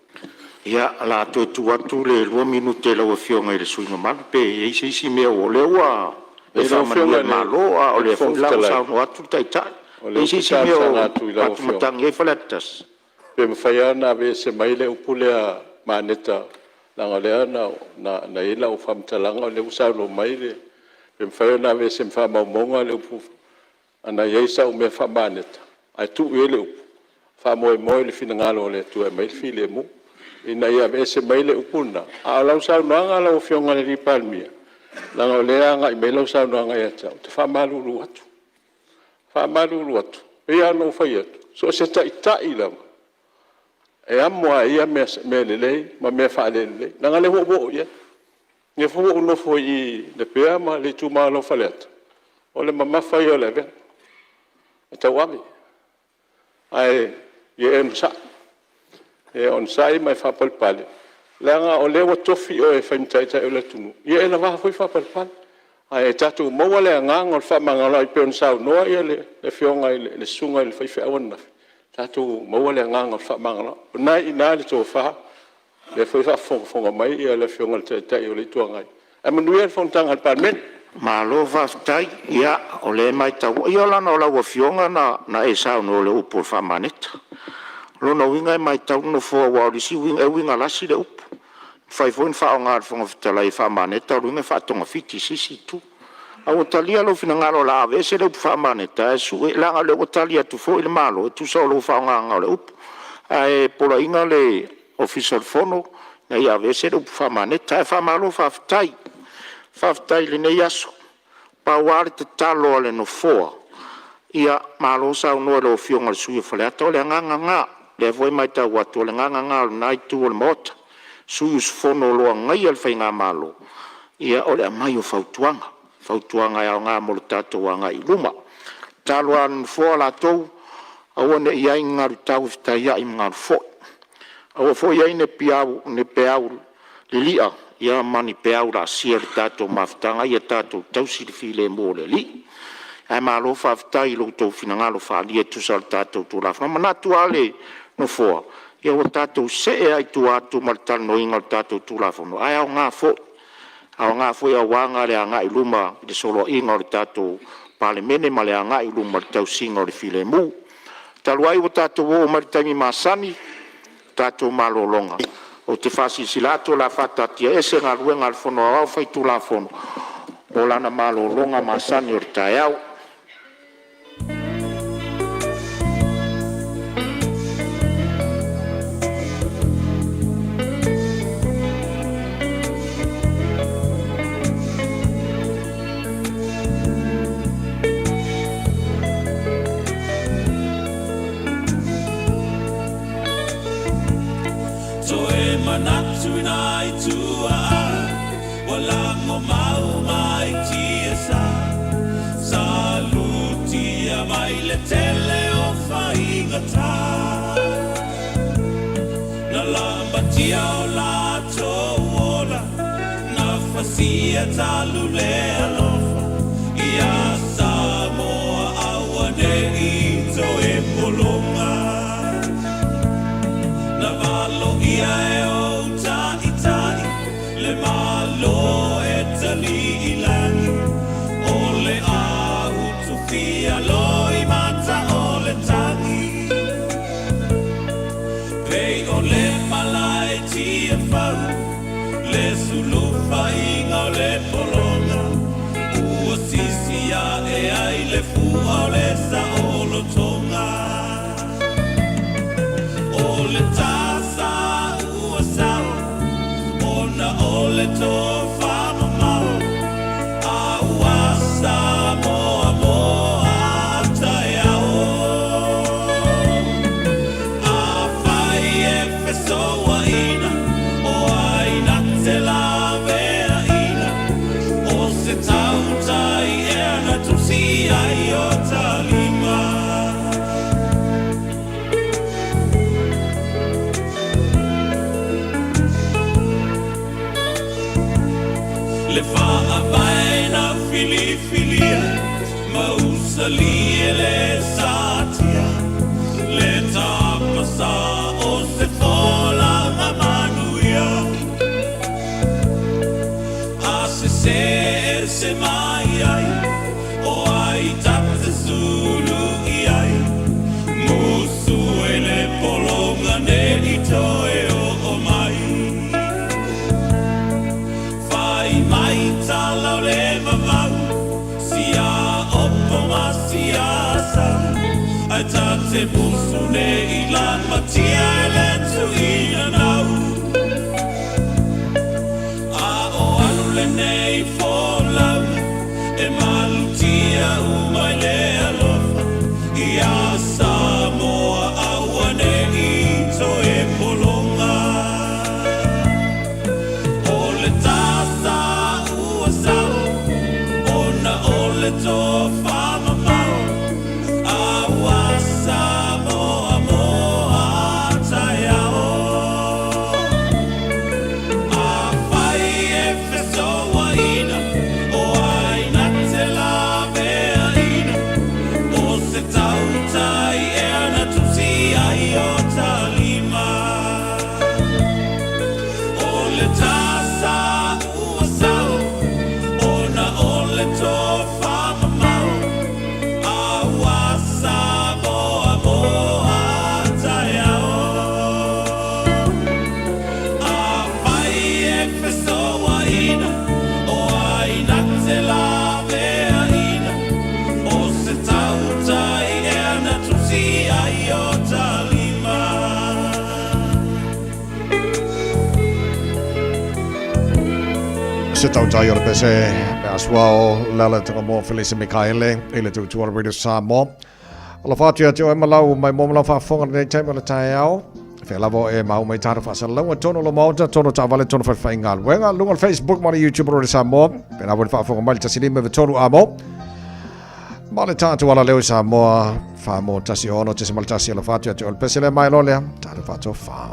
Ia, o le a toe tuu atu le 2 minute i lau Afioga i le sui usufono mamalu, pe i ai se isi mea o lea ua e faamanuia i le Malo, a o lea foi la ua saunoa atu le Taitai. O E lea i ai ou se te isi mea talosaga o atu i lau Afioga, atumatagi ai Faleata 1? pe mafai lava ona aveese mai le upu lea maneta, leaga o lea na i ai lau faamatalaga o lea ua saunoa mai le… Pe mafai ona aveese ma faamaumauga le upu na i ai sau mea faamaneta, ae tuu i ai le upu, faamoemoe i le finagalo o le Atua e aumai le filemu, ina ia aveese mai le upu lena. A o lau saunoaga lau Afioga i le Palemia, leaga o lea e agai mai lau saunoaga ia te au, ou te faamalulu atu, faamalulu atu, e pei lava ona ou fai atu, so o se Taitai lava, e amo lava e ia mea lelei ma mea faale-lelei, leaga o lea ua ou oo i ai. O lea foi ua ou nofo i i Lepea ma le itumalo o Faleata, o le mamafa ia o le avega, e tauave. Ae ia e onosai, ia e onosai ma e faapalepale, leaga o lea ua tofi oe e fai ma Taitai o le atunuu, ia e lava foi le faapalepale. Ae tatou maua le agaga o le fefaamagaloai pei ona saunoa le Afioga i le susuga i le faifeau ananafi, tatou maua le agaga o le fefaamagaloai. O lena e i ina le tofa, o lea foi e faafogafoga mai le Afioga i le Taitai o le Itu Agai. Ae manuia le fonotaga a le Palemene. Malo faafetai. Ia, o lea e matau, ia leaga o lau Afioga na e saunoa i le upu o le faamaneta. O lona uiga e matau le Nofoa aua o le isi uiga e uiga lasi le upu. E mafai foi ona faaaoga e le Fofoga Fetalai e faamaneta, o lona uiga e faatogafiti i se isi itu. Ae ua talia lou finagalo o le a aveese le upu faamaneta ae leaga o lea ua tali atu foi le Malo e tusa o lou faaaogaina o le upu. Ae poloaiina le Ofisa o le Fono Ina ia aveese le upu faamaneta. Ae faamalo faafetai, faafetai i lenei aso. Pau lava le tatalo a le Nofoa, ia malo saunoa i lau Afioga i le sui usufono mo Faleata. O le agaga lena, o lea foi e matau atu, o le agaga lena o lena itu o le Maota, sui usufono o lo o agaia le faigamalo, ia o le aumai o fautuaga, fautuaga e aoga mo le tatou agai i luma. O le tatalo lava a le Nofoa latou, aua ne i i ai ni galu tau e fetaiai ma galu foi, aua foi ne i i ai ni peau lili'a ma ni peau laasia i le tatou mafutaga, ia tatou tausi le filemu o le Alii. Ae malo faafetai i lo outou finagalo faaalia e tusa o le tatou Tulafono. E manatu lava le Nofoa, ia ua tatou see lava i tua atu ma le talanoaina o le tatou Tulafono, ae aoga foi, aoga foi aua le agai i luma i le soloaiga o le tatou Palemene ma le agai i luma i le tausiga o le filemu. Talu ai ua tatou oo mai i le taimi masani o le tatou malologa, ou te faasilasila atu o le a faataatiaese Galuega a le Fono Aoao Faitulafono mo lana malologa masani o le taeao. Toe manatu i nai tuaa Ua lago mau mai tiasa Salutia mai le tele o faigata Na lamatia o latou ola Na fasia talu le alofa Ia Samoa aua ne i toe pologa Na valoia e ou taitai Le Malo e talii i lagi O le ahu tufia loimata o le tagi Pei o le malae tiafau Le sulufaiga o le pologa Ua sisi ae ai le fua o le saolotoga O le tasa ua sao Ona o le tofamamao A ua Samoa mo a taeao Afai e fesouaina O ai na te laveaina O se tautai ea na tusi ai o ta lima. Le Faavae na filifilia ma usalia e le satia le tapasā o se folauga manuia. A sesē ese mai ai, o ai ta te sulu i ai? Musu e le pologa ne i toe oo mai. Fai mai tala o le vavau, sia opo ma sia sau, ae ta te musu ne i lamatia e le tuuina nau. A o alu lenei folauga e malutia uma i le alofa ia Samoa aua ne i toe pologa. O le tasa ua sao ona o le tofamamao a ua Samoa mo a taeao. Se tautai o le pese me asuao lala tanga mo Felisa Mikaele i le tautua le Radio Samoa. Alofa atu ia te oe ma lau mai mo ma lau faafofoga lenei taimi o le taeao. Fea lava o e mau mai tātou faasalalauga tonu o lo maota, tonu taavale, tonu faifaigaluega, luga o le Facebook ma le YouTube o Radio Samoa. Pēlā foi le faafofoga mai le 153 a mo. Ma le tātou ala leo i Samoa, wha mō tasi ono, tesi ma le tasi alofa atu ia te oe le pese lea mai lo lea, tātou whaatofa.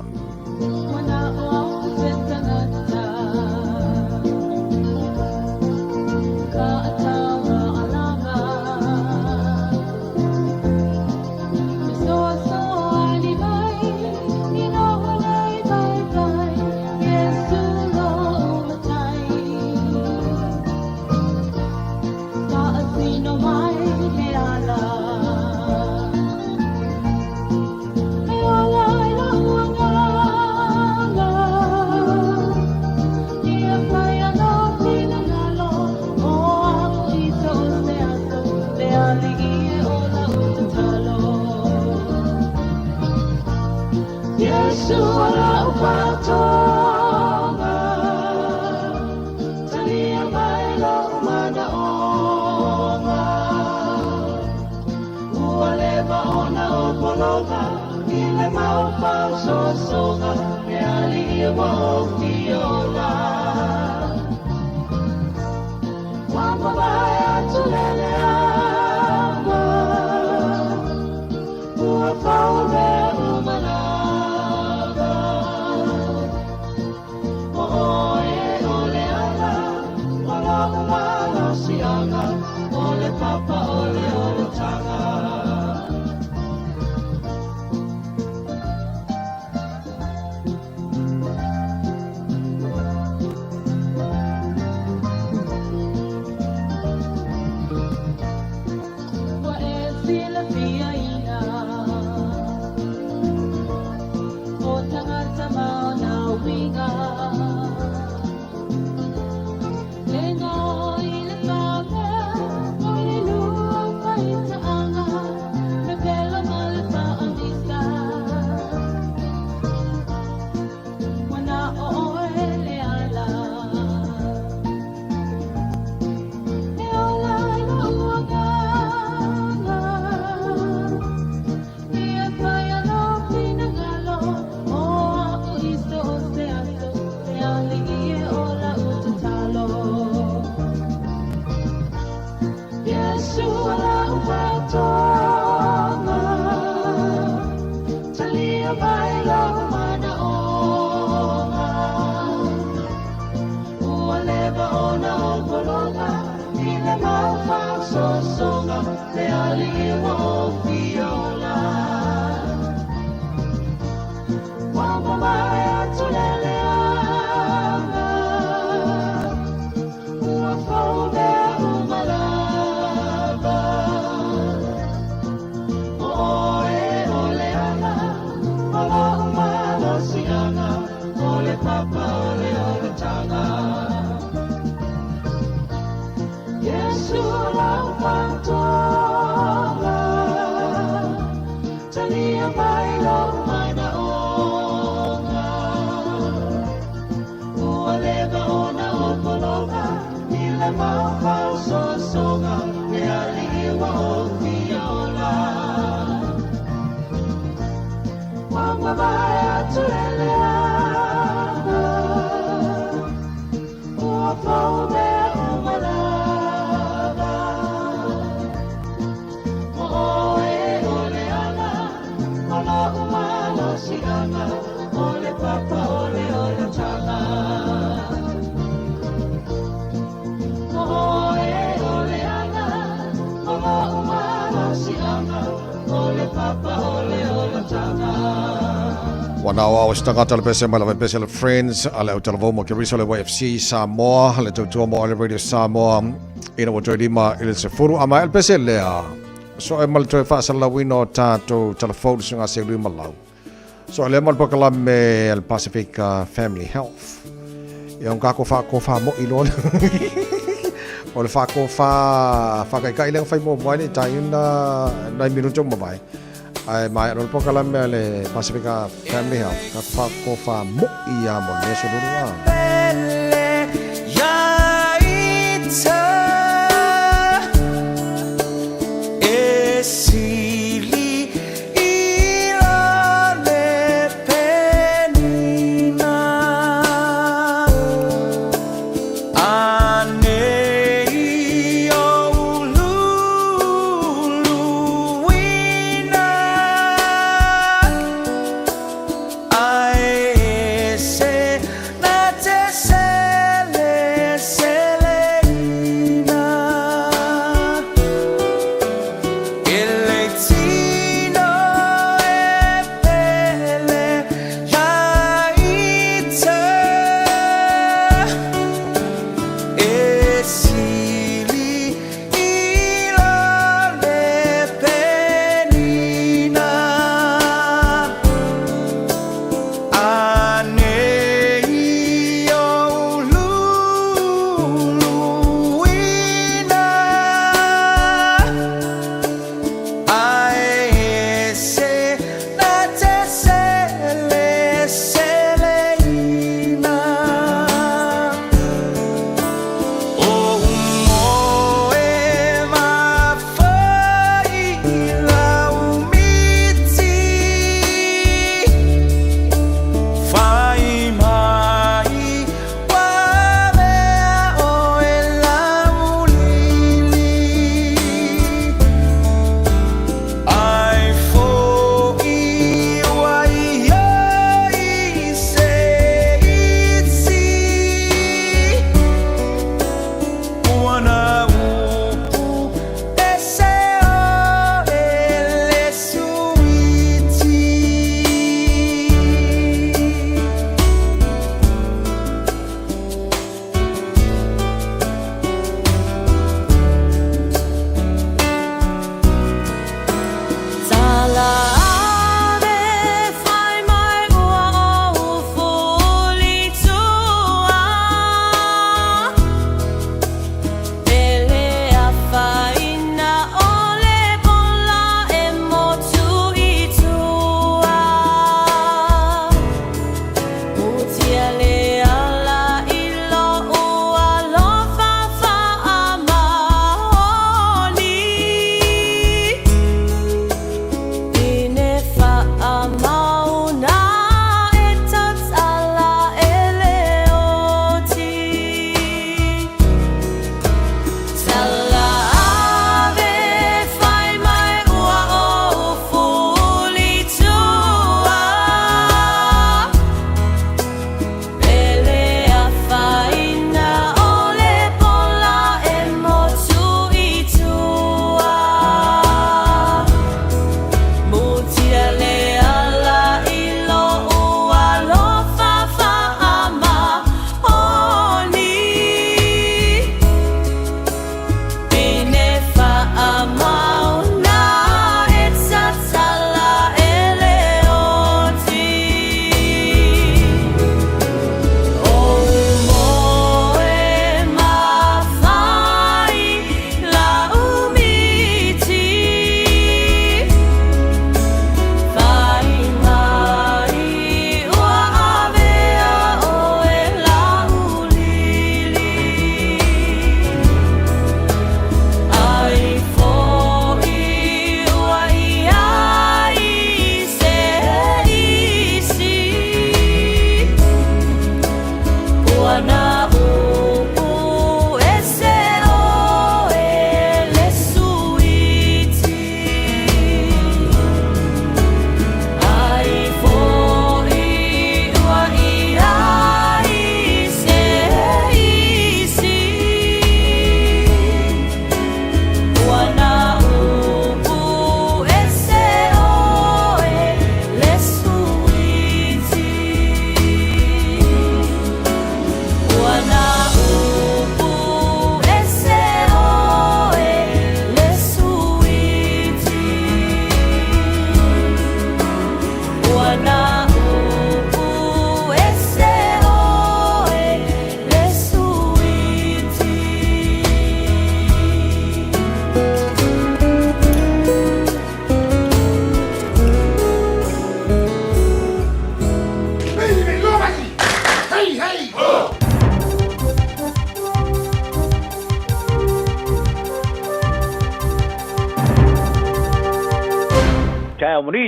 Ua nao ao se tagata le pese mai lava pese le Friends a le autalavou mo Keriso le YFC Samoa le tautua mo ale Radio Samoa ina ua toe lima i le sefulu a mai le pese lea so e ma le toe faasalalauina o tatou talafou le suiga seului ma lau so e lea ma le polokalame a le Pacific Family Health ia on kako faakofa mo'i loa o le faakofa faakaikai lea na fai muamua ai le taiuna nai minute o mavae Ae maea loa le polokalame a le Pasifika Family Health, ka ko whakofa mo'i ia mo le aso lua.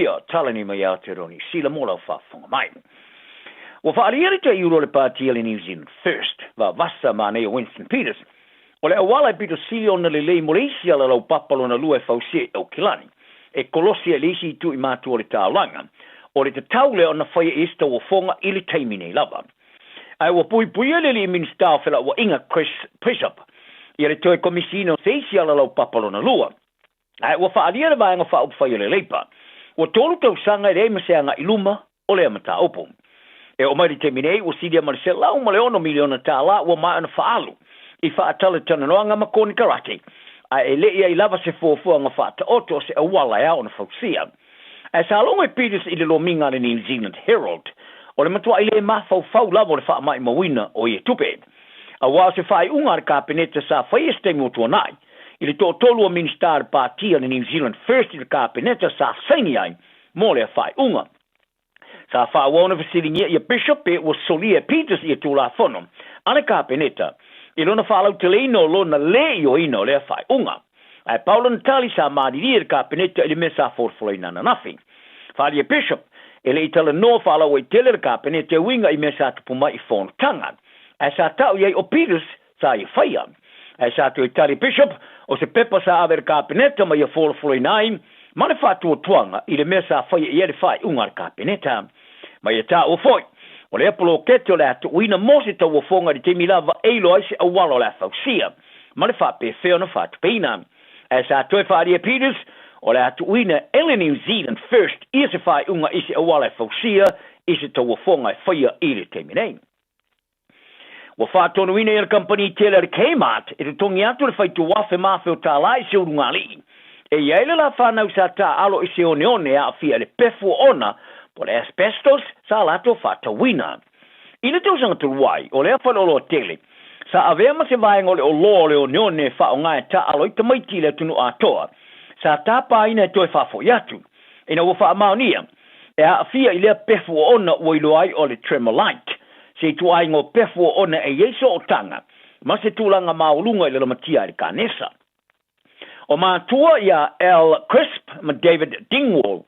Manuia, tala nei mai Aotearoa Niu Sila mo lau faafofoga mai. Ua faaalia le taiulu o le Pati a le New Zealand First, vavasa manaia Winston Peters, o le auala e pito sili ona lelei mo le isi alalaupapa lona lua e fausia i Aukilani, e kolosi ai le isi itu i matua o le taulaga, o le tatau lea ona faia i ai se tauofoga i le taimi nei lava. Ae ua puipuia le alii Minisita o Felauaiga Chris Bishop ia le toe komisiina o se isi alalaupapa lona lua. Ae ua faaalia le Vaega Faaupufai o le Leipa, ua tolu tausaga e leai ma se agai luma o lea mataupu. E oo mai le taimi nei, ua silia ma le $106 miliona tālā ua maea ona faaalu i faatalatalanoaga ma konekarate, ae e le i ai lava se fuafuaga faataoto o se auala e ao ona fausia. Ae sa logo e Peters i le lomiga a le New Zealand Herald, o le matuai le mafaufau lava o le faamaumauina o ia tupe. Aua o se faaiuga a le Kapeneta sa faia se taimi ua tuanai, i le toatolu o Minisita a le Pati a le New Zealand First i le Kapeneta sa saini ai mo lea faaiuga. Sa faaauau ona fesiligia ia Bishop pe ua solia e Peters ia Tulafono a le Kapeneta i lona faalauteleina o lona le ioeina o lea faaiuga. Ae pau lona tali sa malilie le Kapeneta i le mea sa folafolaina ananafi. Faaalia Bishop, e le i talanoa faalauaitele le Kapeneta e uiga i mea sa tupu mai i fonotaga. Ae sa tau i ai o Peters sa ia faia. Ae sa toe tali Bishop, o se pepa sa ave i le Kapeneta ma ia folafolaina ai ma le faatuatuaga i le mea sa faia i ai le faaiuga a le Kapeneta. Ma ia taua foi, o lea poloketi o le a tuuina mo se tauofoga i le taimi lava e iloa ai se auala o le a fausia ma le faapefea ona faatupeina. Ae sa toe faaalia Peters, o le a tuuina e le New Zealand First ia se faaiuga i se auala e fausia i se tauofoga e faia i le taimi nei. Ua faatonuina ia le kamupani tele a le Kmart e totogi atu le faituafe ma afe o tālā i se ulugalii. E i ai le la fanau sa taaalo i se oneone e aafia i le pefu oona po o le asbestos sa latou faatauina. I le tausaga talu ai, o lea faleoloa tele, sa avea ma se vaega o le oloa o le oneone e faaaoga e taaalo ai tamaiti i le atunuu atoa, sa tapaina e toe faafoi atu. Ina ua faamaonia, e aafia i lea pefu oona ua iloa ai o le tremolite, se ituaiga o pefu oona e i ai sootaga ma se tulaga maualuga i le lamatia ai le kanesa. O matua ia Al Crisp ma David Dingwall,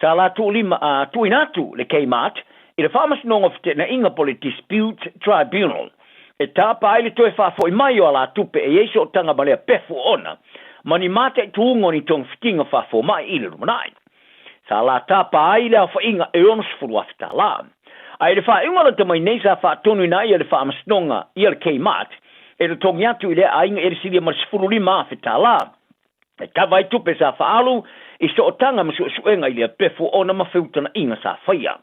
sa latou lima a tuuina atu le Kmart i le Faamasinoga o Feteenaiga po o le Dispute Tribunal e tapa ai le toe faafoi mai o alatupe e i ai sootaga ma lea pefu oona ma ni mataituuga o ni togafitiga faafomai i le lumanai. Sa la tapa ai le aofaiga e $60,000. A i le faaiuga lata mai nei sa faatonuina ai e le Faamasinoga ia le Kmart e totogi atu i lea aiga e le silia ma le $15,000. E kava ai tupe sa faaalu i sootaga ma suesuega i lea pefu oona ma feutagaiga sa faia.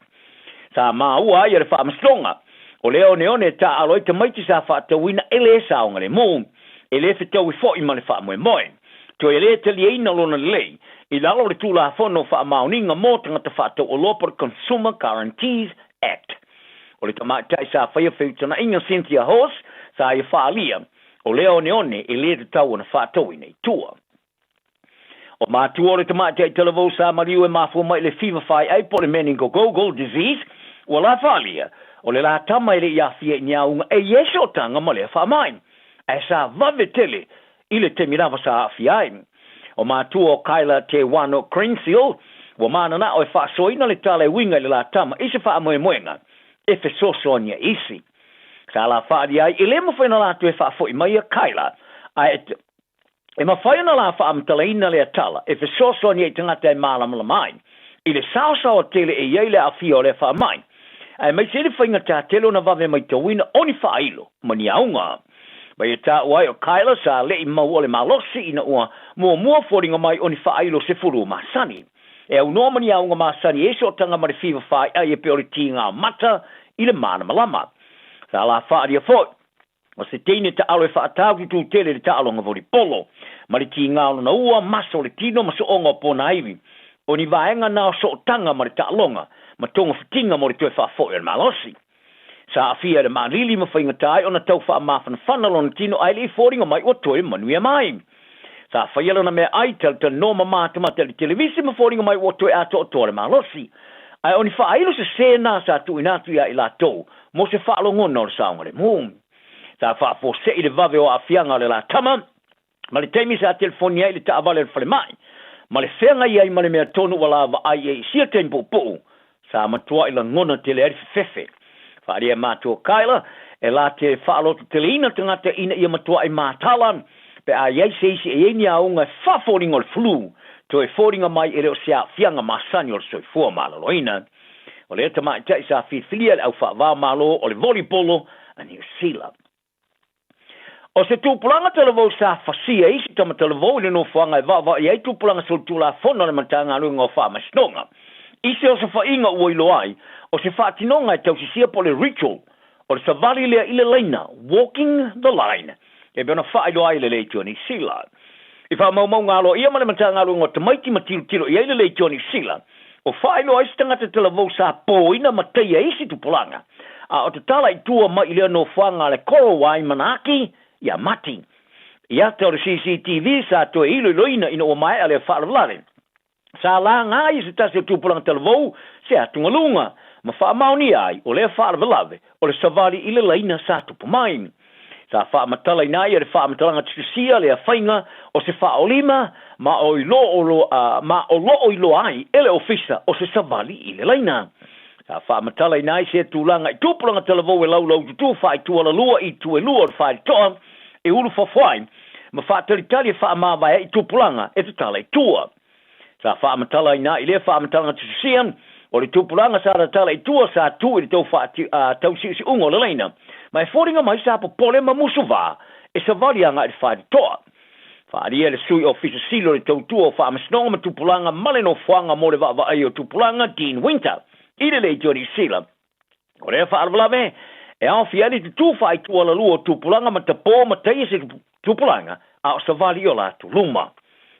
Sa maua ai e le Faamasinoga o lea oneone e taaalo ai tamaiti sa faatauina e le saogalemu, e le fetaui foi ma le faamoemoe. Toe le taliaina lona lelei i lalo o le Tulafono o Faamaoniga mo Tagata Faatauoloa po o le Consumer Guarantees Act. O le tamaitai sa faia feutagaiga Cynthia Hawes sa ia faaalia, o lea oneone e le tatau ona faatauina i tua. O matua o le tamaitai talavou sa maliu e mafua mai i le fiva faiai po o le meningococcal disease, ua la faaalia, o le la tama e le i aafia i ni auga e i ai sootaga ma lea faamai, ae sa vave tele i le taimi lava sa aafia ai. O matua o Kyla Te Wano Crensil, ua mananao e faasoaina le tala e uiga i le la tama i se faamoemoega e fesoasoani ai isi. Sa la faaalia ai, e le mafai ona latou e faafoi mai ia Kyla, ae e mafai ona la faamatalaina lea tala e fesoasoani ai i tagata e malamalama ai i le saosaoa tele e i ai le aafia o lea faamai, aemaise ai le faigata tele ona vave maitauina o ni faailo ma ni auga. Ma ia taua ai o Kyla sa le'i maua le malosi ina ua muamua foliga mai o ni faailo 10 masani. E aunoa ma ni auga masani e ai sootaga ma le fiva faai'ai e pei o le tiga mata i le malamalama. Sa la faaalia foi o se teine taalo e faataututu tele i le taaloga volipolo, ma le tiga o lona ua, maso o le tino ma sooga o ponaivi. O ni vaega na o sootaga ma le taaloga ma togafitiga mo le toe faafoi o le malosi. Sa aafia i le maalili ma faigata ai ona tau faamafanafana lona tino ae le i foliga mai ua toe manuia mai. Sa faia lana meaai, talatalanoa ma matamata i le televise ma foliga mai ua toe atoatoa le malosi. Ae o ni faailo sesē na sa tuuina atu ia i latou mo se faalogona o le saogalemu. Sa faafuasei le vave o aafiaga o le la tama ma le taimi sa telefoni ai i le taavale o le falemai ma le feagai ai ma le mea tonu ua laavaai i ai i sia taimi puupuu, sa matuai lagona tele ai le fefefe. Faaalia e matua Kyla, e la te faalototeleina tagata ina ia matuai matala pe a i ai se isi e i ai ni auga e faafoliga o le flu, toe foliga mai e le o se aafiaga masani o le soifua maloloina. O lea tamaitai sa filifilia e le au faava-o-Malo o le volibolo a Niu Sila. O se tupulaga talavou sa fasia e isi tama talavou i le nofoaga e vaavaai ai tupulaga solitulafono a le Matagaluega o Faamasinoga. I se osofaiga ua iloa ai, o se faatinoga e tausisia po o le ritual, o le savali lea i le laina, walking the line, e pei ona faailoa ai le Leitio Niu Sila. I faamaumauga aloaia ma le Matagaluega o Tamaiti ma tilotilo i ai le Leitio Niu Sila, o faailoa ai se tagata talavou sa pōina ma taia e isi tupulaga, a o tatala i tua mai i lea nofoaga a le Korowai Manaaki ia Mati. I ata o le CCTV sa toe iloiloina ina ua maea lea faalavelave. Sa laga ai e se tasi o tupulaga talavou se atugaluga ma faamaonia ai o lea faalavelave o le savali i le laina sa tupu mai. Sa faamatalaina ai e le faamatalaga tusitusia lea faiga o se faaolima ma o ma o loo iloa ai e le Ofisa o se savali i le laina. Sa faamatalaina ai sea tulaga i tupulaga talavou e laulaututu faaitualalua i itu e lua o le faitotoa e ulufafo ai ma faatalitali e faamavae ai i tupulaga e tatala i tua. Sa faamatalaina ai i lea faamatalaga tusitusia o le tupulaga sa tatala i tua sa tu i le tau tausiusiuga o le laina, ma e foliga mai sa popole ma musuvā e savali agai i le faitotoa. Faaalia e le Sui Ofisa Sili o le Tautua o Faamasinoga ma Tupulaga ma le Nofoaga mo le Vaavaaia o Tupulaga, Dean Winter, i le Leitio Niu Sila. O lea faalavelave e aofia ai le tutū faaitualalua o tupulaga ma tapō ma taia se tupulaga a o savali i o latou luma.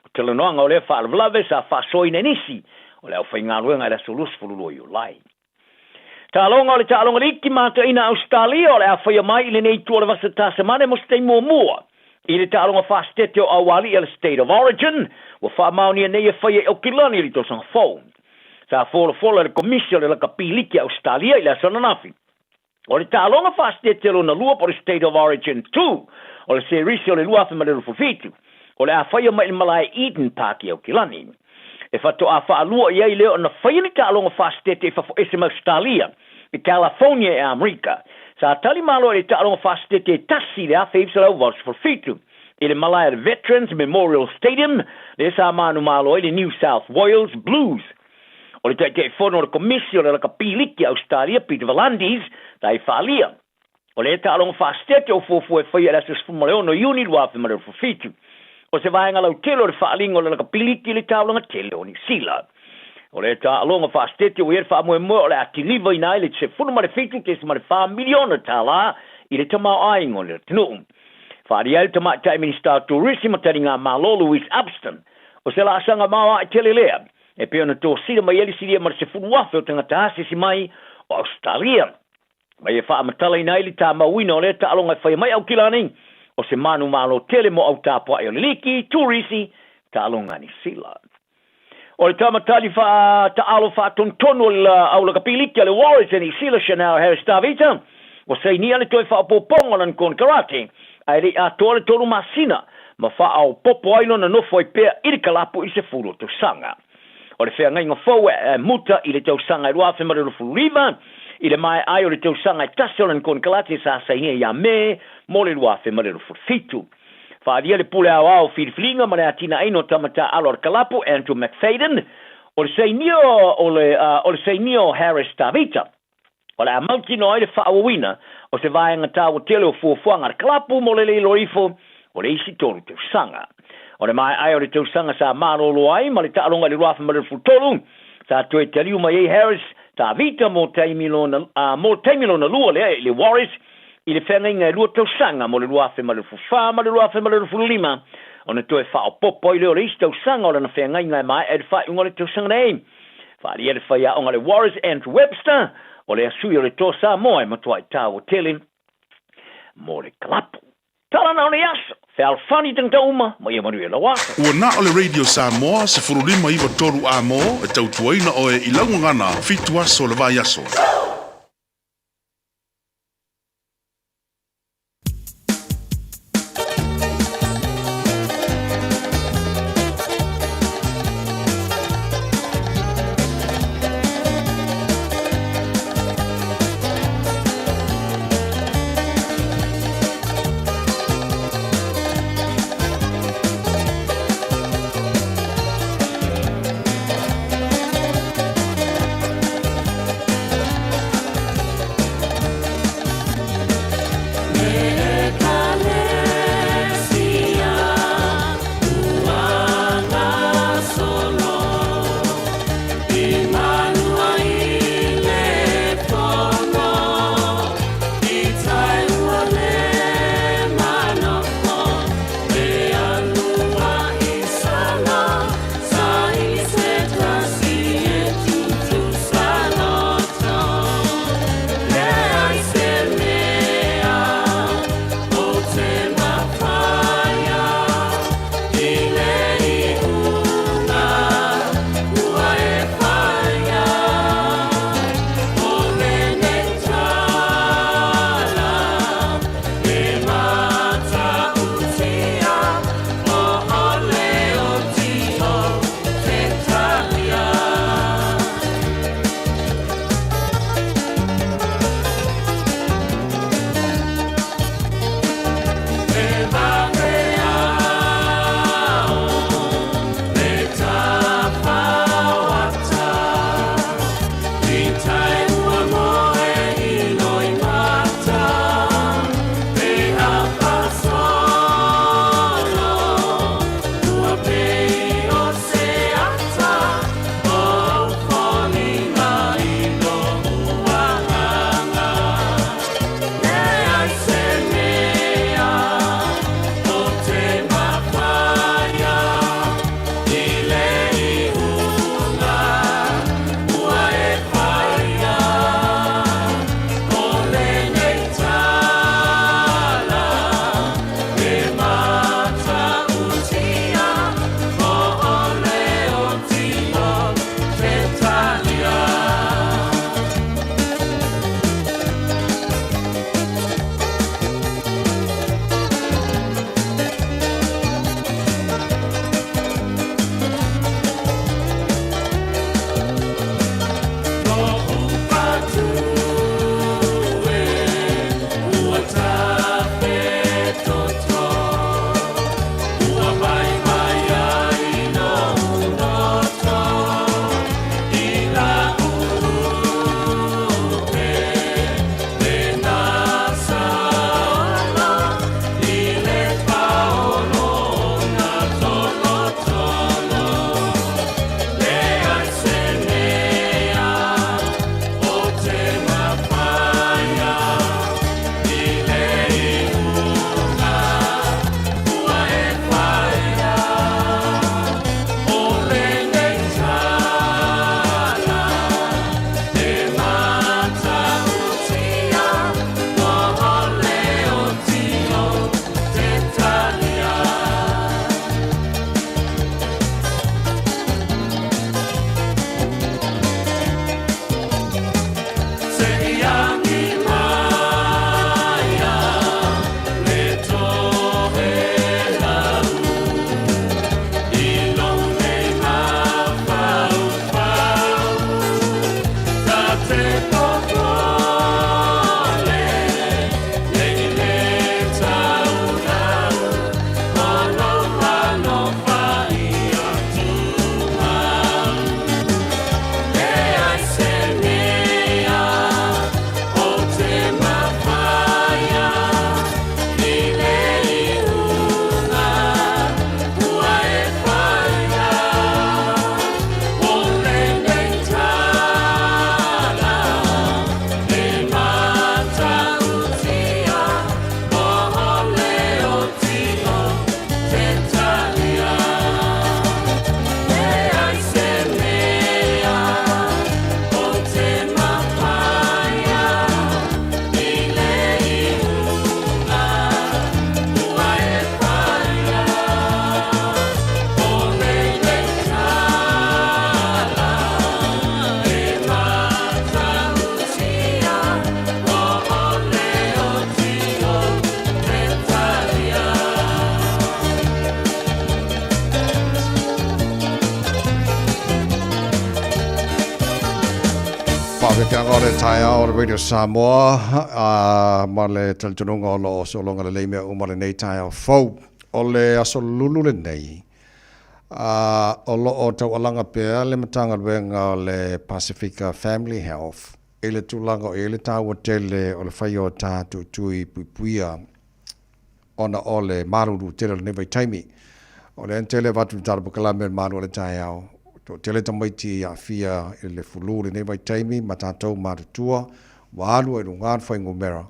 O talanoaga o lea faalavelave sa faasoaina e nisi o le aufaigaluega i le aso 22 Iulai. Taaloga o le taaloga liki mataina Ausetalia o le a faia mai i lenei itu o le vasa Tasamane mo se taimi muamua. I le taaloga faasetete o Aualii a le State of Origin, ua faamaonia nei e faia i Aukilani i le tausaga fou. Sa folafola e le Komisi o le Lakapi Liki a Ausetalia i le aso ananafi. O le taaloga faasetete lona lua po o le State of Origin 2 o le serisi o le 2027, o le a faia mai i le malae Eden Park i Aukilani. E faatoa faalua i ai lea ona faia ni taaloga faasetete i fafo ese ma Ausetalia, i California e Amerika. Sa tali malo i le taaloga faasetete e tasi i le 1987 i le malae a le Veterans Memorial Stadium lea sa manumalo ai le New South Wales Blues. O le Taitaifono o le Komisi o le Lakapi Liki a Ausetalia, Peter V'landys, sa i faalia. O lea taaloga faasetete o fuafua e faia i le aso 16 Iuni 2027. O se vaega lautele o le faaaliga o le lakapiliki i le taulaga tele o Niu Sila. O lea taaloga faasetete ua i ai le faamoemoe o le a kilivaina ai le $17.4 miliona tala i le tamaoaiga o le atunuu. Faaalia ai le Tamaitai Minisita o Turisi ma Taliga Malo Louise Upston, o se laasaga maoae tele lea e pei ona tosina mai ai le silia ma le 10,000 o tagata asiasi mai o Ausetalia. Ma ia faamatalaina ai le tamauina o lea taaloga e faia mai Aukilani, o se manumalo tele mo au tapuai o le liki, turisi, taaloga a Niu Sila. O le tama tali faa taalo faatonutonu o le au lakapi liki a le Warriors a Niu Sila, Chanel Harris Tavita, ua sainia le toe faaopoopoga o lana konekarate, ae le i atoa le tolu masina ma faaopoopo ai lona nofo ai pea i le kalapu i le 10 o tausaga. O le feagaiga fou e muta i le tausaga e 2029, i le maea ai o le tausaga e tasi o lana konekarate sa sainia ia Me mo le 2027. Faaalia le Pule Aoao o Filifiliga ma le Atinaeina o Tama Taaalo a le Kalapu, Andrew McFadden, o le sainia o le o le sainia o Harris Tavita. O le a mautinoa ai le faaauauina o se vaega taua tele o fuafuaga a le kalapu mo le leilo ifo o le isi tolu tausaga. O le maea ai o le tausaga sa malolo ai ma le taaloga i le 2023, sa toe taliu mai ai Harris Tavita mo taimi lona, mo taimi lona lua lea i le Warriors i le feagaiga e lua tausaga mo le 2024 ma le 2025, ona toe faaopoopo ai lea o le isi tausaga o lana feagaiga e maea i le faaiuga o le tausaga nei. Faaalia le faiaoga a le Warriors Andrew Webster, o lea sui o le Toa Samoa e matuai taua tele mo le kalapu. Tala na o nei aso, fealofani tagata uma ma ia manuia lau aso. Ua na o le Radio Samoa 15 93 A mo e tautuaina oe i lau gagana fitu aso o le vaiaso. Faafofoaga o le taeao o le Radio Samoa a ma le talitonuga o lo o sologa lelei mea uma lenei taeao fou. O le aso lulu lenei, a o lo o taualaga pea le Matagaluega o le Pasifika Family Health i le tulaga o i ai le taua tele o le faia o tatou tui puipuia ona o le malulu tele o lenei vaitaimi. O lea na tele avatu i le tala polokalame o le malu o le taeao, toatele tamaiti i aafia i le fulu i lenei vaitaimi ma tatou matutua ua alu ai i luga le fuainumera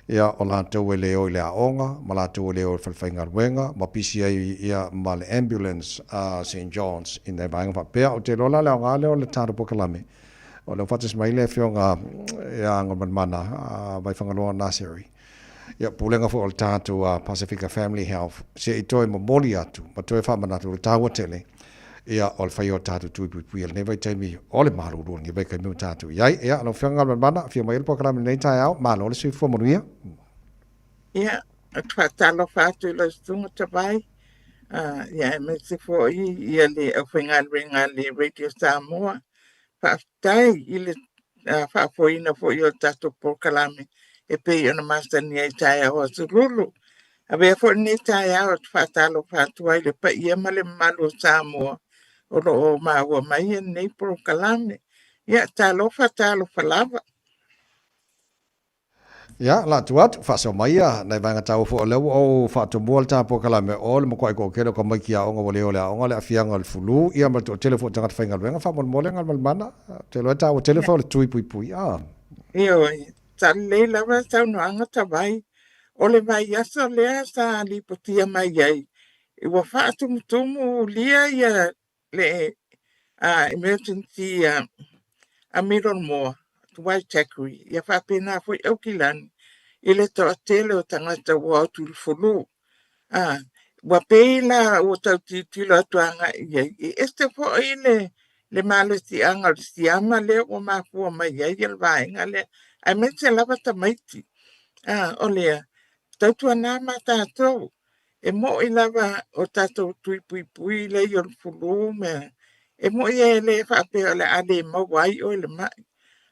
ia o latou e le o i le aoga ma latou e le o i le falefaigaluega ma pisi ai ia ma le ambulance a St Johns i nai vaega faapea. Ou te iloa la le aoga lea o le tala polokalame o lea ua faatasi mai le Afioga ia Galumalemana Vaifagaloa Nursery. Ia, pulega foi o le tatou Pasifika Family Health, se i toe momoli atu ma toe faamanatu le taua tele ia o le faia o tatou tui puipuia i lenei vaitaimi o le malulu o lenei vaitaimi ua tatou i ai. Ia, lau Afioga Galumalemana, afio mai le polokalame i lenei taeao, malo le soifua manuia. Ia, ou te faatalofa atu i lau susuga Tavai, ia aemaise foi ia le aufaigaluega a le Radio Samoa. Faafetai i le faafoeina foi o le tatou polokalame e pei ona masani ai i taeao aso Lulu. Avea foi lenei taeao ou te faatalofa atu ai i le paia ma le mamalu o Samoa o lo o maua mai lenei polokalame. Ia, talofa, talofa lava. Ia, la atu atu, faasoa mai ia nai vaega taua foi o lea ua ou faatomua le ta polokalame o le matuai toatele o tamaiti aoga ua le o le aoga, le aafiaga o le fulu, ia ma le toatele foi o tagata faigaluega. Faamolemole Galumalemana, ou te iloa e taua tele foi o le tui puipui. Ah. Ioe, sa lelei lava le saunoaga Tavai. O le vaiaso lea sa lipotia mai ai, ua faatumutumu lia ia le emergency a Middlemore, Waitakere, ia faapena foi Aukilani i le toatele o tagata ua o atu i le fulu. Ua pei la ua tau tilotilo atu agai i ai, e ese foi le malosiaga o le siama lea ua mafua mai ai le vaega lea, aemaise lava tamaiti. O lea, tautuana ma tatou, e mo'i lava o tatou tui puipui lea o le fulu ma e mo'i e le faapea o le a le maua ai oe le ma'i.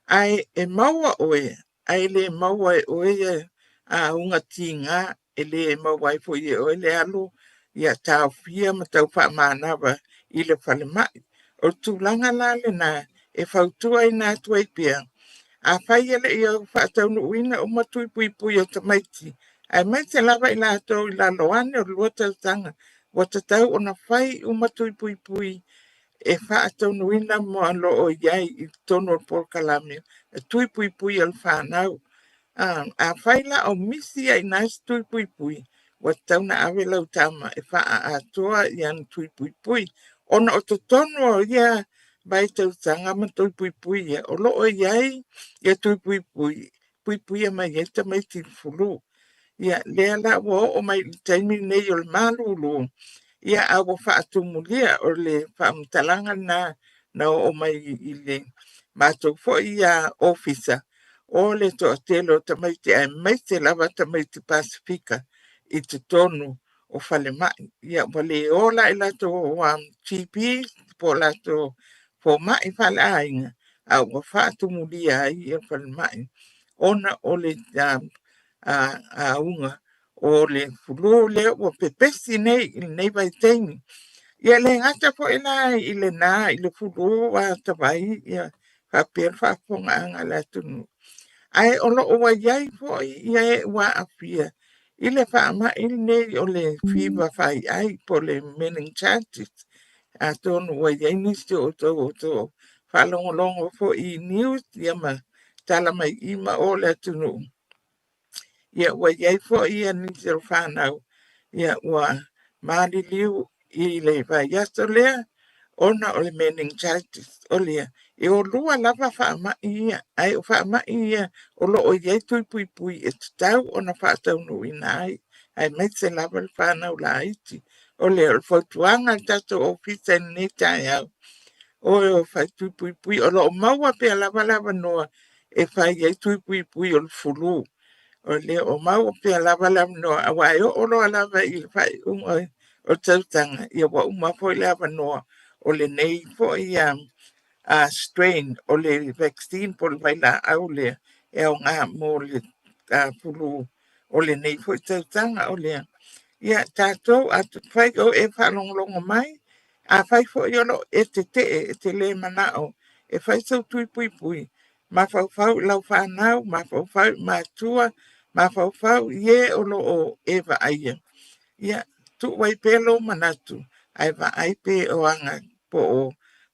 Ae e maua oe, ae le maua e oe ia auga tiga, e le maua ai foi e oe le alu ia taofia ma tau faamanava i le falemai. O le tulaga la lena e fautuaina atu ai pea, afai e le i au faataunuuina uma tui puipui o tamaiti, aemaise lava i latou i lalo ane o le 2 tausaga, ua tatau ona fai uma tui puipui e faataunuuina ma o lo o i ai i totonu o le polokalame e tui puipui o le fanau. Afai la o misi ai i ina se tui puipui, ua tatau ona ave lau tama e faaatoa i ana tui puipui, ona o totonu o ia vaitausaga ma tui puipui ia, o lo o i ai ia tui puipui, puipuia mai ai tamaiti i le fulu. Ia, lea la ua oo mai i le taimi lenei o le malulu, ia a ua faatumulia o le faamatalaga lena na oo mai i le matou foi ofisa o le toatele o tamaiti aemaise lava tamaiti Pasifika i totonu o falemai. Ia ua le o la i latou GP po o latou fomai faaleaiga, a ua faatumulia ai ia falemai ona o le auga o le fulu lea ua pepesi nei i lenei vaitaimi. Ia le gata foi la i lena i le fulu a Tavai ia faapea le faafofogaaga a le atunuu, ae o lo o ua i ai foi ia e ua aafia i le faamai lenei o le fiva faiai po o le meningitis. Atonu ua i ai nisi o outou o outou faalogologo foi i news ia ma tala mai i ma o le atunuu. Ia ua i ai foi ia nisi o fanau ia ua maliliu i le vaiaso lea ona o le meningitis. O lea, e o lua lava faamai ia, ae o faamai ia o lo o i ai tui puipui e tatau ona faataunuuina ai, aemaise lava le fanau laiti. O lea, o le fautuaga a le tatou ofisa i lenei taeao, o e o fai tui puipui, o lo o maua pea lava le avanoa e fai ai tui puipui o le fulu. O lea o maua pea lava le avanoa, aua e oo loa lava i le faaiuga o le tausaga, ia ua uma foi le avanoa o lenei foi strain o le vaccine po o le vailaau lea e aoga mo le fulu o lenei foi tausaga o lea. Ia tatou afai o e faalogologo mai, afai foi o lo o e tetee e te le manao e fai sou tui puipui, mafaufau i lau fanau, mafaufau i matua, mafaufau i e o lo o e vaaia. Ia, tuu ai pea lou manatu ae vaai pe o aga po o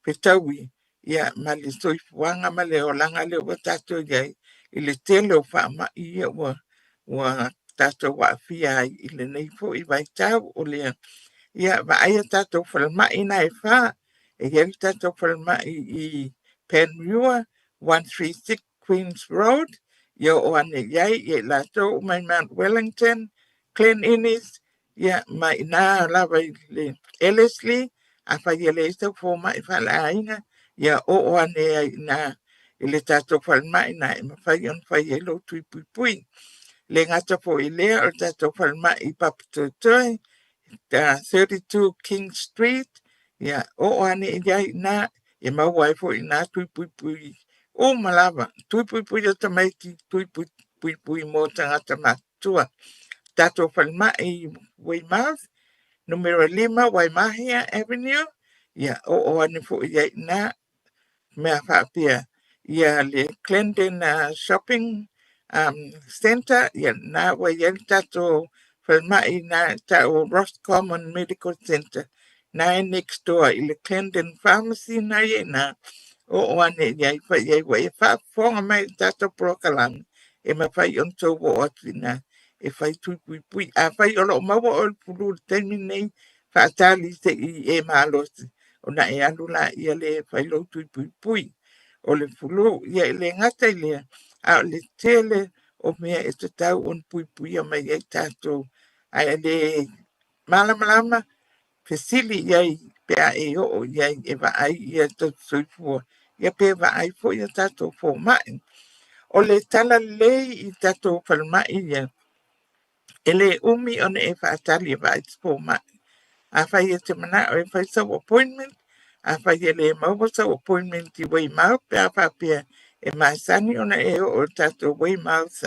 fetaui ia ma le soifuaga ma le olaga lea ua tatou i ai i le tele o faamai ia ua tatou aafia ai i lenei foi vaitau o lea. Ia, vaai a tatou falemai na e fa, e i ai le tatou falemai i Panmure, 136 Queens Road, ia oo ane i ai ia i latou uma i Mount Wellington, Glen Innes, ia ma i ina lava i le Ellerslie, afai e leai sau fomai faaleaiga, ia oo ane ai i ina i le tatou falemai na e mafai ona fai ai lou tui puipui. Le gata foi i lea o le tatou falemai i Papatoetoe, 32 King Street, ia oo ane i ai i ina, e maua ai foi i ina tui puipui uma lava, tui puipui o tamaiti, tui puipui mo tagata matutua. Tatou falemai i Weymouth, numera 5 Waimahia Avenue, ia oo ane foi i ai i ina mea faapea ia le Glendon Shopping Centre, ia na ua i ai le tatou falemai na tau o Roscommon Medical Centre, na e next door i le Glendon Pharmacy na i ai na, oo ane i ai fai i ai ua e faafofoga mai i le tatou polokalame e mafai ona tou oo atu i ina e fai tui puipui. Afai o lo o maua oe i le fulu i le taimi lenei, faatali se i e malosi ona e alu laia lea e fai lou tui puipui o le fulu. Ia e le gata i lea, a o le tele o mea e tatau ona puipuia mai ai tatou. Ae le malamalama, fesili i ai pe a e oo i ai e vaai ia tausisoifua, ia pe vaai foi a tatou fomai. O le tala lelei i tatou falemai ia, e le umi ona e faatali e vaai se fomai. Afai e te manao e fai sau appointment, afai e le maua sau appointment i Weymouth pe a faapea e masani ona e oo i le tatou Weymouth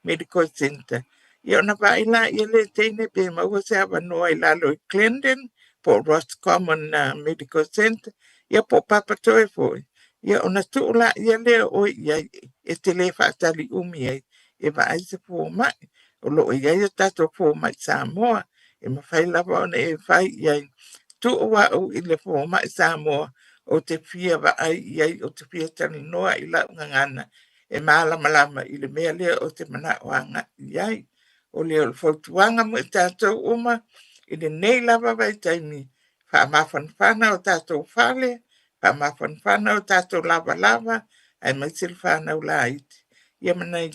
Medical Centre, ia ona vaai laia lea i teine pe maua se avanoa i lalo i Glendon po o Roscommon Medical Centre, ia po o Papatoe foi, ia ona tuu laia lea o oe i ai e te le faatali umi ai e vaai se fomai. O lo o i ai a tatou fomai Samoa e mafai lava ona e fai i ai. Tuu au i le fomai Samoa ou te fia vaai i ai, ou te fia talanoa i lau gagana e malamalama i le mea lea ou te manao agai i ai. O lea o le fautuaga mo i tatou uma i lenei lava vaitaimi, faamafanafana o tatou fale, faamafanafana o tatou lavalava, aemaise le fanau laiti, ia ma nai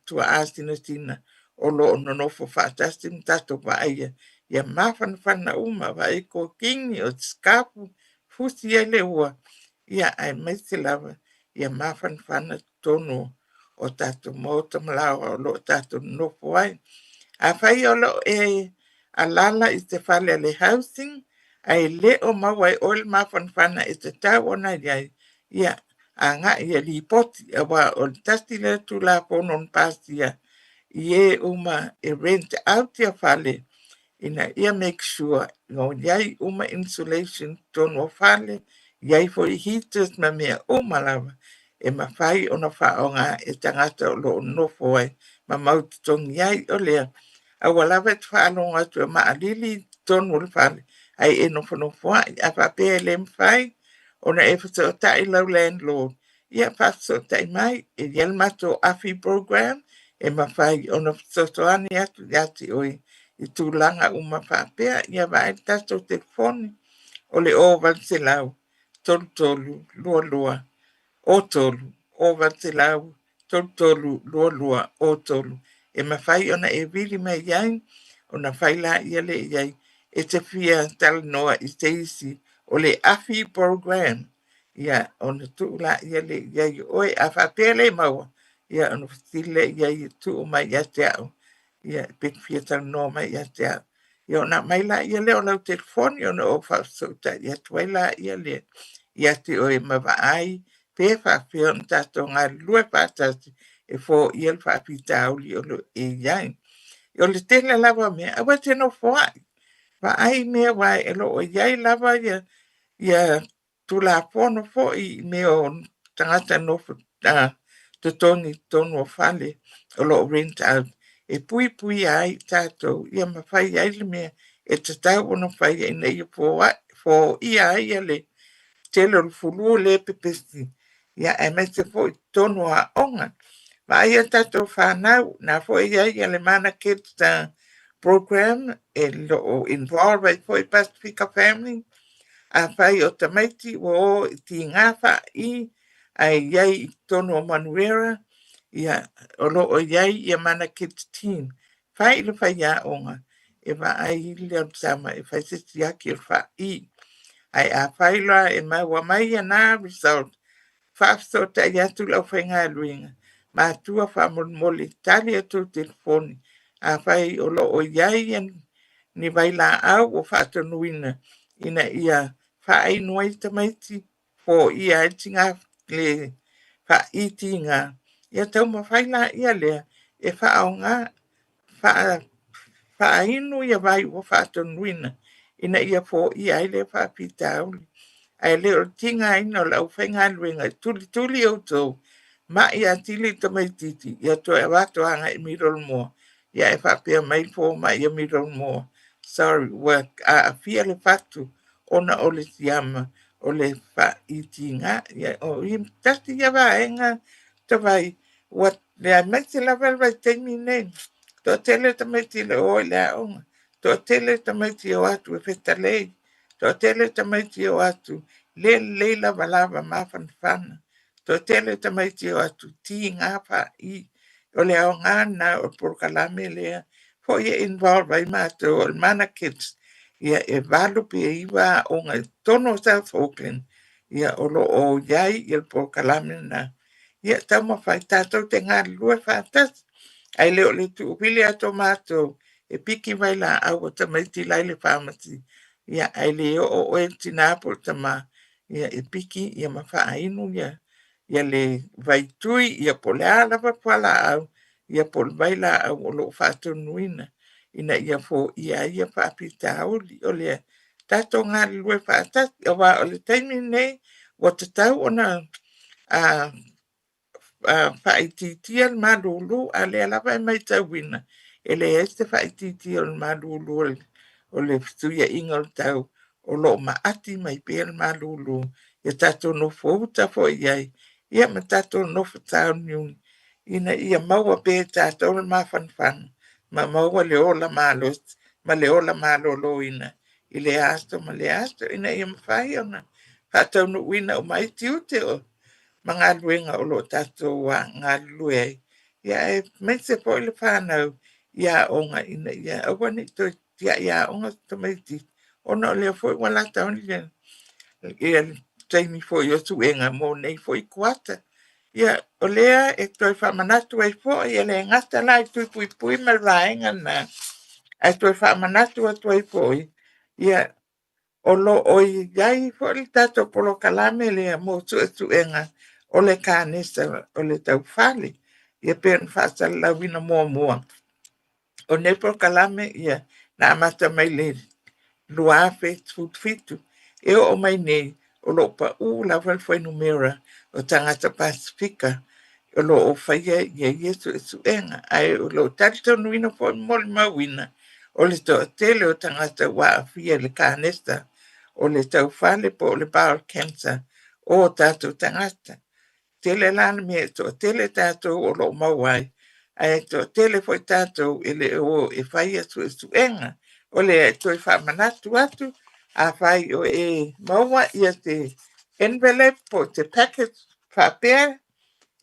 tuaa sinasina o lo o nonofo faatasi ma tatou vaaia. Ia mafanafana uma, vaai kokini o sikafu, fusi ai le ua, ia aemaise lava ia mafanafana totonu o tatou maota ma laoa o lo o tatou nonofo ai. Afai o lo o e alala i se fale a le housing, ae le o maua e oe le mafanafana e tatau ona i ai, ia agai e lipoti, aua o le tasi lea Tulafono na pasia i e uma e rent out ia fale, ina ia make sure o i ai uma insulation totonu o fale, i ai foi heaters ma mea uma lava e mafai ona faaaoga e tagata o lo o nofo ai ma mau totogi ai. O lea, aua lava e te faalogo atu e maalili i totonu o le fale ae e nofonofoai. A faapea e le mafai ona e fesootai lau landlord, ia faafesootai mai, e i ai le matou AFI program e mafai ona fesoasoani atu ia te oe i tulaga uma faapea. Ia vaai le tatou telefoni o le 0800 33 22 03, 0800 33 22 03, e mafai ona e vili mai ai ona fai laia lea i ai e te fia talanoa i se isi o le AFI program, ia ona tuu laia lea i ai o oe. A faapea le maua, ia ona fesili lea i ai e tuu mai ia te au, ia pe te fia talanoa mai ia te au. Ia ona aumai laia lea o lau telefoni ona ou faafesootai atu ai laia lea ia te oe ma vaai pe faapefea ona tatou galulue faatasi e foia le faafitauli o lo o e i ai. O le tele lava o mea, aua e te nofoai, vaai mea aua o lo o i ai lava ia Tulafono foi i mea o tagata nofo totogi i totonu o fale o lo o rent out e puipuia ai i tatou ia ma fai ai le mea e tatau ona faia ina ia foia ai le tele o le flu lea e pepesi ia aemaise foi i totonu o aoga. Vaai a tatou fanau, na foi e i ai le Mana Kids program e lo o involve ai foi Pasifika Family. Afai o tamaiti ua o i tiga fa'i ae i ai i totonu o Manuera, ia, o lo o i ai ia Mana Kids team. Fai i le faiaoga e vaai le tama e fai se siaki o le fa'i. Ae afai loa e maua mai ia na result, faafesootai atu le aufaigaluega, matua faamolemole tali a outou telefoni afai o lo o i ai ni vailaau ua faatonuina ina ia faainu ai tamaiti, foia ai le le fa'i tiga, ia taumafai laia lea e faaaoga faainu ia vai ua faatonuina ina ia foia ai lea faafitauli. Ae le o le tigaina o le aufaigaluega e tulituli outou ma'i atili le tamaitiiti ia toe avatu agai i Middlemore ia ae faapea mai le fomai a Middlemore, sorry, ua aafia le fatu ona o le siama o le fa'i tiga. Ia, o i tasi ia vaega tavai ua aemaise lava le vaitaimi nei. Toatele tamaiti e le o i le aoga, toatele tamaiti e o atu e fetalei, toatele tamaiti e o atu le lelei lavalava mafanafana, toatele tamaiti e o atu tiga fa'i. O le aoga lena o le polokalame lea foi e involve ai matou o le Mana Kids, ia e 8 pe 9 aoga i totonu o South Auckland, ia o lo o i ai le polokalame lena. Ia taumafai tatou te galulue faatasi, ae le o le tuuvili atu o matou e piki mai laau a tamaiti la i le pharmacy, ia ae le oo oe le tina po o le tama ia e piki ia ma faainu ia le vaitui ia po o le a lava le fualaau ia po o le vailaau o lo o faatonuina ina ia foia ai ia faafitauli. O le tatou galulue faatasi, aua o le taimi lenei ua tatau ona faaitiitia le malulu, a o lea lava e matauina e leai se faaitiitia o le malulu o le fesuiaiga o le tau, o lo o maati mai pea le malulu. Ia tatou nofouta foi i ai ia ma tatou nofo tauniuni ina ia maua pea e tatou le mafanafana ma maua le ola malosi ma le ola maloloina i lea aso ma lea aso ina ia mafai ona faataunuuina uma ai tiute o ma galuega o lo o tatou galulue ai. Ia aemaise foi le fanau i aoga ina ia aua ne i toe tiai aoga tamaiti ona o lea foi ua lata ia le taimi foi o suega mo nei foi kuata. Ia, o lea e toe faamanatu ai foi, e le gata la i tui puipui ma le vaega lena, ae toe faamanatu atu ai foi, ia, o lo o i ai foi le tatou polokalame lea mo suesuega o le kanesa o le taufale. Ia pei ona faasalalauina muamua, o nei polokalame ia na amata mai le 2017 e oo mai nei o lo o pau lava le fuainumera o tagata Pasifika o lo o faia ia ia suesuega. Ae o lo o talitonuina foi ma molimauina o le toatele o tagata ua aafia i le kanesa o le taufale po o le bowel cancer o tatou tagata. Tele la le mea e toatele tatou o lo o maua ai, ae toatele foi tatou e le o e faia suesuega. O lea e toe faamanatu atu, afai o e maua ia te envelope po o te package faapea,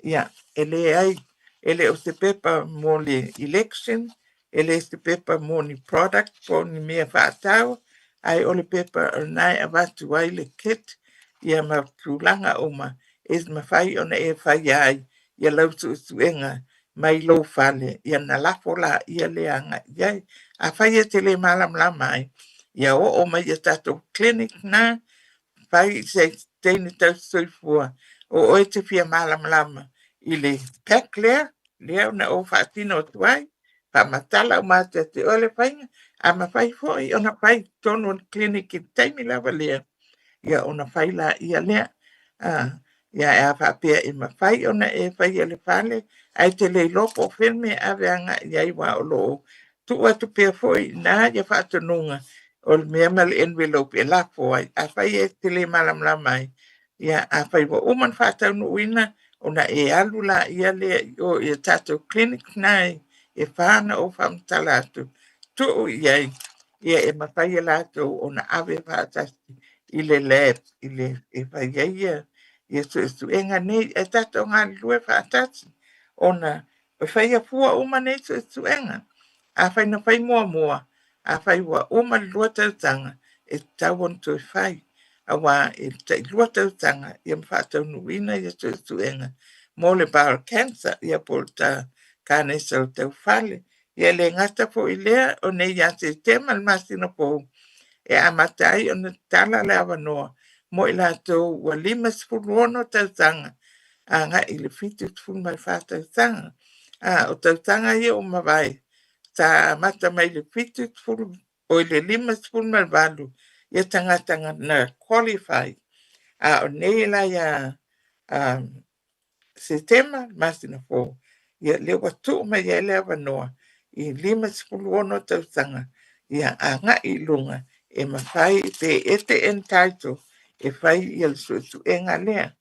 ia, e leai, e le o se pepa mo le election, e le se pepa mo ni product po o ni mea faatau, ae o le pepa o lena e avatu ai le kit ia ma tulaga uma e mafai ona e faia ai ia lau suesuega mai lou fale, ia na lafo laia lea agai i ai. Afai e te le malamalama ai, ia oo mai ia tatou clinic na, fai se teine tausisoifua o oe e te fia malamalama i le pack lea, lea na ou faatino atu ai, faamatala uma atu ia te oe le faiga, a mafai foi ona fai i totonu o le clinic i le taimi lava lea, ia ona fai laia lea. Ia a faapea e mafai ona e faia i le fale, ae te le iloa po o fea le mea e ave agai i ai, aua o lo o tuu atu pea foi i ina ia faatonuga o le mea ma le envelope e lafo ai. Afai e te le malamalama ai, ia afai ua uma ona faataunuuina, ona e alu laia lea i o i a tatou clinic na e fa na ou faamatala atu, tuu i ai, ia e mafai e latou ona ave faatasi i le lab i le e fai ai ia suesuega nei. Ae tatou galulue faatasi ona e faia fua uma nei suesuega. Afai na fai muamua, afai ua uma le 2 tausaga, e tatau ona toe fai, aua e tai 2 tausaga ia ma faataunuuina ia suesuega mo le bowel cancer, ia po o le kanesa o le taufale. Ia e le gata foi i lea, o nei ia Setema le masina fou, e amata ai ona tatala le avanoa mo i latou ua 56 tausaga agai i le 74 tausaga. O tausaga ia ua mavae, sa amata mai le 70, oi le 58 ia tagata na qualify. A o nei la ia Setema, masina fou, ia lea ua tuu mai ai le avanoa i 56 tausaga ia agai i luga e mafai pe e te entitle e fai ia le suesuega lea.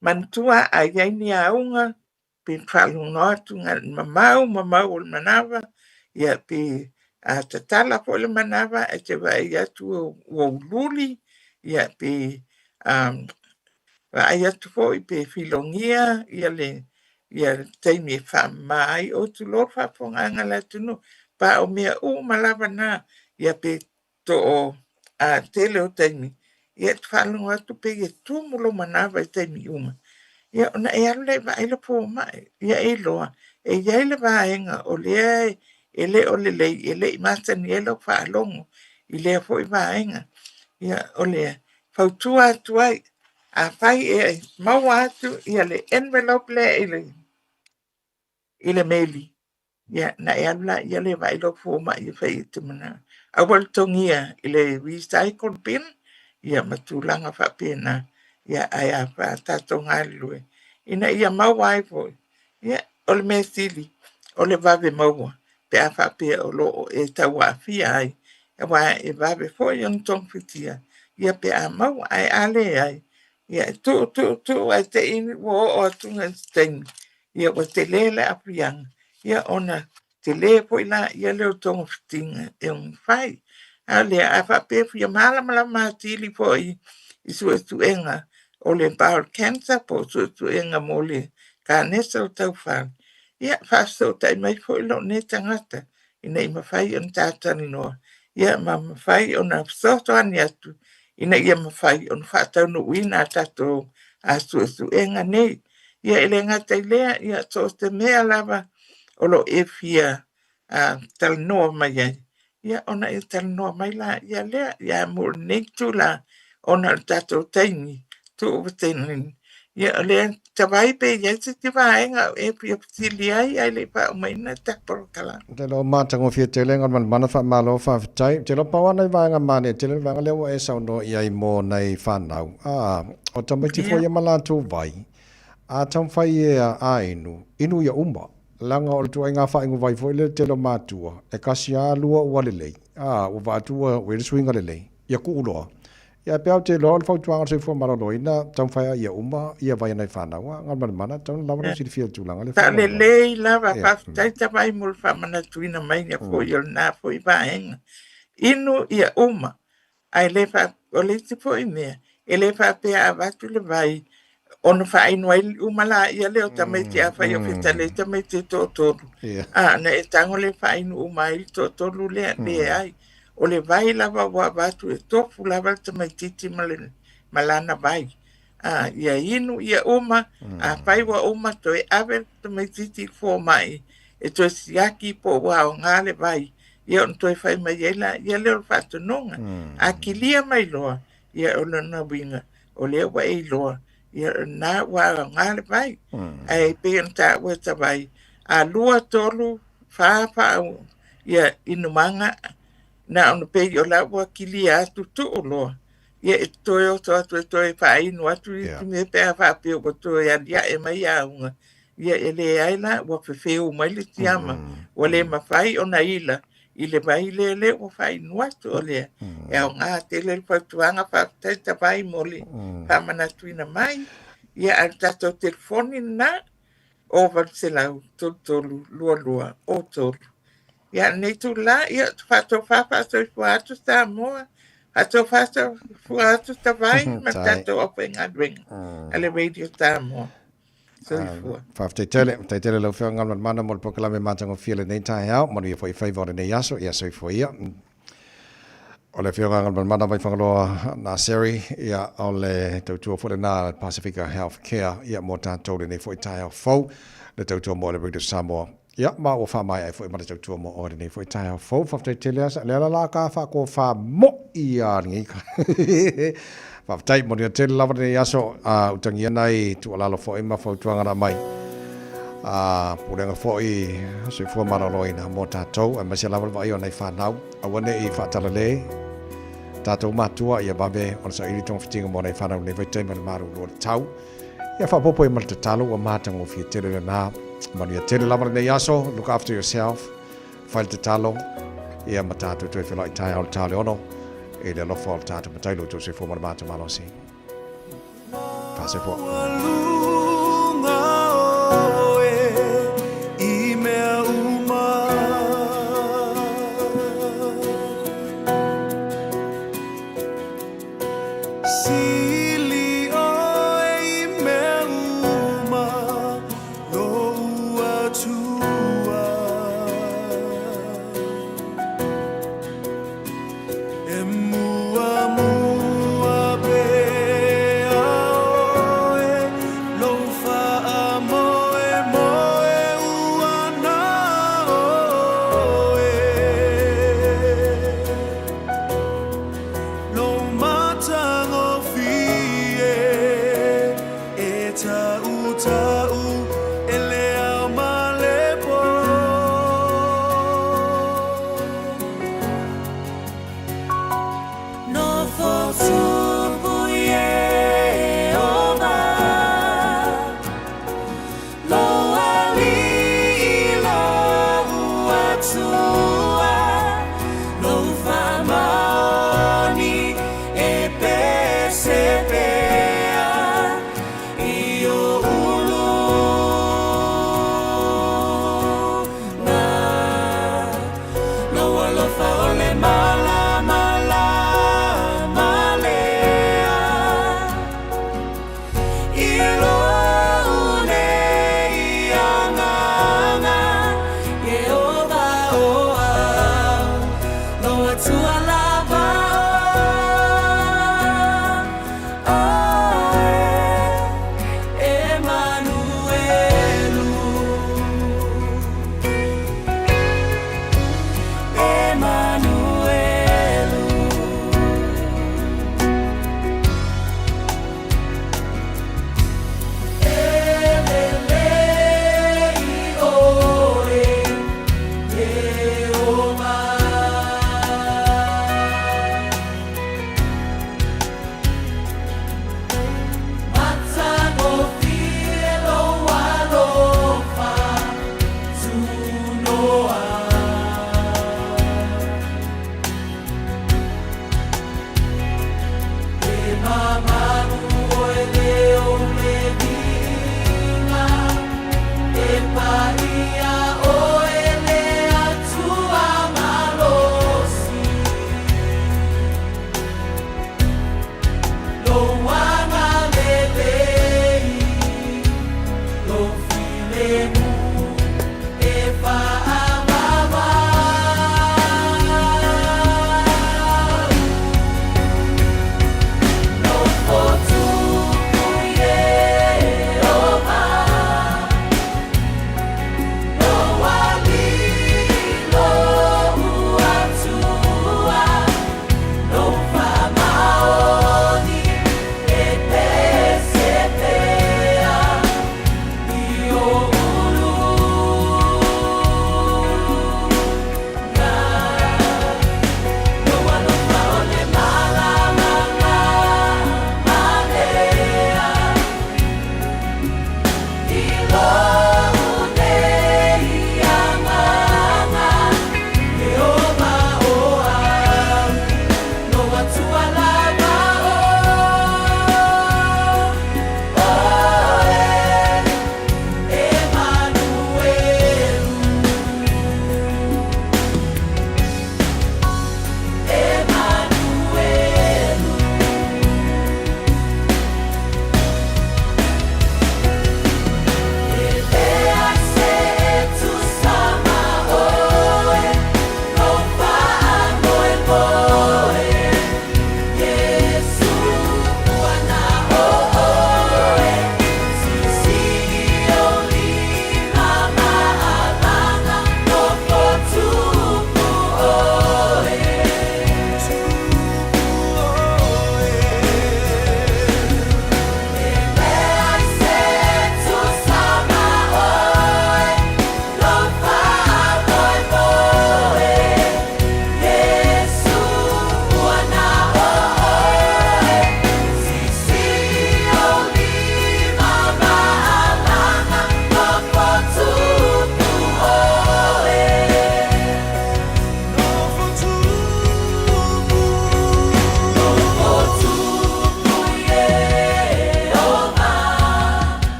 Manatua a i ai ni auga pe faalogo atu mamau mamau o le manava, ia pe a tatala foi le manava ae te vaai atu ua ululi, ia pe vaai atu foi pe filogia ia le taimi e faamama ai o tulou le faafofogaaga a le atunuu. Pa o mea uma lava na, ia pe too tele o taimi, ia e te faalogo atu pe ia tumu lou manava i taimi uma. Ia ona e alu lea e vaai le fomai, ia e iloa, e i ai le vaega o lea e le o lelei, e le i masani ai lau faalogo i lea foi vaega. Ia o le fautua atu ai, afai e maua atu ia le envelope lea i le meli, ia na e alu laia lea e vaai lau fomai e fai e te manao. Aua le togia i le recycle bin, ia ma tulaga faapena, ia ae a tatou galulue ina ia maua ai foi. Ia o le mea sili, o le vave maua pe a faapea o lo o e tauaafia ai, aua e vave foi ona togafitia, ia pe a maua, ae a leai, ia e tuu tuu tuu ae te i ua oo atu i se taimi, ia ua tele le aafiaga, ia ona tele foi laia lea o togafitiga e mafai. A o lea, a faapea fia malamalama atili foi i suesuega o le bowel cancer po o suesuega mo le kanesa o taufale, ia faafesootai mai foi lou nei tagata ina ia mafai ona talanoa, ia ma mafai ona fesoasoani atu ina ia mafai ona faataunuuina a tatou suesuega nei. Ia e le gata i lea, ia so o se mea lava o lo o e fia talanoa mai ai, ia ona e talanoa mai laia lea, ia mo lenei itula ona o le tatou taimi tuu vatenaina. Ia o lea tavai pe i ai se isi vaega o e fia fesili ai ae le i faaumaina ta polokalame. Te iloa matagofie tele ngā manamana faamalo faafetai. Te iloa pau ana i vaega manaia tele le vaega lea ua e saunoa i ai mō nei whānau. Ā, o tamaiti foi ia ma latou vai, a taumafai e a inu, inu ia uma. Leaga o le ituaiga faaigu vai foi lea le tele o matua, e kasi lava lua ua lelei, ā, ua vaai atu ua i ai le suiga lelei, ia kuu loa. Ia e pei lava ou te iloa o le fautuaga a le soifua maloloina, taumafai lava ia uma ia vai a nai fanau, ā, Galumalemana, tatau ona lava lou silafia i le tulaga lea faamolemole. Saolelei lava, faafetai tavai mo le faamanatuina maiga foi o lena foi vaega. Inu ia uma, Ae le faa, o le isi foi mea, e le faapea a avatu le vai ona faainu ai uma laia lea o tamaiti afai o fetalai tamaiti e toatolu. A na e tago le faainu uma ai le toatolu lea, leai. O le vai lava ua avatu e tofu lava le tamaitiiti ma le ma lana vai. A ia inu ia uma, afai ua uma toe ave le tamaitiiti i le fomai e toe siaki po ua aoga le vai, ia ona toe fai mai ai laia lea o le faatonuga. A kilia mai loa, ia o lona uiga, O lea ua e iloa, ia o lena ua aoga le vai. Ae pei ona taua e Tavai, a 2, 3, 4 faa ia inumaga na ona pei o la ua kilia atu tuu loa. Ia e toe oso atu e toe faainu atu isi mea pe a faapea ua toe aliae mai auga. Ia e leai la ua fefeu mai le tiama. Ua le mafai ona ila i le vai lea lea ua faainu atu o lea. E aoga tele le fautuaga faafetai Tavai mo le faamanatuina mai. Ia a o le tatou telefoni lena o 800 33 22 o 3. Ia lenei itula, ia faatofa faasoifua atu Samoa, faatofa faasoifua atu Tavai ma le tatou aufaigaluega a le Radio Samoa. Soifua. Faafetai tele, faafetai tele lau Afioga Galumalemana mo le polokalame matagofie o lenei taeao, manuia foi faiva o lenei aso, ia soifua ia. O le Afioga Galumalemana mai Fagaloa Naseri, ia o le tautua foi lena a le Pasifika Health Care, ia mo tatou lenei foi taeao fou, le tautua mo le Radio Samoa. Ia, ma ua faamaea ai foi ma le tautua mo oe lenei foi taeao fou. Faafetai tele asa, lea la la ka faakofa mo'i a lenei. Faafetai, manuia tele lava lenei aso, a utagia nai tuualalo foi ma fautuaga na aumai. A pulega foi soifua maloloina mo tatou, aemaise lava le vaaia o nai fanau, aua ne i faatalale tatou matua ia vave ona saili togafitiga mo nai fanau lenei vaitaimi o le malulu o le tau. Ia faaopoopo ai ma le tatalo ua matagofie tele lena. Manuia tele lava lenei aso. Look after yourself. Fai le tatalo. Ia ma tatou toe feiloai taeao i le ta o le 6. I le alofa o le tatou Matai lo outou soifua ma le matou malosi. Faasoifua.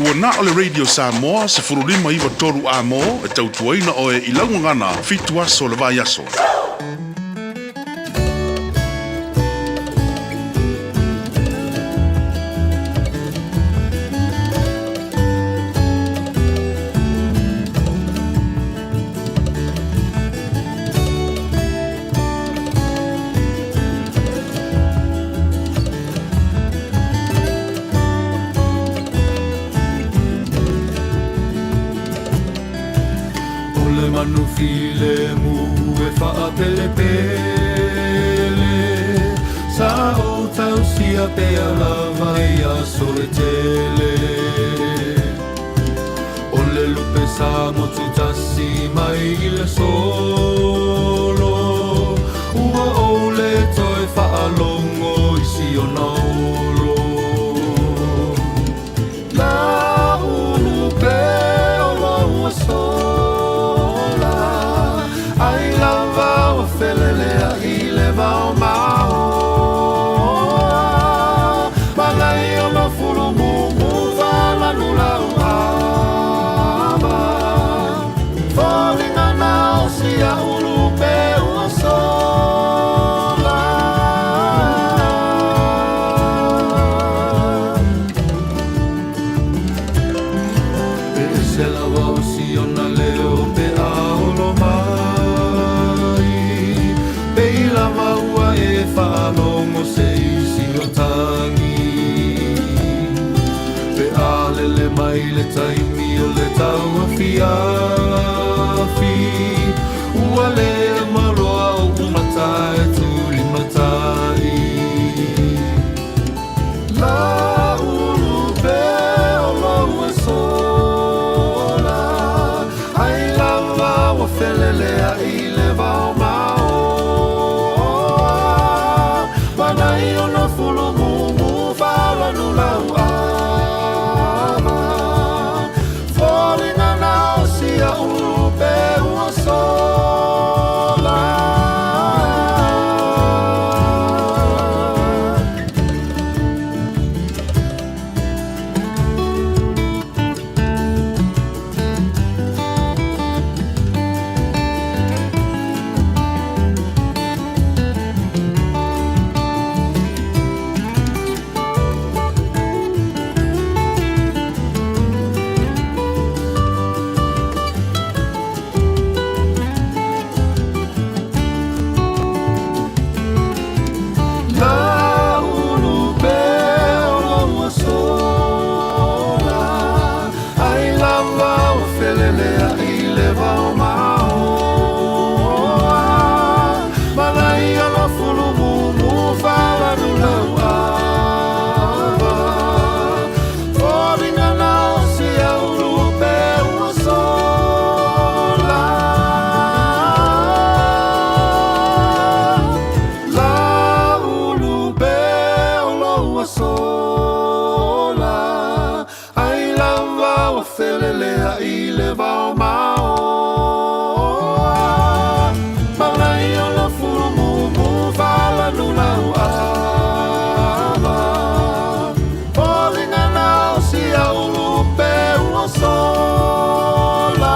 Ua na o le Radio Samoa 1593 Amo e tautuaina oe i laugagana 7 aso le vai aso. O le manufilemu e faapelepele sa o tausia pea lava ia soletele. O le lupe sa motu tasi mai i le solo ua ou le toe faalogo i si ona olo. La ulu pe o ua sola ai lava ua felelea i le vao maoa. Malai o mafulumumu valanu lau ava. Foliga na o sia ulu pe ua sola. E ese lava o siona leo pe a olo mai. Pe i lava ua e faalogo se isi o tagi. Pe a lele mai le taimi o le tauafiafi. Ua le maloa o umata e tulimatai. La ulu pe o ua sola ai lava ua felelea i le vao maoa. Manai o no fulumumu falanu lau ava. Foliga na o sia ulu pe ua sola. La ulu pe o ua sola ai lava ua felelea i le vao maoa. Malai o lo fulumumu falanu lau ava. Foliga na o sia ulu pe ua sola. La ulu pe o lo ua sola ai lava ua felelea i le vao maoa. Malai o lo fulumumu falanu lau ava. Foliga na o sia ulu pe ua sola.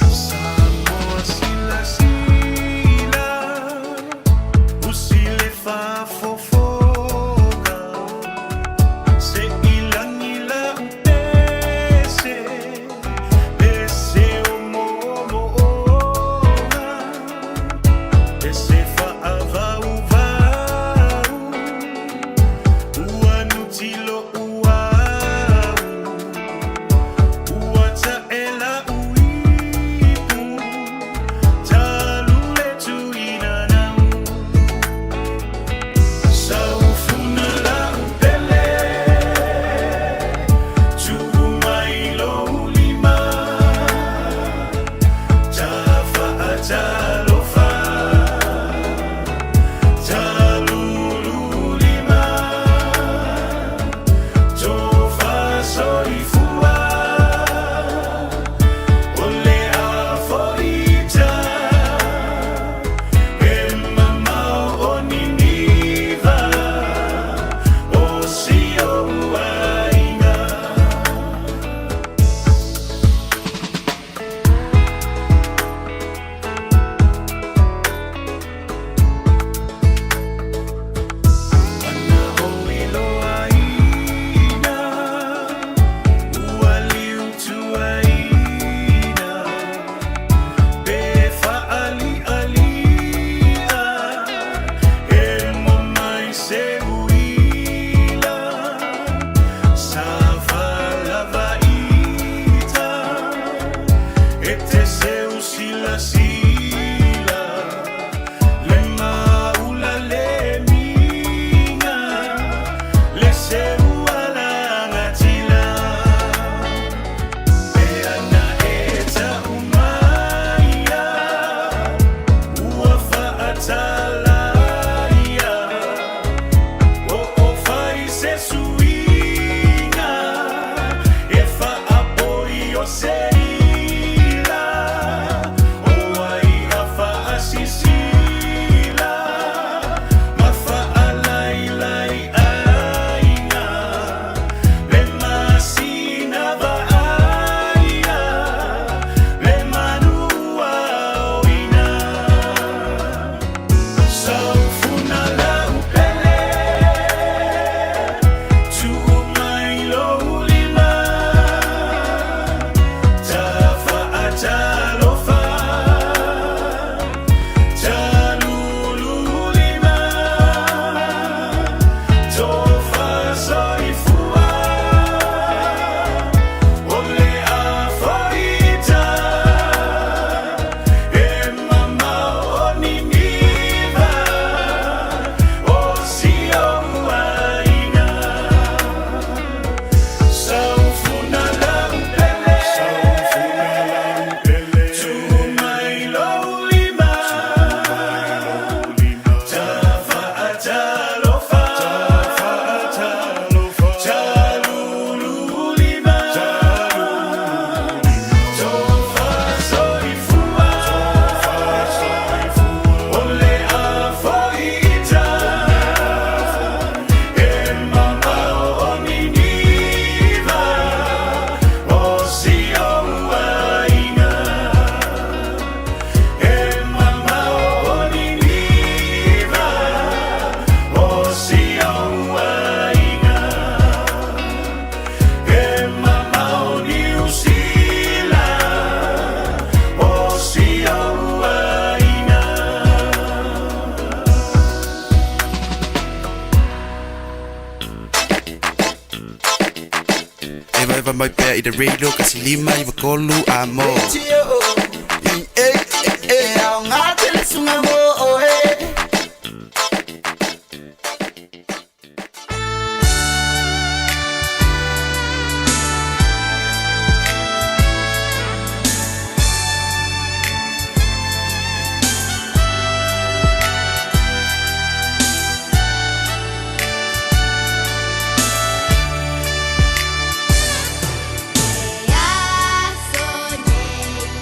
Samoa sila sila, usile faafofoga, se ilagi la upese, pese o moomooga, pese faavauvau, ua nutilo uau, ua taela uipu, talu le tuinanau. Saufuna la upele, tu i le radio kasi lima i vakolu a mo. E aoga tele suga mo oe. Aso nei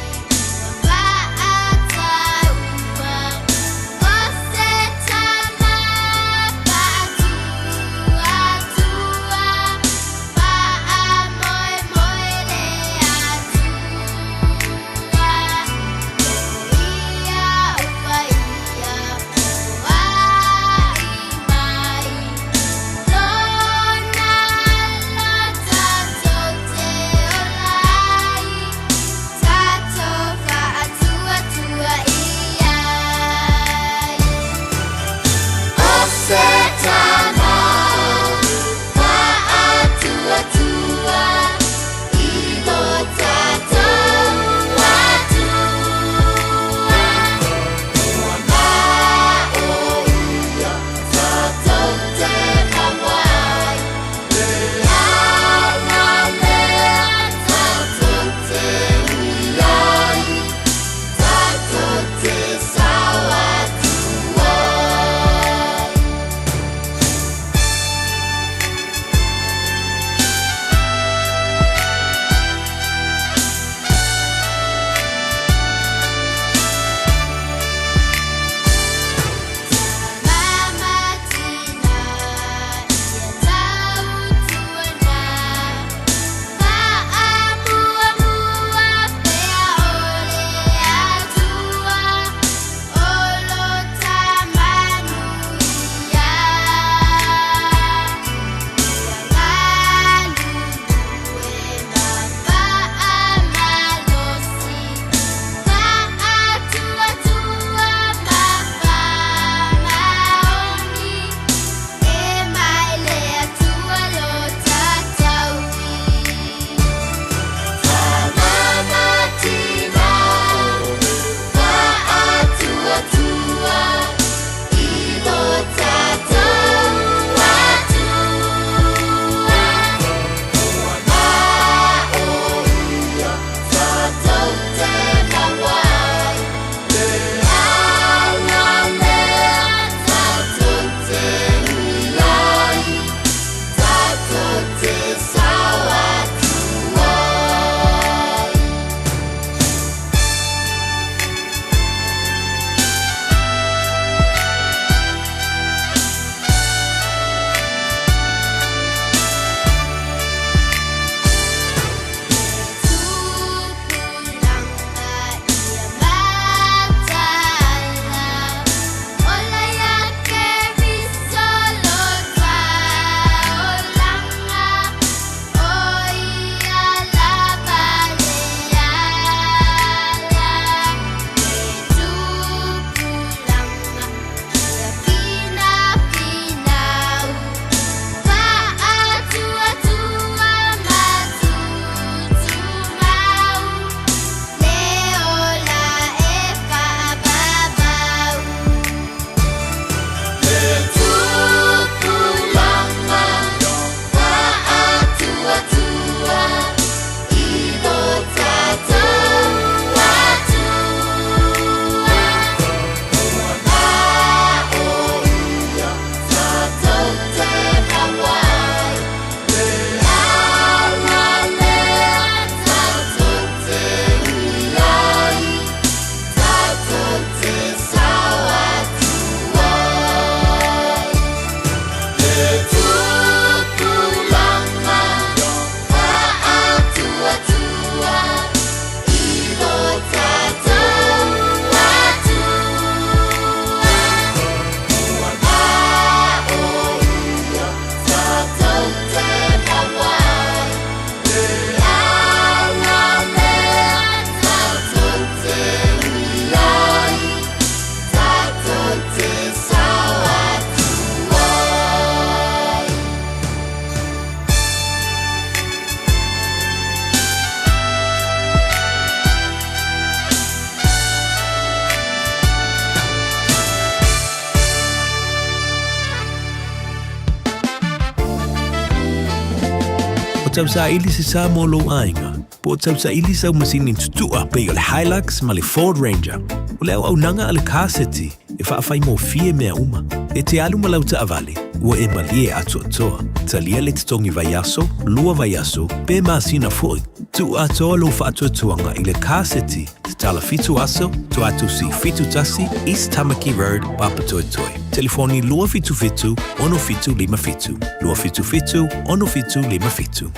tausaili se sa mo lou aiga, po o tausaili sau masini tutu'a pei o le Hilux ma le Ford Ranger. O le auaunaga a le Car City e faafaigofie mea uma. E te alu ma lau taavale, ua e malie atoatoa. Talia le totogi vaiaso, lua vaiaso, pe masina foi. Tuu atoa lou faatuatuaga i le Car City, tatala 7 aso, Tuatusi 71, East Tamaki Road, Papatoetoe. Telefoni 277 6757, 277 6757.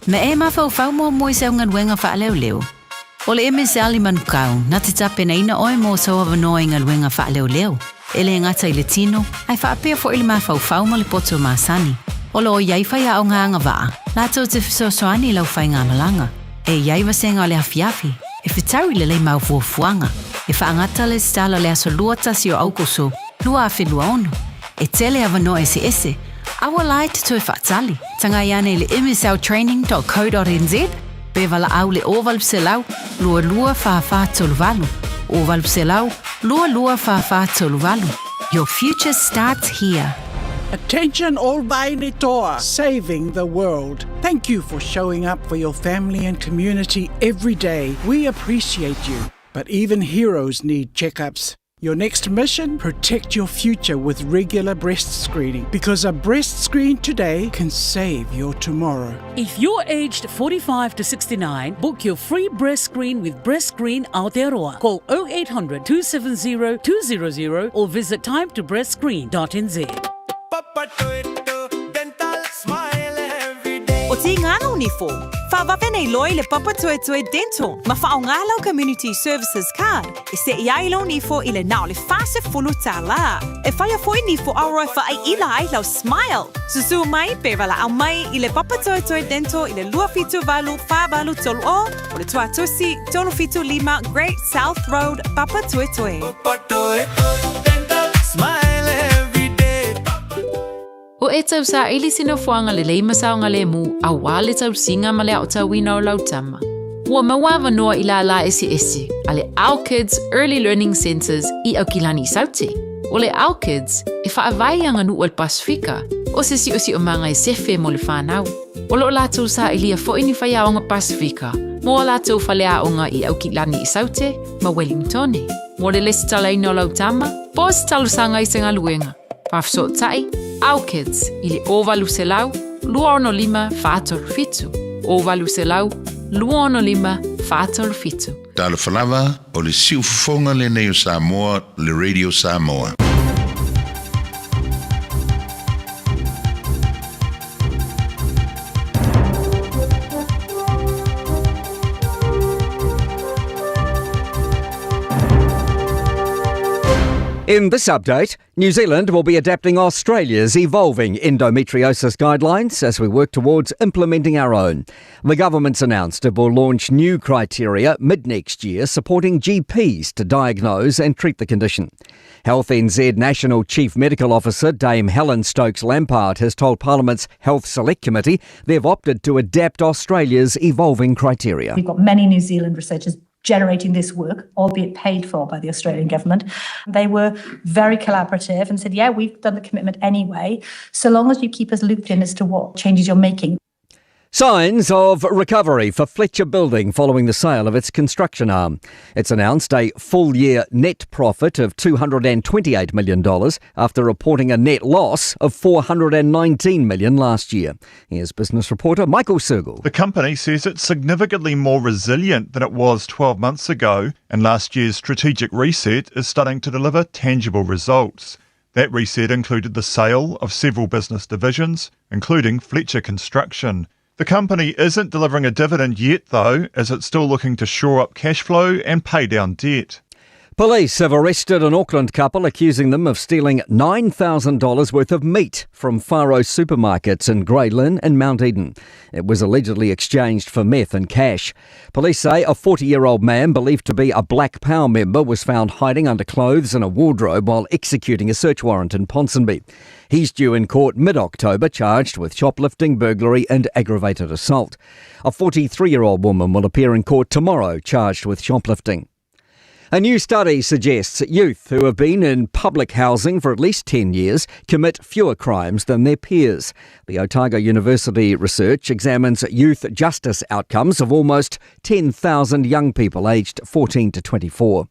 Ma e mafaufau muamua i sau galuega faaleoleo. O le MSL i Manukau, na te tapenaina oe mo sou avanoa i galuega faaleoleo, e le gata i le tino, ae faapea foi le mafaufau ma le poto masani. O lo o i ai faiaoga agavaa, latou te fesoasoani i lau faigamalaga. E i ai vasega o le afiafi, e fetaui lelei mau fuafuaga, e faagata le lesitala o le aso 21 o Aukuso 2026. E tele avanoa eseese, aua la e te toe faatali. Tagai ane i le msltraining.co.nz pe valaau le 0800 22 4438. 0800 22 4438. Your future starts here. Attention all Vaine Toa, saving the world. Thank you for showing up for your family and community every day. We appreciate you. But even heroes need checkups. Your next mission? Protect your future with regular breast screening because a breast screen today can save your tomorrow. If you're aged 45 to 69, book your free breast screen with Breast Screen Aotearoa. Call 0800 270 200 or visit timetobreastscreen.nz. O Tīngana o Nifo, whawawe nei loi le Papatoetoe Dental ma whaonga lau Community Services Card e se i ai lau nifo i le nao le fase fulu tālā. E whaia foi nifo aroa whaai ila ai lau smile. Susu mai pe wala au mai i le Papatoetoe Dental i le 278 4830 o o le Tuatusi 375 Great South Road, Papatoetoe. Smile every day. O e tausaili se nofoaga lelei ma saogalēmū auā le tausiga ma le aotauina o lau tama. Ua maua avanoa i lālā eseese a le Our Kids Early Learning Centres i Aukilani i Saute. O le Our Kids e faavae i aganuu a le Pasefika, o se siosiomaga e sefe mo le fanau. O lo o latou sailia foi ni faiaoga Pasefika mo a latou faleaoga i Aukilani i Saute ma Wellingtone. Mo le lesitalaina o lau tama, po o se talosaga i se galuega. Faafesootai, Our Kids i le 0800 265 437, 0800 265 437. Talofa lava, o le siufofoga lenei o Samoa, le Radio Samoa. In this update, New Zealand will be adapting Australia's evolving endometriosis guidelines as we work towards implementing our own. The government's announced it will launch new criteria mid next year supporting GPs to diagnose and treat the condition. Health NZ National Chief Medical Officer Dame Helen Stokes Lampard has told Parliament's Health Select Committee they've opted to adapt Australia's evolving criteria. We've got many New Zealand researchers generating this work, albeit paid for by the Australian government. They were very collaborative and said, yeah, we've done the commitment anyway, so long as you keep us looped in as to what changes you're making. Signs of recovery for Fletcher Building following the sale of its construction arm. It's announced a full year net profit of $228 million after reporting a net loss of $419 million last year. Here's business reporter Michael Sergel. The company says it's significantly more resilient than it was 12 months ago, and last year's strategic reset is starting to deliver tangible results. That reset included the sale of several business divisions, including Fletcher Construction. The company isn't delivering a dividend yet, though, as it's still looking to shore up cash flow and pay down debt. Police have arrested an Auckland couple accusing them of stealing $9,000 worth of meat from Faro supermarkets in Grey Lynn and Mount Eden. It was allegedly exchanged for meth and cash. Police say a 40 year old man believed to be a Black Power member was found hiding under clothes in a wardrobe while executing a search warrant in Ponsonby. He's due in court mid October, charged with shoplifting, burglary, and aggravated assault. A 43 year old woman will appear in court tomorrow, charged with shoplifting. A new study suggests youth who have been in public housing for at least 10 years commit fewer crimes than their peers. The Otago University research examines youth justice outcomes of almost 10,000 young people aged 14 to 24.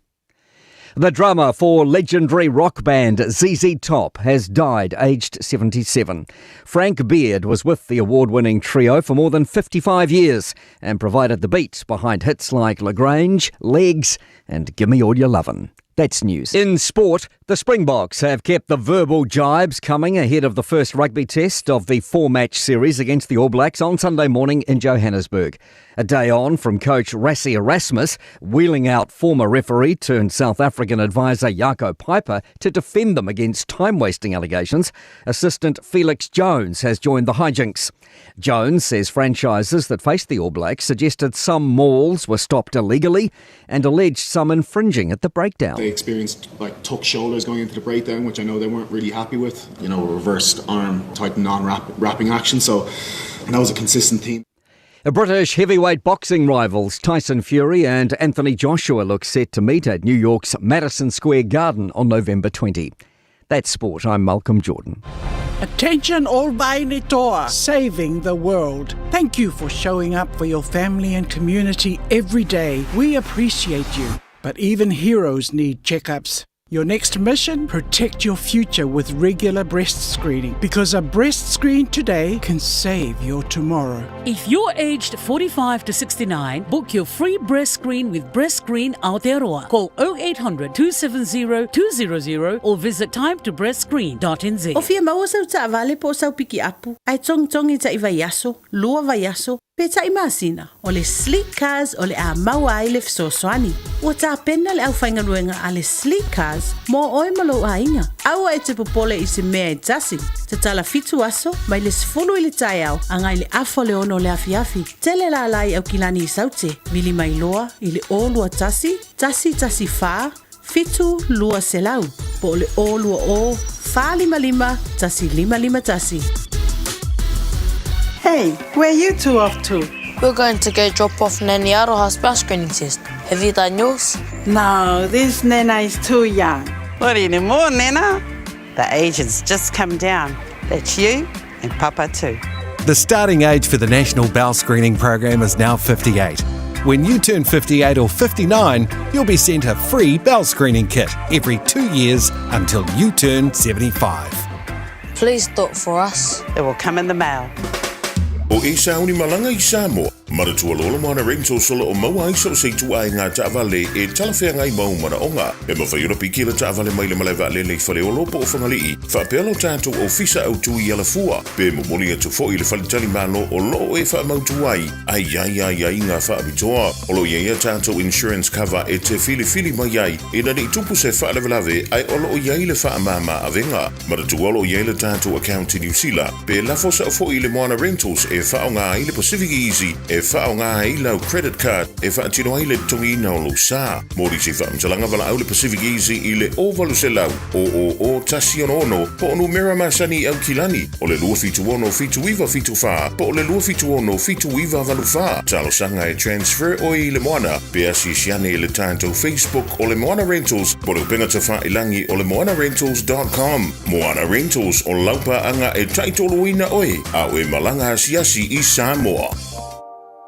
The drummer for legendary rock band ZZ Top has died aged 77. Frank Beard was with the award winning trio for more than 55 years and provided the beat behind hits like La Grange, Legs, and Gimme All Your Lovin'. That's news. In sport, the Springboks have kept the verbal jibes coming ahead of the first rugby test of the four match series against the All Blacks on Sunday morning in Johannesburg. A day on from coach Rassie Erasmus wheeling out former referee turned South African advisor Jaco Peyper to defend them against time wasting allegations, assistant Felix Jones has joined the hijinks. Jones says franchises that faced the All Blacks suggested some mauls were stopped illegally and alleged some infringing at the breakdown. They experienced like tuck shoulders going into the breakdown, which I know they weren't really happy with. You know, a reversed arm type non-wrapping action. So that was a consistent theme. British heavyweight boxing rivals Tyson Fury and Anthony Joshua look set to meet at New York's Madison Square Garden on November 20. That's sport. I'm Malcolm Jordan. Attention all Vainitoa, saving the world. Thank you for showing up for your family and community every day. We appreciate you. But even heroes need checkups. Your next mission? Protect your future with regular breast screening because a breast screen today can save your tomorrow. If you're aged 45 to 69, book your free breast screen with Breast Screen Aotearoa. Call 0800 270 200 or visit timetobreastscreen.nz. O fia maua sau taavale po o sau pikiapu, ae togitogi ta'i vaiaso, lua vaiaso, pe ta'i masina, o le Sleek Cars o le a maua ai le fesoasoani. Ua tapena le aufaigaluega a le Sleek Cars mo oe ma lou aiga. Aua e te popole i se mea e tasi. Tatala fitu aso, mai le 10 i le taeao agai le afa o le 6 o le afiafi. Tele lala i Aukilani i Saute, vili mai loa i le 0 21 114 7 200 po o le 020 455 1551. Hey, where you two off to? We're going to go drop off Nanny Aroha's breast screening test. Have you done yours? No, this Nana is too young. Not anymore, Nana. The age has just come down. That's you and Papa too. The starting age for the National Bowel Screening Program is now 58. When you turn 58 or 59, you'll be sent a free bowel screening kit every 2 years until you turn 75. Please do it for us. It will come in the mail. O e sauni malaga i Samoa, manatua loa le Moana Rentals o lo o maua ai so o se ituaiga taavale e talafeagai ma ou manaoga. E mafai ona piki le taavale mai le malae vaalele i Faleolo po o Fagalii, faapea lo tatou ofisa autu i Alafua, pe momoli atu foi i le faletalimalo o lo o e faamautu ai, a i ai aiaiga faapitoa. O lo o i ai a tatou insurance cover e te filifili mai ai ina ne i tupu se faalavelave ae o lo o i ai le faamama avega. Manatua o lo o i ai le tatou account i Niu Sila, pe lafo sao foi i le Moana Rentals e faaaoga ai le Pacific Easy e faaaoga ai lau credit card e faatino ai le totogiina o lou sa. Mo nisi faamatalaga valaau le Pacific Easy i le 0800 000 166 po o numera masani i Aukilani o le 276 7974 po o le 276 7984. Talosaga e transfer oe i le Moana pe asiasi ane i le tatou Facebook o le Moana Rentals po o le upega tafailagi o le moanarentals.com. Moana Rentals o lau paaga e taitoloina oe a o e malaga asiasi i Samoa.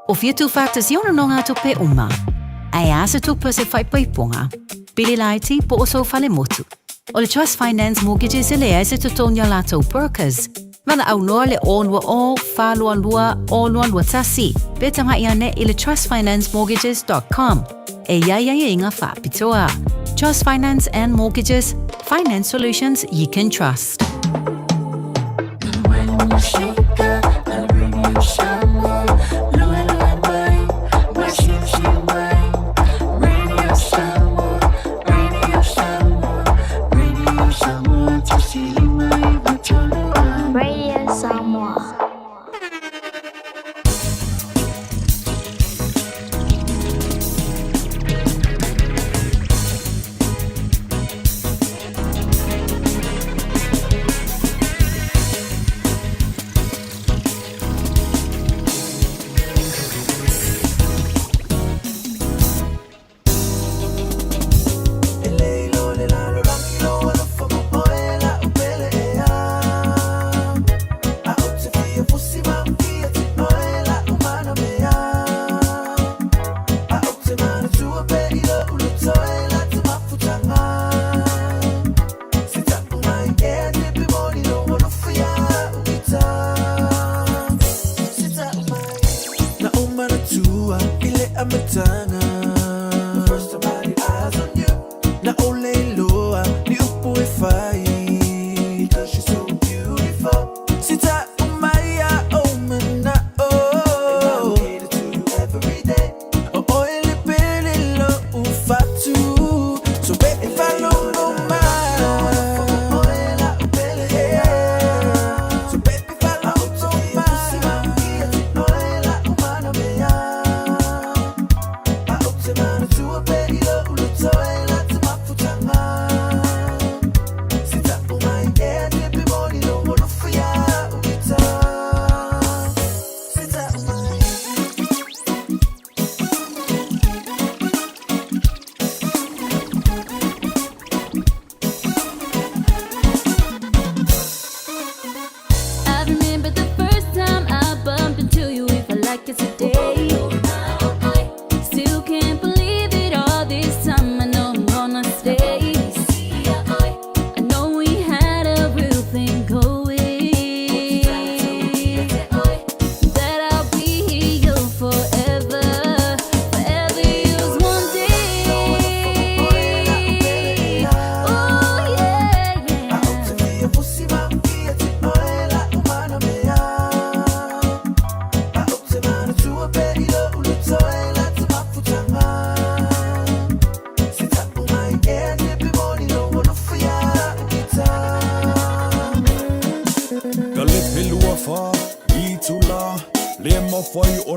O fia tuufaatasia o nonogatupe uma, ae a se tupe o se faaipoipoga, pili laiti po o sou falemotu. O le Trust Finance Mortgages e leai se totogi a latou brokers. Valaau loa le 020 422 0221 pe tagai ane i le trustfinancemortgages.com e i ai aiaiga faapitoa. Trust Finance and Mortgages, finance solutions you can trust. Radio Samoa.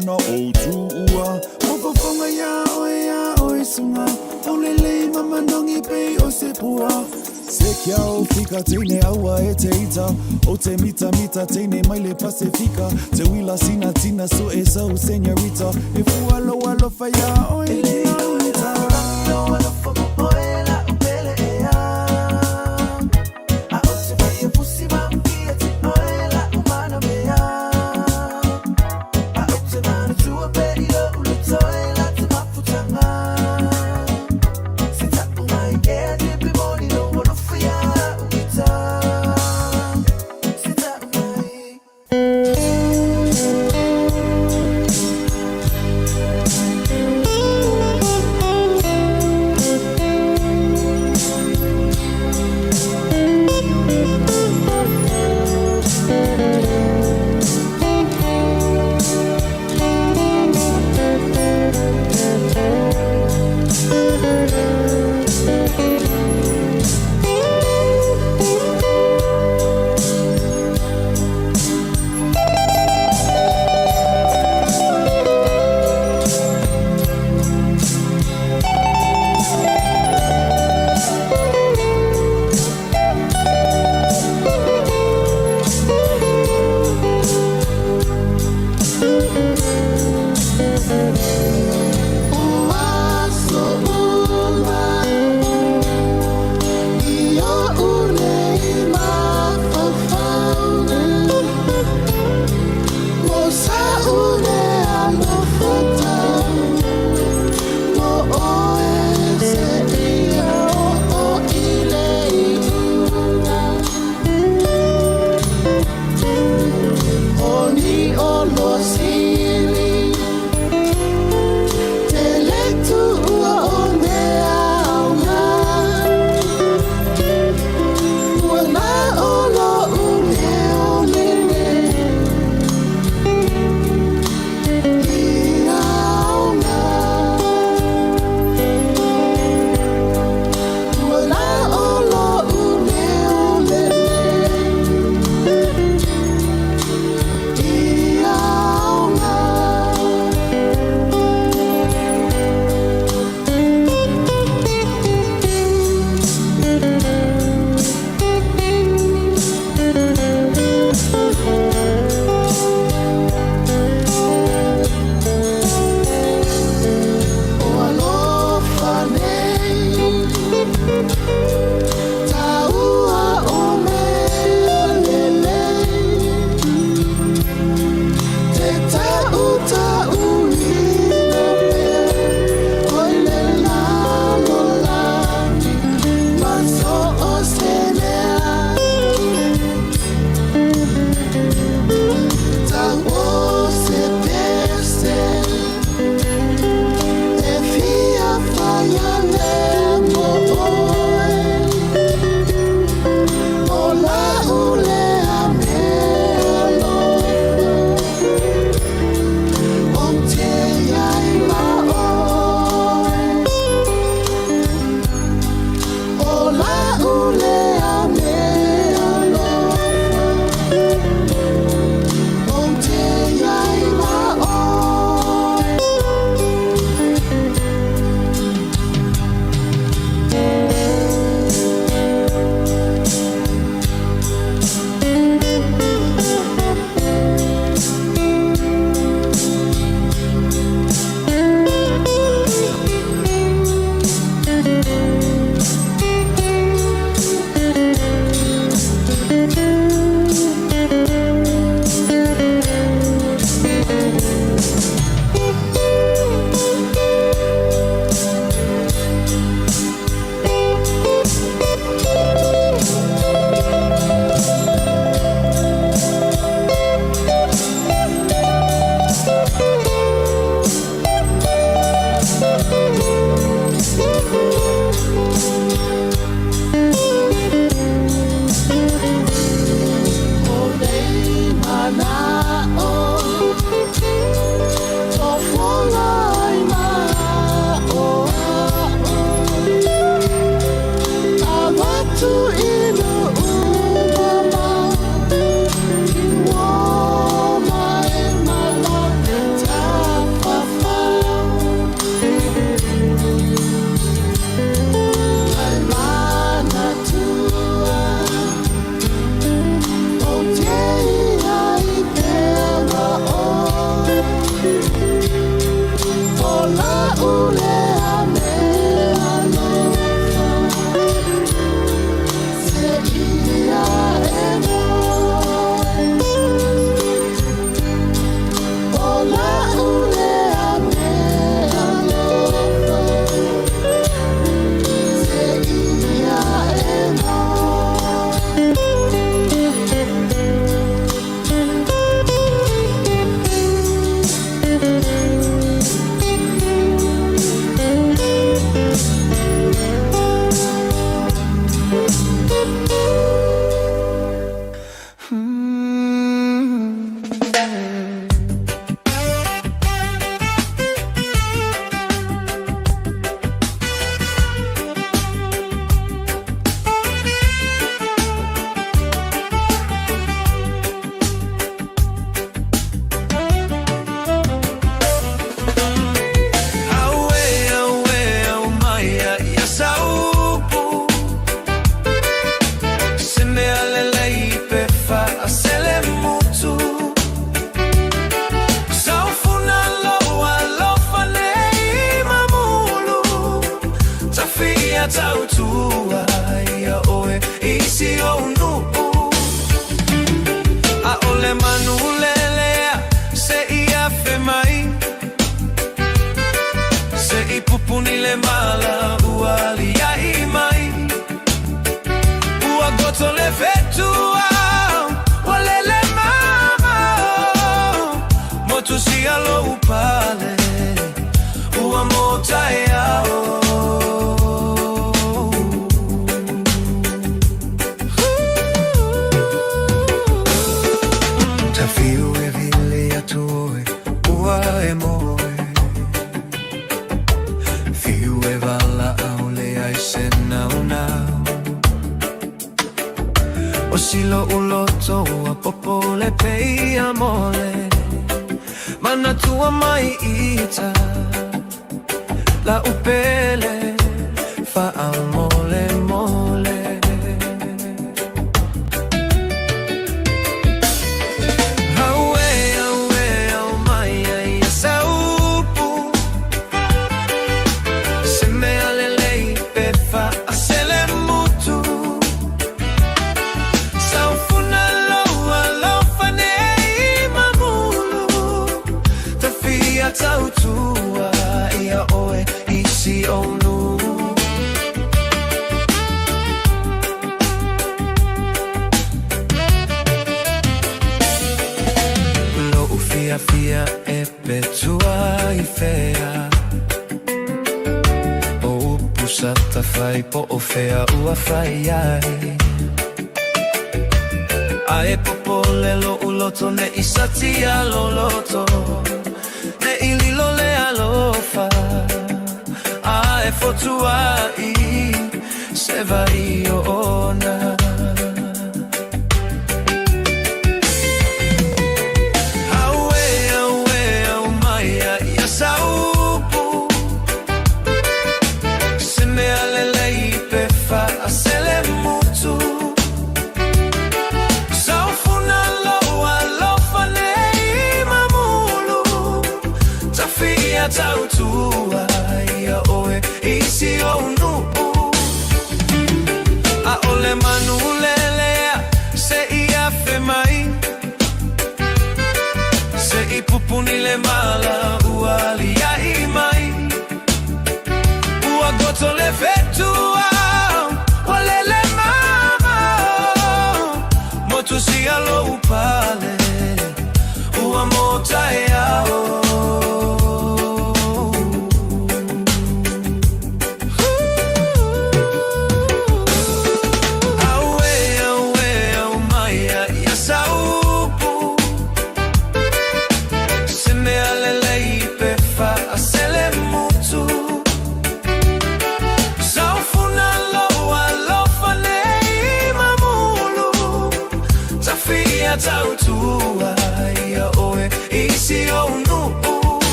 Ona ou tuua Mafaufauga iā oe iā oe suga Aulelei ma manogi pei o se pua Se kia o fika teine aua e te ita O te mita mita teine mai le Pasefika Te uila sina tina so e sau senorita E fua lou alofa iā oe E le ita Lou alofa ma oe la'u pele ea A ou te fia fusi ma fia te oe la'u manamea A ou te manatua pea i lou loto e la te mafutaga Se ta'u mai ea te pe moni lou alofa ia'u ita Se ta'u mai.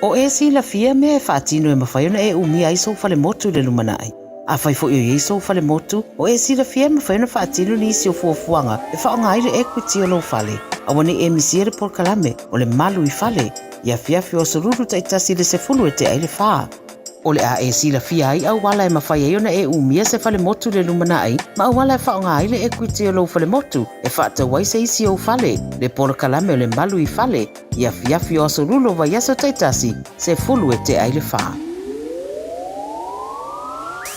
O e silafia mea e faatino e mafai ona e umia ai sou falemotu i le lumanai. Afai foi o i ai sou falemotu, o e silafia e mafai ona faatino nisi o fuafuaga e faaaoga ai le equity o lou fale. Aua ne i e misia le polokalame o le Malu i Fale i afiafi o aso Lulu taitasi i le 10 e tea ai le fa. O le a e silafia ai auala e mafai ai ona e umia se falemotu i le lumanai ma auala e faaaoga ai le equity o lou falemotu e faatau ai se isi ou fale, le polokalame o le Malu i Fale i afiafi o aso Lulu o vaiaso taitasi, 10 e tea ai le fa.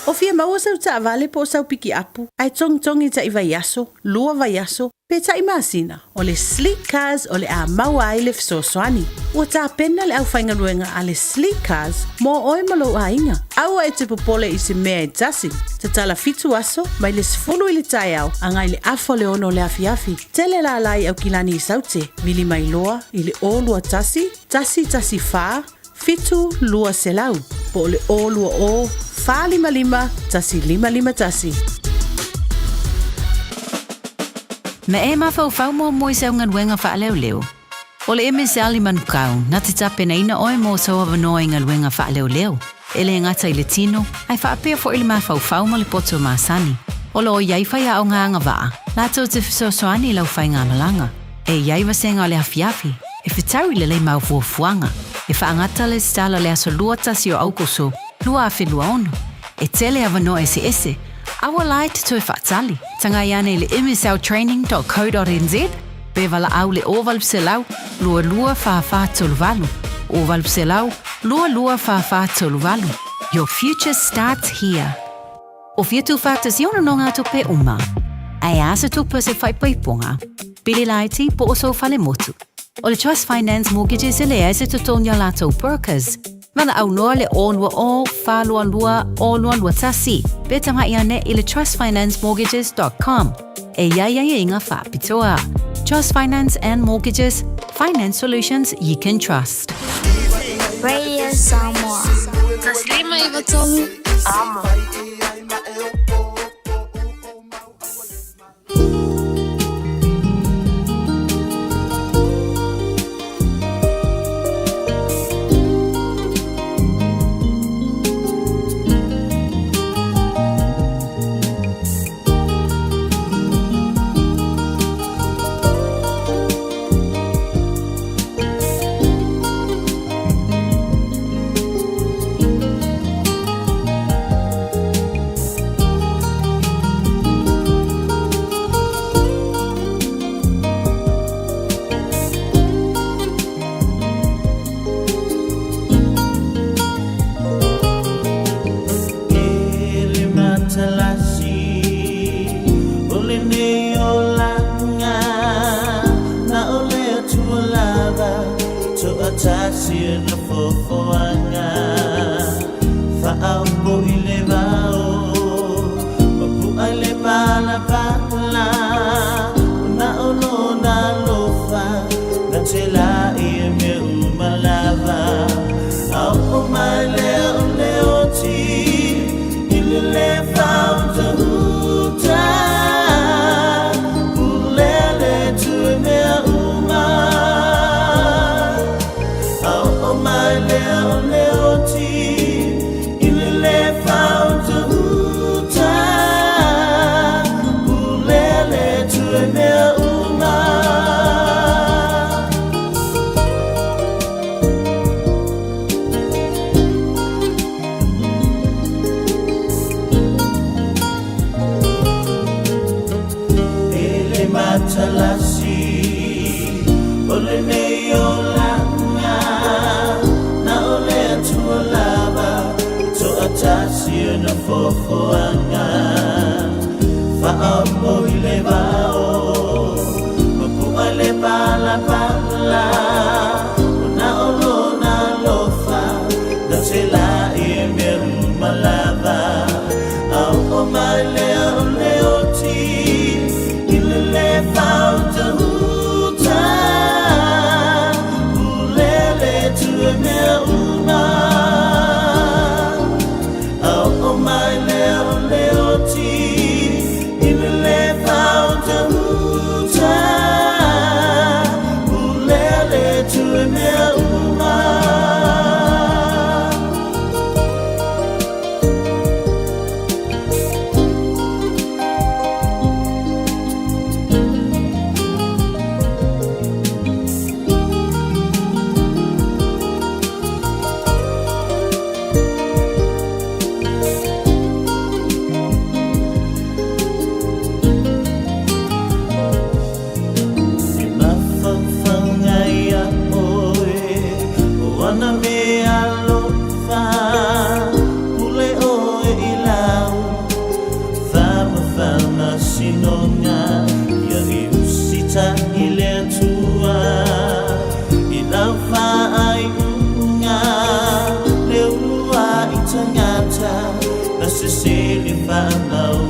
O fia maua sau taavale po o sau pikiapu, ae togitogi taʻi vaiaso, lua vaiaso, pe taʻi masina, o le Sleek Cars o le a maua ai le fesoasoani. Ua tapena le aufaigaluega a le Sleek Cars mo oe ma lou aiga. Aua e te popole i se mea e tasi. Tatala fitu aso, mai le 10 i le taeao agai le afa o le 6 o le afiafi. Tele lala i Aukilani i Saute, vili mai loa i le 021 114 7200 po o le 020 455 1551. Ma e mafaufau muamua i sau galuega faaleoleo. O le MSL i Manukau, na te tapenaina oe mo sou avanoa i galuega faaleoleo, e le gata i le tino, ae faapea foi le mafaufau ma le poto masani. O lo o i ai faiaoga agavaa, latou te fesoasoani i lau faigamalaga. E i ai vasega o le afiafi, e fetau i lelei mau fuafuaga, e faagata le stala o le aso 21 o Aukuso 2026. E tele avanoa eseese, aua la e te toe faatali. Tagai ane i le msltraining.co.nz pe valaau le 0800 22 44 38, 0800 22 44 38. Your future starts here. O fia tūwhātasi ona no ngā tupe uma. Ae a se tupe se whaipaiponga, pili laiti po o sou fale motu. O le Trust Finance Mortgages e leai se totogi a latou brokers. Valaau noa le 020 422 0221 pe tagai ane i le trustfinancemortgages.com e i ai aiaiga faapitoa. Trust Finance and Mortgages, finance solutions you can trust. Radio Samoa. Taslima Ivatolu. Amo.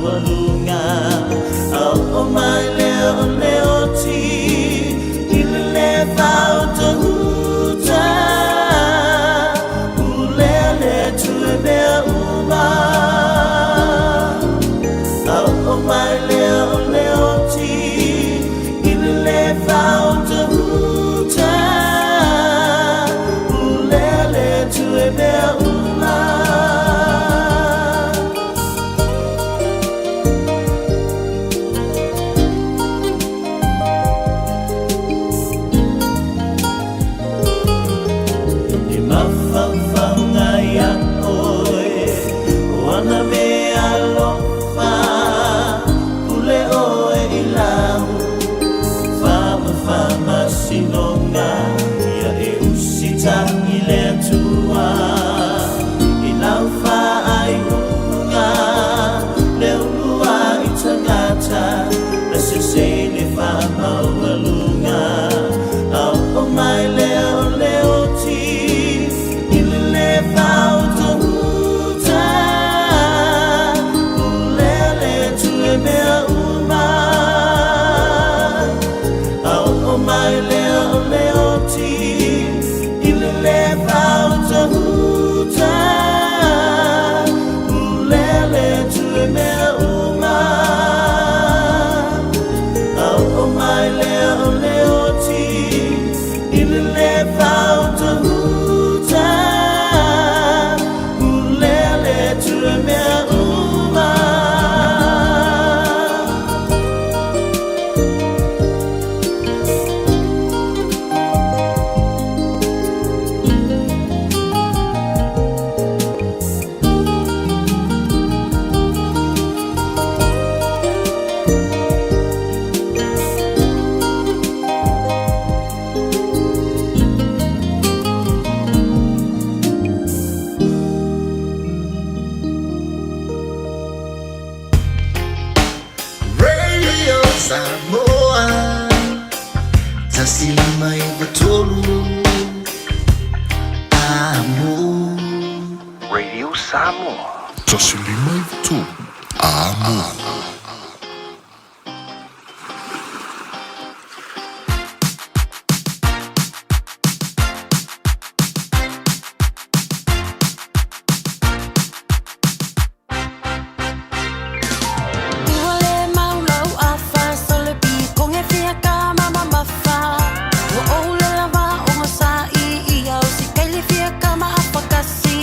faamaualuga. A oo mai lea o le oti i le lē faautauta, pulea le Atua i mea uma. A oo mai lea o le oti i le lē faautauta, pulea le Atua i mea uma. E mafaufauga iā oe o ana mea alofa, pule oe i lau famafaamasinoga, ia e usita'i le Atua i lau faaiuga, le uluai tagata na sese i le faamaualuga. A oo mai lea o le oti i le lē faautauta, pulea le Atua i mea uma. A oo mai lea o le oti i le lē faautauta, pulea le Atua i mea uma. A oo mai lea o le oti i le lē faautauta, pulea le Atua i mea uma. Radio Samoa 105.3 Amo. Radio Samoa. 105.3 Amo. Ua lē mau lau afa sole pikoge fia ka mamamafa. Ua ou le lava ogosaʻi ia o sikaili fia ka maafakasi.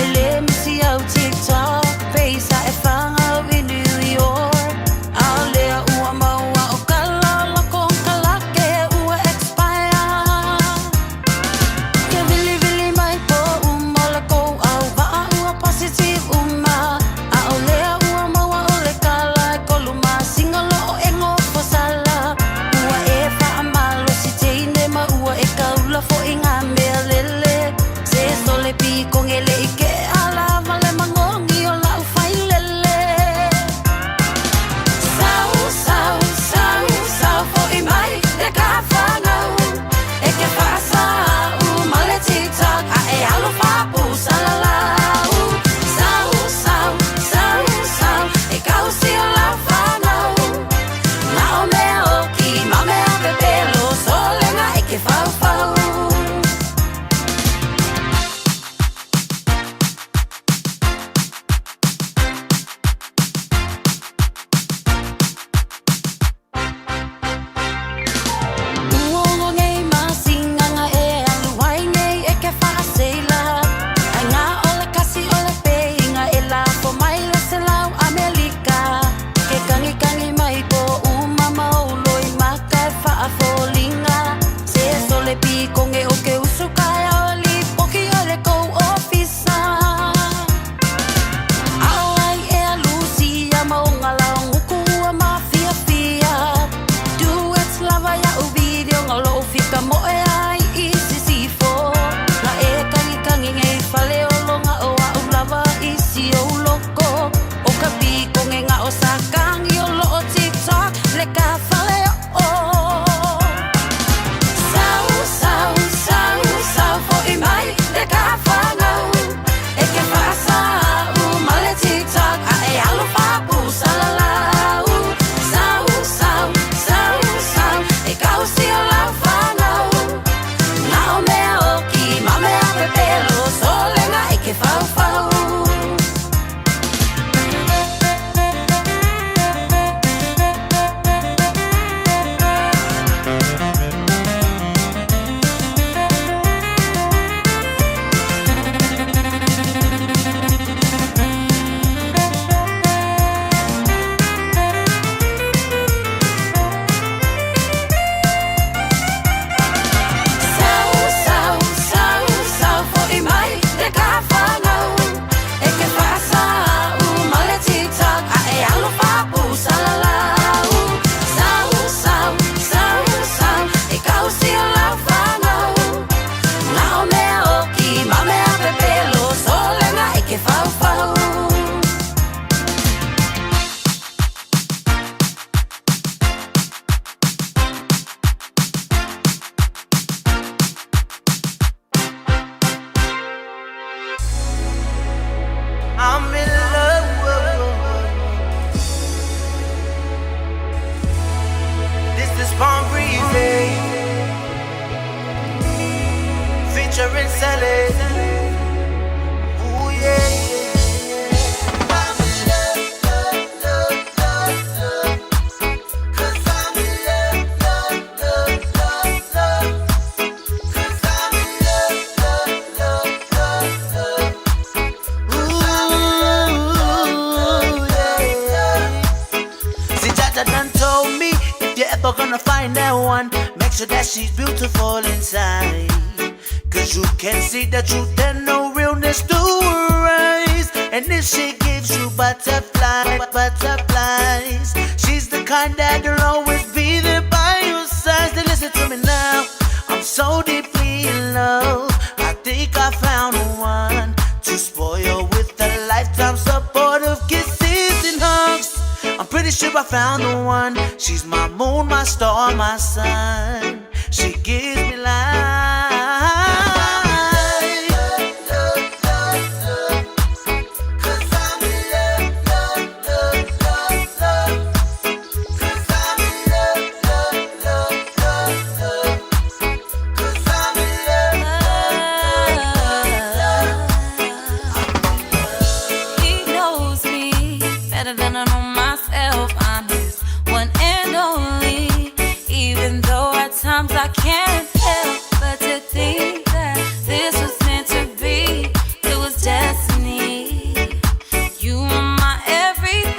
E lē misi au TikTok peisa e fagau i New York. A o lea ua maua o kala o la konokalake ua expire. Ke vilivili mai po uma o le kou auvaa ua positive uma. A o lea ua maua o le kala e kolu masina loo e gofosala. Ua e faamalosi teine ma ua e kaula foʻi ngā mea lele. Se sole pikoge le i ke alava le magogi o la'u failele. Sau, sau, sau, sau foʻi mai le ka fanau. E ke faasa'u ma le TikTok a e alo faapusalalau. Sau, sau, sau, sau, e kausi o lau fanau. Na o mea oki ma mea pepelo, solega e ke faufau. Ua ogo nei masina na e alu ai nei e ke faaseila. Ai ngā o le kasi o le peiga e lafo mai le selau Amelika. Ke kagikangi mai po uma ma ou loi maka e faafoliga. Se sole pikoge o ke usu kaea o lipoki o le kou ofisa. A o ai e alusia ma o galaoguku ua mafiafia. Duets lava ia'u video ga o loo fika moe ai i sisifo. Na e kagikagi nei fale ologa o a'u lava i si ou loko. O ka pikoge ga o sakagi o loo TikTok le ka fale oo. Sau, sau, sau, sau foʻi mai le ka fanau. E ke faasa'u ma le TikTok a e alo faapusalalau. gonna find that one. Make sure that she's beautiful inside. Cause you can see the truth and no realness through her eyes. And if she gives you butterflies, butterflies, she's the kind that'll always be there by your side. Then listen to me now. I'm so deeply in love. I think I found one to spoil with a lifetime support of kisses and hugs. I'm pretty sure I found the one. She's my moon, my star, my sun. She gives me life. He knows me better than I know myself. I'm his one and only. Even though at times I can't help but to think that this was meant to be. It was destiny. You are my everything.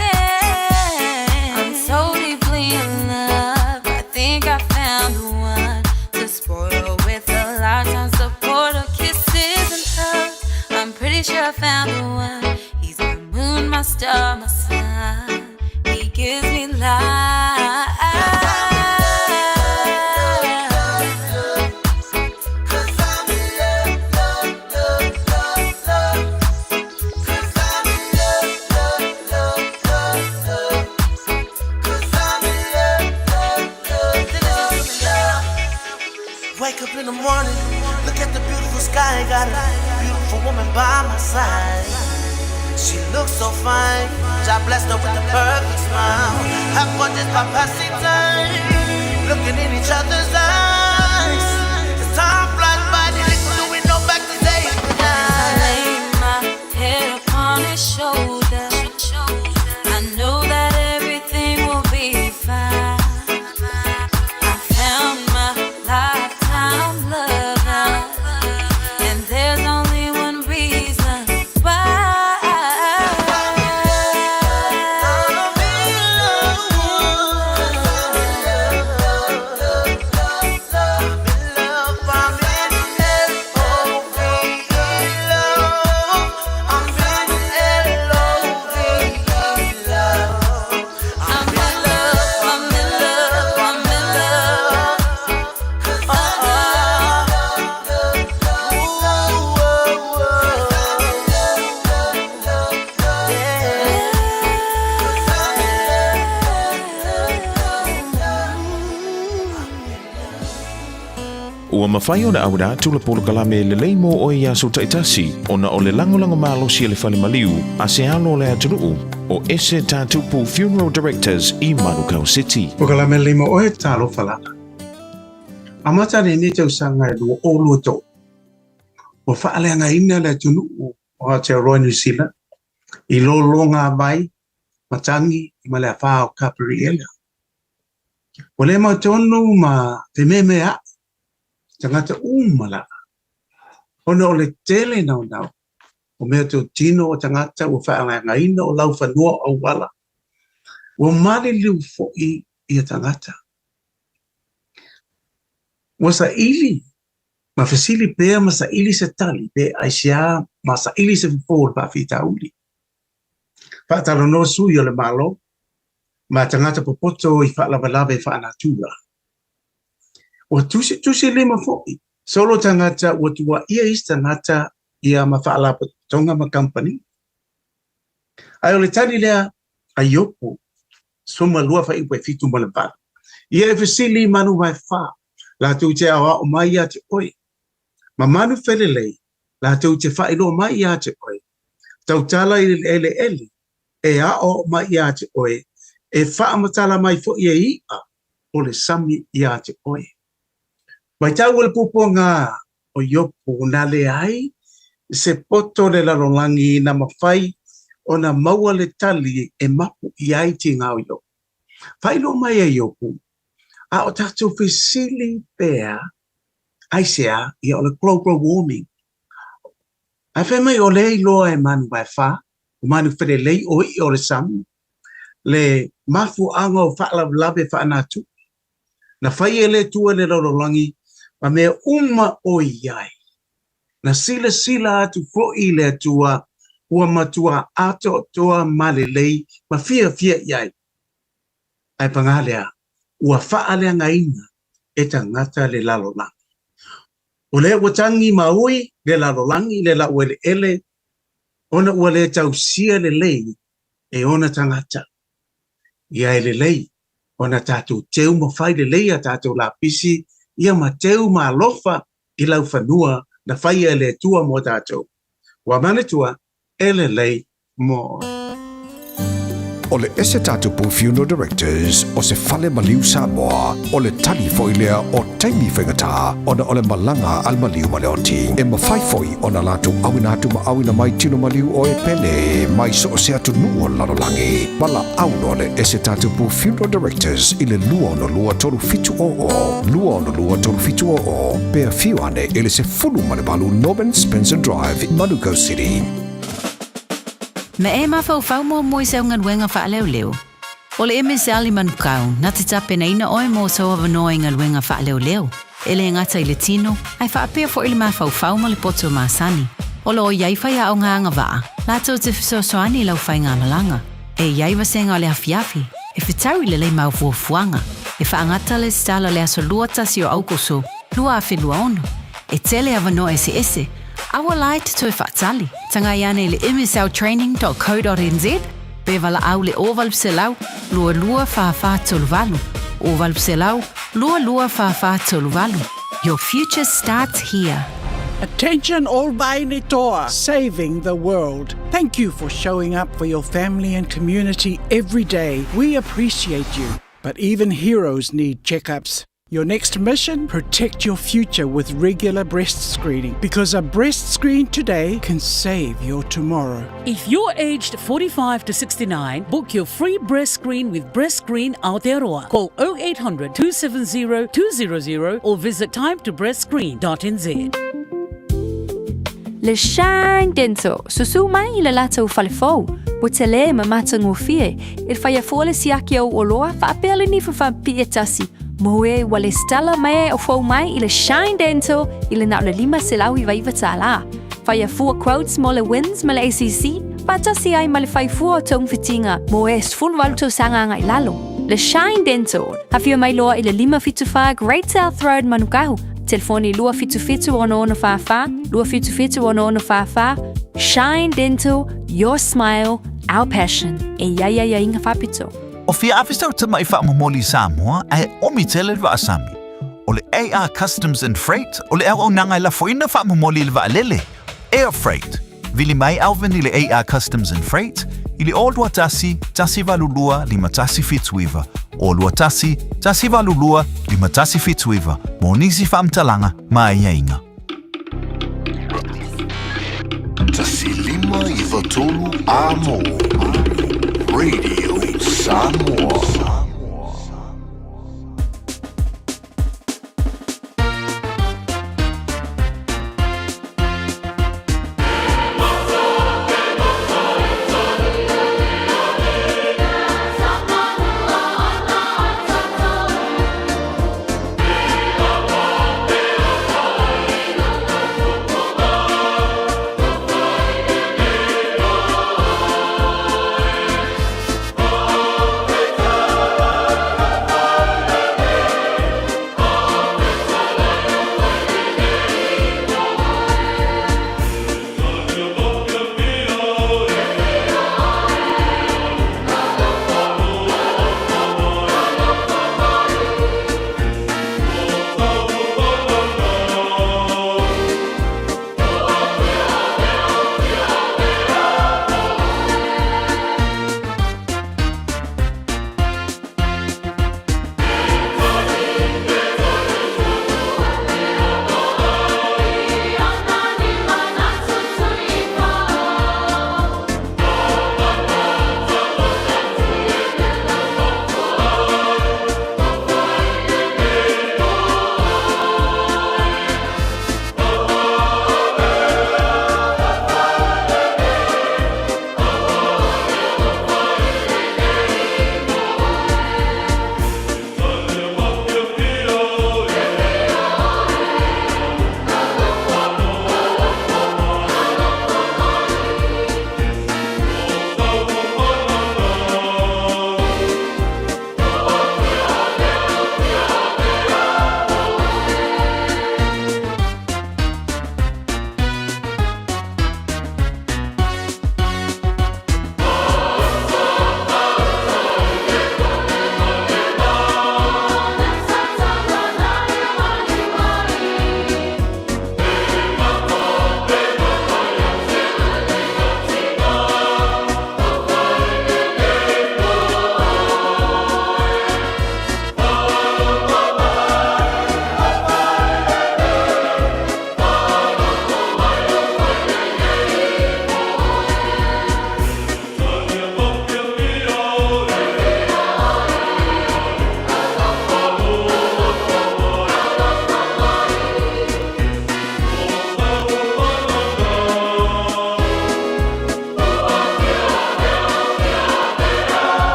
I'm so deeply in love. I think I found the one to spoil with a lifetime support of kisses and hugs. I'm pretty sure I found the one. He's my moon, my star, my sun. He gives me life. Wake up in the morning, look at the beautiful sky. Got a beautiful woman by my side. She looks so fine. God blessed her with the perfect smile. Have fun just by passing time, looking in each other's eyes. As time flies by, little do we know back to day. I lay my head upon his shoulder. I know that everything will be fine. I found my lifetime lover, and there's only one reason I'm in love, I'm in love, I'm in love. Ua mafai ona auina atu le polokalame lelei mo oe i aso taitasi, ona o le lagolago malosi a le fale maliu a se alo o le atunuu, o Ese Tatupu Funeral Directors i Manukau City. Polokalame lelei mo oe, talofa lava. Amata lenei tausaga e 2023, ua faaleagaina le atunuu o Aotearoa New Zealand i lologavai, matagi ma le afā o Kaperiela. Ua le mautonu ma fememeaʻi tagata uma lava, ona o le tele naunau o meatotino o tagata ua faaleagaina o laufanua o auala, ua maliliu foʻi ia tagata. Ua saili ma fesili pea ma saili se tali pe aisea ma saili se fofo o le faafitauli. Faatalanoa sui o le Malo ma tagata popoto i faalavelave faanatura. Ua tusitusilima foʻi solo tagata ua tuuaia isi tagata ia ma faalapotopotoga ma kamupani. Ae o le tali lea a Iopo, 12 fuaiupu e 7 ma le 8, Ia e fesili i manu vaefa, latou te aoao mai ia te oe, ma manu felelei, latou te faailoa mai ia te oe, tautala i le eleele, e aoao mai ia te oe, e faamatala mai foi e iʻa o le sami ia te oe. Matau le puapuaga o Iopo na leai se poto o le lalolagi na mafai ona maua le tali e mapu i ai tiga o Iopo. Faailoa mai e Iopo, a o tatou fesili pea aisea ia o le global warming. Ae fai mai o lea iloa e manu vaefa, o manu felelei o iʻa o le sami, le mafuaaga o faalavelave faanatupe. Na fai e le Atua le lalolagi ma mea uma o i ai. Na silasila atu foʻi le Atua ua matuā atoatoa ma lelei ma fiafia i ai. Ae pagā lea, ua faaleagaina e tagata le lalolagi. O lea ua tagi ma ui le lalolagi le laueleele ona ua lē tausia lelei e ona tagata. Ia e lelei ona tatou teu ma fai lelei a tatou lapisi ia ma teu ma alofa i laufanua na faia e le Atua mo tatou. Ua manatua e lelei mo oe. O le Esetatapu Funeral Directors o se fale maliu Samoa, o le tali foi lea o taimi faigata ona o le malaga a le maliu ma le oti. E mafai foi ona latou auina atu ma auina mai tino maliu o e pele mai so o se atunuu o le lalolagi. Valaau loa le Esetatapu Funeral Directors i le 262 3700, 262 3700, pe afio ane i le 18 Norman Spencer Drive, Manukau City. Ma e mafaufau muamua i sau galuega faaleoleo. O le MSL i Manukau, na te tapenaina oe mo sou avanoa i galuega faaleoleo, e le gata i le tino, ae faapea foi le mafaufau ma le poto masani. O lo o i ai faiaoga agavaa, latou te fesoasoani i lau faigamalaga. E i ai vasega o le afiafi, e fetau i lelei mau fuafuaga, e faagata le stala le aso 21 o Aukuso, 2026. E tele avanoa eseese, aua la e te toe faatali. Tagai ane i le msltraining.co.nz pe valaau le 0800 22 44 38, 0800 22 44 38. Your future starts here. Attention all Vaini Toa, saving the world. Thank you for showing up for your family and community every day. We appreciate you. But even heroes need checkups. Your next mission? Protect your future with regular breast screening because a breast screen today can save your tomorrow. If you're aged 45 to 69, book your free breast screen with Breast Screen Aotearoa. Call 0800 270 200 or visit timetobreastscreen.nz. Le Shine Dental, susu mai i le latou fale fou, ua tele ma matagofie, e faia fua le siaki o oloa faapea le nifa faapipii e tasi, mo e ua lesitala mai o fou mai i le Shine Dental i le na o le $599 tālā. Faia fua quotes mo le WINZ ma le ACC, faatasi ai ma le fai fua o togafitiga mo e 18 tausaga agai lalo. Le Shine Dental, afio mai loa i le 574 Great South Road Manukau, telefoni 277 6644, 277 6644, Shine Dental, your smile, our passion. E i ai aiaiga faapito. O fia afe sau tamaʻi faamomoli i Samoa ae omi tele le vaasami. O le AR Customs and Freight o le auaunaga e lafoina faamomoli i le vaalele, Air Freight. Vili mai Alvin i le AR Customs and Freight i le 021 182 5179, 021 182 5179 mo nisi faamatalaga ma aiaiga. 1593 Amo Radio Samoa.